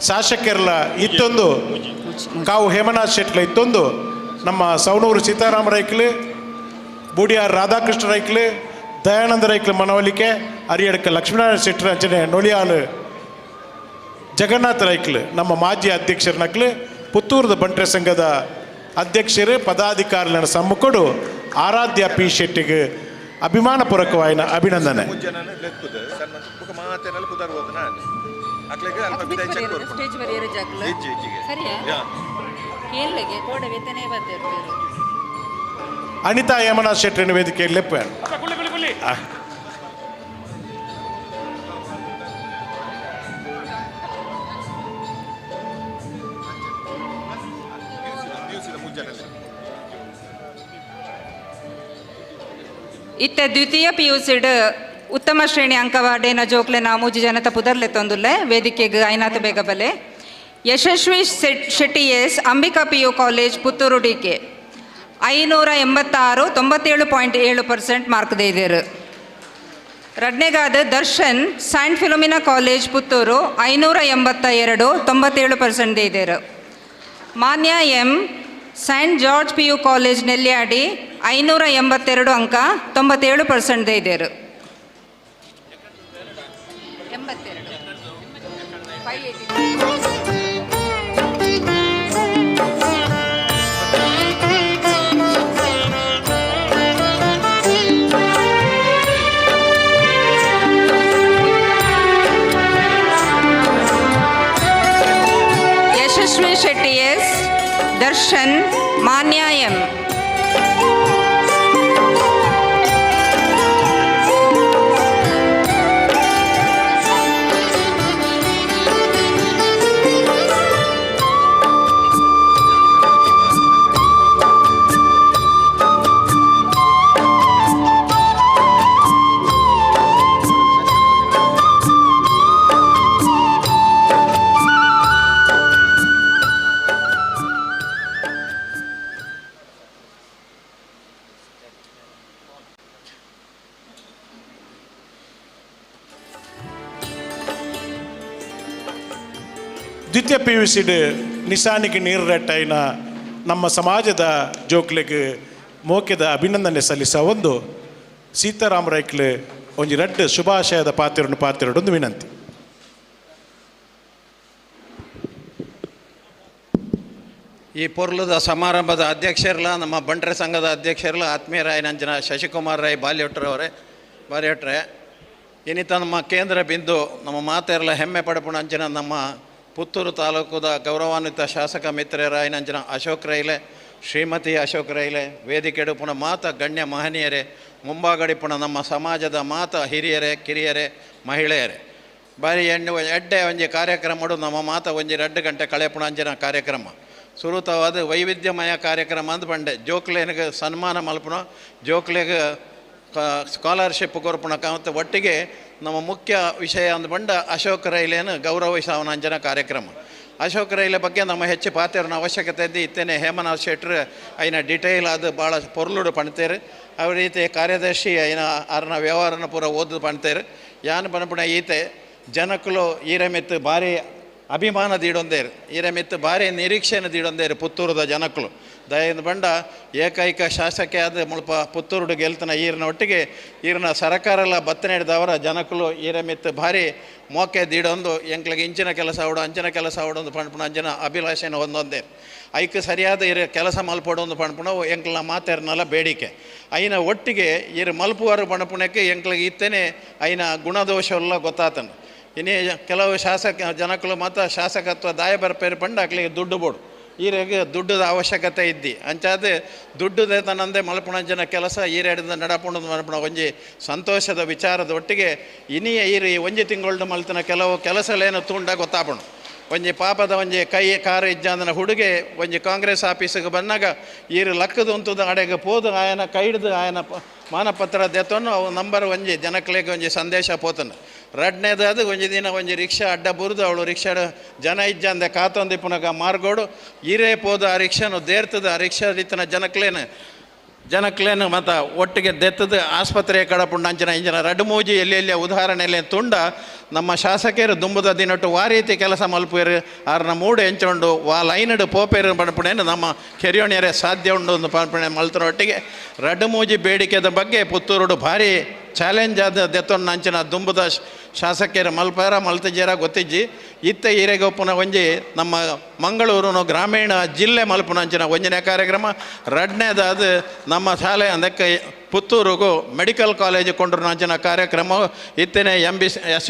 ಶಾಸಕರ್ಲ ಇತ್ತೊಂದು ಕಾವು ಹೇಮನಾಥ್ ಶೆಟ್ಲ ಇತ್ತೊಂದು ನಮ್ಮ ಸವಣೂರು ಸೀತಾರಾಮ ರೈಕ್ಲು, ಬೂಡಿಯಾರ್ ರಾಧಾಕೃಷ್ಣ ರೈಕ್ಲು, ದಯಾನಂದ ರೈಕ್ಲು ಮನವೊಲಿಕೆ, ಅರಿಯಡ್ಕ ಲಕ್ಷ್ಮೀನಾರಾಯಣ ಶೆಟ್ಟರ್ ಅಂಚನೆ ನೊಳಿಯಾಲು ಜಗನ್ನಾಥ ರೈಕ್ಲು ನಮ್ಮ ಮಾಜಿ ಅಧ್ಯಕ್ಷರ ನಕ್ಲು, ಪುತ್ತೂರದ ಬಂಟ್ರೆ ಸಂಘದ ಅಧ್ಯಕ್ಷರು ಪದಾಧಿಕಾರಿಗಳ ಸಮ್ಮುಖಡು ಆರಾಧ್ಯ ಪಿ ಶೆಟ್ಟಿಗೆ ಅಭಿಮಾನಪೂರ್ವಕವಾಯಿನ ಅಭಿನಂದನೆ. ಅನಿತಾ ಹೇಮನಾಥ್ ಶೆಟ್ಟರಿನ ವೇದಿಕೆಯಲ್ಲಿ ಲೆಪ್ಪ. ಇತ್ತ ದ್ವಿತೀಯ ಪಿಯುಸಿಡ್ ಉತ್ತಮ ಶ್ರೇಣಿ ಅಂಕವಾಡೇನ ಜೋಕ್ಲೆನ ಮೂಜಿ ಜನತ ಪುದರ್ಲೆ ತೊಂದುಲ್ಲೆ ವೇದಿಕೆಗೆ ಐನಾತ ಬೇಗ ಬಲೆ. Yashasvi Shetty S, Ambika P U college, Puttur D K, 586 97.7% mark ದೇದಿರು. ರಡ್ನೆಗಾದ Darshan, Saint Philomena college, Puttur, 582 97% ದೇದಿರು. Manya M, Saint George P U college, Nelyadi, 582 ಅಂಕ 97% ದೇದಿರು. 82 Yashasvi Shetty S, Darshan, Manya M. ದ್ವಿತೀಯ ಪಿ ಯು ಸಿಡ್ ನಿಶಾನಿಗೆ ನೀರು ರೆಟ್ಟೈನ ನಮ್ಮ ಸಮಾಜದ ಜೋಕ್ಲೆಗ್ ಮೋಕೆದ ಅಭಿನಂದನೆ ಸಲ್ಲಿಸ ಒಂದು ಸೀತಾರಾಮ ರೈಕ್ಲೆ ಒಂಜಿ ರಡ್ಡ್ ಶುಭಾಶಯದ ಪಾತ್ರವನ್ನು ಪಾತ್ರಡೊಂದು ವಿನಂತಿ. ಈ ಪೊರ್ಲದ ಸಮಾರಂಭದ ಅಧ್ಯಕ್ಷರಲ್ಲ ನಮ್ಮ ಬಂಟ್ರೆ ಸಂಘದ ಅಧ್ಯಕ್ಷರಲ್ಲ ಆತ್ಮೀಯರಾಯನಂಜನ ಶಶಿಕುಮಾರ್ ರೈ ಬಾಲ್ಯೊಟ್ರವರೇ ಬಾಲ್ಯೊಟ್ರೆ, ಇನ್ನಿತ ನಮ್ಮ ಕೇಂದ್ರ ಬಿಂದು ನಮ್ಮ ಮಾತೆರಲ್ಲ ಹೆಮ್ಮೆ ಪಡಪುಣ ಅಂಚಿನ ನಮ್ಮ ಪುತ್ತೂರು ತಾಲೂಕುದ ಗೌರವಾನ್ವಿತ ಶಾಸಕ ಮಿತ್ರರಾಯನಂಜನ ಅಶೋಕ್ ರೈಲೆ, ಶ್ರೀಮತಿ ಅಶೋಕ್ ರೈಲೆ, ವೇದಿಕೆಡು ಪುನಃ ಮಾತ ಗಣ್ಯ ಮಹನೀಯರೇ, ಮುಂಬಾಗಡಿ ಪುನಃ ನಮ್ಮ ಸಮಾಜದ ಮಾತ ಹಿರಿಯರೇ ಕಿರಿಯರೇ ಮಹಿಳೆಯರೇ, ಬಾರಿ ಎಣ್ಣು ಎಡ್ಡೆ ಒಂಜಿ ಕಾರ್ಯಕ್ರಮಡು ನಮ್ಮ ಮಾತ ಒಂಜಿ 2 ಗಂಟೆ ಕಳೆ ಪುಣಂಜಿನ ಕಾರ್ಯಕ್ರಮ ಸುರುತವಾದ ವೈವಿಧ್ಯಮಯ ಕಾರ್ಯಕ್ರಮ ಅಂದ್ ಬಂಡೆ ಜೋಕ್ಲೇನಿಗೆ ಸನ್ಮಾನ ಮಲ್ಪುಣ, ಜೋಕ್ಲೆಗೆ ಸ್ಕಾಲರ್ಶಿಪ್ ಕೊರ್ಪುಣ ಮತ್ತು ಒಟ್ಟಿಗೆ ನಮ್ಮ ಮುಖ್ಯ ವಿಷಯ ಅಂದ್ ಬಂಡ ಅಶೋಕ್ ರೈಲೇನು ಗೌರವಿಸವನಂಜನ ಕಾರ್ಯಕ್ರಮ. ಅಶೋಕ್ ರೈಲೆ ಬಗ್ಗೆ ನಮ್ಮ ಹೆಚ್ಚು ಪಾತ್ರನ ಅವಶ್ಯಕತೆ ಇದ್ದು ಇತ್ತೇನೆ ಹೇಮನಾಥ್ ಶೆಟ್ರು ಐನ ಡಿಟೇಲ್ ಅದು ಭಾಳ ಪೊರ್ಲುಡು ಪಣ್ತೇರು. ಅವ್ರ ರೀತಿ ಕಾರ್ಯದರ್ಶಿ ಐನ ಅರ್ನ ವ್ಯವಹಾರನ ಪೂರ ಓದು ಪಣ್ತೇರು. ಯಾನ್ ಪನ್ಪುಣ ಈತೆ ಜನಕ್ಕಲು ಈರೆಮಿತ್ತು ಭಾರಿ ಅಭಿಮಾನ ದೀಡೊಂದೇರು, ಈರೆಮಿತ್ತು ಭಾರಿ ನಿರೀಕ್ಷೆಯನ್ನು ದೀಡೊಂದೇರು ಪುತ್ತೂರದ ಜನಕ್ಕಲು. ದಯಿಂದ ಬಂಡ ಏಕೈಕ ಶಾಸಕ ಆದ ಮುಲ್ಪ ಪುತ್ತೂರುಡು ಗೆಲ್ತನ ಈರಿನ ಒಟ್ಟಿಗೆ ಈರಿನ ಸರಕಾರೆಲ್ಲ ಬತ್ತನೆಡ್ದವರ ಜನಕ್ಕಲು ಈರೆಮಿತ್ತು ಭಾರಿ ಮೋಕೆ ದೀಡೊಂದು ಎಂಕ್ಲಿಗೆ ಇಂಚಿನ ಕೆಲಸ ಅವಡು ಅಂಚಿನ ಕೆಲಸ ಅವಡೊಂದು ಪಣ್ಪುಣ ಅಂಚಿನ ಅಭಿಲಾಷೆನ ಹೊಂದೊಂದೇ ಐಕ್ ಸರಿಯಾದ ಇರ ಕೆಲಸ ಮಲ್ಪಡೊಂದು ಪಣ್ಪುಣ ಎಂಕ್ಲ ಮಾತೇರ್ನಲ್ಲ ಬೇಡಿಕೆ. ಐನ ಒಟ್ಟಿಗೆ ಇರು ಮಲ್ಪುವಾರು ಪಣಪುಣಕ್ಕೆ ಎಂಕ್ಲಿಗೆ ಇತ್ತೇನೆ ಐನ ಗುಣದೋಷವೆಲ್ಲ ಗೊತ್ತಾತನು. ಇನ್ನೇ ಕೆಲವು ಶಾಸಕ ಜನಕ್ಕಲು ಮಾತ್ರ ಶಾಸಕತ್ವ ದಾಯ ಬರ್ಪೇರು ಪಂಡ ಅಕ್ಲಿಗೆ ದುಡ್ಡು ಬೋಡು, ಈರೆಗೆ ದುಡ್ಡದ ಅವಶ್ಯಕತೆ ಇದ್ದಿ ಅಂಚಾದ ದುಡ್ಡುದೇ ತನ್ನಂದೇ ಮಲ್ಪುಣಂಜನ ಕೆಲಸ ಈರೆಡಿಂದ ನಡಪುಣದ ಮಲ್ಪುಣ ಒಂಜಿ ಸಂತೋಷದ ವಿಚಾರದ ಒಟ್ಟಿಗೆ ಇನಿಯ ಈರಿ ಒಂಜಿ ತಿಂಗಳು ಮಲ್ತನ ಕೆಲವು ಕೆಲಸಲೇನು ತೂಂಡ ಗೊತ್ತಾಪಣು. ಒಂಜಿ ಪಾಪದ ಒಂಜಿ ಕೈ ಕಾರು ಇಜ್ಜಾಂದನ ಹುಡುಗೆ ಒಂಜಿ ಕಾಂಗ್ರೆಸ್ ಆಫೀಸಿಗೆ ಬಂದಾಗ ಈರು ಲಕ್ಕದ ಉಂತದ ಅಡೆಗೆ ಪೋದು ಆಯನ ಕೈಡ್ದು ಆಯನ ಮಾನಪತ್ರ ದೆತ್ತೊನ್ನು ಅವು ನಂಬರ್ ಒಂಜಿ ಜನಕ್ಲೆಗ್ ಒಂಜಿ ಸಂದೇಶ ಪೋತನು. ರಡ್ನೇದಾದ ಒಂಜಿ ದಿನ ಒಂಜಿ ರಿಕ್ಷಾ ಅಡ್ಡ ಬುರಿದು ಅವಳು ರಿಕ್ಷಾ ಜನ ಇಜ್ಜಂದೆ ಕಾತೊಂದಿಪ್ಪುನಗ ಮಾರ್ಗೋಡು ಈರೇ ಪೋದು ಆ ರಿಕ್ಷಾನು ದೇರ್ತದ ಆ ರಿಕ್ಷಾ ಇತ್ತಿನ ಜನಕ್ಲೇನು ಮತ್ತು ಒಟ್ಟಿಗೆ ದೆತ್ತದ ಆಸ್ಪತ್ರೆಯ ಕಡಪುಂಡು ಅಂಚಿನ ಇಂಚಿನ ರಡ್ಡು ಮೂಜಿ ಎಲ್ಲಿ ಎಲ್ಲಿಯ ಉದಾಹರಣೆಯಲ್ಲಿ ತುಂಡ ನಮ್ಮ ಶಾಸಕರು ದುಂಬುದ ದಿನಟ್ಟು ವಾ ರೀತಿ ಕೆಲಸ ಮಲ್ಪೇರು ಆರ್ನ ಮೂಡು ಎಂಚುಂಡು ವಾ ಲೈನ್ಡ್ ಪೋಪೇರು ಪಣಪುಣೇನು ನಮ್ಮ ಕೆರಿಯೋಣಿಯರೇ ಸಾಧ್ಯ ಉಂಡು ಒಂದು ಪಣಪುಣೆ ಮಲ್ತನೊಟ್ಟಿಗೆ ರಡ್ಡು ಮೂಜಿ ಬೇಡಿಕೆದ ಬಗ್ಗೆ ಪುತ್ತೂರುಡು ಭಾರಿ ಚಾಲೆಂಜ್ ಆದ ದೆತ್ತೊಂಡು ಅಂಚಿನ ದುಂಬುದ ಶಾಸಕರು ಮಲ್ಪಾರ ಮಲ್ತಜೇರ ಗೊತ್ತಿಜ್ಜಿ ಇತ್ತ ಹಿರೇಗೊಪ್ಪನ ಒಂಜಿ ನಮ್ಮ ಮಂಗಳೂರುನು ಗ್ರಾಮೀಣ ಜಿಲ್ಲೆ ಮಲ್ಪುನ ಅಂಚಿನ ಒಂಜನೇ ಕಾರ್ಯಕ್ರಮ. ರಡ್ನೇದಾದ ನಮ್ಮ ಶಾಲೆ ಅದಕ್ಕೆ ಪುತ್ತೂರುಗೂ ಮೆಡಿಕಲ್ ಕಾಲೇಜ್ ಕೊಂಡ್ರು ಅಂಚಿನ ಕಾರ್ಯಕ್ರಮ ಇತ್ತನೇ ಎಂ ಬಿ ಎಸ್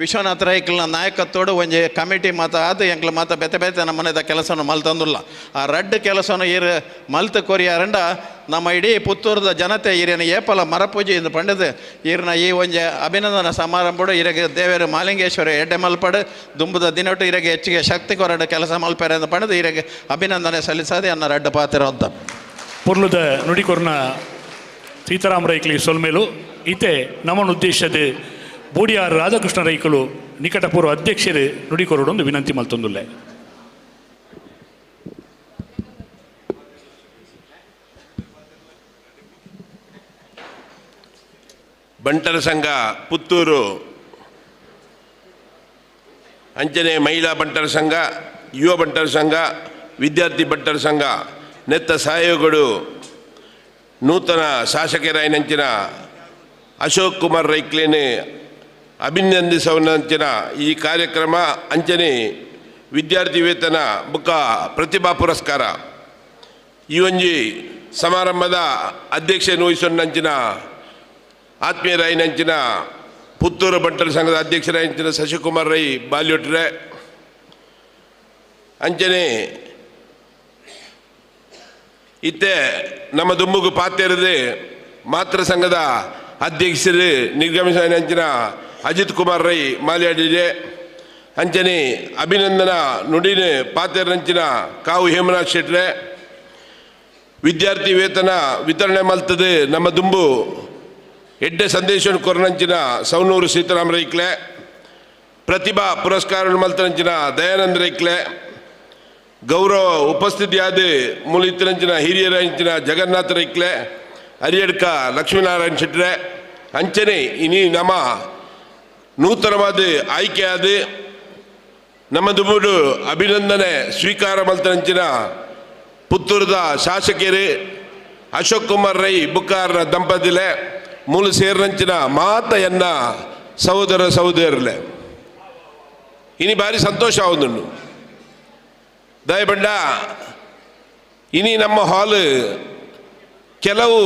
ವಿಶ್ವನಾಥ ರೈಕ್ಲನ ನಾಯಕತ್ವಡು ಒಂಜಿ ಕಮಿಟಿ ಮಾತ ಅದು ಎಂಕ್ಲ ಮಾತ ಬೆತೆ ಬೆತೆ ನಮ್ಮನೆದ ಕೆಲಸನು ಮಲ್ತಂದುಲ್ಲ. ಆ ರಡ್ಡು ಕೆಲಸನು ಈರು ಮಲ್ತು ಕೊರಿಯಾರಂಡ ನಮ್ಮ ಇಡೀ ಪುತ್ತೂರದ ಜನತೆ ಈರಿನ ಏಪಲ ಮರಪೂಜೆ ಎಂದು ಪಂಡದು ಈರಿನ ಈ ಒಂಜಿ ಅಭಿನಂದನಾ ಸಮಾರಂಭಡು ಈರೆಗೆ ದೇವರು ಮಾಲಿಂಗೇಶ್ವರ ಎಡ್ಡೆ ಮಲ್ಪಡು ದುಂಬುದ ದಿನಟು ಈರೆಗೆ ಹೆಚ್ಚಿಗೆ ಶಕ್ತಿ ಕೊರಡು ಕೆಲಸ ಮಲ್ಪೆರೆ ಎಂದು ಪಂಡದು ಈರೆಗೆ ಅಭಿನಂದನೆ ಸಲ್ಲಿಸದೆ ಅನ್ನ ರಡ್ಡು ಪಾತ್ರ ಅಂತ. ಪೊರ್ಲುದ ನುಡಿಕೊರ್ನ ಸೀತಾರಾಮ ರೈಕ್ಲಿ ಸೊಲ್ಮೇಲು ಇತೆ ನಮ್ಮನ್ನು ಉದ್ದೇಶದ ಬೋಡಿಯಾರ್ ರಾಧಾಕೃಷ್ಣ ರೈಕಲು ನಿಕಟಪೂರ್ವ ಅಧ್ಯಕ್ಷರು ನುಡಿಕೊರಡೊಂದು ವಿನಂತಿ ಮಲ್ತೊಂದುಲ್ಲೆ. ಬಂಟರ ಸಂಘ ಪುತ್ತೂರು ಅಂಚನೆ ಮಹಿಳಾ ಬಂಟರ ಸಂಘ, ಯುವ ಬಂಟರ ಸಂಘ, ವಿದ್ಯಾರ್ಥಿ ಬಂಟರ ಸಂಘ ನೆತ್ತ ಸಹಯೋಗಗಳು ನೂತನ ಶಾಸಕರಾಯಿನಂಚಿನ ಅಶೋಕ್ ಕುಮಾರ್ ರೈಕ್ಲೇನೆ ಅಭಿನಂದಿಸವನಂಚಿನ ಈ ಕಾರ್ಯಕ್ರಮ ಅಂಚನೆ ವಿದ್ಯಾರ್ಥಿ ವೇತನ ಬುಕ್ಕ ಪ್ರತಿಭಾ ಪುರಸ್ಕಾರ ಈ ಒಂಜಿ ಸಮಾರಂಭದ ಅಧ್ಯಕ್ಷೆ ವಹಿಸೊನ್ನಂಚಿನ ಆತ್ಮೀಯರಾಯಿನಂಚಿನ ಪುತ್ತೂರು ಬಂಟರ ಸಂಘದ ಅಧ್ಯಕ್ಷರಾಯಿನಂಚಿನ ಶಶಿಕುಮಾರ್ ರೈ ಬಾಲ್ಯೊಟ್ರೆ ಅಂಚನೆ ಇತ್ತೆ ನಮ್ಮ ದುಂಬುಗು ಪಾತೆರದೆ ಮಾತೃ ಸಂಘದ ಅಧ್ಯಕ್ಷರು ನಿರ್ಗಮಿಸಿದ ಅಜಿತ್ ಕುಮಾರ್ ರೈ ಮಾಲ್ಯಾಡಿದೆ ಅಂಚನೆ ಅಭಿನಂದನ ನುಡಿನ ಪಾತೆರನಂಚಿನ ಕಾವು ಹೇಮನಾಥ್ ಶೆಟ್ರೆ ವಿದ್ಯಾರ್ಥಿ ವೇತನ ವಿತರಣೆ ಮಲ್ತದೆ ನಮ್ಮ ದುಂಬು ಎಡ್ಡೆ ಸಂದೇಶವನ್ನು ಕೊರನಂಚಿನ ಸವನೂರು ಸೀತಾರಾಮ ರೈಕ್ಲೆ ಪ್ರತಿಭಾ ಪುರಸ್ಕಾರ ಮಲ್ತನಂಚಿನ ದಯಾನಂದ ರೈಕ್ಲೆ ಗೌರವ ಉಪಸ್ಥಿತಿಯಾದ ಮುಲಿತರಂಚಿನ ಹಿರಿಯರಂಚಿನ ಜಗನ್ನಾಥ ರೈಕ್ಲೆ ಅರಿಯಡ್ಕ ಲಕ್ಷ್ಮೀನಾರಾಯಣ ಶೆಟ್ರೆ ಅಂಚನೆ ಇನಿ ನಮ್ಮ ನೂತನವಾದ ಆಯ್ಕೆಯಾದ ನಮ್ಮ ದುಂಬುಡು ಅಭಿನಂದನೆ ಸ್ವೀಕಾರ ಮಲ್ತನಂಚಿನ ಪುತ್ತೂರದ ಶಾಸಕರು ಅಶೋಕ್ ಕುಮಾರ್ ರೈ ಬುಕ್ಕಾರನ ದಂಪತಿಲೆ ಮೂಲ ಸೇರಿನಂಚಿನ ಮಾತೆಯನ್ನ ಸಹೋದರ ಸಹೋದರಲೆ ಇನಿ ಭಾರಿ ಸಂತೋಷ ಆವುದುಂಡು. ದಯಬಂಡ ಇನಿ ನಮ್ಮ ಹಾಲ್ ಕೆಲವು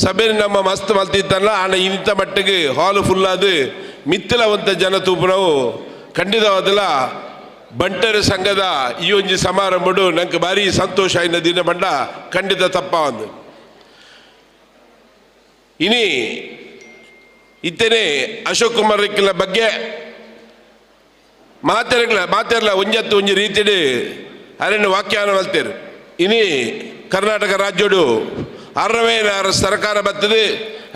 ಸಭೆ ನಮ್ಮ ಮಸ್ತ್ ಮಲ್ತಿತ್ತಲ್ಲ ಆಣ ಇಂಥ ಮಟ್ಟಿಗೆ ಹಾಲು ಫುಲ್ ಅದು ಮಿತ್ತಲವಂತ ಜನ ತೂಪುನವು ಖಂಡಿತವಾದಲ ಬಂಟರ ಸಂಘದ ಈ ಒಂಜಿ ಸಮಾರಂಭಡು ನಂಗೆ ಭಾರಿ ಸಂತೋಷ ಇನ್ನ ದಿನ ಬಂಡ ಖಂಡಿತ ತಪ್ಪ ಒಂದು. ಇನಿ ಇತ್ತೇನೆ ಅಶೋಕ್ ಕುಮಾರ್ ರೆಕ್ಕಿನ ಬಗ್ಗೆ ಮಾತೆರ್ಲ ಒಂಜತ್ತು ಒಂಜಿ ರೀತಿಡು ಅರಣ್ಯ ವಾಕ್ಯಾನ ಮಲ್ತೇರು. ಇನಿ ಕರ್ನಾಟಕ ರಾಜ್ಯಡು ಅರವೈನಾರ ಸರ್ಕಾರ ಬರ್ತದೆ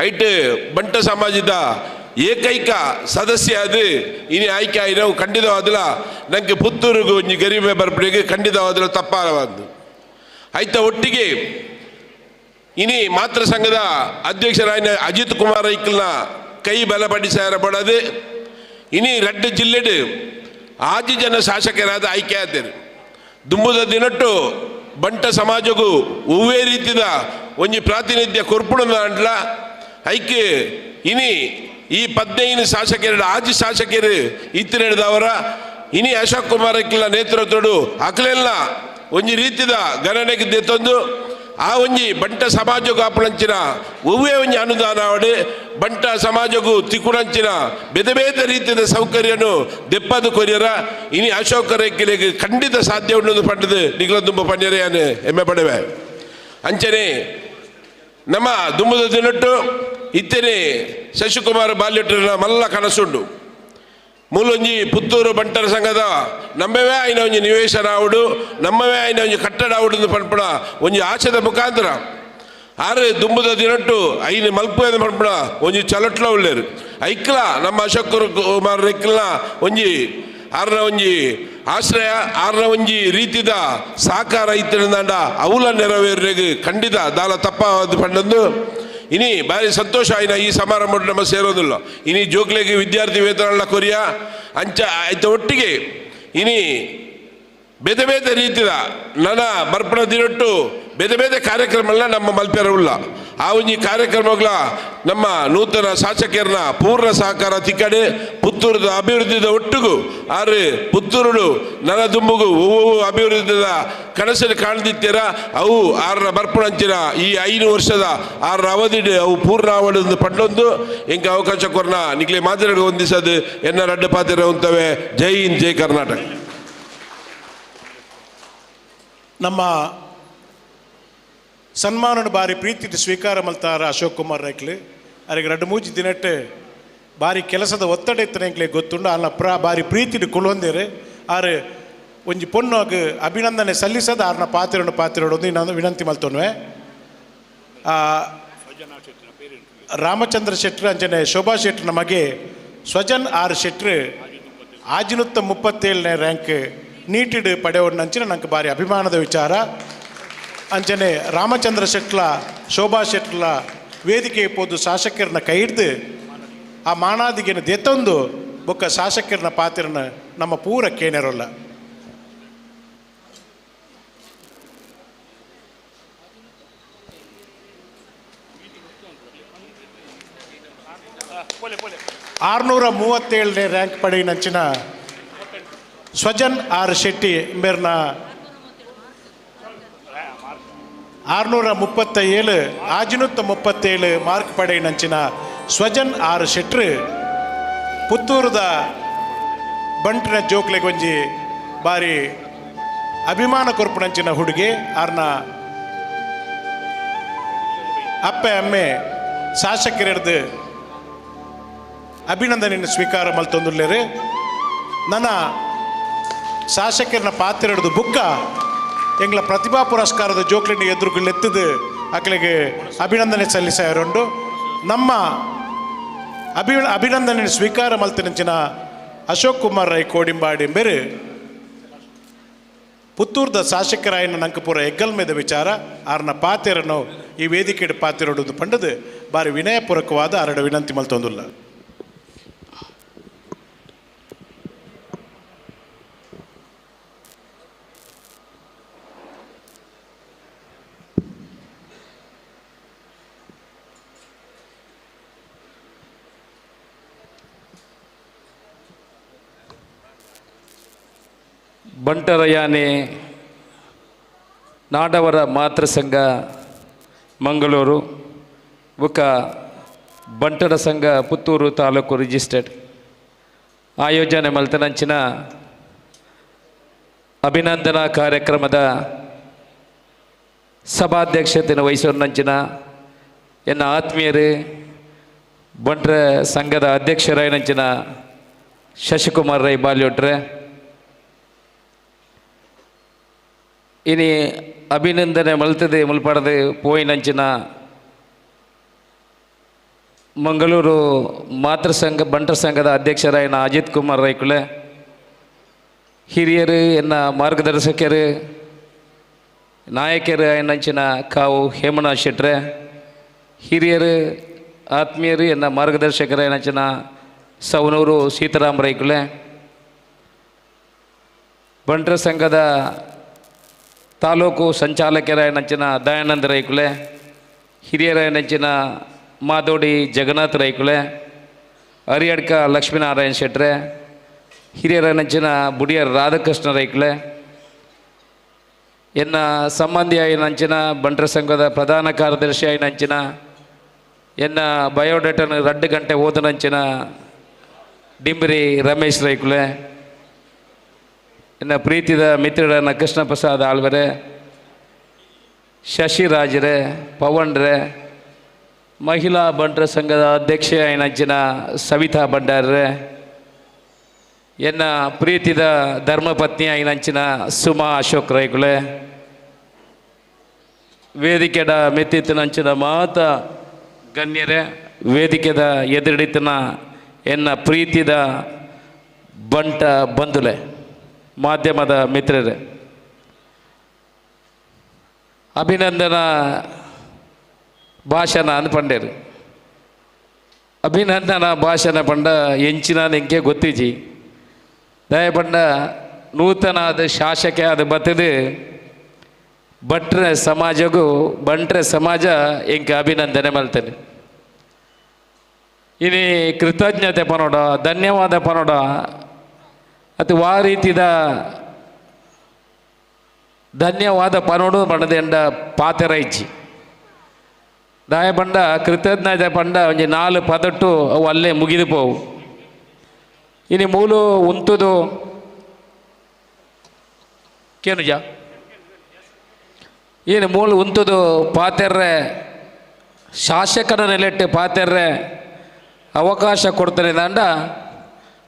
ಐಟ್ ಬಂಟ ಸಮಾಜದ ಏಕೈಕ ಸದಸ್ಯ ಅದು ಇನಿ ಆಯ್ಕೆ ಆಯ್ನವು ಖಂಡಿತವಾದಲ ನಂಗೆ ಪುತ್ತೂರಿಗೂ ಒಂಜಿ ಗರಿಮೆ ಬರ್ಪಡಿಗೆ ಖಂಡಿತವಾದಲ ತಪ್ಪಾರವಾದ್ದು. ಆಯ್ತ ಒಟ್ಟಿಗೆ ಇನಿ ಮಾತೃ ಸಂಘದ ಅಧ್ಯಕ್ಷರಾಯನ ಅಜಿತ್ ಕುಮಾರ್ ಐಕ್ಲನ ಕೈ ಬಲಪಡಿಸಾರ ಬಡದು ಇನಿ ರಡ್ಡು ಜಿಲ್ಲೆಡು ಆಜಿ ಜನ ಶಾಸಕರಾದ ಆಯ್ಕೆ ಆದರು. ದುಂಬುದ ದಿನಟ್ಟು ಬಂಟ ಸಮಾಜಕ್ಕೂ ಒವ್ವೇ ರೀತಿಯ ಒಂಜಿ ಪ್ರಾತಿನಿಧ್ಯ ಕೊರ್ಪುಣ ಅಂಟ್ಲ ಐಕೆ ಇನಿ ಈ 15 ಶಾಸಕರು ಆಜಿ ಶಾಸಕರು ಇತ್ತಿನವರ ಇನಿ ಅಶೋಕ್ ಕುಮಾರ್ ಐಕ್ಲನ ನೇತೃತ್ವಡು ಅಕ್ಲೆಲ್ಲ ಒಂಜಿ ರೀತಿಯ ಗಣನೆಗೆ ತಂದು ಆ ಒಂಜಿ ಬಂಟ ಸಮಾಜಕ್ಕೂ ಆಪುಣಂಚಿನ ಒವ್ವೇ ಒಂಜಿ ಅನುದಾನ ಅವಡು ಬಂಟ ಸಮಾಜಕ್ಕೂ ತಿಕ್ಕುಣಂಚಿನ ಬೇತೆ ಬೇತೆ ರೀತಿಯ ಸೌಕರ್ಯನು ದೆಪ್ಪದು ಕೊರಿಯರ ಇನಿ ಅಶೋಕ ರೇಖೆಗೆ ಖಂಡಿತ ಸಾಧ್ಯ ಉಂಡು ಪಂಡದು ನಿಗಲ ದುಂಬ ಪಂಡ್ಯರೆಯನ್ನು ಹೆಮ್ಮೆ ಪಡುವೆ. ಅಂಚನೆ ನಮ್ಮ ದುಂಬದ ದಿನಟ್ಟು ಇತ್ತೇನೆ ಶಶಿಕುಮಾರ್ ಬಾಲ್ಯಟ್ಟನ ಮಲ್ಲ ಕನಸುಂಡು. ಮೂಲೊಂಜಿ ಪುತ್ತೂರು ಬಂಟರ ಸಂಘದ ನಮ್ಮವೇ ಆಯ್ನ ಒಂಜಿ ನಿವೇಶನ ಆವಡು ನಮ್ಮವೇ ಆಯ್ನ ಒಂಜಿ ಕಟ್ಟಡ ಆವಡು ಪನ್ಪುಣ ಒಂಜಿ ಆಶೆದ ಮುಖಾಂತರ ಆರು ದುಂಬುದ ದಿನಟ್ಟು ಐನು ಮಲ್ಪುವೆದ ಪನ್ಪುಣ ಒಂಜಿ ಚಲಟ್ಲ ಉಳ್ಳೇರು ಐಕ್ಲ ನಮ್ಮ ಅಶೋಕ್ ಕುಮಾರ್ ಐಕ್ಲ ಒಂಜಿ ಆರ್ನ ಒಂಜಿ ಆಶ್ರಯ ಆರ್ನ ಒಂಜಿ ರೀತಿದ ಸಾಕಾರ ಇತ್ತಿನದಾಂಡ ಅವುಲ ನೆರವೇರಿಗೆ ಖಂಡಿತ ದಾಲ ತಪ್ಪಾದ ಪಂಡೊಂದು ಇನಿ ಭಾರಿ ಸಂತೋಷ ಆಯ್ನ ಈ ಸಮಾರಂಭ ನಮ್ಮ ಸೇರೋದಿಲ್ಲ. ಇನಿ ಜೋಕ್ಲೆಗೆ ವಿದ್ಯಾರ್ಥಿ ವೇತನ ಕೊರಿಯ ಅಂಚ ಆಯ್ತ ಒಟ್ಟಿಗೆ ಇನಿ ಬೇತೆ ಬೇತೆ ರೀತಿದ ನನ್ನ ಬರ್ಪಣ ದಿನಟ್ಟು ಬೇತೆ ಬೇತೆ ಕಾರ್ಯಕ್ರಮ ಎಲ್ಲ ನಮ್ಮ ಮಲ್ಪೆರ ಉಲ್ಲ. ಆ ಒಂಜಿ ಕಾರ್ಯಕ್ರಮಗಳ ನಮ್ಮ ನೂತನ ಶಾಸಕರನ್ನ ಪೂರ್ಣ ಸಹಕಾರ ತಿಕ್ಕಡೆ ಪುತ್ತೂರದ ಅಭಿವೃದ್ಧಿದ ಒಟ್ಟಿಗೂ ಆರು ಪುತ್ತೂರುಡು ನನ ದುಂಬುಗು ಒವ್ವು ಅಭಿವೃದ್ಧಿದ ಕನಸನ್ನು ಕಾಣ್ದಿತ್ತೀರ ಅವು ಆರನ ಬರ್ಪಣಂಚಿನ ಈ 5 ವರ್ಷದ ಆರರ ಅವಧಿ ಅವು ಪೂರ್ಣ ಅವಳಿ ಪಂಡೊಂದು ಎಂಕ ಅವಕಾಶ ಕೊರ್ನ ನಿಕ್ಲೆ ಮಾದರಿ ಹೊಂದಿಸದು ಎನ್ನ ರಡ್ಡ ಪಾತ್ರ ಉಂತವೆ. ಜೈ ಹಿಂದ್, ಜೈ ಕರ್ನಾಟಕ. ನಮ್ಮ ಸನ್ಮಾನನ ಬಾರಿ ಪ್ರೀತಿ ಸ್ವೀಕಾರ ಮಲ್ತಾರ ಅಶೋಕ್ ಕುಮಾರ್ ರೈಕ್ಲು ಅರೆಗೆ 2 3 ದಿನಟ್ಟು ಬಾರಿ ಕೆಲಸದ ಒತ್ತಡ ಇತ್ತನೆಂಕ್ಲೆ ಗೊತ್ತುಂಡು ಅಲ್ಲ ಬಾರಿ ಪ್ರೀತಿಡು ಕುಲೊಂದೇರು ಆರು ಒಂಜಿ ಪೊಣ್ಣಾಗ ಅಭಿನಂದನೆ ಸಲ್ಲಿಸದ ಆರ್ನ ಪಾತ್ರನು ಪಾತ್ರಡೊಂದು ನಾನು ವಿನಂತಿ ಮಲ್ತೊನ್ವೆ. ರಾಮಚಂದ್ರ ಶೆಟ್ರು ಅಂಚನೆ ಶೋಭಾ ಶೆಟ್ರು ನಮಗೆ ಸ್ವಜನ್ ಆರ್ ಶೆಟ್ರು 537ನೇ ರ್ಯಾಂಕ್ ನೀಟಿಡು ಪಡೆಯೋಣ ನಂಗೆ ಬಾರಿ ಅಭಿಮಾನದ ವಿಚಾರ. ಅಂಚನೆ ರಾಮಚಂದ್ರ ಶೆಟ್ಲ ಶೋಭಾ ಶೆಟ್ಲ ವೇದಿಕೆ ಪೋದು ಶಾಸಕರನ್ನ ಕೈ ಹಿಡ್ದು ಆ ಮಾಣಾದಿಗೆನ ದೆತ್ತೊಂದು ಬೊಕ್ಕ ಶಾಸಕರನ್ನ ಪಾತ್ರನ ನಮ್ಮ ಪೂರ ಕೇನೆರಲ್ಲ. ಆರ್ನೂರ 37ನೇ ರ್ಯಾಂಕ್ ಪಡೆಯಿನಂಚಿನ ಸ್ವಜನ್ ಆರ್ ಶೆಟ್ಟಿ ಮೇರ್ನ 637 637 ಮಾರ್ಕ್ ಪಡೆಯಿನಂಚಿನ ಸ್ವಜನ್ ಆರ್ ಶೆಟ್ರು ಪುತ್ತೂರದ ಬಂಟ್ನ ಜೋಕ್ಲೆಗೊಂಜಿ ಬಾರಿ ಅಭಿಮಾನ ಕೊರ್ಪುನಂಚಿನ ಹುಡುಗಿ. ಆರ್ನ ಅಪ್ಪೆ ಅಮ್ಮೆ ಶಾಸಕರೆಡ್ದು ಅಭಿನಂದನೆಯನ್ನು ಸ್ವೀಕಾರ ಮಲ್ತೊಂದುಲ್ಲೇರು. ನನ್ನ ಶಾಸಕರನ್ನ ಪಾತ್ರ ಹಿಡಿದು ಬುಕ್ಕ ಎಂಗ್ಲ ಪ್ರತಿಭಾ ಪುರಸ್ಕಾರದ ಜೋಕ್ಲಿನ ಎದುರುಗಳೆತ್ತದು ಅಕ್ಲೆಗೆ ಅಭಿನಂದನೆ ಸಲ್ಲಿಸಾಯರುಂಡು. ನಮ್ಮ ಅಭಿನಂದನೆ ಸ್ವೀಕಾರ ಮಲ್ತಿನಂಚಿನ ಅಶೋಕ್ ಕುಮಾರ್ ರೈ ಕೋಡಿಂಬಾಡಿ ಬೇರೆ ಪುತ್ತೂರ್ದ ಶಾಸಕರಾಯನ ನಂಕಪುರ ಹೆಗ್ಗಲ್ಮೇದ ವಿಚಾರ ಆರ್ನ ಪಾತೆರನ್ನು ಈ ವೇದಿಕೆ ಪಾತೆರೊಡದು ಪಂಡದು ಬಾರಿ ವಿನಯಪೂರ್ವಕವಾದ ಆರಡ ವಿನಂತಿ ಮಲ್ತೊಂದುಲ್ಲ. ಬಂಟರಯಾನೆ ನಾಡವರ ಮಾತೃ ಸಂಘ ಮಂಗಳೂರು ಬುಕ್ಕ ಬಂಟರ ಸಂಘ ಪುತ್ತೂರು ತಾಲೂಕು ರಿಜಿಸ್ಟರ್ಡ್ ಆಯೋಜನೆ ಮಲ್ತನಂಚಿನ ಅಭಿನಂದನಾ ಕಾರ್ಯಕ್ರಮದ ಸಭಾಧ್ಯಕ್ಷತೆಯನ್ನು ವಹಿಸೋನಂಚಿನ ಎನ್ನ ಆತ್ಮೀಯರು ಬಂಟರ ಸಂಘದ ಅಧ್ಯಕ್ಷರಾಯನಂಚಿನ ಶಶಿಕುಮಾರ್ ರೈ ಬಾಲ್ಯೋಟ್ರೆ, ಇನಿ ಅಭಿನಂದನೆ ಮಲ್ತದೆ ಮುಲ್ಪಡದೆ ಪೋಯಿನಂಚಿನ ಮಂಗಳೂರು ಮಾತೃ ಸಂಘ ಬಂಟರ ಸಂಘದ ಅಧ್ಯಕ್ಷರಾಯನ ಅಜಿತ್ ಕುಮಾರ್ ರೈಕುಲೆ, ಹಿರಿಯರು ಎನ್ನ ಮಾರ್ಗದರ್ಶಕರು ನಾಯಕರು ಆಯನಂಚಿನ ಕಾವು ಹೇಮನಾಥ್ ಶೆಟ್ರೆ, ಹಿರಿಯರು ಆತ್ಮೀಯರು ಎನ್ನ ಮಾರ್ಗದರ್ಶಕರಾಯನಂಚಿನ ಸವನೂರು ಸೀತಾರಾಮ್ ರೈಕುಲೆ, ಬಂಟರ ಸಂಘದ ತಾಲೂಕು ಸಂಚಾಲಕರಾಯನಂಚಿನ ದಯಾನಂದ ರೈಕುಲೆ, ಹಿರಿಯರಾಯನಂಚಿನ ಮಾದೋಡಿ ಜಗನ್ನಾಥ ರೈಕುಲೆ, ಹರಿಯಡ್ಕ ಲಕ್ಷ್ಮೀನಾರಾಯಣ ಶೆಟ್ರೆ, ಹಿರಿಯರಾಯನಂಚಿನ ಬುಡಿಯರ್ ರಾಧಾಕೃಷ್ಣ ರೈಕುಲೆ, ಎನ್ನ ಸಂಬಂಧಿ ಆಯನಂಚಿನ ಬಂಟರ ಸಂಘದ ಪ್ರಧಾನ ಕಾರ್ಯದರ್ಶಿ ಆಯನಂಚಿನ ಎನ್ನ ಬಯೋಡೇಟನ್ನು 2 ಗಂಟೆ ಓದನಂಚಿನ ಡಿಂಬ್ರಿ ರಮೇಶ್ ರೈಕುಲೆ, ಎನ್ನ ಪ್ರೀತಿದ ಮಿತ್ರರನ್ನ ಕೃಷ್ಣ ಪ್ರಸಾದ್ ಆಳ್ವರೆ, ಶಶಿರಾಜ್ರೆ, ಪವನ್ರೆ, ಮಹಿಳಾ ಬಂಟರ ಸಂಘದ ಅಧ್ಯಕ್ಷೆ ಆಯನಂಚಿನ ಸವಿತಾ ಭಂಡಾರ್ರೆ, ಎನ್ನ ಪ್ರೀತಿದ ಧರ್ಮಪತ್ನಿ ಐನಂಚಿನ ಸುಮಾ ಅಶೋಕ್ ರೈಕುಲೆ, ವೇದಿಕೆದ ಮೆತ್ತಿತ್ತಿನಂಚಿನ ಮಾತ ಗಣ್ಯರೇ, ವೇದಿಕೆದ ಎದುರಿಡಿತನ ಎನ್ನ ಪ್ರೀತಿದ ಬಂಟ ಬಂಧುಲೆ, ಮಾಧ್ಯಮದ ಮಿತ್ರರೇ, ಅಭಿನಂದನ ಭಾಷಣ ಅಂದ್ಪಂಡೇರು. ಅಭಿನಂದನ ಭಾಷಣ ಪಂಡ ಎಂಚಿನ ಎಂಕೆ ಗೊತ್ತಿಜಿ. ದಯಪಂಡ ನೂತನಾದ ಶಾಸಕ ಅದು ಬತ್ತದು ಭಟ್ರ ಸಮಾಜಗೂ ಬಂಟ್ರ ಸಮಾಜ ಎಂಕೆ ಅಭಿನಂದನೆ ಮಲ್ತೇನೆ. ಇನಿ ಕೃತಜ್ಞತೆ ಪನೋಡ, ಧನ್ಯವಾದ ಪನೋಡ, ಅಥವಾ ಆ ರೀತಿದ ಧನ್ಯವಾದ ಪನೋಡು ಪಣದೆಂಡ ಪಾತೆರ ಇಜ್ಜಿ. ದಾಯ ಪಂಡ ಕೃತಜ್ಞತೆ ಪಂಡ ಒಂಜಿ 4 ಪದಟ್ಟು ಅವು ಅಲ್ಲೇ ಮುಗಿದು ಪೋವು. ಇನಿ ಮೂಲು ಉಂತುದು ಕೇನುಜ ಏನು ಮೂಲು ಉಂತುದು ಪಾತೆರ್ರೆ ಶಾಸಕನ ನೆಲೆಟ್ಟು ಪಾತೆರ್ರೆ ಅವಕಾಶ ಕೊಡ್ತಾನೆ ದಾಂಡ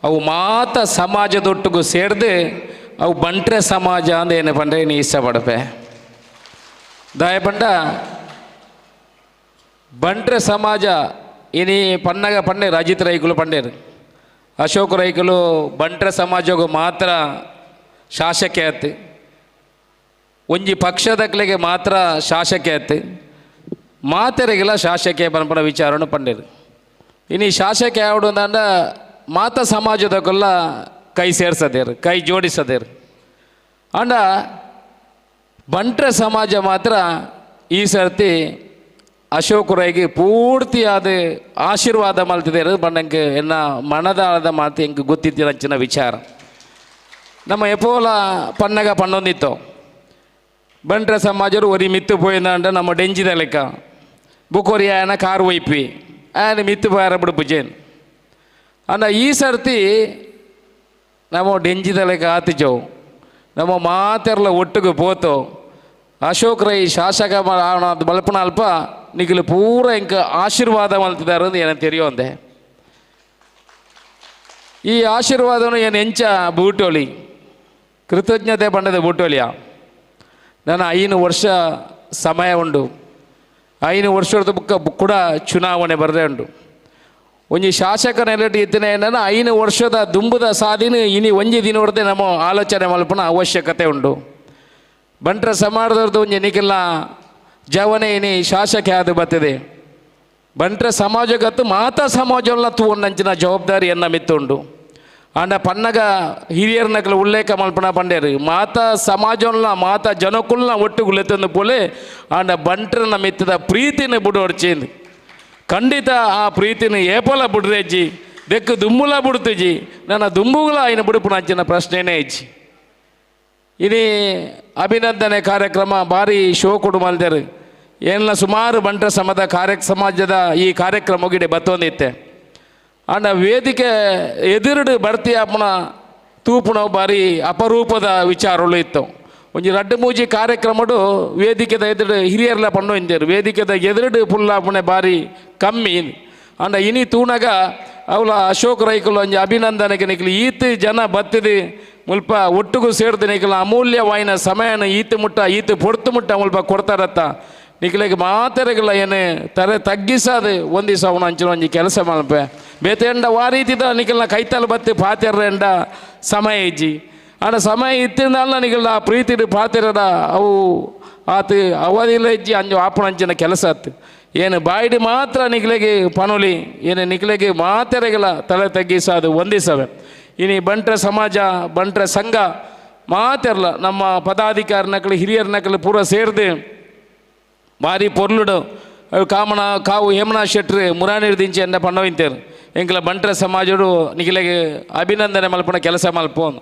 ಅವು ಮಾತ ಸಮಾಜದೊಟ್ಟಿಗೂ ಸೇರ್ದು ಅವು ಬಂಟ್ರೆ ಸಮಾಜ ಅಂದ ಏನು ಪಂಡ್ರೆ ನೀ ಇಷ್ಟಪಡಪೆ. ದಾಯ ಪಂಡ ಬಂಟ್ರೆ ಸಮಾಜ ಇನಿ ಪನ್ನಗ ಪಂಡೇರು ಅಜಿತ್ ರೈಕುಲು ಪಂಡೇರು, ಅಶೋಕ್ ರೈಕುಲು ಬಂಟ್ರೆ ಸಮಾಜಗೂ ಮಾತ್ರ ಶಾಸಕೆ ಆತು, ಒಂಜಿ ಪಕ್ಷದಕ್ಲೆಗೆ ಮಾತ್ರ ಶಾಸಕೆ ಆತು, ಮಾತೆರೆಗೆಲ್ಲ ಶಾಸಕೆ ಪನ್ಪನ ವಿಚಾರವನ್ನು ಪಂಡೇರು. ಇನಿ ಶಾಸಕೆ ಯಾವಡು ಅಂದ ಮಾತ ಸಮಾಜದಕ್ಕೆಲ್ಲ ಕೈ ಸೇರ್ಸದೇರು, ಕೈ ಜೋಡಿಸದೇರು. ಅಂಡ ಬಂಟ್ರೆ ಸಮಾಜ ಮಾತ್ರ ಈ ಸರ್ತಿ ಅಶೋಕ್ ರೈಗೆ ಪೂರ್ತಿಯಾದ ಆಶೀರ್ವಾದ ಮಲ್ತಿದ್ದೇರು ಬಂಡಂಗೆ ಎನ್ನ ಮನದಾಳದ ಮಾತು ಎಂಗೆ ಗೊತ್ತಿದ್ದಿರಂಚಿನ ವಿಚಾರ. ನಮ್ಮ ಎಪೋಲ ಪನ್ನಗ ಪನ್ನೊಂದಿತ್ತು ಬಂಟ್ರೆ ಸಮಾಜರು ಒರಿ ಮಿತ್ತು ಪೋಯಿಂದ ನಮ್ಮ ಡೆಂಜಿದ ಲೆಕ್ಕ ಬುಕೋರಿ ಆಯನ ಕಾರು ಒಯ್ಪಿ ಆಯನ ಮಿತ್ತು ಪೋಯಾರ ಬಿಡುಪುಜೇನ್. ಅಂಡ ಈ ಸರ್ತಿ ನಮ್ಮ ಡೆಂಜಿದ ಲೆಕ್ಕ ಆತಿಜವು, ನಮ್ಮ ಮಾತೆರ್ಲ ಒಟ್ಟಿಗೆ ಪೋತು ಅಶೋಕ್ ರೈ ಶಾಸಕ ಬಲ್ಪನ ಅಲ್ಪ ನಿಗಲು ಪೂರ ಇಂಕ ಆಶೀರ್ವಾದ ಮಲ್ತಿದ್ದಾರೆ ಅಂತ ಏನಂತ ತಿಳಿಯೋಂದೆ. ಈ ಆಶೀರ್ವಾದವನ್ನು ಏನು ಎಂಚ ಬೂಟೋಲಿ ಕೃತಜ್ಞತೆ ಪಂಡದ ಬೂಟೋಲಿಯ. ನಾನು 5 ವರ್ಷ ಸಮಯ ಉಂಡು, 5 ವರ್ಷದ ಬುಕ್ಕ ಕೂಡ ಚುನಾವಣೆ ಬರದೇ ಉಂಟು. ಒಂಜಿ ಶಾಸಕನ ನೆಲೆಟ್ಟು ಇತ್ತನೇ ನಾನು 5 ವರ್ಷದ ದುಂಬುದ ಸಾಧಿನ ಇನಿ ಒಂಜಿ ದಿನ ಹೊರದೆ ನಮ್ಮ ಆಲೋಚನೆ ಮಲ್ಪನ ಅವಶ್ಯಕತೆ ಉಂಟು. ಬಂಟ್ರ ಸಮಾಜದವ್ರದ್ದು ಒಂಜಿ ನಿಕ್ಕೆಲ್ಲ ಜವನೆ ಇನಿ ಶಾಸಕ ಅದು ಬರ್ತದೆ. ಬಂಟ್ರ ಸಮಾಜಗತ್ತು ಮಾತಾ ಸಮಾಜವನ್ನ ತೂವೊಂದಂಚಿನ ಜವಾಬ್ದಾರಿಯನ್ನು ಮಿತ್ತುಂಡು. ಆಂಡ ಪನ್ನಗ ಹಿರಿಯರ್ ನಕಲು ಉಲ್ಲೇಖ ಮಲ್ಪನ ಪಂಡೇರು ಮಾತಾ ಸಮಾಜವನ್ನ ಮಾತಾ ಜನಕುಲ್ನ ಒಟ್ಟುಗುಲೆತ್ತೊಂದು ಪೋಲೆ ಆಂಡ ಬಂಟ್ರನ ಮಿತ್ತದ ಪ್ರೀತಿನ ಬುಡೋಡ್ಚೇಂದು ಖಂಡಿತ ಆ ಪ್ರೀತಿನ ಏಪಲ ಬುಡ್ರೇಜ್ಜಿ ದೆಕ್ಕು ದುಂಬುಲ ಬುಡ್ತಿಜಿ ನನ್ನ ದುಂಬುಗಳ ఆయన ಬುಡುಪುನಂಚಿನ ಪ್ರಶ್ನೆನೇ ಇಜ್ಜಿ. ಇನಿ ಅಭಿನಂದನೆ ಕಾರ್ಯಕ್ರಮ ಭಾರಿ ಶೋ ಕೊಡು ಮಲ್ದೇರು. ಏನೆಲ್ಲ ಸುಮಾರು ಬಂಟ್ರ ಸಮದ ಕಾರ್ಯ ಸಮಾಜದ ಈ ಕಾರ್ಯಕ್ರಮ ಗಿಡೆ ಬತ್ತೊಂದಿತ್ತೆ. ಆಂಡ ವೇದಿಕೆ ಎದುರುಡು ಬರ್ತಿ ಅಪ್ಪನ ತೂಪುಣ ಭಾರಿ ಅಪರೂಪದ ವಿಚಾರಗಳು ಇತ್ತು. ಒಂಜಿ ರಡ್ಡು ಮೂಜಿ ಕಾರ್ಯಕ್ರಮಡು ವೇದಿಕೆದ ಎದುರು ಹಿರಿಯರ್ಲ ಪಣ್ಣು ಇಂದೇರು ವೇದಿಕೆದ ಎದುರುಡು ಪುಲ್ಲಾಪುಣೆ ಭಾರಿ ಕಮ್ಮಿ. ಆಂಡ ಇನಿ ತೂನಗ ಅವಳ ಅಶೋಕ್ ರೈಕುಲು ಒಂಜಿ ಅಭಿನಂದನೆಗೆ ನಿಕ್ಲು ಈತ ಜನ ಬತ್ತಿದೆ ಮುಲ್ಪ ಒಟ್ಟುಗೂ ಸೇರ್ದು ನಿಕ್ಲ ಅಮೂಲ್ಯವಾಯಿನ ಸಮಯನ ಈತ ಮುಟ್ಟ ಈತ ಪೊಡ್ತು ಮುಟ್ಟ ಮುಲ್ಪ ಕೊಡ್ತಾರತ್ತ ನಿಕ್ಲೆಗೆ ಮಾತೆರೆಗಳ ಏನು ತರೆ ತಗ್ಗಿಸಾದು ಒಂದಿಸ ಅವನು ಅಂಚಿನ ಒಂಜಿ ಕೆಲಸ ಮಲ್ಪೆ ಬೇತೆಂಡ ವಾ ರೀತಿದ ನಿಕ್ಲನ ಕೈತಲ್ ಬತ್ತಿ ಪಾತೆರ್ರೆಂಡ ಸಮಯ ಇಜ್ಜಿ. ಆಂಡ ಸಮಯ ಇತ್ತಿಂದಲ್ಲ ನಿಕ್ಲ ಆ ಪ್ರೀತಿಡು ಪಾತೆರದ ಅವು ಆತ ಅವಧಿಲ್ಲ ಇಜ್ಜಿ ಅಂಜು ಆಪಣ ಅಂಚಿನ ಕೆಲಸ ಆತು. ಏನು ಬಾಯಿಡು ಮಾತ್ರ ನಿಕ್ಲೆಗೆ ಪನೊಲಿ ಏನು ನಿಕ್ಲೆಗೆ ಮಾತೆರೆಗಳ ತಲೆ ತಗ್ಗಿಸಾದು ಒಂದಿಸವೆ. ಇನಿ ಬಂಟ್ರ ಸಮಾಜ ಬಂಟ್ರ ಸಂಘ ಮಾತೆರ್ಲ ನಮ್ಮ ಪದಾಧಿಕಾರಿ ನಕಲು ಹಿರಿಯರ ನಕಲು ಪೂರ ಸೇರ್ದು ಭಾರಿ ಪೊರ್ಲುಡು ಕಾಮನ ಕಾವು ಹೇಮನಾಥ್ ಶೆಟ್ರು ಮುರಾನಿರ್ ದಿಂಚಿ ಎಂದ ಪಣ್ಣವಿಂತೇರು ಎಂಕ್ಲ ಬಂಟ್ರ ಸಮಾಜಡು ನಿಖಿಲೆಗೆ ಅಭಿನಂದನೆ ಮಲ್ಪನ ಕೆಲಸ ಮಲ್ಪೋನು.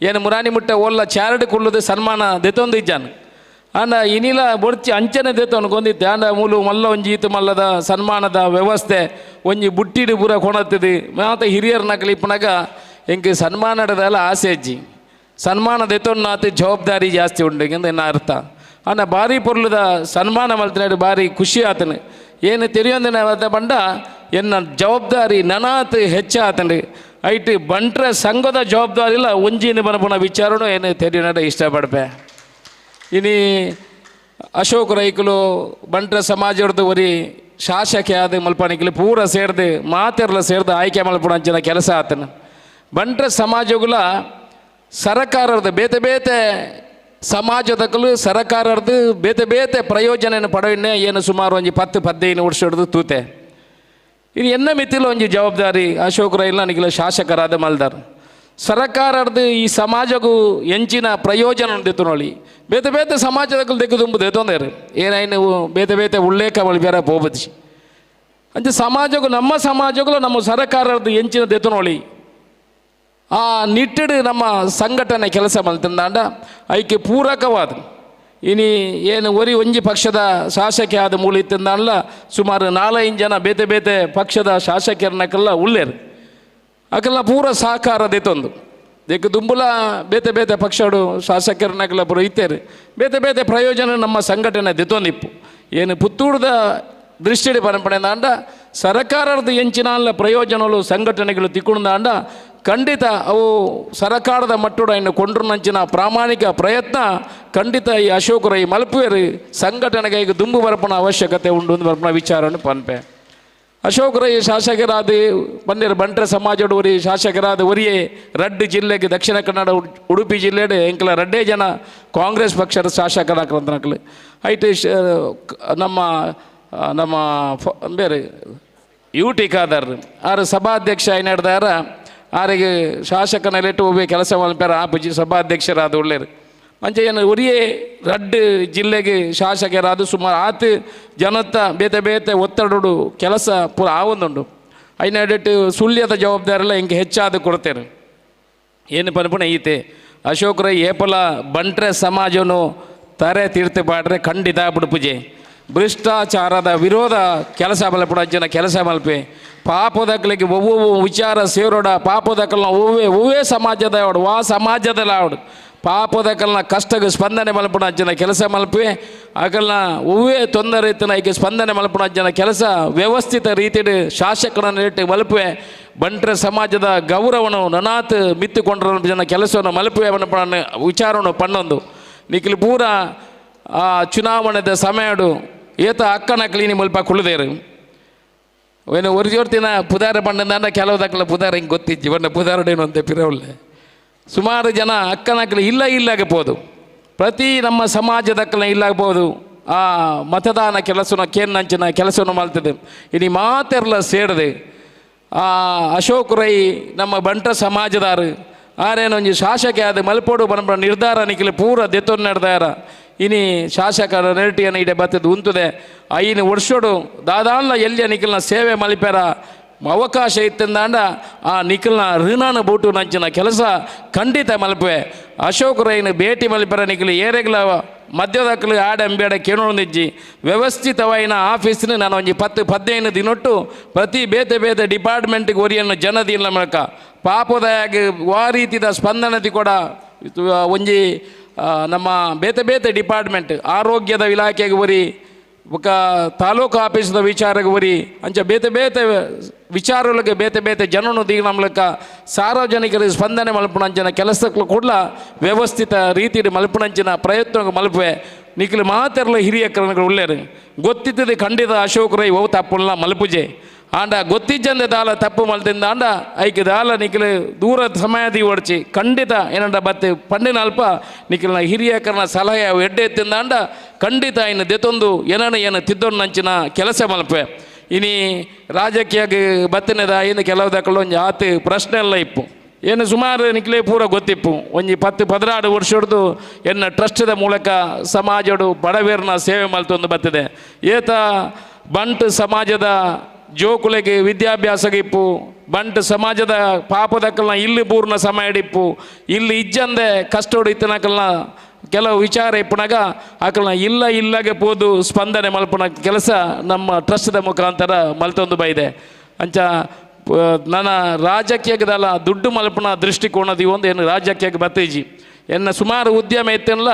ಏನು ಮುರಾನಿ ಮುಟ್ಟ ಓಲ್ಲ ಚಾರಡು ಕುಳ್ಳುದು ಸನ್ಮಾನ ದೆತ್ತೊಂದು ಇಜ್ಜಾನು. ಆಂಡ ಇನಿಲ ಬೊಡ್ಚಿ ಅಂಚನೆ ದೇತವನು ಗೊಂದಿತ್ತೆ. ಆಂಡ ಮೂಲು ಮಲ್ಲ ಒಂಜಿ ಈತು ಮಲ್ಲದ ಸನ್ಮಾನದ ವ್ಯವಸ್ಥೆ ಒಂಜಿ ಬುಟ್ಟಿಡು ಪೂರ ಕೊಣತ್ತದೆ ಮಾತ ಹಿರಿಯರ ನಕಲಿ ಇಪ್ಪನಾಗ ಎಂಕ್ ಸನ್ಮಾನದಲ್ಲ ಆಸೆ ಅಜ್ಜಿ ಸನ್ಮಾನ ದೆತ್ತೊನ್ನಾತ ಜವಾಬ್ದಾರಿ ಜಾಸ್ತಿ ಉಂಡು ಎನ್ನ ಅರ್ಥ. ಆಂಡ ಭಾರಿ ಪೊರ್ಲುದ ಸನ್ಮಾನ ಮಲ್ತಿನಾಡು ಭಾರಿ ಖುಷಿ ಆತನು. ಏನು ತೆರಿಯೊಂದಿನ ಬಂಡ ಎನ್ನ ಜವಾಬ್ದಾರಿ ನನಾತ್ ಹೆಚ್ಚಾತನು. ಐಟ್ ಬಂಟ್ರ ಸಂಘದ ಜವಾಬ್ದಾರಿ ಇಲ್ಲ ಒಂಜಿನ ಬನಪುನ ವಿಚಾರನೂ ಏನು ತೆರಿಯನಡ ಇಷ್ಟಪಡ್ಪೆ. ಇನಿ ಅಶೋಕ್ ರೈಕುಲು ಬಂಟ್ರ ಸಮಾಜದ ಒರಿ ಶಾಸಕೆ ಆದ ಮಲ್ಪನಿಕಲು ಪೂರ ಸೇರ್ದು ಮಾತೆರ್ಲ ಸೇರ್ದು ಆಯ್ಕೆ ಮಲ್ಪುನ ಅಂಚಿನ ಕೆಲಸ ಆತನ. ಬಂಟ್ರ ಸಮಾಜಗುಲ ಸರಕಾರದ ಬೇತೆ ಬೇತೆ ಸಮಾಜದಕ್ಕಲು ಸರಕಾರದ ಬೇತೆ ಬೇತೆ ಪ್ರಯೋಜನ ಪಡವಿನ್ನೇ ಏನು ಸುಮಾರು ಒಂಜಿ 10-15 ವರ್ಷ ಹಿಡಿದು ತೂತೆ. ಇದು ಎನ್ನ ಮಿತಿಲ ಒಂಜಿ ಜವಾಬ್ದಾರಿ ಅಶೋಕ್ ರೈಲ್ ನನಗಿಲ್ಲ ಶಾಸಕರಾದ ಮಲ್ದಾರ್ ಸರಕಾರದ ಈ ಸಮಾಜಗೂ ಎಂಚಿನ ಪ್ರಯೋಜನ ಉಂಡಿತ್ತು ನೋಡಿ. ಬೇತೆ ಬೇತೆ ಸಮಾಜದಕ್ಕಲು ದಿಕ್ಕು ತುಂಬುದು ತೊಂದರೆ ಏನಾಯ್ತು ಬೇತೆ ಬೇತೆ ಉಲ್ಲೇಖ ಬೇರೆ ಪೋಬದಿ ಅಂಚೆ ಸಮಾಜಕ್ಕೂ ನಮ್ಮ ಸಮಾಜಕ್ಕೂ ನಮ್ಮ ಸರಕಾರದ ಎಂಚಿನ ದೆತ್ತು ನೋಡಿ. ಆ ನಿಟ್ಟಿಡು ನಮ್ಮ ಸಂಘಟನೆ ಕೆಲಸ ಮಲ್ತಂದಾಂಡ ಐಕೆ ಪೂರಕವಾದ ಇನಿ ಏನು ಒರಿ ಒಂಜಿ ಪಕ್ಷದ ಶಾಸಕೆ ಆದ ಮೂಲ ಇತ್ತಂದಾಂಡ್ಲ ಸುಮಾರು 4-5 ಜನ ಬೇತೆ ಬೇತೆ ಪಕ್ಷದ ಶಾಸಕರನ್ನಕ್ಕೆಲ್ಲ ಉಳ್ಳೇರು ಅಕ್ಕೆಲ್ಲ ಪೂರ ಸಹಕಾರ ದೆತ್ತೊಂದು ದೇಕ ದುಂಬುಲ ಬೇತೆ ಬೇತೆ ಪಕ್ಷಡು ಶಾಸಕರನ್ನಕ್ಕೆಲ್ಲ ಪೂರ ಇತ್ತೇರು ಬೇತೆ ಬೇತೆ ಪ್ರಯೋಜನ ನಮ್ಮ ಸಂಘಟನೆ ದೆತ್ತೊಂದಿಪ್ಪು. ಏನು ಪುತ್ತೂರ್ದ ದೃಷ್ಟಿಡಿ ಪರಂಪರೆಂದಾಂಡ ಸರಕಾರದ ಎಂಚಿನ ಪ್ರಯೋಜನಗಳು ಸಂಘಟನೆಗಳು ತಿಕ್ಕೊಂಡಾಂಡ ಖಂಡಿತ ಅವು ಸರಕಾರದ ಮಟ್ಟುಡ ಇನ್ನು ಕೊಂಡ್ರನಂಚಿನ ಪ್ರಾಮಾಣಿಕ ಪ್ರಯತ್ನ ಖಂಡಿತ ಈ ಅಶೋಕ್ ರೈ ಮಲ್ಪುವೇರು ಸಂಘಟನೆಗೆ ಈಗ ದುಂಬು ಬರಪನ ಅವಶ್ಯಕತೆ ಉಂಡು ಬರಪನ ವಿಚಾರವನ್ನು ಪನ್ಪೆ. ಅಶೋಕ್ ರೈ ಶಾಸಕರಾದ ಬನ್ನಿರ ಬಂಟ್ರ ಸಮಾಜದ ಒರಿ ಶಾಸಕರಾದ ಒರಿಯೇ ರಡ್ಡು ಜಿಲ್ಲೆಗೆ ದಕ್ಷಿಣ ಕನ್ನಡ ಉಡುಪಿ ಜಿಲ್ಲೆಡೆ ಎಂಕಲ ರಡ್ಡೇ ಜನ ಕಾಂಗ್ರೆಸ್ ಪಕ್ಷದ ಶಾಸಕರಾಕ್ರಂತನಕ್ಲು ಐಟ್ ನಮ್ಮ ನಮ್ಮ ಬೇರೆ ಯು ಟಿ ಖಾದರ್ ಆರು ಸಭಾಧ್ಯಕ್ಷ ಏನಾಡ್ದಾರ ಆರಿಗೆ ಶಾಸಕನಲ್ಲಿಟ್ಟು ಒಬ್ಬ ಕೆಲಸ ಮಲ್ಪೇರ ಆ ಪುಜಿ ಸಭಾಧ್ಯಕ್ಷರಾದ ಒಳ್ಳೇರು ಅಂಚೆ ಏನು ಒರಿಯೇ ರಡ್ಡು ಜಿಲ್ಲೆಗೆ ಶಾಸಕರಾದ ಸುಮಾರು ಆತು ಜನತ್ತ ಬೇತೆ ಬೇತೆ ಒತ್ತಡಡು ಕೆಲಸ ಪೂರ ಆವೊಂದುಂಡು ಐನಾಡಿಟ್ಟು ಸುಳ್ಯದ ಜವಾಬ್ದಾರಿಲ್ಲ ಹಿಂಗೆ ಹೆಚ್ಚಾದ ಕೊಡ್ತೇನೆ. ಏನು ಪನ್ಪುಣ ಈತೆ ಅಶೋಕ್ ರೈ ಏಪಲ ಬಂಟ್ರೆ ಸಮಾಜನು ತರೆ ತೀರ್ಥ ಪಾಡ್ರೆ ಖಂಡಿತ ಬಿಡುಪುಜೆ ಭ್ರಷ್ಟಾಚಾರದ ವಿರೋಧ ಕೆಲಸ ಮಲ್ಪುಡ ಜನ ಕೆಲಸ ಮಲ್ಪೆ ಪಾಪದಕ್ಕಲಿಗೆ ಒವ್ವೊವ್ವ ವಿಚಾರ ಸೇರೋಡ ಪಾಪದಕ್ಕಲ್ನ ಒವ್ವೇ ಒವ್ವೇ ಸಮಾಜದ ಅವಡು ವಾ ಸಮಾಜದಲ್ಲ ಅವಡು ಪಾಪದಕ್ಕಲ್ನ ಕಷ್ಟಕ್ಕೆ ಸ್ಪಂದನೆ ಮಲ್ಪುಣ ಜನ ಕೆಲಸ ಮಲ್ಪೆ ಅಕಲ್ನ ಒವ್ವೇ ತೊಂದರೆ ಇತ್ತನ ಈಕೆ ಸ್ಪಂದನೆ ಮಲ್ಪುಣ ಜನ ಕೆಲಸ ವ್ಯವಸ್ಥಿತ ರೀತಿಯಲ್ಲಿ ಶಾಸಕರನ್ನ ಇಟ್ಟು ಮಲ್ಪೆ ಬಂಟ್ರ ಸಮಾಜದ ಗೌರವನು ನನಾತ್ ಮಿತ್ತುಕೊಂಡ್ರ ಜನ ಕೆಲಸವನ್ನು ಮಲ್ಪೆ ವಿಚಾರವನ್ನು ಪಣ್ಣೊಂದು ನಿಖಿಲ್ ಪೂರ ಆ ಚುನಾವಣೆದ ಸಮಯಡು ಏತ ಅಕ್ಕನ ಕ್ಲೀನಿ ಮಲ್ಪ ಕುಳ್ದೇರು ಏನು ಒರಿಜೋರ್ತಿನ ಪುದಾರ ಪಂಡಂದಾಂಡ ಕೆಲವು ದಕ್ಕಲ ಪುದಾರ ಹಿಂಗೆ ಗೊತ್ತಿಜ್ಜಿ ಬಣ್ಣ ಪುದಾರಡೇನು ಅಂತ ಪಿರವಲ್ಲೆ ಸುಮಾರು ಜನ ಅಕ್ಕನಕ್ಕಲು ಇಲ್ಲ ಇಲ್ಲಾಗಬೋದು ಪ್ರತಿ ನಮ್ಮ ಸಮಾಜದಕ್ಕಲ ಇಲ್ಲಾಗಬಹುದು ಆ ಮತದಾನ ಕೆಲಸನ ಕೇನ್ನಂಚಿನ ಕೆಲಸವನ್ನು ಮಾಡ್ತದೆ ಇನಿ ಮಾತೆರ್ಲ ಸೇರದೆ ಆ ಅಶೋಕ್ ರೈ ನಮ್ಮ ಬಂಟ ಸಮಾಜದಾರು ಆರೇನೊಂಜಿ ಶಾಸಕ ಆದ ಮಲ್ಪೋಡು ಬನಪನ ನಿರ್ಧಾರ ನಿಖಿಲ ಪೂರ ದೆತ್ತೊಂದು ನಡೆದಾರ ಇನಿ ಶಾಸಕರ ನೆರಟಿಯನ್ನು ಇಡೆ ಬತ್ತದು ಉಂತದೆ 5 ವರ್ಷಡು ದಾದಾನ್ಲ ಎಲ್ಲಿಯ ನಿಖಿಲ್ನ ಸೇವೆ ಮಲಿಪೇರ ಅವಕಾಶ ಇತ್ತಂದಾಂಡ ಆ ನಿಖಿಲ್ನ ಋಣಾನ ಬೂಟು ನಂಚಿನ ಕೆಲಸ ಖಂಡಿತ ಮಲ್ಪೆ. ಅಶೋಕ್ ರೈನ ಭೇಟಿ ಮಲ್ಪೆರ ನಿಖಿಲ್ ಏರೆಗ್ಲ ಮಧ್ಯದಕ್ಕಲು ಆಡಂಬೇಡ ಕೇಳೋದಿಜ್ಜಿ ವ್ಯವಸ್ಥಿತವಾಯಿನ ಆಫೀಸ್ನ ನಾನು ಒಂಜಿ 10-15 ದಿನೊಟ್ಟು ಪ್ರತಿ ಬೇತೆ ಬೇತೆ ಡಿಪಾರ್ಟ್ಮೆಂಟ್ಗೆ ಒರಿಯನ್ನು ಜನದಿಲ್ಲ ಮೂಲಕ ಪಾಪದಾಯ ವಾ ರೀತಿದ ಸ್ಪಂದನತಿ ಕೂಡ ಒಂಜಿ ನಮ್ಮ ಬೇತೆ ಬೇತೆ ಡಿಪಾರ್ಟ್ಮೆಂಟ್ ಆರೋಗ್ಯದ ಇಲಾಖೆಗೆ ಒರಿ ಬೊಕ ತಾಲೂಕು ಆಫೀಸ್ದ ವಿಚಾರಕ್ಕೆ ಒರಿ ಅಂಚ ಬೇತೆ ಬೇತೆ ವಿಚಾರಗಳಿಗೆ ಬೇತೆ ಬೇತೆ ಜನನು ದೀಗ ನಮ್ಲಕ್ಕ ಸಾರ್ವಜನಿಕರಿಗೆ ಸ್ಪಂದನೆ ಮಲ್ಪುನಂಚಿನ ಕೆಲಸಕ್ಕೂ ಕೂಡ ವ್ಯವಸ್ಥಿತ ರೀತಿಯಲ್ಲಿ ಮಲ್ಪುನಂಚಿನ ಪ್ರಯತ್ನ ಮಲ್ಪೆ. ನಿಖಿಲ್ ಮಾತೆರ್ಲ ಹಿರಿಯ ಕ್ರಮಗಳು ಉಳ್ಳೇರು ಗೊತ್ತಿದ್ದದೆ ಖಂಡಿತ ಅಶೋಕ್ ರೈ ಓ ತಪ್ಪುಲ್ಲ ಮಲ್ಪುಜೆ ಆಂಡ ಗೊತ್ತಿಜ್ಜಂದೆ ದಾಲ ತಪ್ಪು ಮಲ್ತಿಂದ ಆಂಡ ಐಕೆ ದಾಲ ನಿಖಿಲ್ ದೂರ ಸಮಯದಿ ಓಡಿಸಿ ಖಂಡಿತ ಏನಂಡ ಬತ್ತೆ ಪಂಡಿನ ಅಲ್ಪ ನಿಖಿಲ್ನ ಹಿರಿಯಕರನ ಸಲಹೆ ಅವು ಎಡ್ಡೆ ಎತ್ತಿಂದ ಆಂಡ ಖಂಡಿತ ಇನ್ನು ದೆತ್ತೊಂದು ಏನನ ಏನು ತಿದ್ದೊಂದು ನಂಚಿನ ಕೆಲಸ ಮಲ್ಪೆ. ಇನಿ ರಾಜಕೀಯ ಬತ್ತಿನದ ಇನ್ನು ಕೆಲವು ದಕ್ಕಲು ಒಂಜಿ ಆತು ಪ್ರಶ್ನೆ ಎಲ್ಲ ಇಪ್ಪು ಏನು ಸುಮಾರು ನಿಖಿಲೇ ಪೂರ ಗೊತ್ತಿಪ್ಪು ಒಂಜಿ 10-16 ವರ್ಷ ಹಿಡ್ದು ಎನ್ನ ಟ್ರಸ್ಟ್ದ ಮೂಲಕ ಸಮಾಜಡು ಬಡವೇರ್ನ ಸೇವೆ ಮಲ್ತೊಂದು ಬತ್ತಿದೆ. ಏತ ಬಂಟ್ ಸಮಾಜದ ಜೋಕುಲೆಗೆ ವಿದ್ಯಾಭ್ಯಾಸಕ್ಕೆ ಇಪ್ಪು ಬಂಟ್ ಸಮಾಜದ ಪಾಪದಕ್ಕಲ್ನ ಇಲ್ಲಿ ಪೂರ್ಣ ಸಮಯ ಇಪ್ಪು ಇಲ್ಲಿ ಇಜ್ಜಂದೆ ಕಷ್ಟೋಡು ಇತ್ತನಕಲ್ನ ಕೆಲವು ವಿಚಾರ ಇಪ್ಪನಾಗ ಆಕಲ್ನ ಇಲ್ಲ ಇಲ್ಲಾಗೆ ಪೋದು ಸ್ಪಂದನೆ ಮಲ್ಪನ ಕೆಲಸ ನಮ್ಮ ಟ್ರಸ್ಟ್ದ ಮುಖಾಂತರ ಮಲ್ತೊಂದು ಬೈದೆ. ಅಂಚ ನನ್ನ ರಾಜಕೀಯದಲ್ಲ ದುಡ್ಡು ಮಲ್ಪನ ದೃಷ್ಟಿಕೋನದ ಒಂದು ಏನು ರಾಜಕೀಯಕ್ಕೆ ಬತ್ತೇಜಿ ಎನ್ನ ಸುಮಾರು ಉದ್ಯಮ ಇತ್ತಲ್ಲ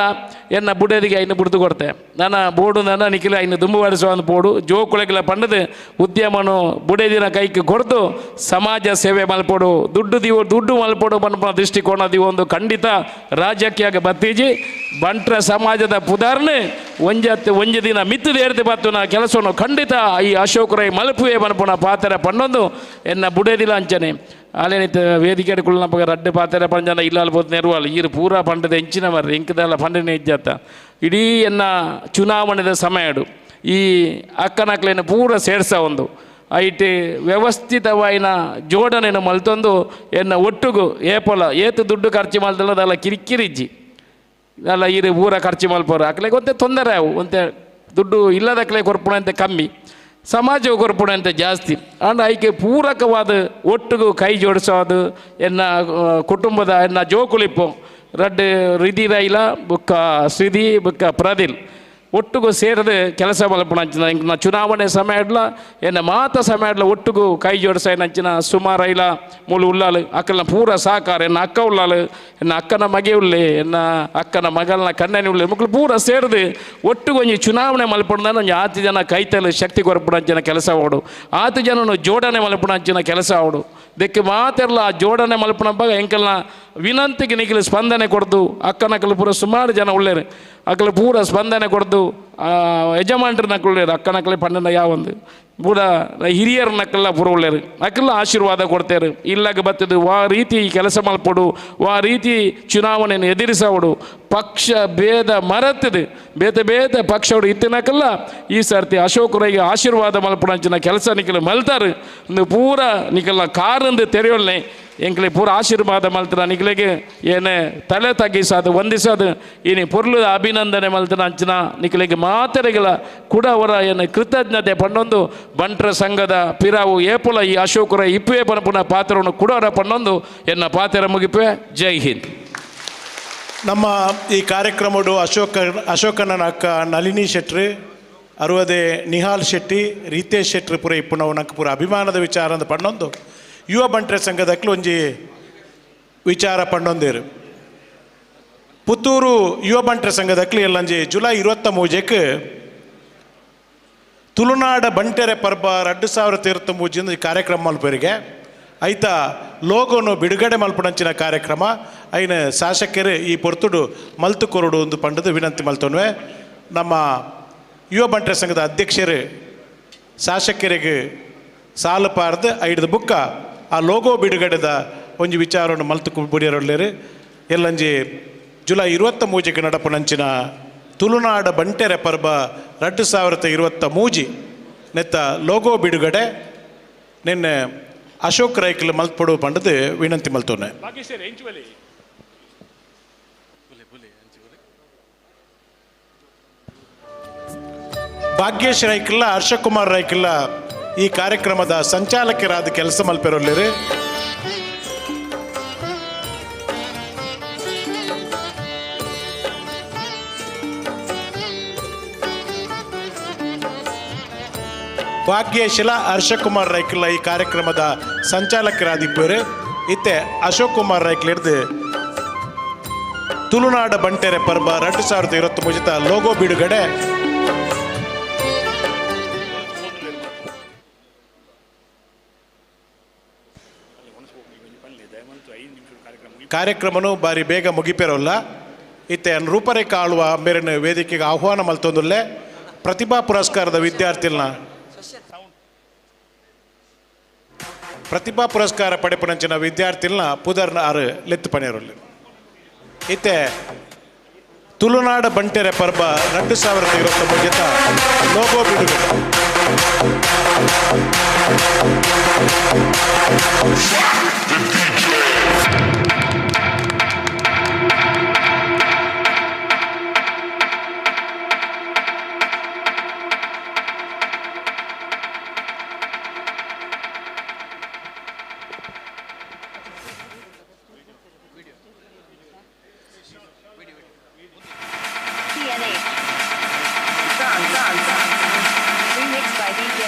ಎನ್ನ ಬುಡದಿಗೆ ಐನು ಬುಡ್ದು ಕೊಡ್ತೆ ನನ್ನ ಬೋಡು ನನ್ನ ನಿಖಿಲ ಐನು ದುಂಬು ಒಂದು ಬೋಡು ಜೋಕುಳಗಿಲ ಪಂಡದು ಉದ್ಯಮನು ಬುಡದಿನ ಕೈಗೆ ಕೊಡ್ದು ಸಮಾಜ ಸೇವೆ ಮಲ್ಪೋಡು ದುಡ್ಡು ದಿವೋ ದುಡ್ಡು ಮಲ್ಪೋಡು ಪನ್ಪುನ ದೃಷ್ಟಿಕೋನ ದಿವೊಂದು ಖಂಡಿತ ರಾಜಕೀಯ ಬತ್ತೀಜಿ ಬಂಟ್ರ ಸಮಾಜದ ಪುದಾರ್ನೆ ಒಂಜತ್ತು ಒಂಜಿ ದಿನ ಮಿತ್ತು ದೇರ್ತಿ ಬತ್ತುನ ಕೆಲಸವನ್ನು ಖಂಡಿತ ಈ ಅಶೋಕ್ ರೈ ಮಲ್ಪುವೆ ಪನ್ಪುನ ಪಾತ್ರ ಪಣ್ಣೊಂದು ಎನ್ನ ಬುಡದಿಲ ಅಂಚನೆ ಆಲೇನಿತ್ತ ವೇದಿಕೆ ಕುಳ್ಳನ ರಡ್ಡೆ ಪಾತ್ರ ಪಂಜನ ಇಲ್ಲ ಪೋತು ನೆರವಾಲ್ ಈರು ಪೂರಾ ಪಂಡದ ಎಂಚಿನ ಮರ್ರಿ ಇಂಕದೆಲ್ಲ ಪಂಡನೆ ಇಜ್ಜತ್ತ ಇಡೀ ಎನ್ನ ಚುನಾವಣೆದ ಸಮಯಡು ಈ ಅಕ್ಕನಕ್ಲೇನ ಪೂರ ಸೇರ್ಸ ಒಂದು ಐಟ್ ವ್ಯವಸ್ಥಿತವಾಯಿನ ಜೋಡಣೆನ ಮಲ್ತೊಂದು ಎನ್ನ ಒಟ್ಟುಗು ಏಪೊಲ ಏತು ದುಡ್ಡು ಖರ್ಚು ಮಲ್ತಲ್ಲ ಅದೆಲ್ಲ ಕಿರಿಕಿರಿಜ್ಜಿ ಅಲ್ಲ ಈರು ಪೂರ ಖರ್ಚು ಮಲ್ಪೋರು ಅಕ್ಲೆಗೆ ಒಂತೆ ತೊಂದರೆ ಅವು ಒಂತೆ ದುಡ್ಡು ಇಲ್ಲದಕ್ಲೆ ಕೊರ್ಪುಣಂತೆ ಕಮ್ಮಿ ಸಮಾಜವು ಕೊರ್ಪುಣಂತೆ ಜಾಸ್ತಿ ಅಂಡ್ ಐಕೆ ಪೂರಕವಾದ ಒಟ್ಟುಗು ಕೈ ಜೋಡಿಸೋದು ಎನ್ನ ಕುಟುಂಬದ ಎನ್ನ ಜೋಕುಲಿಪ್ಪು ರಡ್ಡು ರಿದಿ ರೈಲ ಬುಕ್ಕ ಸಿದಿ ಬುಕ್ಕ ಪ್ರದಿಲ್ ಒಟ್ಟುಗು ಸೇರಿದು ಕೆಲಸ ಮಲ್ಪುಣಂಚಿನ ಚುನಾವಣೆ ಸಮಯ ಇಡ್ಲ ಎನ್ನ ಮಾತ ಸಮಯ ಇಡ್ಲ ಒಟ್ಟುಗು ಕೈ ಜೋಡಿಸ ನಂಚಿನ ಸುಮಾರು ಐಲ ಮೂಲು ಉಲ್ಲಾಲು ಅಕ್ಕನ ಪೂರ ಸಾಕಾರ ಎನ್ನ ಅಕ್ಕ ಉಲ್ಲಾಲು ಎನ್ನ ಅಕ್ಕನ ಮಗೆ ಉಳ್ಳೆ ಎನ್ನ ಅಕ್ಕನ ಮಗಲ್ನ ಕಣ್ಣನೆ ಉಳ್ಳೆ ಮಕ್ಕಳು ಪೂರ ಸೇರಿದು ಒಟ್ಟುಗು ಒಂಜಿ ಚುನಾವಣೆ ಮಲ್ಪುಣ ಒಂಜಿ ಆತು ಜನ ಕೈತಲು ಶಕ್ತಿ ಕೊರಪುಣಂಚಿನ ಕೆಲಸ ಅವಡು ಆತು ಜನನು ಜೋಡಣೆ ಮಲ್ಪುಣಂಚಿನ ಕೆಲಸ ಅವಡು ದಕ್ಕೆ ಮಾತೆಲ್ಲ ಆ ಜೋಡಣೆ ಮಲ್ಪುಣಪ್ಪ ಎಂಕಲ್ನ ವಿನಂತಿಗೆ ನಿಖಿಲ ಸ್ಪಂದನೆ ಕೊಡ್ದು ಅಕ್ಕನಕ್ಕಲು ಪೂರ ಸುಮಾರು ಜನ ಉಳ್ಳೇರು ಅಕ್ಕಲು ಪೂರ ಸ್ಪಂದನೆ ಕೊಡ್ದು ಯಜಮಾನ್ರ ನಕ್ಕುಳ್ಳೇರು ಅಕ್ಕನಕ್ಕಲೆ ಪಂಡನ ಯಾವೊಂದು ಪೂರ ಹಿರಿಯರ ನಕ್ಕೆಲ್ಲ ಪೂರ ಉಳ್ಳೇರು ಅಕ್ಕೆಲ್ಲ ಆಶೀರ್ವಾದ ಕೊಡ್ತೇರು ಇಲ್ಲಾಗ ಬತ್ತದು ವಾ ರೀತಿ ಕೆಲಸ ಮಲ್ಪಡು ವಾ ರೀತಿ ಚುನಾವಣೆಯನ್ನು ಎದುರಿಸವಡು ಪಕ್ಷ ಭೇದ ಮರೆತದು ಬೇತೆ ಬೇತೆ ಪಕ್ಷವರು ಇತ್ತಿನಕಲ್ಲ ಈ ಸರ್ತಿ ಅಶೋಕರಿಗೆ ಆಶೀರ್ವಾದ ಮಲ್ಪಡಂಚಿನ ಕೆಲಸ ನಿಖಿಲ ಮಲ್ತಾರೆ ಒಂದು ಪೂರ ನಿಖಲ ಕಾರಂದು ತೆರೆಯೊಲ್ಲೆ ಎಂಕ್ಲೆ ಪೂರ ಆಶೀರ್ವಾದ ಮಲ್ತನ ನಿಖಲೆಗೆ ಏನೇ ತಲೆ ತಗ್ಗಿಸೋದು ವಂದಿಸೋದು ಇನಿ ಪೊರ್ಲು ಅಭಿನಂದನೆ ಮಲ್ತನ ಅಂಚಿನ ನಿಖಲೆಗೆ ಮಾತೆರೆಗಳ ಕೂಡ ಅವರ ಏನು ಕೃತಜ್ಞತೆ ಪಣ್ಣೊಂದು ಬಂಟ್ರ ಸಂಘದ ಪಿರಾವು ಏಪುಲ ಈ ಅಶೋಕರ ಇಪ್ಪುವೆ ಪನಪುನ ಪಾತ್ರವನ್ನು ಕೂಡ ಅವರ ಪಣ್ಣೊಂದು ಎನ್ನ ಪಾತ್ರ ಮುಗಿಪೆ. ಜೈ ಹಿಂದ್. ನಮ್ಮ ಈ ಕಾರ್ಯಕ್ರಮಡು ಅಶೋಕನ ಅಕ್ಕ ನಳಿನಿ ಶೆಟ್ರು ಅರುವದೆ ನಿಹಾಲ್ ಶೆಟ್ಟಿ ರೀತೇಶ್ ಶೆಟ್ರು ಪುರ ಇಪ್ಪುನವು ನಂಗೆ ಪೂರ ಅಭಿಮಾನದ ವಿಚಾರ ಅಂದ್ ಪಣ್ಣೊಂದು ಯುವ ಬಂಟ್ರೆ ಸಂಘದಕ್ಲು ಒಂಜಿ ವಿಚಾರ ಪಣ್ಣೊಂದೇರು ಪುತ್ತೂರು ಯುವ ಬಂಟ್ರೆ ಸಂಘದಕ್ಲು ಎಲ್ಲಂಜಿ ಜುಲೈ 23ಕ್ಕೆ ತುಳುನಾಡ ಬಂಟೆರೆ ಪರ್ಬ 2023 ಈ ಕಾರ್ಯಕ್ರಮ ಮಲ್ಪರಿಗೆ ಐತ ಲೋಗೋನು ಬಿಡುಗಡೆ ಮಲ್ಪುಣಂಚಿನ ಕಾರ್ಯಕ್ರಮ ಐನ ಶಾಸಕರು ಈ ಪೊರ್ತುಡು ಮಲ್ತು ಕೊರಡು ಒಂದು ಪಂಡದು ವಿನಂತಿ ಮಲ್ತೊನ್ವೆ. ನಮ್ಮ ಯುವ ಬಂಟ್ರೆ ಸಂಘದ ಅಧ್ಯಕ್ಷರು ಶಾಸಕರಿಗೆ ಸಾಲು ಪಾರ್ದು ಐಡ್ದು ಬುಕ್ಕ ಆ ಲೋಗೋ ಬಿಡುಗಡೆದ ಒಂಜಿ ವಿಚಾರವನ್ನು ಮಲ್ತು ಬುಡಿಯರೊಳ್ಳೇರು ಎಲ್ಲಂಜಿ ಜುಲೈ 23ಕ್ಕೆ ನಡಪುಣಂಚಿನ ತುಳುನಾಡ ಬಂಟೆರೆ ಪರ್ಬ 2023 ನೆತ್ತ ಲೋಗೋ ಬಿಡುಗಡೆ ನಿನ್ನೆ ಅಶೋಕ್ ರೈಕ್ಲು ಮಲ್ಪಡು ಪಂಡದು ವಿನಂತಿ ಮಲ್ತೋನೆ. ಭಾಗ್ಯೇಶ್ ರೈಕ್ಲ ಹರ್ಷಕುಮಾರ್ ರೈಕ್ಲ ಈ ಕಾರ್ಯಕ್ರಮದ ಸಂಚಾಲಕರಾದ ಕೆಲಸ ಮಲ್ಪೆರೊಲ್ಲೇರು. ಭಾಗ್ಯಶಿಲ ಹರ್ಷಕುಮಾರ್ ರೈಕ್ಲ ಈ ಕಾರ್ಯಕ್ರಮದ ಸಂಚಾಲಕರಾದಿಪ್ಪರು. ಇತ್ತೆ ಅಶೋಕ್ ಕುಮಾರ್ ರೈಕ್ಲ ಹಿಡಿದು ತುಳುನಾಡ ಬಂಟೆರೆ ಪರ್ಬ 2023 ಲೋಗೋ ಬಿಡುಗಡೆ. ಕಾರ್ಯಕ್ರಮನು ಬಾರಿ ಬೇಗ ಮುಗಿಪೇರೋಲ್ಲ. ಇತ್ತೆ ರೂಪರೇಖಾ ಆಳುವ ಮೇರಿನ ವೇದಿಕೆಗೆ ಆಹ್ವಾನ ಮಲ್ತೊಂದುಲ್ಲೆ ಪ್ರತಿಭಾ ಪುರಸ್ಕಾರದ ವಿದ್ಯಾರ್ಥಿಲ್ನ ಪ್ರತಿಭಾ ಪುರಸ್ಕಾರ ಪಡೆಪುನಂಚಿನ ವಿದ್ಯಾರ್ಥಿಲ್ನ ಪುದರ್ನ ಆರು ಲೆತ್ತು ಪಣಿಯರುಳ್ಳಿ. ಇತ್ತೆ ತುಳುನಾಡ ಬಂಟೆರೆ ಪರ್ಬ 2023 ಲೋಗೋ ಬಿಡುಗಡೆ. Remixed by DJ.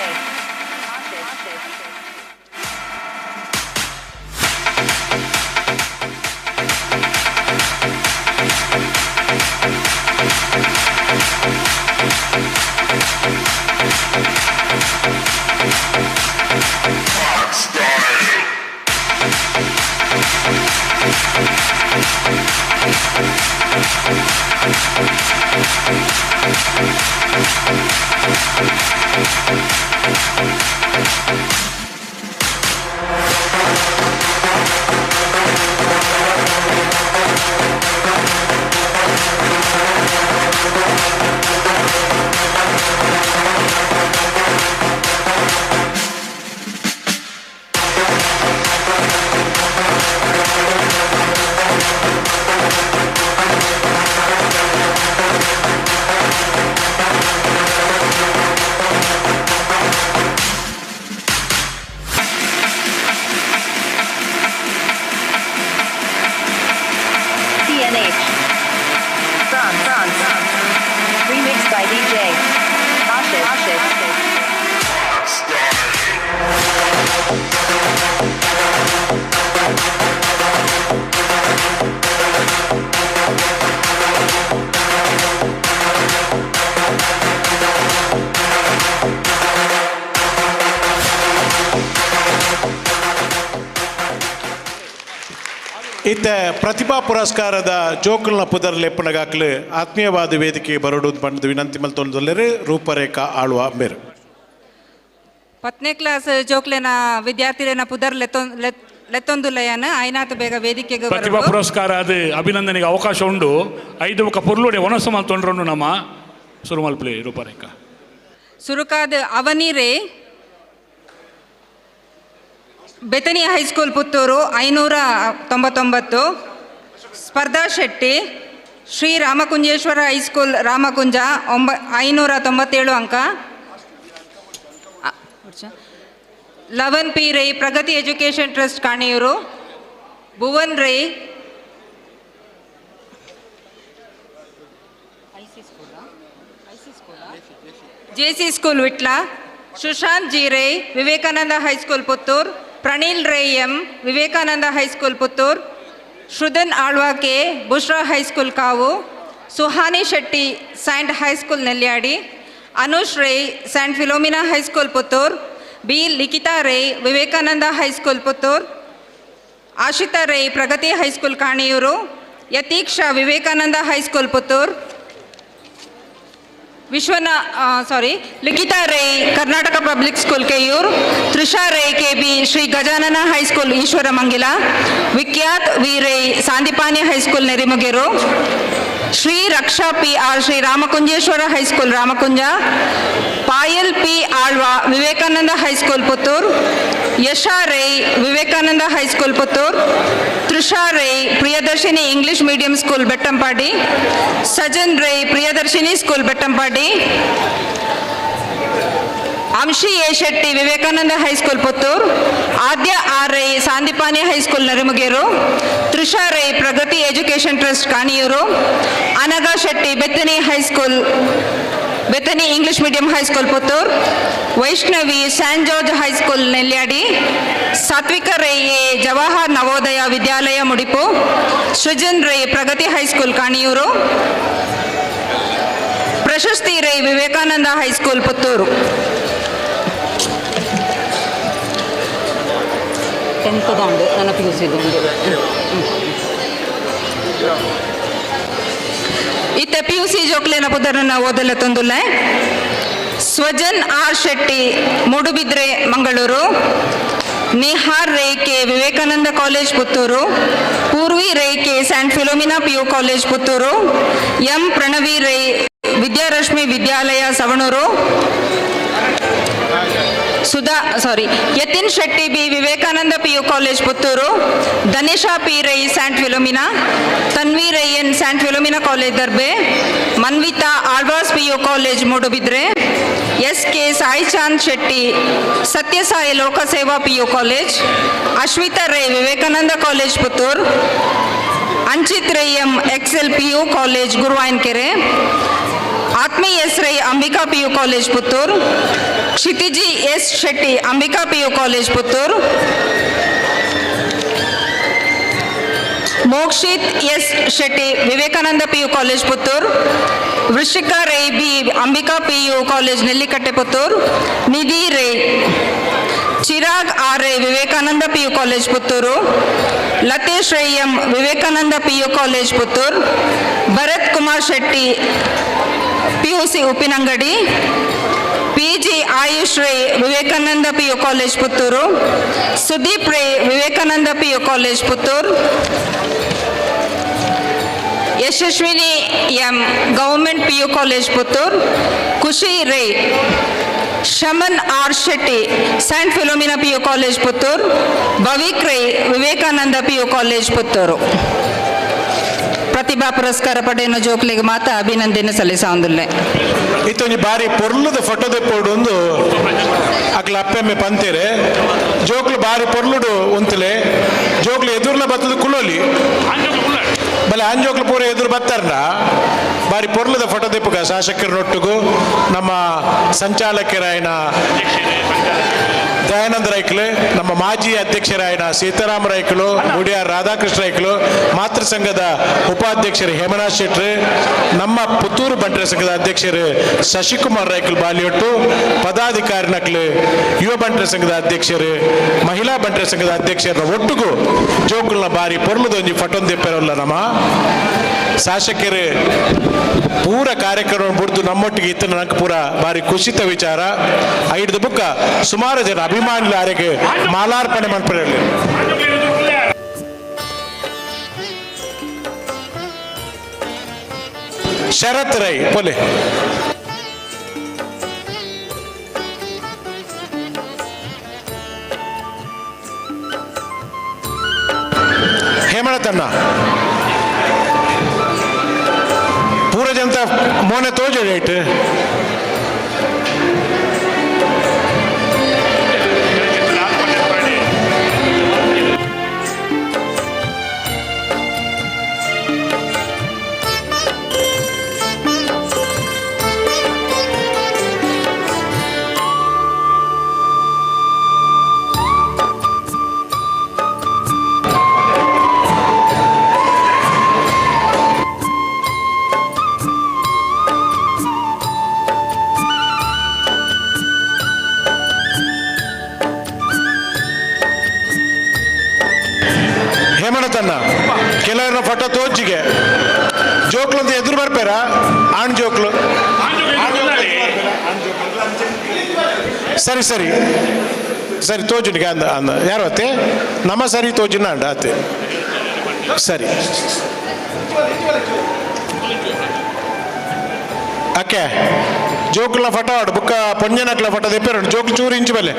ಇತ್ತ ಪ್ರತಿಭಾ ಪುರಸ್ಕಾರದ ಜೋಕುಲ್ನ ಪುದರ್ ಲೆಪ್ಪನಗಾಕ್ಲು ಆತ್ಮೀಯವಾದ ವೇದಿಕೆ ಬರೋಡು ಪಂಡದು ವಿನಂತಿ ಮಲ್ತೊಂದುಲ್ಲೆರ್ ರೂಪರೇಖಾ ಆಳ್ವ ಮೇರು. ಪತ್ನೇ ಕ್ಲಾಸ್ ಜೋಕ್ಲೆನ ವಿದ್ಯಾರ್ಥಿಲೆನ ಪುದರ್ ಲೆತ್ತೊಂದುಲ್ಲಯನ ಐನಾತ್ ಬೇಗ ವೇದಿಕೆಗೆ ಪ್ರತಿಭಾ ಬರೋಡು. ಪುರಸ್ಕಾರ ಅದು ಅಭಿನಂದನೆಗೆ ಅವಕಾಶ ಉಂಡು. ಐದು ಬೊಕ ಪೊರ್ಲುಡೆ ಒನಸು ಮಲ್ತೊಂಡ್ರುಂಡು ನಮ್ಮ ಸುರುಮಲ್ಪ್ಲೆ Rooparekha. ಸುರುಕಾದ್ Avani Ray, Bethany high school Puttur 599, Spardha Shetty, Shri Ramakunjeshwara high school Ramakunja 597 ಅಂಕ, Lavan P Rai, Pragathi education trust Kaniyur, Bhuvan Rai, JC school Vitla, Sushant G Rai, Vivekananda high school Puttur, Praneel Rai M, Vivekananda high school Puttur, Shrudhan Alva K, Bushra high school Kavu, Suhani Shetty, saint high school Nelyadi, Anush Rai, saint Philomena high school Puttur, B Likhitha Rai, Vivekananda high school Puttur, Ashitha Rai, Pragathi high school Kaniyur, Yatheeksha, Vivekananda high school Puttur, Likhitha Rai, Karnataka public school Keyur, Trisha Rai K B, Shri Gajanana high school Ishwaramangila, Vikhyath V Rai, Sandipani high school Nerimugeru, Shri Raksha P R, Shri Ramakunjeshwara high school Ramakunja, Payal P Alva, Vivekananda high school Puttur, Yasha Rai, Vivekananda high school Puttur, Trisha Rai, Priyadarshini English medium school Bettampady, Sajan Rai, Priyadarshini school Bettampady, Amshi A Shetty, Vivekananda high school Puttur, Aadya R Rai, Sandipani high school Nerimugeru, Trisha Rai, Pragathi education trust Kaniyur, Anaga Shetty, Bethany high school, Bethany English medium high school Puttur, Vaishnavi, saint George high school Nelyadi, Sathvika Rai A, Jawahar Navodaya Vidyalaya Mudipu, Srujan Rai, Pragathi high school Kaniyur, Prashasthi Rai, Vivekananda high school Puttur. Tenth ದಾಂಡು ನನ್ನ P U C ಇತ್ತ P U C ಜೋಕ್ಲೇನ ಪುದರನ್ನ ಓದಲ ತಂದುಲ್ಲ. Swajan R Shetty, Moodbidri Mangaluru, Nihar Rai K, Vivekananda college Puttur, Poorvi Rai K, saint Philomena P U college Puttur, M Pranavi Rai, Vidyarashmi Vidyalaya Savanur, Sudha sorry Yatin Shetty B, Vivekananda P U college Puttur, Dhanisha P Rai, saint Philomena, Tanvi Rai N, saint Philomena college Darbe, Manvitha Alva's P U college Moodbidri, S K Saichand Shetty, Sathyasai Lokaseva P U college, Ashwitha Rai, Vivekananda college Puttur, Anchith Rai M, excel P U college Guruvayanakere, Athmi S Rai, Ambika P U college Puttur, Kshitiji S Shetty, Ambika P U college Puttur, Mokshith S Shetty, Vivekananda P U college Puttur, Vrishika Rai B, Ambika P U college Nellikatte Puttur, Nidhi Rai, Chirag R Rai, Vivekananda P U college Puttur, Latesh Rai M, Vivekananda P U college Puttur, Bharath Kumar Shetty, P U C Uppinangady, P G Ayush Rai, Vivekananda P U college Puttur, Sudeep Rai, Vivekananda P U college Puttur, Yashaswini M, government P U college Puttur, Khushi Rai, Shaman R Shetty, saint Philomena P U college Puttur, Bhavik Rai, Vivekananda P U college Puttur. Pratibha ಪುರಸ್ಕಾರ ಪಡೆಯುವ ಜೋಕ್ಲಿಗೆ ಮಾತ ಅಭಿನಂದನೆ ಸಲ್ಲಿಸಾವಂದುಲ್ಲೆ. ಇತ್ತೊಂಜಿ ಬಾರಿ ಪೊರ್ಲುದ photo ದೆಪ್ಪೋಡು ಒಂದು ಅಕ್ಲ ಅಪ್ಪೆಮ್ಮೆ ಪಂತೇರೆ ಜೋಕ್ಲು ಬಾರಿ ಪೊರ್ಲುಡು ಉಂತಲೆ ಜೋಕ್ಲು ಎದುರ್ಲ ಬತ್ತದ ಕುಲೋಲಿ ಬಲೆ ಆಂಜೋಕ್ಲು ಪೂರ ಎದುರು ಬತ್ತಾರನ ಬಾರಿ ಪೊರ್ಲುದ ಫೋಟೋ ದೆಪ್ಪುಗ ಶಾಸಕರನೊಟ್ಟಿಗೂ ನಮ್ಮ ಸಂಚಾಲಕರಾಯನ ದಯಾನಂದ ರೈಕ್ಲು, ನಮ್ಮ ಮಾಜಿ ಅಧ್ಯಕ್ಷರಾಯನ ಸೀತಾರಾಮ ರೈಕ್ಲು, ಮುಡಿಯಾರ್ ರಾಧಾಕೃಷ್ಣ ರೈಕ್ಲು, ಮಾತೃ ಸಂಘದ ಉಪಾಧ್ಯಕ್ಷರು ಹೇಮನಾಥ್ ಶೆಟ್ರು, ನಮ್ಮ ಪುತ್ತೂರು ಬಂಟರ ಸಂಘದ ಅಧ್ಯಕ್ಷರು ಶಶಿಕುಮಾರ್ ರೈಕ್ಲು ಬಾಲಿಯೊಟ್ಟು, ಪದಾಧಿಕಾರಿ ನಕ್ಲು, ಯುವ ಬಂಟರ ಸಂಘದ ಅಧ್ಯಕ್ಷರು, ಮಹಿಳಾ ಬಂಟರ ಸಂಘದ ಅಧ್ಯಕ್ಷರ ಒಟ್ಟುಗು ಜೋಕುಲ್ನ ಬಾರಿ ಪೊರ್ಲುದೊಂಜಿ ಫಟೊಂದೆಪ್ಪೆರಲ್ಲ ನಮ್ಮ ಶಾಸಕರು ಪೂರ ಕಾರ್ಯಕ್ರಮ ಬುಡ್ದು ನಮ್ಮೊಟ್ಟಿಗೆ ಇತ್ತು ನನಗೆ ಪೂರ ಬಾರಿ ಖುಷಿತ ವಿಚಾರ. ಐದು ಬುಕ್ಕ ಸುಮಾರು ಜನ ಅಭಿಮಾನಿಗಳು ಆರೆಗೆ ಮಾಲಾರ್ಪಣೆ ಮನ್ಪುರಲಿ. ಶರತ್ ರೈ ಪೊಲೆ. ಹೇಮಳತಣ್ಣ ಪೂರ ಜನತ ಮೋನೆ ತೋಜ ರೇಟ್. ಹೇಮಣತನ್ನ ಕೆಲವರ ಫೋಟೋ ತೋಜಿಗೆ ಜೋಕ್ಲು ಅಂತ ಎದುರು ಬರ್ಪೇರ ಆಣ್ ಜೋಕ್ಲು. ಸರಿ ಸರಿ ಸರಿ ತೋಜುನಿಗೆ ಅಂದ ಅಂದ ಯಾರು ಅತ್ತೆ ನಮ್ಮ ಸರಿ ತೋಜುನ ಅಂಡ ಅತ್ತೆ ಸರಿ ಅಕ್ಕೆ ಜೋಕ್ಲ ಫೋಟೋ ಆಡು ಬುಕ್ಕ ಪೊಂಜನಕ್ಲ ಫೋಟೋ ದೆಪ್ಪೇರು ಜೋಕ್ಲು ಚೂರು ಇಂಚು ಬಲ್ಲೆ.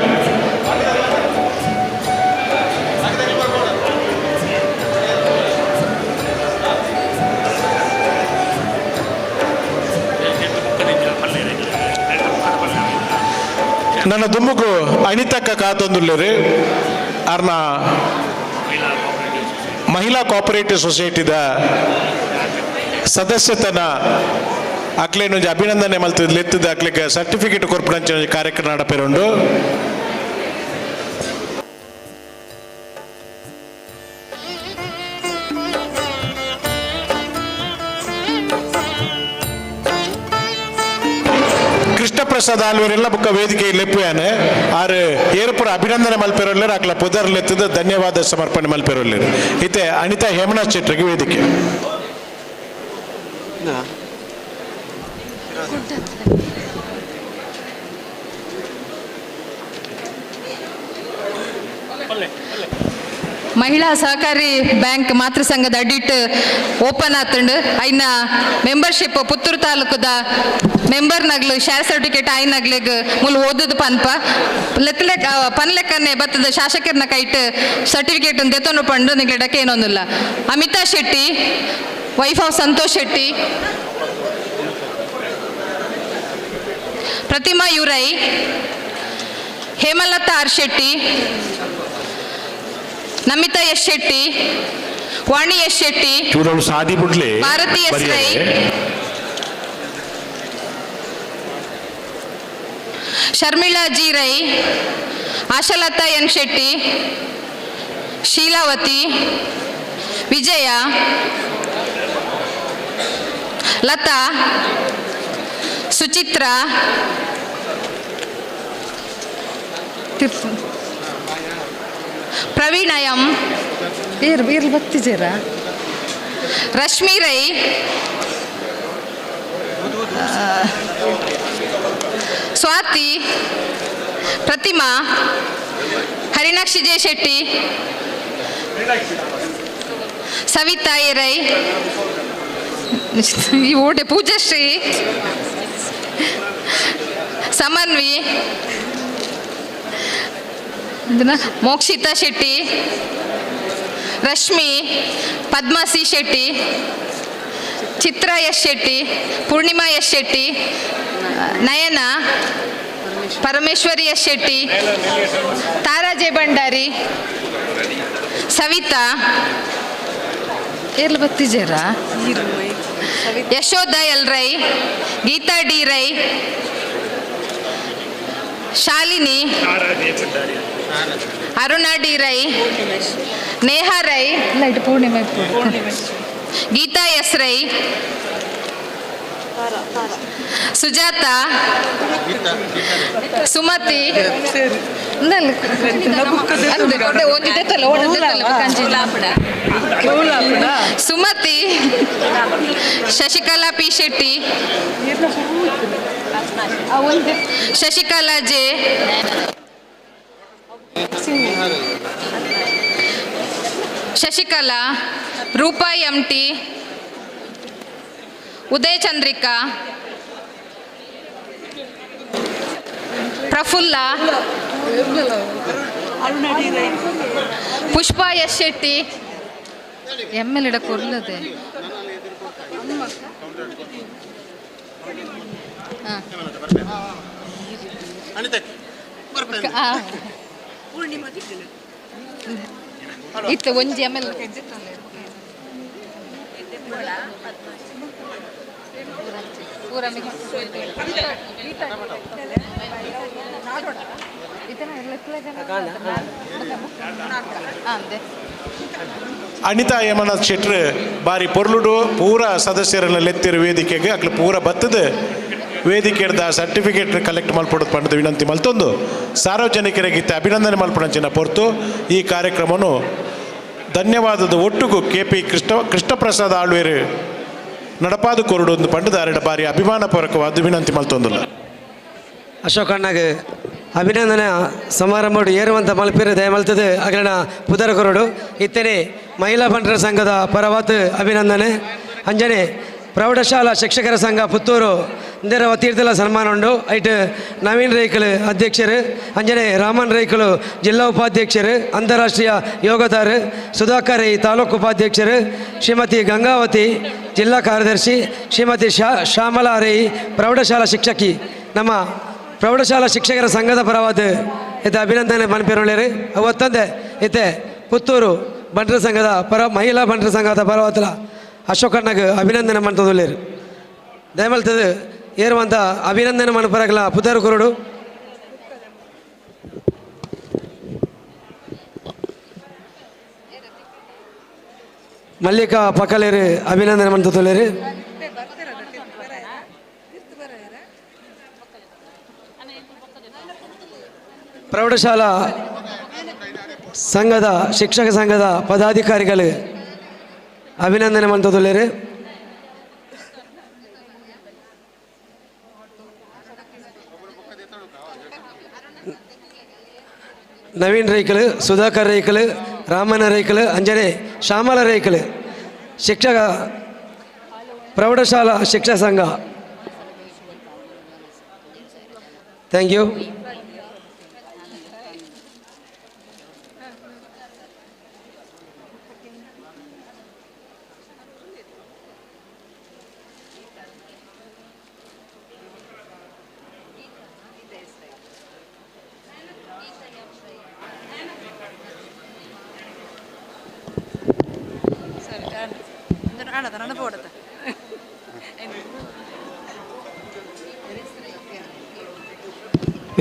ನನ್ನ ದುಮ್ಮುಗು ಅನಿತಕ್ಕ ಕಾತೊಂದುಲ್ಲೇರು ಅರ್ನ ಮಹಿಳಾ ಕೋಆಪರೇಟಿವ್ ಸೊಸೈಟಿದ ಸದಸ್ಯತನ ಅಕ್ಲೇನೊಂಜಿ ಅಭಿನಂದನೆ ಮಲ್ತದ ಲೆತ್ತದ ಅಕ್ಲೆಗ್ ಸರ್ಟಿಫಿಕೇಟ್ ಕೊರ್ಪುನಂಚಿನ ಕಾರ್ಯಕ್ರಮ ನಡಪೆರುಂಡು. ಕೃಷ್ಣಪ್ರಸಾದ್ ಆಲ್ವೇರೆಲ್ಲ ಬುಕ್ಕ ವೇದಿಕೆ ಲೆಪ್ಪುಯಾನೆ ಆರು ಏರುಪುರ ಅಭಿನಂದನೆ ಮಲ್ಪೆರೊಲ್ಲೇರು ಅಕ್ಲ ಪುದರ್ ಲೆತ್ತದ ಧನ್ಯವಾದ ಸಮರ್ಪಣೆ ಮಲ್ಪೆರೊಲ್ಲೇರು. ಇತ್ತೆ ಅನಿತಾ ಹೇಮನಾಥ್ ಶೆಟ್ಟರಿಗೆ ವೇದಿಕೆ. ಮಹಿಳಾ ಸಹಕಾರಿ ಬ್ಯಾಂಕ್ ಮಾತೃ ಸಂಘದ ಅಡಿಟ್ ಓಪನ್ ಆತಂಡು ಐನ ಮೆಂಬರ್ಶಿಪ್ ಪುತ್ತೂರು ತಾಲೂಕುದ ಮೆಂಬರ್ ನಗ್ಲು ಶೇರ್ ಸರ್ಟಿಫಿಕೇಟ್ ಆಯ್ನಗ್ಲಿಗ್ ಮುಲ್ ಓದುದು ಪನ್ಪ ಲೆತ್ತಲೆ ಪನ್ಲೆಕ್ಕನೆ ಬತ್ತದ ಶಾಸಕರನ್ನ ಕೈಟ್ ಸರ್ಟಿಫಿಕೇಟ್ ದೆತ್ತೊಂಡು ಪಂಡು ನಿಗ್ಲೆಡಕ್ಕೆ ಏನೊಂದಿಲ್ಲ. Amita Shetty wife of Santosh Shetty, Pratima U Rai, Hemalatha R Shetty, Namita S Shetty, Vani S Shetty, ಚೂರಳು ಸಾದಿ ಬುಡ್ಲೆ Bharathi S Rai, Sharmila G Rai, Ashalatha N Shetty, Sheelavathi, Vijaya, Latha, Suchitra, Praveen M, ಬತ್ತಿದ್ದೀರಾ, Rashmi Rai, Swathi, Pratima, Harinakshi J Shetty, Savitha A Rai, ಈ ಓಟೆ Poojashree, Samanvi, Mokshitha Shetty, Rashmi, Padma C Shetty, Chitra S Shetty, Purnima S Shetty, Nayana, Parameshwari S Shetty, Tara J Bhandari, Savitha, ಎಲ್ಲಿ ಬತ್ತಿದ್ದೀರಾ, Yashoda L Rai, Geetha D Rai, Shalini, Aruna D Rai, Neha Rai, Geetha S Rai, Sujatha, Sumathi, Sumathi, Shashikala P Shetty, Shashikala J, Shashikala, Roopa M T, Udaya Chandrika, Prafulla, Pushpa S Shetty, M L ಕೊರ್ಲದೆ. ಇತ್ತು ಒಂಜಿ M L ಪೂರ ಅನಿತಾ ಹೇಮನಾಥ್ ಶೆಟ್ರು ಬಾರಿ ಪೊರ್ಲುಡು ಪೂರ ಸದಸ್ಯರನ್ನ ಲೆತ್ತಿರು ವೇದಿಕೆಗೆ ಅಕ್ಲು ಪೂರ ಬತ್ತದ ವೇದಿಕೆದ ಸರ್ಟಿಫಿಕೇಟ್ ಕಲೆಕ್ಟ್ ಮಲ್ಪೊಡು ಪಂಡದ ವಿನಂತಿ ಮಲ್ತೊಂದು ಸಾರ್ವಜನಿಕರಿಗೆ ಅಭಿನಂದನೆ ಮಲ್ಪುನಂಚಿನ ಪೊರ್ತು ಈ ಕಾರ್ಯಕ್ರಮನು ಧನ್ಯವಾದದ ಒಟ್ಟುಗು ಕೆ ಪಿ ಕೃಷ್ಣಪ್ರಸಾದ್ ಆಳ್ವೇರು ನಡಪಾದ ಕೊರಡು ಒಂದು ಪಂಡದ ಅರಡ ಬಾರಿ ಅಭಿಮಾನಪೂರ್ವಕವಾದ ವಿನಂತಿ ಮಲ್ತೊಂದುಲ್ಲ. ಅಶೋಕ್ ಅಣ್ಣಗೆ ಅಭಿನಂದನೆ ಸಮಾರಂಭ ಏರುವಂಥ ಮಲ್ಪಿರ ದಯಮಲ್ತದೆ ಅಗಲನ ಪುದರ ಕೊರಡು. ಇತ್ತನೆ ಮಹಿಳಾ ಬಂಟರ ಸಂಘದ ಪರವಾತ್ ಅಭಿನಂದನೆ. ಅಂಜನೆ ಪ್ರೌಢಶಾಲಾ ಶಿಕ್ಷಕರ ಸಂಘ ಪುತ್ತೂರು ಇಂದರ ವತಿರ್ದಲ ಸನ್ಮಾನ ಉಂಡು. ಐಟ್ ನವೀನ್ ರೈಕಲ್ ಅಧ್ಯಕ್ಷರು, ಅಂಜನೆ ರಾಮನ್ ರೈಕಲು ಜಿಲ್ಲಾ ಉಪಾಧ್ಯಕ್ಷರು, ಅಂತಾರಾಷ್ಟ್ರೀಯ ಯೋಗದಾರರು, ಸುಧಾಕರ್ ರೈ ತಾಲೂಕು ಉಪಾಧ್ಯಕ್ಷರು, ಶ್ರೀಮತಿ ಗಂಗಾವತಿ ಜಿಲ್ಲಾ ಕಾರ್ಯದರ್ಶಿ, ಶ್ರೀಮತಿ ಶ್ಯಾಮಲಾ ರೈ ಪ್ರೌಢಶಾಲಾ ಶಿಕ್ಷಕಿ ನಮ್ಮ ಪ್ರೌಢಶಾಲಾ ಶಿಕ್ಷಕರ ಸಂಘದ ಪರವಾದ ಇತ್ತೆ ಅಭಿನಂದನೆ ಮನಪಿರುಳ್ಳೇರು. ಅವತ್ತಂದೆ ಇತ್ತೆ ಪುತ್ತೂರು ಬಂಟರ ಸಂಘದ ಪರ ಮಹಿಳಾ ಬಂಟರ ಸಂಘದ ಪರವಾತಲ ಅಶೋಕಣ್ಣಗೆ ಅಭಿನಂದನೆ ಮಾಡ್ತದೊಳ್ಳೇರು. ದಯಮಲ್ತದು ಏರುವಂಥ ಅಭಿನಂದನೆ ಮನಪರಗಲ ಪುದರ್ ಕೊರಡು. ಮಲ್ಲಿಕಾ ಪಕಲೇರು ಅಭಿನಂದನೆ ಮಾಡ್ತದೊಳ್ಳೇರು. ಪ್ರೌಢಶಾಲಾ ಸಂಘದ ಶಿಕ್ಷಕ ಸಂಘದ ಪದಾಧಿಕಾರಿಗಳು ಅಭಿನಂದನೆ ಮಾಡ್ತದೊಳ್ಳೇರು. ನವೀನ್ ರೈಕಲ್, ಸುಧಾಕರ್ ರೈಕಲ್, ರಾಮಣ್ಣ ರೈಕಲ್, ಅಂಜನೆ ಶ್ಯಾಮಲ ರೈಕಲ್, ಶಿಕ್ಷಕ ಪ್ರೌಢಶಾಲಾ ಶಿಕ್ಷಕ ಸಂಘ. Thank you.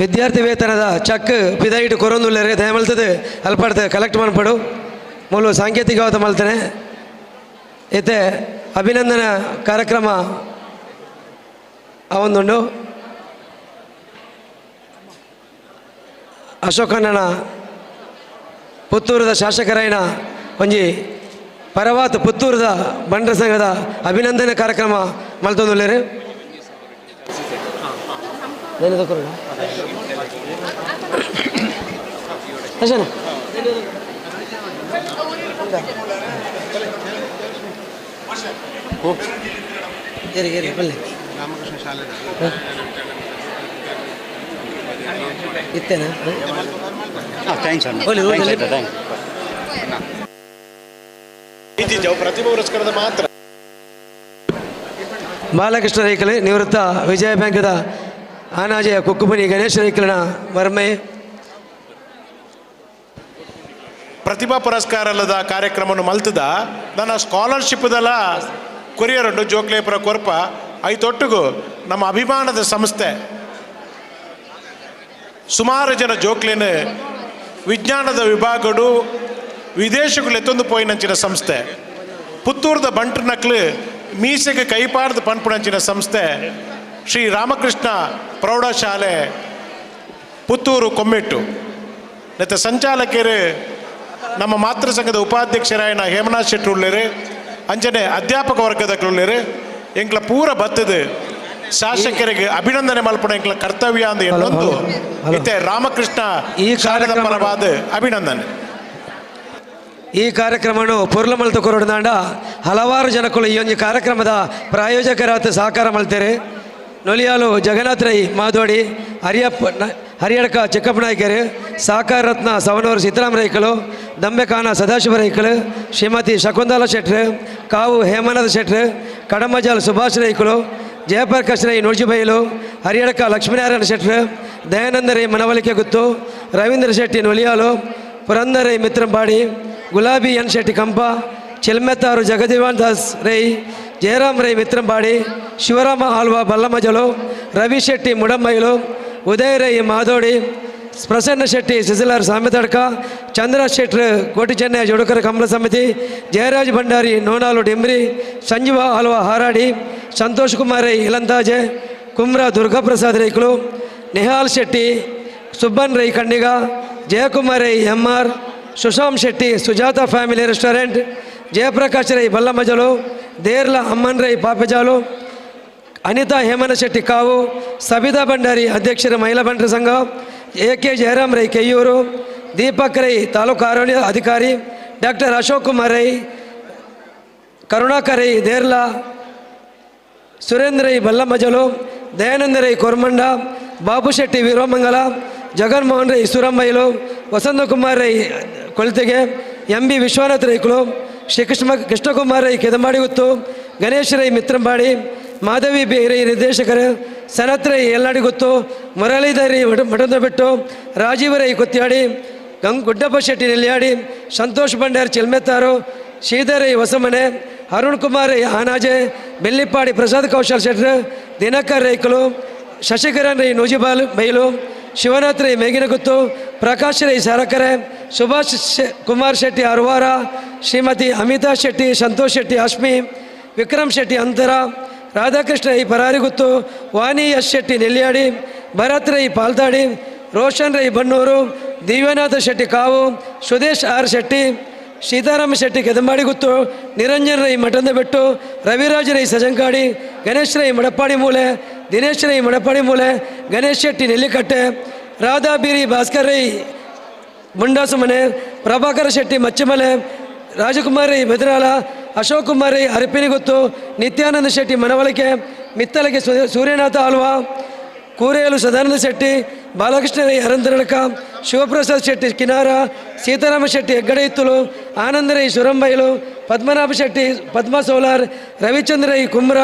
ವಿದ್ಯಾರ್ಥಿ ವೇತನದ ಚೆಕ್ ಪಿದೈಟ್ ಕೊರೊಂದುಲ್ಲೆರ್ ದಯಮಲ್ತದೆ ಅಲ್ಪಡ್ದು ಕಲೆಕ್ಟ್ ಮನ್ಪಡು ಮೂಲು ಸಾಂಕೇತಿಕವಾದ ಮಲ್ತನೆ. ಇತ್ತೆ ಅಭಿನಂದನಾ ಕಾರ್ಯಕ್ರಮ ಅವೊಂದುಂಡು. ಅಶೋಕಣ್ಣನ ಪುತ್ತೂರದ ಶಾಸಕರಾಯಿನ ಒಂಜಿ ಪರವಾತ್ ಪುತ್ತೂರದ ಬಂಟರ ಸಂಘದ ಅಭಿನಂದನೆ ಕಾರ್ಯಕ್ರಮ ಮಲ್ತೊಂದುಲ್ಲೆರ್. ರಾಮಕೃಷ್ಣ ಶಾಲೆ ಇತ್ತೇನೆ. Thanks ಅಣ್ಣ. Thanks. ಪ್ರತಿಭಾ ಪುರಸ್ಕಾರದ ಮಾತ್ರ ಬಾಲಕೃಷ್ಣ ರೈಕಲ್ ನಿವೃತ್ತ ವಿಜಯ ಬ್ಯಾಂಕದ ಆನಾಜೆಯ ಕುಕ್ಕುಪನಿ ಗಣೇಶ ರೈಕಲನ ಮರ್ಮೆ. ಪ್ರತಿಭಾ ಪುರಸ್ಕಾರಲ್ಲದ ಕಾರ್ಯಕ್ರಮವನ್ನು ಮಲ್ತದ ನನ್ನ ಸ್ಕಾಲರ್ಶಿಪ್ದಲ್ಲ ಕೊರಿಯರ್ ಉಂಟು ಜೋಕ್ಲೇಪುರ ಕೊರ್ಪ ಐತೊಟ್ಟಿಗೂ ನಮ್ಮ ಅಭಿಮಾನದ ಸಂಸ್ಥೆ ಸುಮಾರು ಜನ ಜೋಕ್ಲೇನು ವಿಜ್ಞಾನದ ವಿಭಾಗಡು ವಿದೇಶಗಳು ಎತ್ತೊಂದು ಪೋಯಿನಂಚಿನ ಸಂಸ್ಥೆ ಪುತ್ತೂರ್ದ ಬಂಟ್ರನಕ್ಲು ಮೀಸೆಗೆ ಕೈಪಾರ್ದ ಪನ್ಪುಣಂಚಿನ ಸಂಸ್ಥೆ ಶ್ರೀ ರಾಮಕೃಷ್ಣ ಪ್ರೌಢಶಾಲೆ ಪುತ್ತೂರು ಕೊಮ್ಮೆಟ್ಟು. ಮತ್ತು ಸಂಚಾಲಕರು ನಮ್ಮ ಮಾತೃ ಸಂಘದ ಉಪಾಧ್ಯಕ್ಷರಾಯನ ಹೇಮನಾಥ್ ಶೆಟ್ಟಿ ಉಳ್ಳೇರು, ಅಂಚನೆ ಅಧ್ಯಾಪಕ ವರ್ಗದಕ್ಳುಳ್ಳೇರು. ಎಂಕ್ಲ ಪೂರ ಬತ್ತದು ಶಾಸಕರಿಗೆ ಅಭಿನಂದನೆ ಮಲ್ಪಣ ಎಂಕ್ಲ ಕರ್ತವ್ಯ ಅಂದ ಇನ್ನೊಂದು ಇತ್ತೆ ರಾಮಕೃಷ್ಣ ಈ ಪರವಾದ ಅಭಿನಂದನೆ. ಈ ಕಾರ್ಯಕ್ರಮವನ್ನು ಪೊರ್ಲಮಲ್ತ ಕೊರಡದಾಂಡ ಹಲವಾರು ಜನಕ್ಕಳು ಈ ಒಂದು ಕಾರ್ಯಕ್ರಮದ ಪ್ರಾಯೋಜಕರಾದ ಸಹಕಾರ ಮಲ್ತಾರೆ. ನೊಲಿಯಾಲು ಜಗನ್ನಾಥ ರೈ ಮಾದೋಡಿ, ಹರಿಯಪ್ಪ ಹರಿಯಡ್ಕ ಚಿಕ್ಕಪ್ಪ ನಾಯ್ಕರು, ಸಹಕಾರ ರತ್ನ ಸವಣೂರು ಸೀತಾರಾಮ ರೈಕಳು, ದಂಬೆಖಾನ ಸದಾಶಿವ ರೈಕಳು, ಶ್ರೀಮತಿ ಶಕುಂತಲಾ ಶೆಟ್ರು, ಕಾವು ಹೇಮನಾಥ ಶೆಟ್ರು, ಕಡಮಜಾಲ್ ಸುಭಾಷ್ ರೈಕಳು, ಜಯಪ್ರಕಾಶ್ ರೈ ನುರ್ಜಿಬೈಲು, ಹರಿಯಡ್ಕ ಲಕ್ಷ್ಮೀನಾರಾಯಣ ಶೆಟ್ರು, ದಯಾನಂದ ರೈ ಮನವಲಿಕೆ ಗುತ್ತು, ರವೀಂದ್ರ ಶೆಟ್ಟಿ ನೊಲಿಯಾಲು, ಪುರಂದರ ರೈ ಮಿತ್ರಂಬಾಡಿ, ಗುಲಾಬಿ ಎನ್ ಶೆಟ್ಟಿ ಕಂಪ, ಚಿಲ್ಮೆತ್ತಾರು ಜಗಜೀವನ್ ದಾಸ್ ರೈ, ಜಯರಾಮ್ ರೈ ಮಿತ್ರಂಬಾಡಿ, ಶಿವರಾಮ ಆಳ್ವ ಬಲ್ಲಮಜಲು, ರವಿ ಶೆಟ್ಟಿ ಮುಡಂಬೈಲು, ಉದಯ ರೈ ಮಾದೋಡಿ, ಪ್ರಸನ್ನ ಶೆಟ್ಟಿ ಸಿಸಿಲಾರ್ ಸಾಮೆತಡ್ಕ, ಚಂದ್ರ ಶೆಟ್ರು ಕೋಟಿ ಚೆನ್ನೈ ಜೋಡುಕರ ಕಮಲ ಸಮಿತಿ, ಜಯರಾಜ್ ಭಂಡಾರಿ ನೋನಾಲು ಡಿಮ್ರಿ, ಸಂಜೀವ ಆಳ್ವ ಹಾರಾಡಿ, ಸಂತೋಷ್ ಕುಮಾರ್ ರೈ ಇಲಂದಾಜೆ, ಕುಮ್ರ ದುರ್ಗಾಪ್ರಸಾದ್ ರೈಕಳು, ನಿಹಾಲ್ ಶೆಟ್ಟಿ, ಸುಬ್ಬನ್ ರೈ ಕಣ್ಣಿಗ, ಜಯಕುಮಾರ್ ರೈ ಎಂ ಆರ್, ಸುಶಾಮ್ ಶೆಟ್ಟಿ ಸುಜಾತ ಫ್ಯಾಮಿಲಿ ರೆಸ್ಟೋರೆಂಟ್, ಜಯಪ್ರಕಾಶ್ ರೈ ಬಲ್ಲಮಜಲು, ದೇರ್ಲ ಅಮ್ಮನ್ ರೈ ಪಾಪಜಾಲು, ಅನಿತಾ ಹೇಮನ ಶೆಟ್ಟಿ ಕಾವು, ಸಬಿತಾ ಭಂಡಾರಿ ಅಧ್ಯಕ್ಷರ ಮಹಿಳಾ ಬಂಟರ ಸಂಘ, ಎ ಕೆ ಜಯರಾಮ್ ರೈ ಕೆಯ್ಯೂರು, ದೀಪಕ್ ರೈ ತಾಲೂಕು ಆರೋಗ್ಯ ಅಧಿಕಾರಿ, doctor Ashok Kumar Rai, Karunakar Rai Derla, Surendra Rai ಬಲ್ಲಮಜಲು, Dayananda Rai Kormanda, Babu Shetty Veeramangala, Jaganmohan Rai Surambailu, Vasanthakumar Rai Koltige, M B Vishwanath ರೈಕುಲು, ಶ್ರೀ ಕೃಷ್ಣಕುಮಾರ್ ರೈ ಕೆದಂಬಾಡಿಗುತ್ತು, ಗಣೇಶ್ ರೈ ಮಿತ್ರಂಬಾಡಿ, ಮಾಧವಿ ಬಿ ರೈ ನಿರ್ದೇಶಕರು, ಸನತ್ ರೈ ಯಲ್ನಾಡಿಗುತ್ತು, ಮುರಳೀಧರ್ ರೈ ಮಠದಬೆಟ್ಟು, ರಾಜೀವ ರೈ ಕೊತ್ಯಾಡಿ, ಗುಡ್ಡಪ್ಪ ಶೆಟ್ಟಿ ನೆಲ್ಯಾಡಿ, ಸಂತೋಷ್ ಭಂಡಾರ್ ಚಿಲ್ಮೆತ್ತಾರು, ಶ್ರೀಧರ್ ರೈ ಹೊಸಮನೆ, ಅರುಣ್ ಕುಮಾರ್ ರೈ ಆನಾಜೆ, ಬೆಳ್ಳಿಪ್ಪಾಡಿ ಪ್ರಸಾದ್ ಕೌಶಲ್ ಶೆಟ್ರು, ದಿನಕರ್ ರೈಕುಲು, ಶಶಿಕರಣ್ ರೈ ನೂಜಿಬಾಲ್ ಬೈಲು, ಶಿವನಾಥ್ ರೈ ಮೇಗಿನಗುತ್ತು, ಪ್ರಕಾಶ್ ರೈ ಸರಕರೆ, ಸುಭಾಷ್ ಕುಮಾರ್ ಶೆಟ್ಟಿ ಅರ್ವಾರ, ಶ್ರೀಮತಿ ಅಮಿತಾ ಶೆಟ್ಟಿ, ಸಂತೋಷ್ ಶೆಟ್ಟಿ ಅಶ್ಮಿ, ವಿಕ್ರಮ್ ಶೆಟ್ಟಿ ಅಂತರ, ರಾಧಾಕೃಷ್ಣ ರೈ ಪರಾರಿಗುತ್ತು, ವಾಣಿ ಎಸ್ ಶೆಟ್ಟಿ ನೆಲ್ಯಾಡಿ, ಭರತ್ ರೈ ಪಾಲ್ತಾಡಿ, ರೋಷನ್ ರೈ ಬನ್ನೂರು, ದಿವ್ಯನಾಥ ಶೆಟ್ಟಿ ಕಾವು, ಸುದೇಶ್ ಆರ್ ಶೆಟ್ಟಿ, ಸೀತಾರಾಮ ಶೆಟ್ಟಿ ಕೆದಂಬಾಡಿಗುತ್ತು, ನಿರಂಜನ್ ರೈ ಮಠಂದಬೆಟ್ಟು, ರವಿರಾಜ್ ರೈ ಸಜಂಕಾಡಿ, ಗಣೇಶ್ ರೈ ಮಡಪಾಡಿ ಮೂಲೆ, ದಿನೇಶ್ ರೈ ಮಡಪಾಡಿ ಮೂಲೆ, ಗಣೇಶ್ ಶೆಟ್ಟಿ ನೆಲ್ಲಿಕಟ್ಟೆ, ರಾಧಾ ಬೀರಿ ಭಾಸ್ಕರ್ ರೈ ಮುಂಡಾಸುಮನೆ, ಪ್ರಭಾಕರ ಶೆಟ್ಟಿ ಮಚ್ಚಿಮಲೆ, ರಾಜಕುಮಾರ್ ರೈ ಬೆದರಾಲ, ಅಶೋಕ್ ಕುಮಾರ್ ರೈ ಅರಪಿನಿಗುತ್ತು, ನಿತ್ಯಾನಂದ ಶೆಟ್ಟಿ ಮನವಲಿಕೆ, ಮಿತ್ತಲಗೆ ಸೂರ್ಯನಾಥ ಆಳ್ವ, ಕೂರೇಲು ಸದಾನಂದ ಶೆಟ್ಟಿ, ಬಾಲಕೃಷ್ಣ ರೈ ಅರಂತರಡ್ಕ, ಶಿವಪ್ರಸಾದ್ ಶೆಟ್ಟಿ ಕಿನಾರ, ಸೀತಾರಾಮ ಶೆಟ್ಟಿ ಹೆಗ್ಗಡೆ ಇತ್ತಲು, ಆನಂದ ರೈ ಸುರಂಬೈಲು, ಪದ್ಮನಾಭ ಶೆಟ್ಟಿ ಪದ್ಮ ಸೋಲಾರ್, ರವಿಚಂದ್ರ ರೈ ಕುಮ್ರ,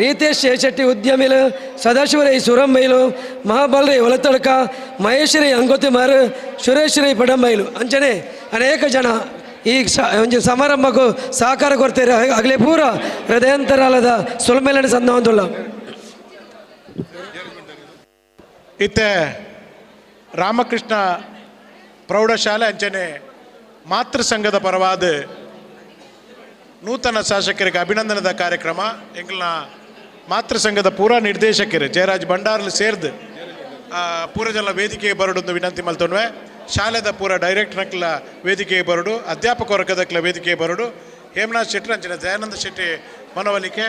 ರೀತೇಶ್ ಶೆಟ್ಟಿ ಉದ್ಯಮಿಲು, ಸದಾಶಿವ ರೈ ಸುರಂಬೈಲು, ಮಹಾಬಲ್ ರೈ ಹೊಲತಡ್ಕ, ಮಹೇಶ್ ರೈ ಅಂಗೋತಿಮಾರು, ಸುರೇಶ್ ರೈ ಪಡಂಬೈಲು. ಅಂಚನೆ ಅನೇಕ ಜನ ಈ ಒಂದು ಸಮಾರಂಭಕ್ಕೂ ಸಹಕಾರ ಕೊಡ್ತಾರೆ. ಆಗಲೇ ಪೂರ ಹೃದಯಾಂತರಾಲದ ಸೊಲ್ಮೆಲನೆ ಸಂದ. ಇತ್ತೆ ರಾಮಕೃಷ್ಣ ಪ್ರೌಢಶಾಲೆ ಅಂಚನೆ ಮಾತೃ ಸಂಘದ ಪರವಾದ ನೂತನ ಶಾಸಕರಿಗೆ ಅಭಿನಂದನದ ಕಾರ್ಯಕ್ರಮ. ಎಂಗ್ಲ ಮಾತೃ ಸಂಘದ ಪೂರಾ ನಿರ್ದೇಶಕರು ಜಯರಾಜ್ ಭಂಡಾರ್ಲು ಸೇರ್ದು ಪೂರ ಜನ ವೇದಿಕೆಗೆ ಬರಡು ವಿನಂತಿ ಮಲ್ತೊಂಡ್ವೆ. ಶಾಲೆದ ಪೂರ ಡೈರೆಕ್ಟರ್ನಕ್ಲ ವೇದಿಕೆಗೆ ಬರಡು, ಅಧ್ಯಾಪಕ ವರ್ಗದಕ್ಲ ವೇದಿಕೆಗೆ ಬರಡು. ಹೇಮನಾಥ್ ಶೆಟ್ಟಿ ಅಂಚನೆ ದಯಾನಂದ ಶೆಟ್ಟಿ ಮನವೊಲಿಕೆ,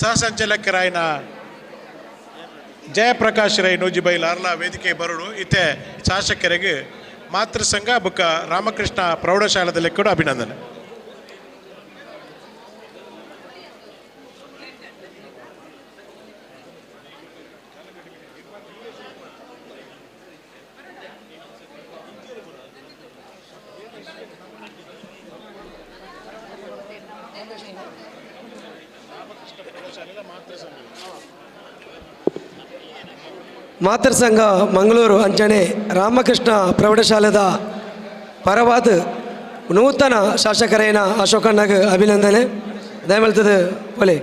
ಸಹಸಂಚಾಲಕರಾಯನ ಜಯಪ್ರಕಾಶ್ ರೈ ನೂಜಿಬೈಲ್ ಅರ್ಲಾ ವೇದಿಕೆ ಬರಡು. ಇತ್ತೆ ಶಾಸಕರಿಗೆ ಮಾತೃ ಸಂಘ ಬುಕ್ಕ ರಾಮಕೃಷ್ಣ ಪ್ರೌಢಶಾಲೆದಲ್ಲಿ ಕೂಡ ಅಭಿನಂದನೆ. ಮಾತೃ ಸಂಘ ಮಂಗಳೂರು ಅಂಚನೆ ರಾಮಕೃಷ್ಣ ಪ್ರೌಢಶಾಲೆದ ಪರವಾದ ನೂತನ ಶಾಸಕರೇನ ಅಶೋಕಣ್ಣಗೆ ಅಭಿನಂದನೆ. ದಯಮಲ್ತದ ಪೊಲೆ.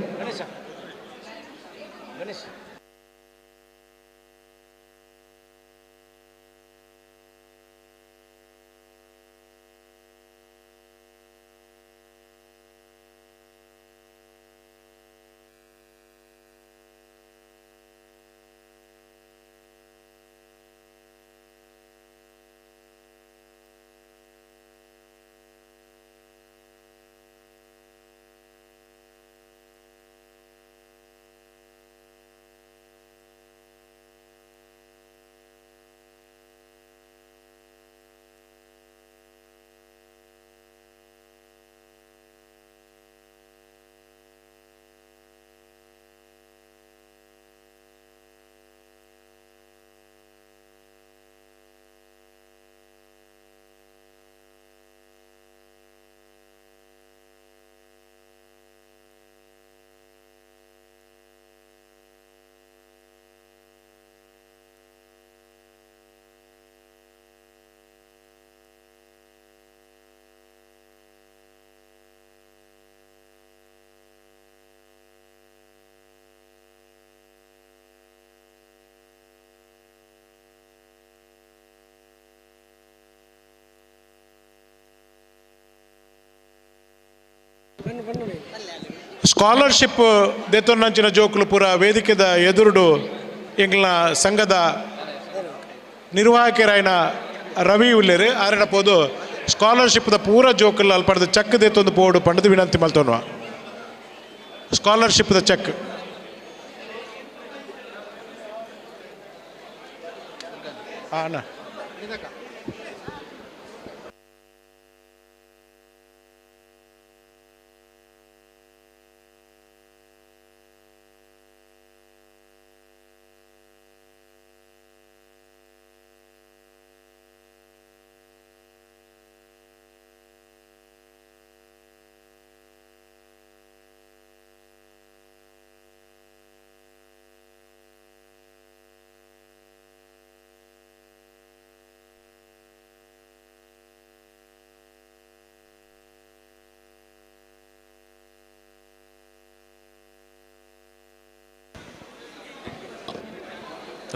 ಸ್ಕಾಲರ್ಶಿಪ್ ದೆತೊನ್ನಂಚಿನ ಜೋಕುಲು ಪೂರ ವೇದಿಕೆದ ಎದುರುಡು ಎಂಗ್ಲ ಸಂಘದ ನಿರ್ವಾಹಕರಾಯಿನ ರವಿ ಉಲ್ಲೇರು ಆರಣ ಪೋದು ಸ್ಕಾಲರ್ಶಿಪ್ದ ಪೂರ ಜೋಕುಲು ಅಲ್ಪಡ್ದು ಚೆಕ್ ದೆತ್ತೊಂದು ಪೋಡು ಪಂಡದು ವಿನಂತಿ ಮಲ್ತೊನ್ವ ಸ್ಕಾಲರ್ಶಿಪ್ದ ಚೆಕ್. ಅಣ್ಣ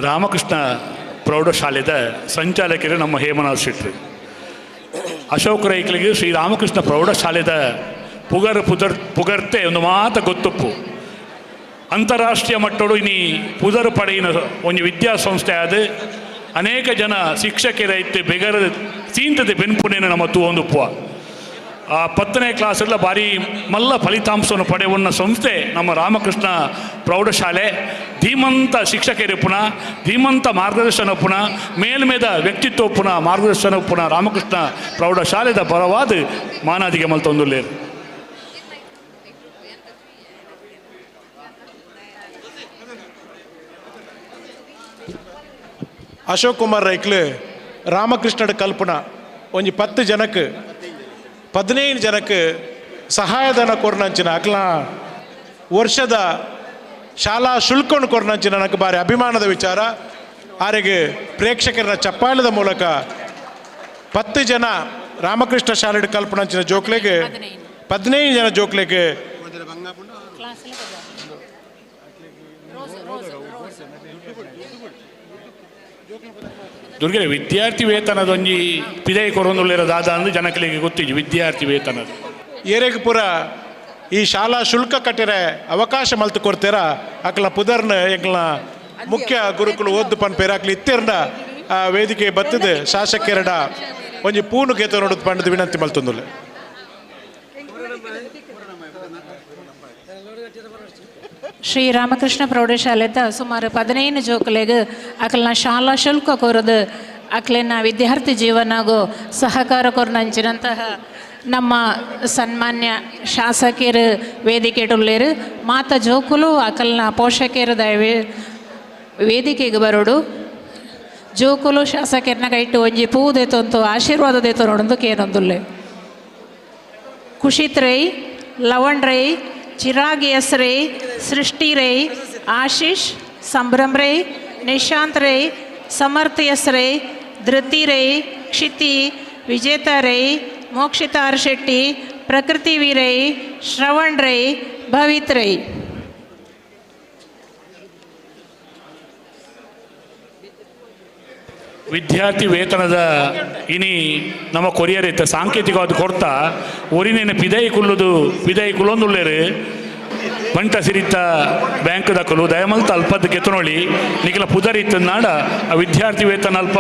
ರಾಮಕೃಷ್ಣ ಪ್ರೌಢಶಾಲೆದ ಸಂಚಾಲಕರು ನಮ್ಮ ಹೇಮನಾಥ್ ಶೆಟ್ರು. ಅಶೋಕ್ ರೈಕ್ಲಿಗೆ ಶ್ರೀರಾಮಕೃಷ್ಣ ಪ್ರೌಢಶಾಲೆದ ಪುಗರ್ತೆ ಒಂದು ಮಾತ ಗೊತ್ತುಪ್ಪು. ಅಂತಾರಾಷ್ಟ್ರೀಯ ಮಟ್ಟಡು ಇನಿ ಪುದರ್ ಪಡೆಯಿನ ಒಂದು ವಿದ್ಯಾಸಂಸ್ಥೆ ಆದ ಅನೇಕ ಜನ ಶಿಕ್ಷಕರೈತೆ ಬೆಗರ ಸೀಂತದೆ ಬೆನ್ಪುನೇನ ನಮ್ಮ ತೂವೊಂದುಪ್ಪುವ. ಆ 10ನೇ ಕ್ಲಾಸೆಲ್ಲ ಭಾರಿ ಮಲ್ಲ ಫಲಿತಾಂಶವನ್ನು ಪಡೆಯುವ ಸಂಸ್ಥೆ ನಮ್ಮ ರಾಮಕೃಷ್ಣ ಪ್ರೌಢಶಾಲೆ. ಧೀಮಂತ ಶಿಕ್ಷಕರಿಪ್ಪುನ, ಧೀಮಂತ ಮಾರ್ಗದರ್ಶನ ಪುನ, ಮೇಲ್ಮೇದ ವ್ಯಕ್ತಿತ್ವ ಪುನ ಮಾರ್ಗದರ್ಶನ ಪುನ ರಾಮಕೃಷ್ಣ ಪ್ರೌಢಶಾಲೆದ ಪರವಾದ ಮಾನಾದಿಗೆ ಮಲ್ತೊಂದುಲ್ಲೇರು. ಅಶೋಕ್ ಕುಮಾರ್ ರೈಕ್ಲು ರಾಮಕೃಷ್ಣಡ ಕಲ್ಪನಾ ಒಂಜಿ 10 ಜನಕ್ಕೆ 15 ಜನಕ್ಕೆ ಸಹಾಯಧನ ಕೊರ್ನಂಚಿನ ಅಕ್ಲ ವರ್ಷದ ಶಾಲಾ ಶುಲ್ಕವನ್ನು ಕೊರ್ನಂಚಿನ ನನಗೆ ಭಾರಿ ಅಭಿಮಾನದ ವಿಚಾರ. ಆರೆಗೆ ಪ್ರೇಕ್ಷಕರ ಚಪ್ಪಾಳದ ಮೂಲಕ 10 ಜನ ರಾಮಕೃಷ್ಣ ಶಾಲೆ ಕಲ್ಪನಂಚಿನ ಜೋಕ್ಲೆಗೆ 15 ಜನ ಜೋಕ್ಲೆಗೆ ದುರ್ಗೆ ವಿದ್ಯಾರ್ಥಿ ವೇತನದೊಂಜಿ ಪಿದೈ ಕೊರೊಂದುಳ್ಳಿರ ದಾದ ಅಂದ್ರೆ ಜನಕಲಿಗೆ ಗೊತ್ತಿಜ್ಜಿ ವಿದ್ಯಾರ್ಥಿ ವೇತನದ ಏರೆಗ್ ಪೂರ ಈ ಶಾಲಾ ಶುಲ್ಕ ಕಟ್ಟಿರೆ ಅವಕಾಶ ಮಲ್ತು ಕೊಡ್ತೀರ ಅಕ್ಲ ಪುದರ್ನ ಎಂಕ್ಲ ಮುಖ್ಯ ಗುರುಕುಲು ಓದ್ದು ಪನ್ಪೇರ ಅಕ್ಲ ಇತ್ತಿರ್ನ ಆ ವೇದಿಕೆ ಬತ್ತಿದೆ ಶಾಸಕರಡ ಒಂಜಿ ಪೂನು ಕೇತ ನೋಡುದು ಪಂಡದು ವಿನಂತಿ ಮಲ್ತೊಂದುಲ್ಲೆ. ಶ್ರೀ ರಾಮಕೃಷ್ಣ ಪ್ರೌಢಶಾಲೆದ ಸುಮಾರು 15 ಜೋಕುಲೆಗ್ ಅಕ್ಲನ ಶಾಲಾ ಶುಲ್ಕ ಕೊರದು ಅಕ್ಲೆನ ವಿದ್ಯಾರ್ಥಿ ಜೀವನಗೂ ಸಹಕಾರ ಕೊರ್ನಂಚಿನಂತಹ ನಮ್ಮ ಸನ್ಮಾನ್ಯ ಶಾಸಕರು ವೇದಿಕೆಡುಲ್ಲೇರು ಮಾತ ಜೋಕುಲು ಅಕಲ್ನ ಪೋಷಕರು ವೇದಿಕೆಗೆ ಬರೋಡು ಜೋಕುಲು ಶಾಸಕರನ್ನ ಕೈಟ್ಟು ಒಂಜಿ ಪೂ ದೇತೊಂತು ಆಶೀರ್ವಾದ ದೇತೊ ನೋಡೊಂದು ಕೇನೊಂದುಲ್ಲೆ. ಕುಶಿತ್ ರೈ, ಲವಣ್ ರೈ, ಚಿರಾಗ್ ಎಸ್ ರೈ, ಸೃಷ್ಟಿ ರೈ, ಆಶೀಶ್, ಸಂಭ್ರಮ್ ರೈ, ನಿಶಾಂತ್ ರೈ, ಸಮರ್ಥ ಎಸ್ ರೈ, ಧೃತಿ ರೈ, ಕ್ಷಿತಿ, ವಿಜೇತಾ ರೈ, ಮೋಕ್ಷಿತಾ ಆರ್ ಶೆಟ್ಟಿ, ಪ್ರಕೃತಿ ವಿ ರೈ, ಶ್ರವಣ್ ರೈ, ಭವಿತ್ ರೈ. ವಿದ್ಯಾರ್ಥಿ ವೇತನದ ಇನಿ ನಮ್ಮ ಕೊರಿಯರ್ ಇತ್ತ ಸಾಂಕೇತಿಕವಾದ ಕೊಡ್ತಾ ಒರಿನೇನು ಪಿದೈ ಕುಲ್ಲುದು ಪಿದೈ ಕುಲ್ಲೊಂದುಳ್ಳೇರು ಬಂಟ ಸಿರಿತ ಬ್ಯಾಂಕ್ ದಕ್ಕಲು ದಯಮಲ್ತ ಅಲ್ಪದ ಕೆತ್ತನೊಳಿ ನಿಖಲ ಪುದರ್ ಇತ್ತ ನಾಡ ಆ ವಿದ್ಯಾರ್ಥಿ ವೇತನ ಅಲ್ಪ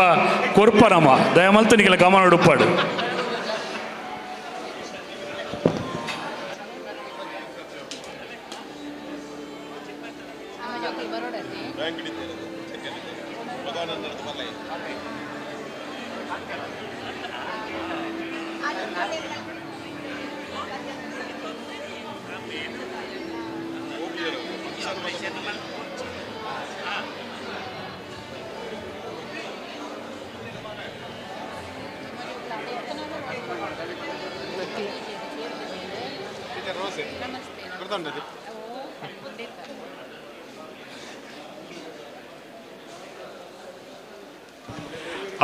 ಕೊರ್ಪ ನಮ್ಮ ದಯಮಲ್ತ ನಿಖಲ ಗಮನ ಉಡುಪಾಡು.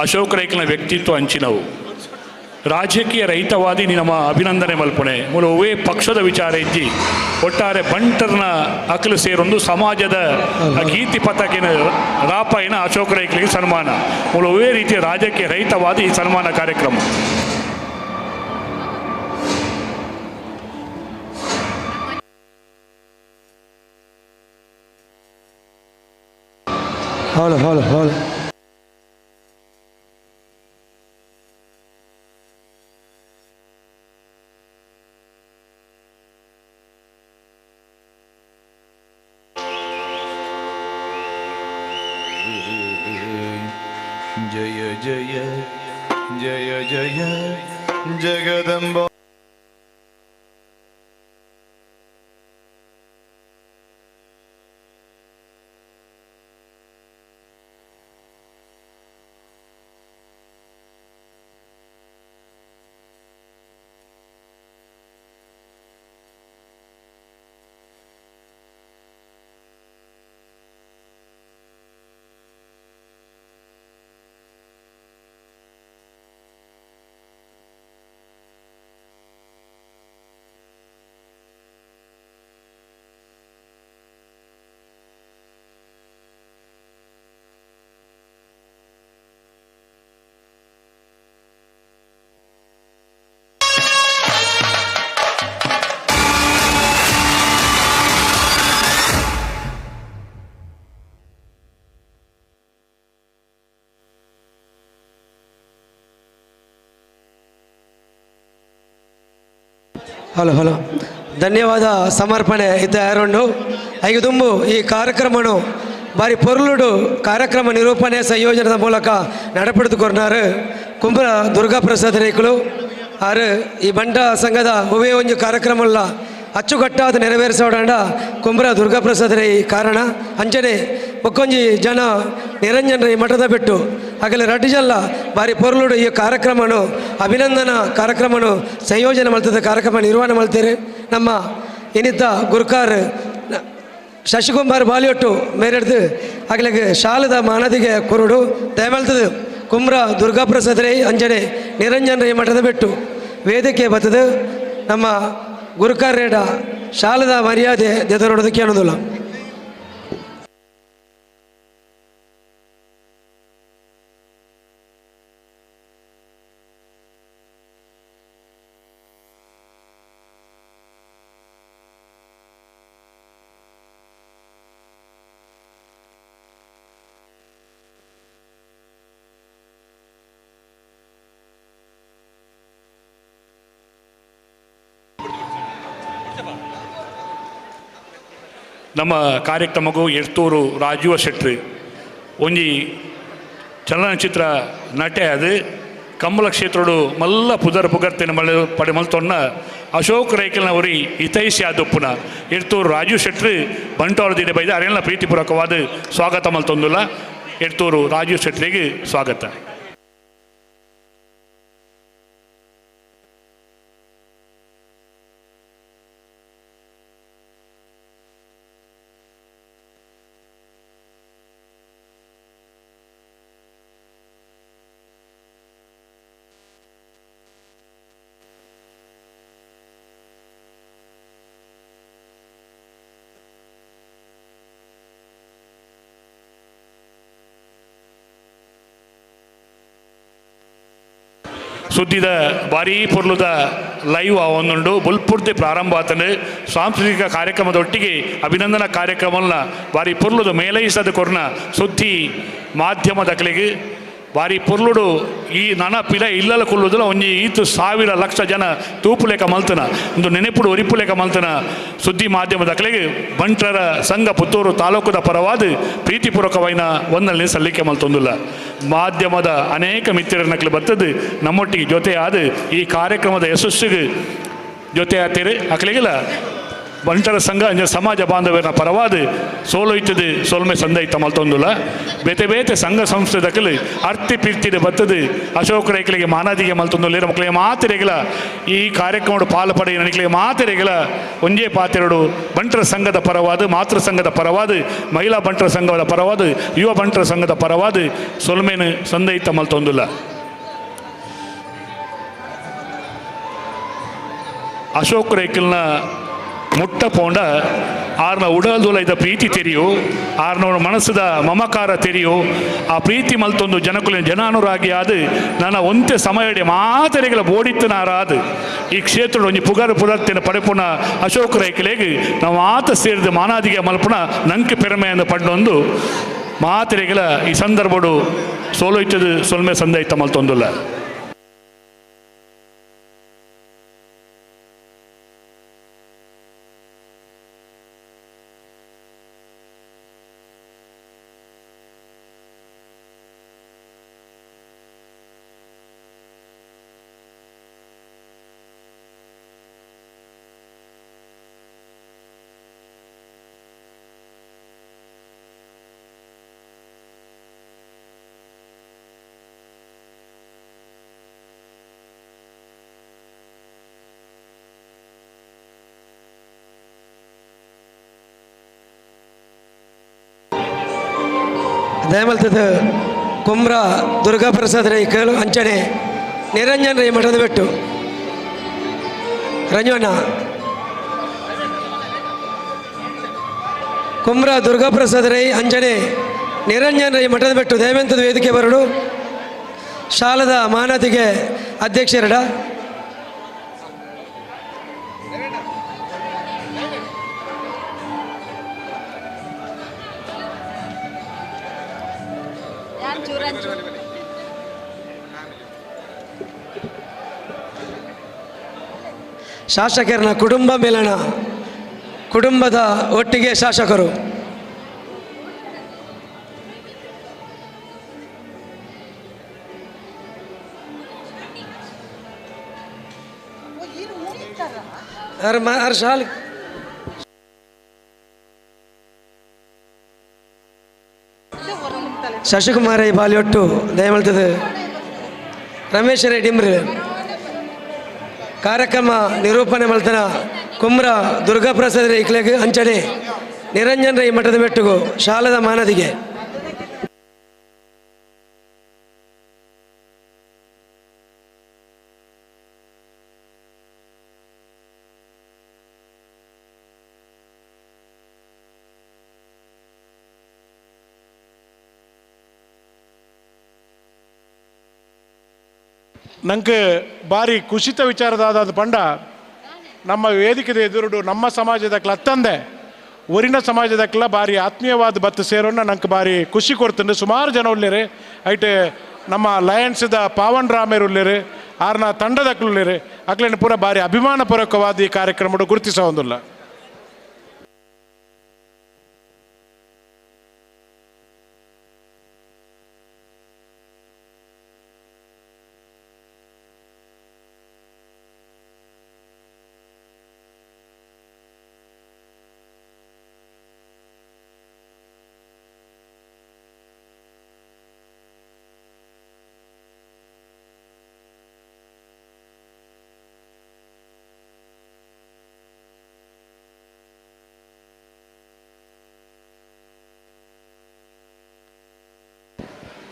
ಅಶೋಕ್ ರೈಕ್ನ ವ್ಯಕ್ತಿತ್ವ ಅಂಚಿನವು ರಾಜಕೀಯ ರಹಿತವಾದಿ ನಮ್ಮ ಅಭಿನಂದನೆ ಮಲ್ಪುಣೆ ಮೂಲ ಒವೇ ಪಕ್ಷದ ವಿಚಾರ ಇಜ್ಜಿ ಒಟ್ಟಾರೆ ಬಂಟರ್ನ ಅಕಲು ಸೇರೊಂದು ಸಮಾಜದ ಕೀರ್ತಿ ಪತಾಕಿನ ರಾಪಾಯಿನ ಅಶೋಕ್ ರೈಕ್ಲಿಗೆ ಸನ್ಮಾನ ಮೂಲ ಒವೇ ರೀತಿಯ ರಾಜಕೀಯ ರಹಿತವಾದಿ ಈ ಸನ್ಮಾನ ಕಾರ್ಯಕ್ರಮ. Hello hello hello. Jaya Jaya Jaya Jaya Jagadamba. Hello hello. ಧನ್ಯವಾದ ಸಮರ್ಪಣೆ ಇದ್ದ ಯಾರುಂಡು ಐದು ದುಂಬು ಈ ಕಾರ್ಯಕ್ರಮನು ಬಾರಿ ಪೊರುಳುಡು ಕಾರ್ಯಕ್ರಮ ನಿರೂಪಣೆ ಸಂಯೋಜನದ ಮೂಲಕ ನಡಪಡೆದುಕೊರ್ನಾರು ಕುಂಬ್ರ ದುರ್ಗಾಪ್ರಸಾದ್ ರೇಖಲು ಆರು ಈ ಬಂಟ ಸಂಘದ ಉವೇ ಒಂದು ಕಾರ್ಯಕ್ರಮಲ್ಲ ಅಚ್ಚುಕಟ್ಟಾದ ನೆರವೇರಿಸೋಡಂಡ ಕುಂಬ್ರ ದುರ್ಗಾಪ್ರಸಾದ್ ರೈ ಕಾರಣ ಅಂಚನೆ ಒಕ್ಕೊಂಜಿ ಜನ ನಿರಂಜನ್ ರೈ ಮಠದ ಬಿಟ್ಟು ಆಗಲೇ ರಡ್ಡಿಜಲ್ಲ ಬಾರಿ ಪೊರುಳುಡು ಈ ಕಾರ್ಯಕ್ರಮನು ಅಭಿನಂದನಾ ಕಾರ್ಯಕ್ರಮನು ಸಂಯೋಜನೆ ಮಾಡ್ತದೆ ಕಾರ್ಯಕ್ರಮ ನಿರ್ವಹಣೆ ಮಾಡ್ತೀರಿ ನಮ್ಮ ಏನಿದ್ದ ಗುರುಕಾರ್ ಶಶಿಕುಮಾರ್ ಬಾಲಿಯೊಟ್ಟು ಮೇರೆಡ್ದು ಆಗಲಿಗೆ ಶಾಲದ ಮಾನದಿಗೆ ಕುರುಡು ದಯಮಲ್ತದು ಕುಮ್ರ ದುರ್ಗಾಪ್ರಸಾದ್ ರೈ ಅಂಜನೆ ನಿರಂಜನ್ ರೈ ಮಠದ ಬಿಟ್ಟು ವೇದಿಕೆ ಬರ್ತದೆ ನಮ್ಮ ಗುರುಕಾರ್ ರೇಡ ಶಾಲದ ಮರ್ಯಾದೆ ದೆದರೊಡೋದಕ್ಕೆ ಅನ್ನೋದಿಲ್ಲ. ನಮ್ಮ ಕಾರ್ಯಕ್ರಮಕ್ಕೂ ಎರ್ತೂರು ರಾಜೀವ ಶೆಟ್ರು ಒಂಜಿ ಚಲನಚಿತ್ರ ನಟೆ ಅದು ಕಂಬಳ ಕ್ಷೇತ್ರಡು ಮಲ್ಲ ಪುದರ್ ಪುಗರ್ತಿನ ಮಲ್ಲ ಪಡೆ ಮಲ್ತೊನ್ನ ಅಶೋಕ್ ರೈಕಲ್ನ ಒರಿ ಹಿತೈಷಿ ಆದೊಪ್ಪುನ ಎರ್ತೂರು ರಾಜೀವ್ ಶೆಟ್ರು ಬಂಟವಾಳ ದಿನ ಬೈದ ಅರೆಲ್ಲ ಪ್ರೀತಿಪೂರ್ವಕವಾದ ಸ್ವಾಗತ ಮಲ್ತೊಂದುಲ್ಲ. ಎರ್ತೂರು ರಾಜೀವ್ ಶೆಟ್ರಿಗೆ ಸ್ವಾಗತ. ಸುದ್ದಿದ ಭಾರೀ ಪೊರ್ಲುದ ಲೈವ್ ಒಂದುಂಡು ಬುಲ್ಪುರ್ತಿ ಪ್ರಾರಂಭ ಆತಂಡು ಸಾಂಸ್ಕೃತಿಕ ಕಾರ್ಯಕ್ರಮದೊಟ್ಟಿಗೆ ಅಭಿನಂದನಾ ಕಾರ್ಯಕ್ರಮವನ್ನ ಭಾರಿ ಪೊರ್ಲುದ ಮೇಲೈಸದ ಕೊರ್ನ ಸುದ್ದಿ ಮಾಧ್ಯಮದಕಲಿಗೆ ಭಾರಿ ಪೊರ್ಲುಡು ಈ ನನ ಪಿಲ ಇಲ್ಲಲ ಕುಲ್ಲುದಲ್ಲ ಒಂಜಿ ಈತು ಸಾವಿರ ಲಕ್ಷ ಜನ ತೂಪುಲೇಖ ಮಲ್ತನ ಒಂದು ನೆನೆಪುಡು ಒರಿಪುಲೇಖ ಮಲ್ತನ ಸುದ್ದಿ ಮಾಧ್ಯಮದಕಲಿಗೆ ಬಂಟರ ಸಂಘ ಪುತ್ತೂರು ತಾಲೂಕುದ ಪರವಾದ ಪ್ರೀತಿಪೂರ್ವಕವೈನ ಒಂದಲ್ಲಿ ಸಲ್ಲಿಕೆ ಮಲ್ತೊಂದುಲ್ಲ. ಮಾಧ್ಯಮದ ಅನೇಕ ಮಿತ್ರರನ್ನಕ್ಲು ಬರ್ತದೆ ನಮ್ಮೊಟ್ಟಿಗೆ ಜೊತೆಯಾದ ಈ ಕಾರ್ಯಕ್ರಮದ ಯಶಸ್ಸಿಗೆ ಜೊತೆ ಆತೀರಿ ಅಕ್ಲಿಗಿಲ್ಲ ಬಂಟರ ಸಂಘ ಅಂಜ ಸಮಾಜ ಬಾಂಧವ್ಯರ ಪರವಾದ ಸೋಲೊಯ್ತದೆ ಸೋಲ್ಮೆ ಸಂದೈತ ಮಲ್ತೊಂದುಲ್ಲ. ಬೇತೆ ಬೇತೆ ಸಂಘ ಸಂಸ್ಥೆ ದಕಲು ಅರ್ತಿ ಪಿರ್ತಿದ ಬರ್ತದೆ ಅಶೋಕ್ ರೈಕಲಿಗೆ ಮಾನಾದಿಗೆ ಮಲ್ತೊಂದುಲ್ಲ. ಮಕ್ಕಳಿಗೆ ಮಾತಿರೆಗಿಲ ಈ ಕಾರ್ಯಕ್ರಮದ ಪಾಲು ಪಡೆಯ ನನಗೆ ಮಾತಿರೆಗಿಲ ಒಂಜೇ ಪಾತಿರಡು ಬಂಟರ ಸಂಘದ ಪರವಾದ ಮಾತೃ ಸಂಘದ ಪರವಾದ ಮಹಿಳಾ ಬಂಟರ ಸಂಘದ ಪರವಾದ ಯುವ ಬಂಟರ ಸಂಘದ ಪರವಾದ ಸೊಲ್ಮೇನು ಸಂದೈತ ಮಲ್ತೊಂದುಲ್ಲ. ಅಶೋಕ್ ರೈಕಲ್ನ ಮುಟ್ಟ ಪೋಂಡ ಆರ್ನ ಉಡಲ್ದುಲ ಇದ್ದ ಪ್ರೀತಿ ತೆರಿಯು ಆರ್ನವನ ಮನಸ್ಸದ ಮಮಕಾರ ತೆರಿಯು ಆ ಪ್ರೀತಿ ಮಲ್ತೊಂದು ಜನಕುಲಿನ ಜನಾನುರಾಗಿ ಆದ ನನ್ನ ಒಂತೆ ಸಮಯಡೆ ಮಾತರೆಗಳ ಬೋಡಿತ್ತನಾರಾದ ಈ ಕ್ಷೇತ್ರದ ಒಂಜಿ ಪುಗರ್ ಪುರತ್ತಿನ ಪಡೆಪುನ ಅಶೋಕ್ ರೈಕಲೆಗ್ ನಾವು ಆತ ಸೇರಿದ ಮಾನಾದಿಗೆ ಮಲ್ಪುನ ನಂಗೆ ಪೆರಮೆಯನ್ನು ಪಡ್ಡೊಂದು ಮಾತೆರೆಗಳ ಈ ಸಂದರ್ಭಡು ಸೋಲು ಇತ್ತದು ಸೊಲ್ಮೆ ಸಂದೈತ ಮಲ್ತೊಂದುಲ್ಲ. ದಯಮಲ್ತದ ಕುಮ್ರ ದುರ್ಗಾಪ್ರಸಾದ್ ರೈ ಕೇಳು ಅಂಚನೆ ನಿರಂಜನ್ ರೈ ಮಠದ ಬೆಟ್ಟು ರಂಜಣ್ಣ ಕುಮ್ರ ದುರ್ಗಾಪ್ರಸಾದ್ ರೈ ಅಂಚನೆ ನಿರಂಜನ್ ರೈ ಮಠದ ಬೆಟ್ಟು ದಯವಂತದ ವೇದಿಕೆ ಬರಡು ಶಾಲದ ಮಾನತಿಗೆ ಅಧ್ಯಕ್ಷರಡ ಶಾಸಕರನ್ನ ಕುಟುಂಬ ಮೇಲಣ ಕುಟುಂಬದ ಒಟ್ಟಿಗೆ ಶಾಸಕರು ಶಾಲೆ ಶಶಿಕುಮಾರ್ ರೈ ಬಾಲಿಯೊಟ್ಟು ದಯಮಲ್ತದೆ ರಮೇಶ್ ರೈ ಡಿಮ್ರಿ ಕಾರ್ಯಕ್ರಮ ನಿರೂಪಣೆ ಮಲ್ತನ ಕುಮ್ರ ದುರ್ಗಾಪ್ರಸಾದ್ ರೈ ಇಕ್ಲೆಗ್ ಅಂಚನೆ ನಿರಂಜನ್ ರೈ ಮಠದ ಮೆಟ್ಟುಗು ಶಾಲದ ಮಾನದಿಗೆ. ನಂಗೆ ಭಾರಿ ಖುಷಿತ ವಿಚಾರದಾದ ಪಂಡ ನಮ್ಮ ವೇದಿಕೆದ ಎದುರುಡು ನಮ್ಮ ಸಮಾಜದ ಅತ್ತಂದೆ ಊರಿನ ಸಮಾಜದಕ್ಕೆಲ್ಲ ಭಾರಿ ಆತ್ಮೀಯವಾದ ಬತ್ತು ಸೇರೋಣ ನಂಗೆ ಭಾರಿ ಖುಷಿ ಕೊಡ್ತಂಡು. ಸುಮಾರು ಜನ ಉಳ್ಳೇರು ಐಟ್ ನಮ್ಮ ಲಯನ್ಸ್ದ ಪಾವನ್ ರಾಮೇರು ಉಳ್ಳೇರು ಆರ್ನ ತಂಡದಕ್ಲು ಉಳ್ಳೇರು ಅಕ್ಲೇನು ಪೂರ ಭಾರಿ ಅಭಿಮಾನಪೂರ್ವಕವಾದ ಈ ಕಾರ್ಯಕ್ರಮ ಗುರುತಿಸ ಒಂದಿಲ್ಲ.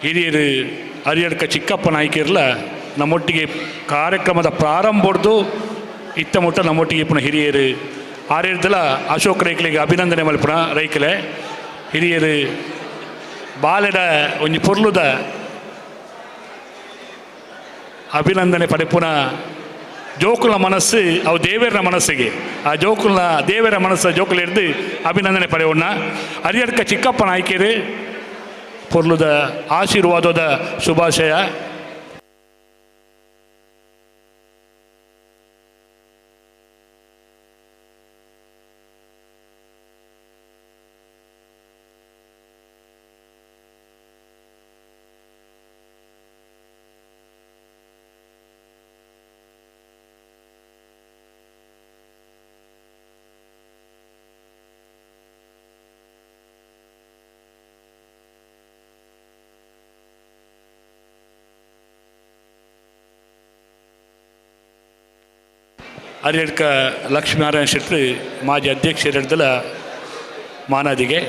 ಹಿರಿಯರು ಹರಿಯಡ್ಕ ಚಿಕ್ಕಪ್ಪ ನಾಯ್ಕಿರ್ಲ ನಮ್ಮೊಟ್ಟಿಗೆ ಕಾರ್ಯಕ್ರಮದ ಪ್ರಾರಂಭ ಇತ್ತ ಮುಟ್ಟ ನಮ್ಮೊಟ್ಟಿಗೆ ಪುನಃ ಹಿರಿಯರು ಆರ್ಯರ್ದಲ ಅಶೋಕ್ ರೈಕ್ಲಿಗೆ ಅಭಿನಂದನೆ ಮಲ್ಪುನ ರೈಕಲೆ ಹಿರಿಯರು ಬಾಲೆದ ಒಂಜಿ ಪೊರ್ಲುದ ಅಭಿನಂದನೆ ಪಡೆಪುನ ಜೋಕುಲ ಮನಸ್ಸು ಅವು ದೇವರ ಮನಸ್ಸಿಗೆ ಆ ಜೋಕುಲ ದೇವರ ಮನಸ್ಸು ಜೋಕುಲ ಹಿಡ್ದು ಅಭಿನಂದನೆ ಪಡೆಯೋಣ. ಹರಿಯಡ್ಕ ಚಿಕ್ಕಪ್ಪ ನಾಯ್ಕಿರು ಪೊರ್ಲುದ ಆಶೀರ್ವಾದದ ಶುಭಾಶಯ. ಹರಿಯಡ್ಕ ಲಕ್ಷ್ಮೀನಾರಾಯಣ ಶೆಟ್ಟಿ ಮಾಜಿ ಅಧ್ಯಕ್ಷರಿಡ್ದಲ ಮಾನಾದಿಗೆ.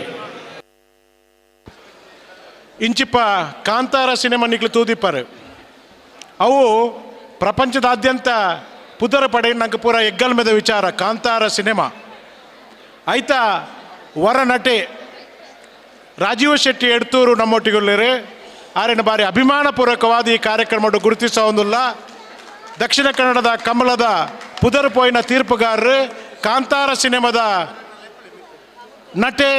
ಇಂಚಿಪ್ಪ ಕಾಂತಾರ ಸಿನಿಮಾ ನಿಕ್ಲು ತೂದಿಪ್ಪಾರು ಅವು ಪ್ರಪಂಚದಾದ್ಯಂತ ಪುದರ ಪಡೆ ನಂಗೆ ಪೂರ ಎಗ್ಗಲ್ಮೆದ ವಿಚಾರ ಕಾಂತಾರ ಸಿನಿಮಾ. ಆಯ್ತಾ ವರ ನಟೆ ರಾಜೀವ್ ಶೆಟ್ಟಿ ಎಡ್ತೂರು ನಮ್ಮೊಟ್ಟಿಗುಳ್ಳೇರು ಆರೇನು ಬಾರಿ ಅಭಿಮಾನಪೂರ್ವಕವಾದ ಈ ಕಾರ್ಯಕ್ರಮ ಗುರುತಿಸ ಒಂದಿಲ್ಲ. ದಕ್ಷಿಣ ಕನ್ನಡದ ಕಮಲದ ಪುದರ್ಪೋಯಿನ ತೀರ್ಪುಗಾರರು ಕಾಂತಾರ ಸಿನಿಮಾದ ನಟೆ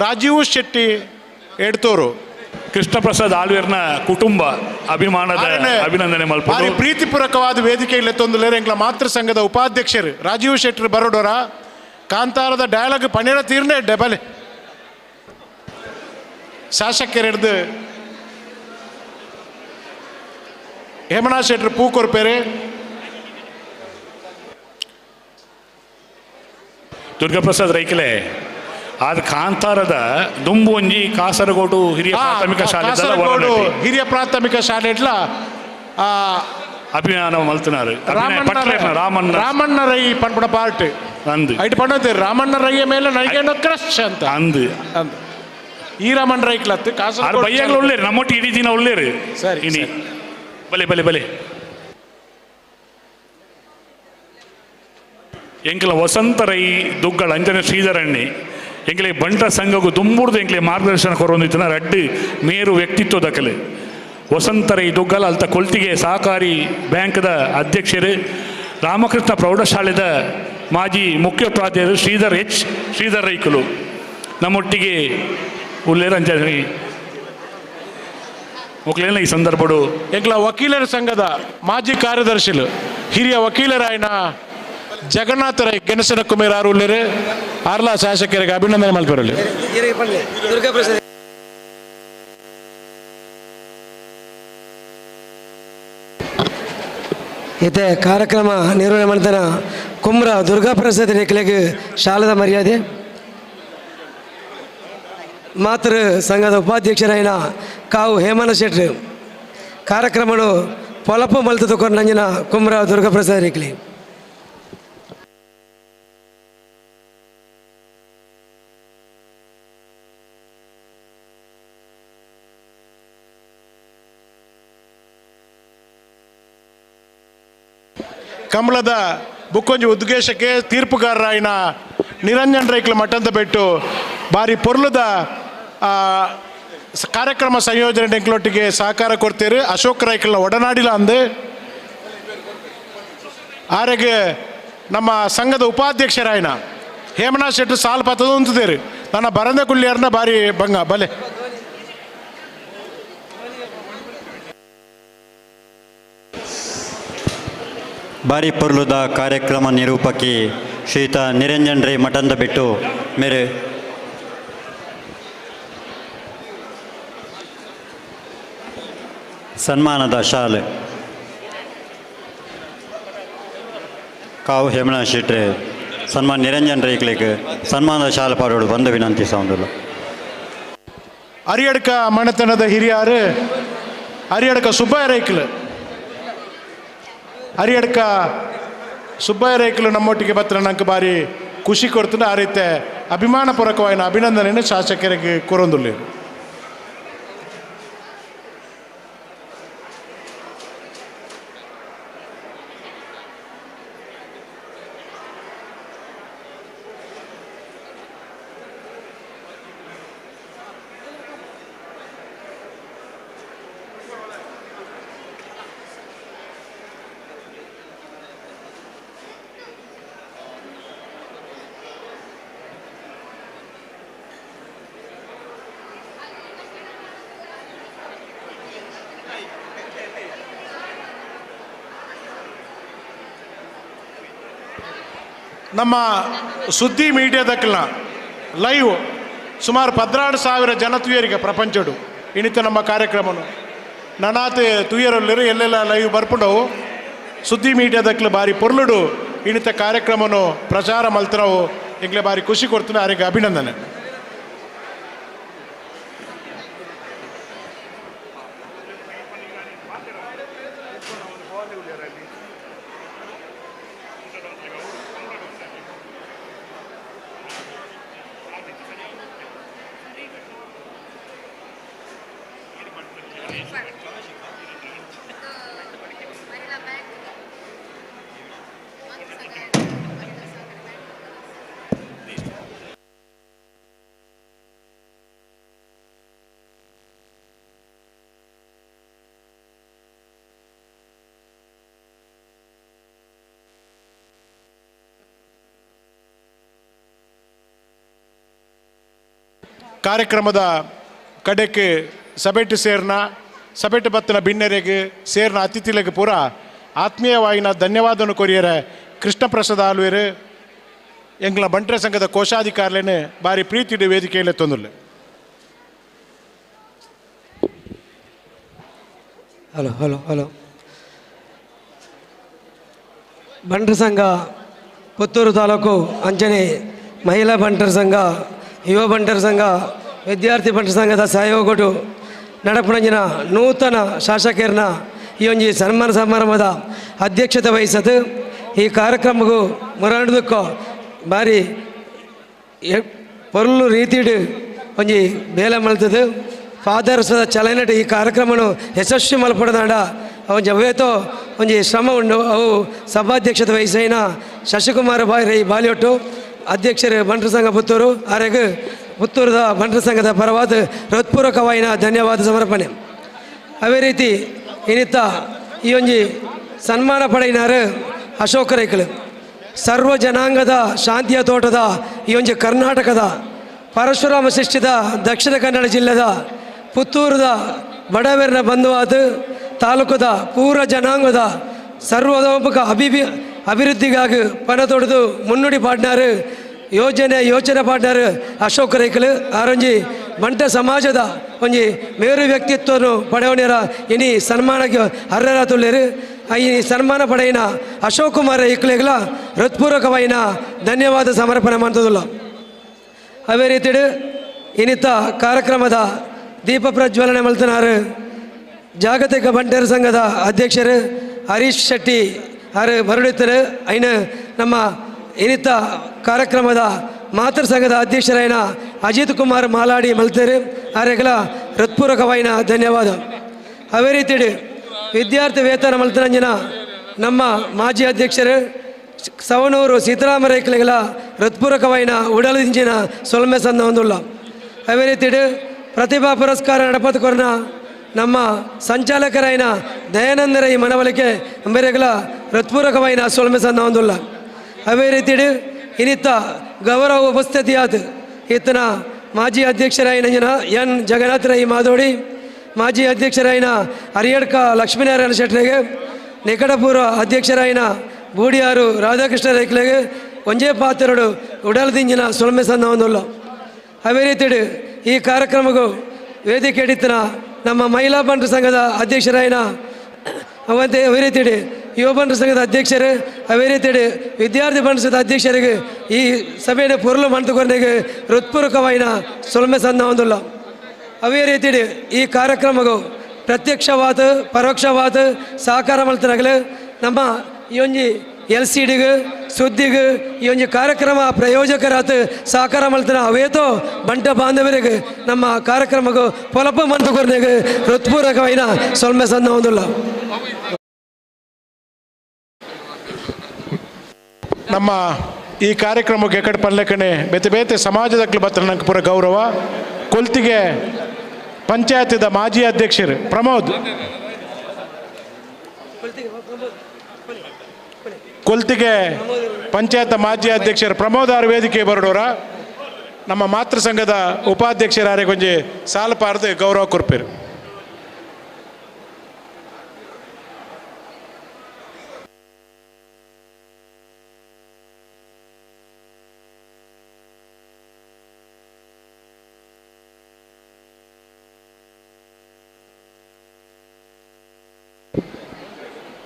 ರಾಜೀವ್ ಶೆಟ್ಟಿ ಎಡ್ತೂರು. ಕೃಷ್ಣಪ್ರಸಾದ್ ಆಳ್ವೇರ್ನ ಕುಟುಂಬ ಅಭಿಮಾನದ ಅಭಿನಂದನೆ ಮಲ್ಪು. ಭಾರಿ ಪ್ರೀತಿಪೂರ್ವಕವಾದ ವೇದಿಕೆಯಲ್ಲಿ ತೊಂದರೆ ಎಂಕ್ಲ ಮಾತೃ ಸಂಘದ ಉಪಾಧ್ಯಕ್ಷರು ರಾಜೀವ್ ಶೆಟ್ಟರ್ ಬರೋಡೋರ ಕಾಂತಾರದ ಡಯಲಾಗ್ ಪನ್ನೇರ ತೀರ್ನೆ ಡಬಲ್ ಶಾಸಕರೆಡ್ದು ಹೇಮನಾಥ್ ಶೆಟ್ಟರ್ ಪೂ ಕೊರ್ಪೇರೆ. ದುರ್ಗಾಪ್ರಸಾದ್ ರೈಕಲೆ ಆದ ಕಾಂತಾರದ ದುಂಬು ಒಂಜಿ ಕಾಸರಗೋಡು ಹಿರಿಯ ಪ್ರಾಥಮಿಕ ಶಾಲೆ ಕಾಸರಗೋಡು ಹಿರಿಯ ಪ್ರಾಥಮಿಕ ಶಾಲೆ ಇಡ್ಲ ಅಭಿಮಾನ ಮಲ್ತನಾರು ರಾಮಣ್ಣ ರಾಮಣ್ಣ ರೈ ಪನ್ಪುಣ ಪಾರ್ಟ್ ಅಂದು ಐಟ್ ಪಂಡೋತೆ ರಾಮಣ್ಣ ರೈಯ ಮೇಲೆ ನೈಗೇನೋ ಕ್ರಶ್ ಅಂತ ಅಂದು ಅಂದು ಈ ರಾಮಣ್ಣ ರೈ ಕ್ಲತ್ ಕಾಸರಗೋಡು ಬಯ್ಯಗಳು ಒಳ್ಳೇರು ನಮ್ಮೊಟ್ಟಿಗೆ ಇಡೀ ದಿನ ಒಳ್ಳೇರು. ಸರಿ ಇನಿ ಬಲೆ ಬಲೆ ಬಲೆ ಎಂಕಲ ವಸಂತ ರೈ ದುಗ್ಗಳ ಅಂಜನ ಶ್ರೀಧರಣ್ಣಿ ಎಂಕಲೆ ಬಂಟ ಸಂಘಗೂ ದುಂಬುಡ್ದು ಎಂಕಲೆ ಮಾರ್ಗದರ್ಶನ ಕೊರೊಂದಿತ್ತಿನ ರಡ್ಡು ಮೇರು ವ್ಯಕ್ತಿತ್ವ ದಕಲೆ ವಸಂತ ರೈ ದುಗ್ಗಲ ಅಲ್ತ ಕೊಲ್ತಿಗೆ ಸಹಕಾರಿ ಬ್ಯಾಂಕ್ದ ಅಧ್ಯಕ್ಷರು ರಾಮಕೃಷ್ಣ ಪ್ರೌಢಶಾಲೆದ ಮಾಜಿ ಮುಖ್ಯೋಪಾಧ್ಯಾಯರು ಶ್ರೀಧರ್ ಎಚ್ ಶ್ರೀಧರ್ ರೈಕುಲು ನಮ್ಮೊಟ್ಟಿಗೆ ಉಲ್ಲೇರು ಅಂಜನ ಮೊಕ್ಲೇನ ಈ ಸಂದರ್ಭಡು ಎಂಕಲ ವಕೀಲರ ಸಂಘದ ಮಾಜಿ ಕಾರ್ಯದರ್ಶಿಲು ಹಿರಿಯ ವಕೀಲರಾಯನ ಜಗನ್ನಾಥ ರೈ ಗೆಣಸನ ಕುಮೇರ್ ಆರು ಉಲ್ಲೇರು ಆರ್ಲಾ ಶಾಸಕರಿಗೆ ಅಭಿನಂದನೆ ಮಲ್ಪರಲ್ಲಿ. ದುರ್ಗಾಪ್ರಸಾದ್ ಇತ್ತೆ ಕಾರ್ಯಕ್ರಮ ನಿರ್ವಹಣೆ ಮಾಡ್ತಾನ ಕುಮ್ರ ದುರ್ಗಾಪ್ರಸಾದ್ ರೇಖಲೆಗೆ ಶಾಲದ ಮರ್ಯಾದೆ. ಮಾತೃ ಸಂಘದ ಉಪಾಧ್ಯಕ್ಷರಾಯಿನ ಕಾವು ಹೇಮನ ಶೆಟ್ರು ಕಾರ್ಯಕ್ರಮನು ಪೊಲಪ ಮಲ್ತದ ನಂಜಿನ ಕುಮ್ರ ದುರ್ಗಾಪ್ರಸಾದ್ ರೇಖಲೆ. ಕಮಲದ ಬುಕ್ಕೊಂಜಿ ಉದ್ದೇಶಕ್ಕೆ ತೀರ್ಪುಗಾರರಾಯಿನ ನಿರಂಜನ್ ರೈಕ್ಲ ಮಠಂತ ಬೆಟ್ಟು ಬಾರಿ ಪೊರ್ಲುದ ಕಾರ್ಯಕ್ರಮ ಸಂಯೋಜನೆ ಎಂಕ್ಲೊಟ್ಟಿಗೆ ಸಹಕಾರ ಕೊಡ್ತೀರಿ. ಅಶೋಕ್ ರೈಕ್ಲ ಒಡನಾಡಿಲ್ಲ ಅಂದು ಆರೆಗೆ ನಮ್ಮ ಸಂಘದ ಉಪಾಧ್ಯಕ್ಷರಾಯಿನ ಹೇಮನಾಥ್ ಶೆಟ್ಟರು ಸಾಲು ಪತ್ತದ ಉಂತದೇರಿ ನನ್ನ ಬರಂದ ಕುಳ್ಳಿಯರ್ನ ಬಾರಿ ಭಂಗ ಬಲೆ. ಬಾರಿ ಪೊರ್ಲುದ ಕಾರ್ಯಕ್ರಮ ನಿರೂಪಕಿ ಶ್ರೀತ ನಿರಂಜನ್ ರೈ ಮಠಂದ ಬಿಟ್ಟು ಮೇರೆ ಸನ್ಮಾನದ ಶಾಲೆ ಕಾವು ಹೇಮನಾಥ್ ಶೆಟ್ರೆ ಸನ್ಮಾನ ನಿರಂಜನ್ ರೈಕ್ಲಿಗೆ ಸನ್ಮಾನದ ಶಾಲೆ ಪಾಡೋಡು ಬಂದ ವಿನಂತಿ ಸೌಂದಲ್ಲ. ಅರಿಯಡ್ಕ ಮನೆತನದ ಹಿರಿಯಾರು ಅರಿಯಡ್ಕ ಸುಬ್ಬಯ್ಯ ರೈಕ್ಲು ಅರಿಯಡ್ಕ ಸುಬ್ಬಯ್ಯ ರೈಕ್ಲು ನಮ್ಮೊಟ್ಟಿಗೆ ಬತ್ರ ನಂಗೆ ಬಾರಿ ಖುಷಿ ಕೊಡ್ತದೆ. ಆ ರೀತಿ ಅಭಿಮಾನಪೂರ್ವಕವಾದ ಅಭಿನಂದನೆಯನ್ನು ಶಾಸಕರಿಗೆ ಕೋರೊಂದುಲ್ಲೆ. ನಮ್ಮ ಸುದ್ದಿ ಮೀಡಿಯಾದಕ್ಲ ಲೈವ್ ಸುಮಾರು 14,000 ಜನ ತುಯರಿಗೆ ಪ್ರಪಂಚಡು ಇಣಿತ ನಮ್ಮ ಕಾರ್ಯಕ್ರಮನು ನನಾತ್ ತುಯರಲ್ಲಿರು ಎಲ್ಲೆಲ್ಲ ಲೈವ್ ಬರ್ಪುಂಡವು. ಸುದ್ದಿ ಮೀಡಿಯಾದಕ್ಲ ಬಾರಿ ಪೊರ್ಲುಡು ಇಣಿತ ಕಾರ್ಯಕ್ರಮನು ಪ್ರಚಾರ ಮಲ್ತನವು ಎಂಗ್ಲೆ ಬಾರಿ ಖುಷಿ ಕೊಡ್ತಾನೆ. ಅವರಿಗೆ ಅಭಿನಂದನೆ. ಕಾರ್ಯಕ್ರಮದ ಕಡೆಕ್ ಸಭೆಟ್ ಸೇರ್ನ ಸಭೆಟ್ ಬತ್ತಿನ ಬಿನ್ನೆರೆಗ್ ಸೇರ್ನ ಅತಿಥಿಲೆಗ್ ಪೂರ ಆತ್ಮೀಯವಾಯಿನ ಧನ್ಯವಾದನು ಕೊರಿಯರೆ ಕೃಷ್ಣಪ್ರಸಾದ್ ಆಲ್ವೇರು ಎಂಗ್ಲ ಬಂಟ್ರೆ ಸಂಘದ ಕೋಶಾಧಿಕಾರಿಲೇನೆ ಬಾರಿ ಪ್ರೀತಿಡು ವೇದಿಕೆಯಲ್ಲಿ ತೊಂದುಲ್ಲೆ. Hello hello hello. ಬಂಟ್ರ ಸಂಘ ಪುತ್ತೂರು ತಾಲೂಕು ಅಂಚನೆ ಮಹಿಳಾ ಬಂಟರ ಸಂಘ, ಯುವ ಬಂಟರ ಸಂಘ, ವಿದ್ಯಾರ್ಥಿ ಬಂಟರ ಸಂಘದ ಸಹಯೋಗಡು ನಡಪಣಂಜಿನ ನೂತನ ಶಾಸಕರನ್ನ ಈ ಒಂಜಿ ಸನ್ಮಾನ ಸಮಾರಂಭದ ಅಧ್ಯಕ್ಷತೆ ವಹಿಸದು ಈ ಕಾರ್ಯಕ್ರಮಕ್ಕೂ ಮುರಾಣದಕ್ಕೂ ಭಾರಿ ಪೊರ್ಲು ರೀತಿಡು ಒಂಜಿ ಬೇಲೆ ಮಲ್ತದು ಪಾದರಸದ ಚಲನಟ ಈ ಕಾರ್ಯಕ್ರಮನು ಯಶಸ್ವಿ ಮಲ್ಪಡದಾಂಡ ಒಂಜಿ ಅವೇತೋ ಒಂಜಿ ಶ್ರಮ ಉಂಡು. ಅವು ಸಭಾಧ್ಯಕ್ಷತೆ ವಹಿಸೈನ ಶಶಿಕುಮಾರ್ ಬಾಯ್ ರೈ ಬಾಲಿಯೊಟ್ಟು ಅಧ್ಯಕ್ಷರು ಬಂಟ್ರ ಸಂಘ ಪುತ್ತೂರು ಆರೆಗ್ ಪುತ್ತೂರದ ಬಂಟ್ರ ಸಂಘದ ಪರವಾದ ಹೃತ್ಪೂರ್ವಕವಾಯಿನ ಧನ್ಯವಾದ ಸಮರ್ಪಣೆ. ಅದೇ ರೀತಿ ಇನ್ನಿತ್ತ ಈ ಒಂಜಿ ಸನ್ಮಾನ ಪಡೆಯಿನಾರು ಅಶೋಕ ರೈಕಲು ಸರ್ವ ಜನಾಂಗದ ಶಾಂತಿಯ ತೋಟದ ಈ ಒಂಜಿ ಕರ್ನಾಟಕದ ಪರಶುರಾಮ ಸೃಷ್ಟಿದ ದಕ್ಷಿಣ ಕನ್ನಡ ಜಿಲ್ಲೆದ ಪುತ್ತೂರದ ಬಡವೆರ್ನ ಬಂಧುವಾದ ತಾಲೂಕದ ಪೂರ ಜನಾಂಗದ ಸರ್ವತೋಮುಖ ಅಭಿವೃದ್ಧಿಗಾಗಿ ಪಣ ತೊಡೆದು ಮುನ್ನುಡಿ ಪಾಡ್ನಾರು ಯೋಜನೆ ಯೋಚನೆ ಪಾಡ್ನಾರು ಅಶೋಕ ರೈಕಲು ಆರೊಂಜಿ ಬಂಟ ಸಮಾಜದ ಒಂಜಿ ಮೇರು ವ್ಯಕ್ತಿತ್ವನು ಪಡೆವಣಿಯರ ಇನಿ ಸನ್ಮಾನಕ್ಕೆ ಅರ್ಹರ ತುಳ್ಯರು. ಈ ಸನ್ಮಾನ ಪಡೆಯಿನ ಅಶೋಕ್ ಕುಮಾರ್ ರೈಕುಲೆಗ್ಲ ಹೃತ್ಪೂರ್ವಕವಾಯಿನ ಧನ್ಯವಾದ ಸಮರ್ಪಣೆ ಮಾಡ್ತದಲ್ಲ. ಅದೇ ರೀತಿ ಇನ್ನಿತ ಕಾರ್ಯಕ್ರಮದ ದೀಪ ಪ್ರಜ್ವಲನೆ ಮಲ್ತನಾರು ಜಾಗತಿಕ ಬಂಟರ ಸಂಘದ ಅಧ್ಯಕ್ಷರು ಹರೀಶ್ ಶೆಟ್ಟಿ ಆರು ಬರುಡಿತರು. ಐನ ನಮ್ಮ ಇನ್ನಿತ ಕಾರ್ಯಕ್ರಮದ ಮಾತೃ ಸಂಘದ ಅಧ್ಯಕ್ಷರಾಯನ ಅಜಿತ್ ಕುಮಾರ್ ಮಾಲಾಡಿ ಮಲ್ತೇರು ಆರೆಗಳ ಹೃತ್ಪೂರ್ವಕವಾಯಿನ ಧನ್ಯವಾದ. ಅದೇ ರೀತಿ ವಿದ್ಯಾರ್ಥಿ ವೇತನ ಮಲ್ತರಂಜನ ನಮ್ಮ ಮಾಜಿ ಅಧ್ಯಕ್ಷರು ಸವಣೂರು ಸೀತಾರಾಮ ರೈಕಲೆಗಳ ಹೃತ್ಪೂರ್ವಕವಾಯಿನ ಉಡಲಿಂಜಿನ ಸೊಲ್ಮೆ ಸಂದ ಹೊಂದುಲ್ಲ. ಅದೇ ರೀತಿ ಪ್ರತಿಭಾ ಪುರಸ್ಕಾರ ನಡಪತ್ಕೊರ್ನ ನಮ್ಮ ಸಂಚಾಲಕರಾಯಿನ ದಯಾನಂದರ ಈ ಮನವೊಲಿಕೆ ಅಂಬೆರೆಗಳ ಹೃತ್ಪೂರ್ವಕವಾಯಿನ ಸೊಲ್ಮೆ ಸಂದ ಹೊಂದುಲ್ಲ. ಅದೇ ರೀತಿ ಇನ್ನಿತ್ತ ಗೌರವ ಉಪಸ್ಥಿತಿಯಾದ ಈತನ ಮಾಜಿ ಅಧ್ಯಕ್ಷರಾಯಿನ ಎನ್ ಜಗನ್ನಾಥ ರೈ ಮಾದೋಡಿ, ಮಾಜಿ ಅಧ್ಯಕ್ಷರಾಯಿನ ಹರಿಯಡ್ಕ ಲಕ್ಷ್ಮೀನಾರಾಯಣ ಶೆಟ್ಟರಿಗೆ, ನಿಕಟಪೂರ್ವ ಅಧ್ಯಕ್ಷರಾಯಿನ ಬೂಡಿಯಾರು ರಾಧಾಕೃಷ್ಣ ರೈಕ್ಲೆಗೆ ಒಂಜೇ ಪಾತ್ರರು ಉಡಲ್ದಿಂಜಿನ ಸೊಲ್ಮೆ ಸಂದ ಹೊಂದುಲ್ಲ. ಅದೇ ರೀತಿ ಈ ಕಾರ್ಯಕ್ರಮಕ್ಕೂ ವೇದಿಕೆ ಹಿಡಿತನ ನಮ್ಮ ಮಹಿಳಾ ಬಂಟರ ಸಂಘದ ಅಧ್ಯಕ್ಷರಾಯಿನ ಅವಂತೆ ಅದೇ ರೀತಿ ಯುವ ಬಂಟರ ಸಂಘದ ಅಧ್ಯಕ್ಷರು, ಅದೇ ರೀತಿ ವಿದ್ಯಾರ್ಥಿ ಬಂಟರ ಸಂಘದ ಅಧ್ಯಕ್ಷರಿಗೆ ಈ ಸಭೆಯನ್ನು ಪೊರುಳು ಮಂತುಕೊರನಿಗೆ ಹೃತ್ಪೂರ್ವಕವಾಯಿನ ಸೊಲ್ಮೆ ಸಂದ ಹೊಂದುಲ್ಲ. ಅದೇ ರೀತಿ ಈ ಕಾರ್ಯಕ್ರಮಕ್ಕೂ ಪ್ರತ್ಯಕ್ಷವಾದ ಪರೋಕ್ಷವಾದ ಸಹಕಾರ ಮಲ್ತನಾಗಲು ನಮ್ಮ ಈ ಒಂಜಿ ಎಲ್ ಸಿ ಡಿಗೆ ಸುದ್ದಿಗೆ ಈ ಒಂಜಿ ಕಾರ್ಯಕ್ರಮ ಪ್ರಯೋಜಕರಾದ ಸಹಕಾರ ಮಲ್ತನ ಅವೇತೋ ಬಂಟ ಬಾಂಧವರಿಗೆ ನಮ್ಮ ಕಾರ್ಯಕ್ರಮಕ್ಕೂ ಪೊಲಪ ಮಂತುಕೊರನಿಗೆ ಹೃತ್ಪೂರ್ವಕವಾಯಿನ ಸೊಲ್ಮೆ ಸಂದ ಹೊಂದುಲ್ಲ. ನಮ್ಮ ಈ ಕಾರ್ಯಕ್ರಮಕ್ಕೆ ಎಕಡೆ ಪಲ್ಲೆಕಣೆ ಬೇತೆ ಬೇತೆ ಸಮಾಜದ ಬತ್ತ ನಂಗೆ ಪೂರ ಗೌರವ. ಕೊಲ್ತಿಗೆ ಪಂಚಾಯತ್ದ ಮಾಜಿ ಅಧ್ಯಕ್ಷರು ಪ್ರಮೋದ್, ಕೊಲ್ತಿಗೆ ಪಂಚಾಯತ್ ಮಾಜಿ ಅಧ್ಯಕ್ಷರು ಪ್ರಮೋದ್ ಆರ್ ವೇದಿಕೆ ಬರಡೋರ ನಮ್ಮ ಮಾತೃ ಸಂಘದ ಉಪಾಧ್ಯಕ್ಷರ ಕೊಂಜಿ ಸಾಲಪಾರ್ದು ಗೌರವ ಕೊರ್ಪೇರು.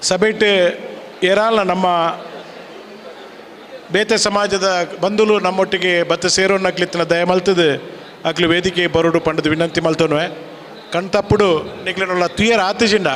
ಸಭೆಟ್ ಏರಾಲ್ನ ನಮ್ಮ ಬೇತೆ ಸಮಾಜದ ಬಂಧುಲು ನಮ್ಮೊಟ್ಟಿಗೆ ಬತ್ತ ಸೇರೋನಕ್ಲಿತ್ತಿನ ದಯ ಮಲ್ತದು ಅಕ್ಲು ವೇದಿಕೆ ಬರುಡು ಪಂಡದ ವಿನಂತಿ ಮಲ್ತೋನುವೆ. ಕಣ್ತಪ್ಪುಡು ನಿಕ್ಲೆನೊಲ್ಲ ತುಯರ್ ಆತಿಜಿಂಡ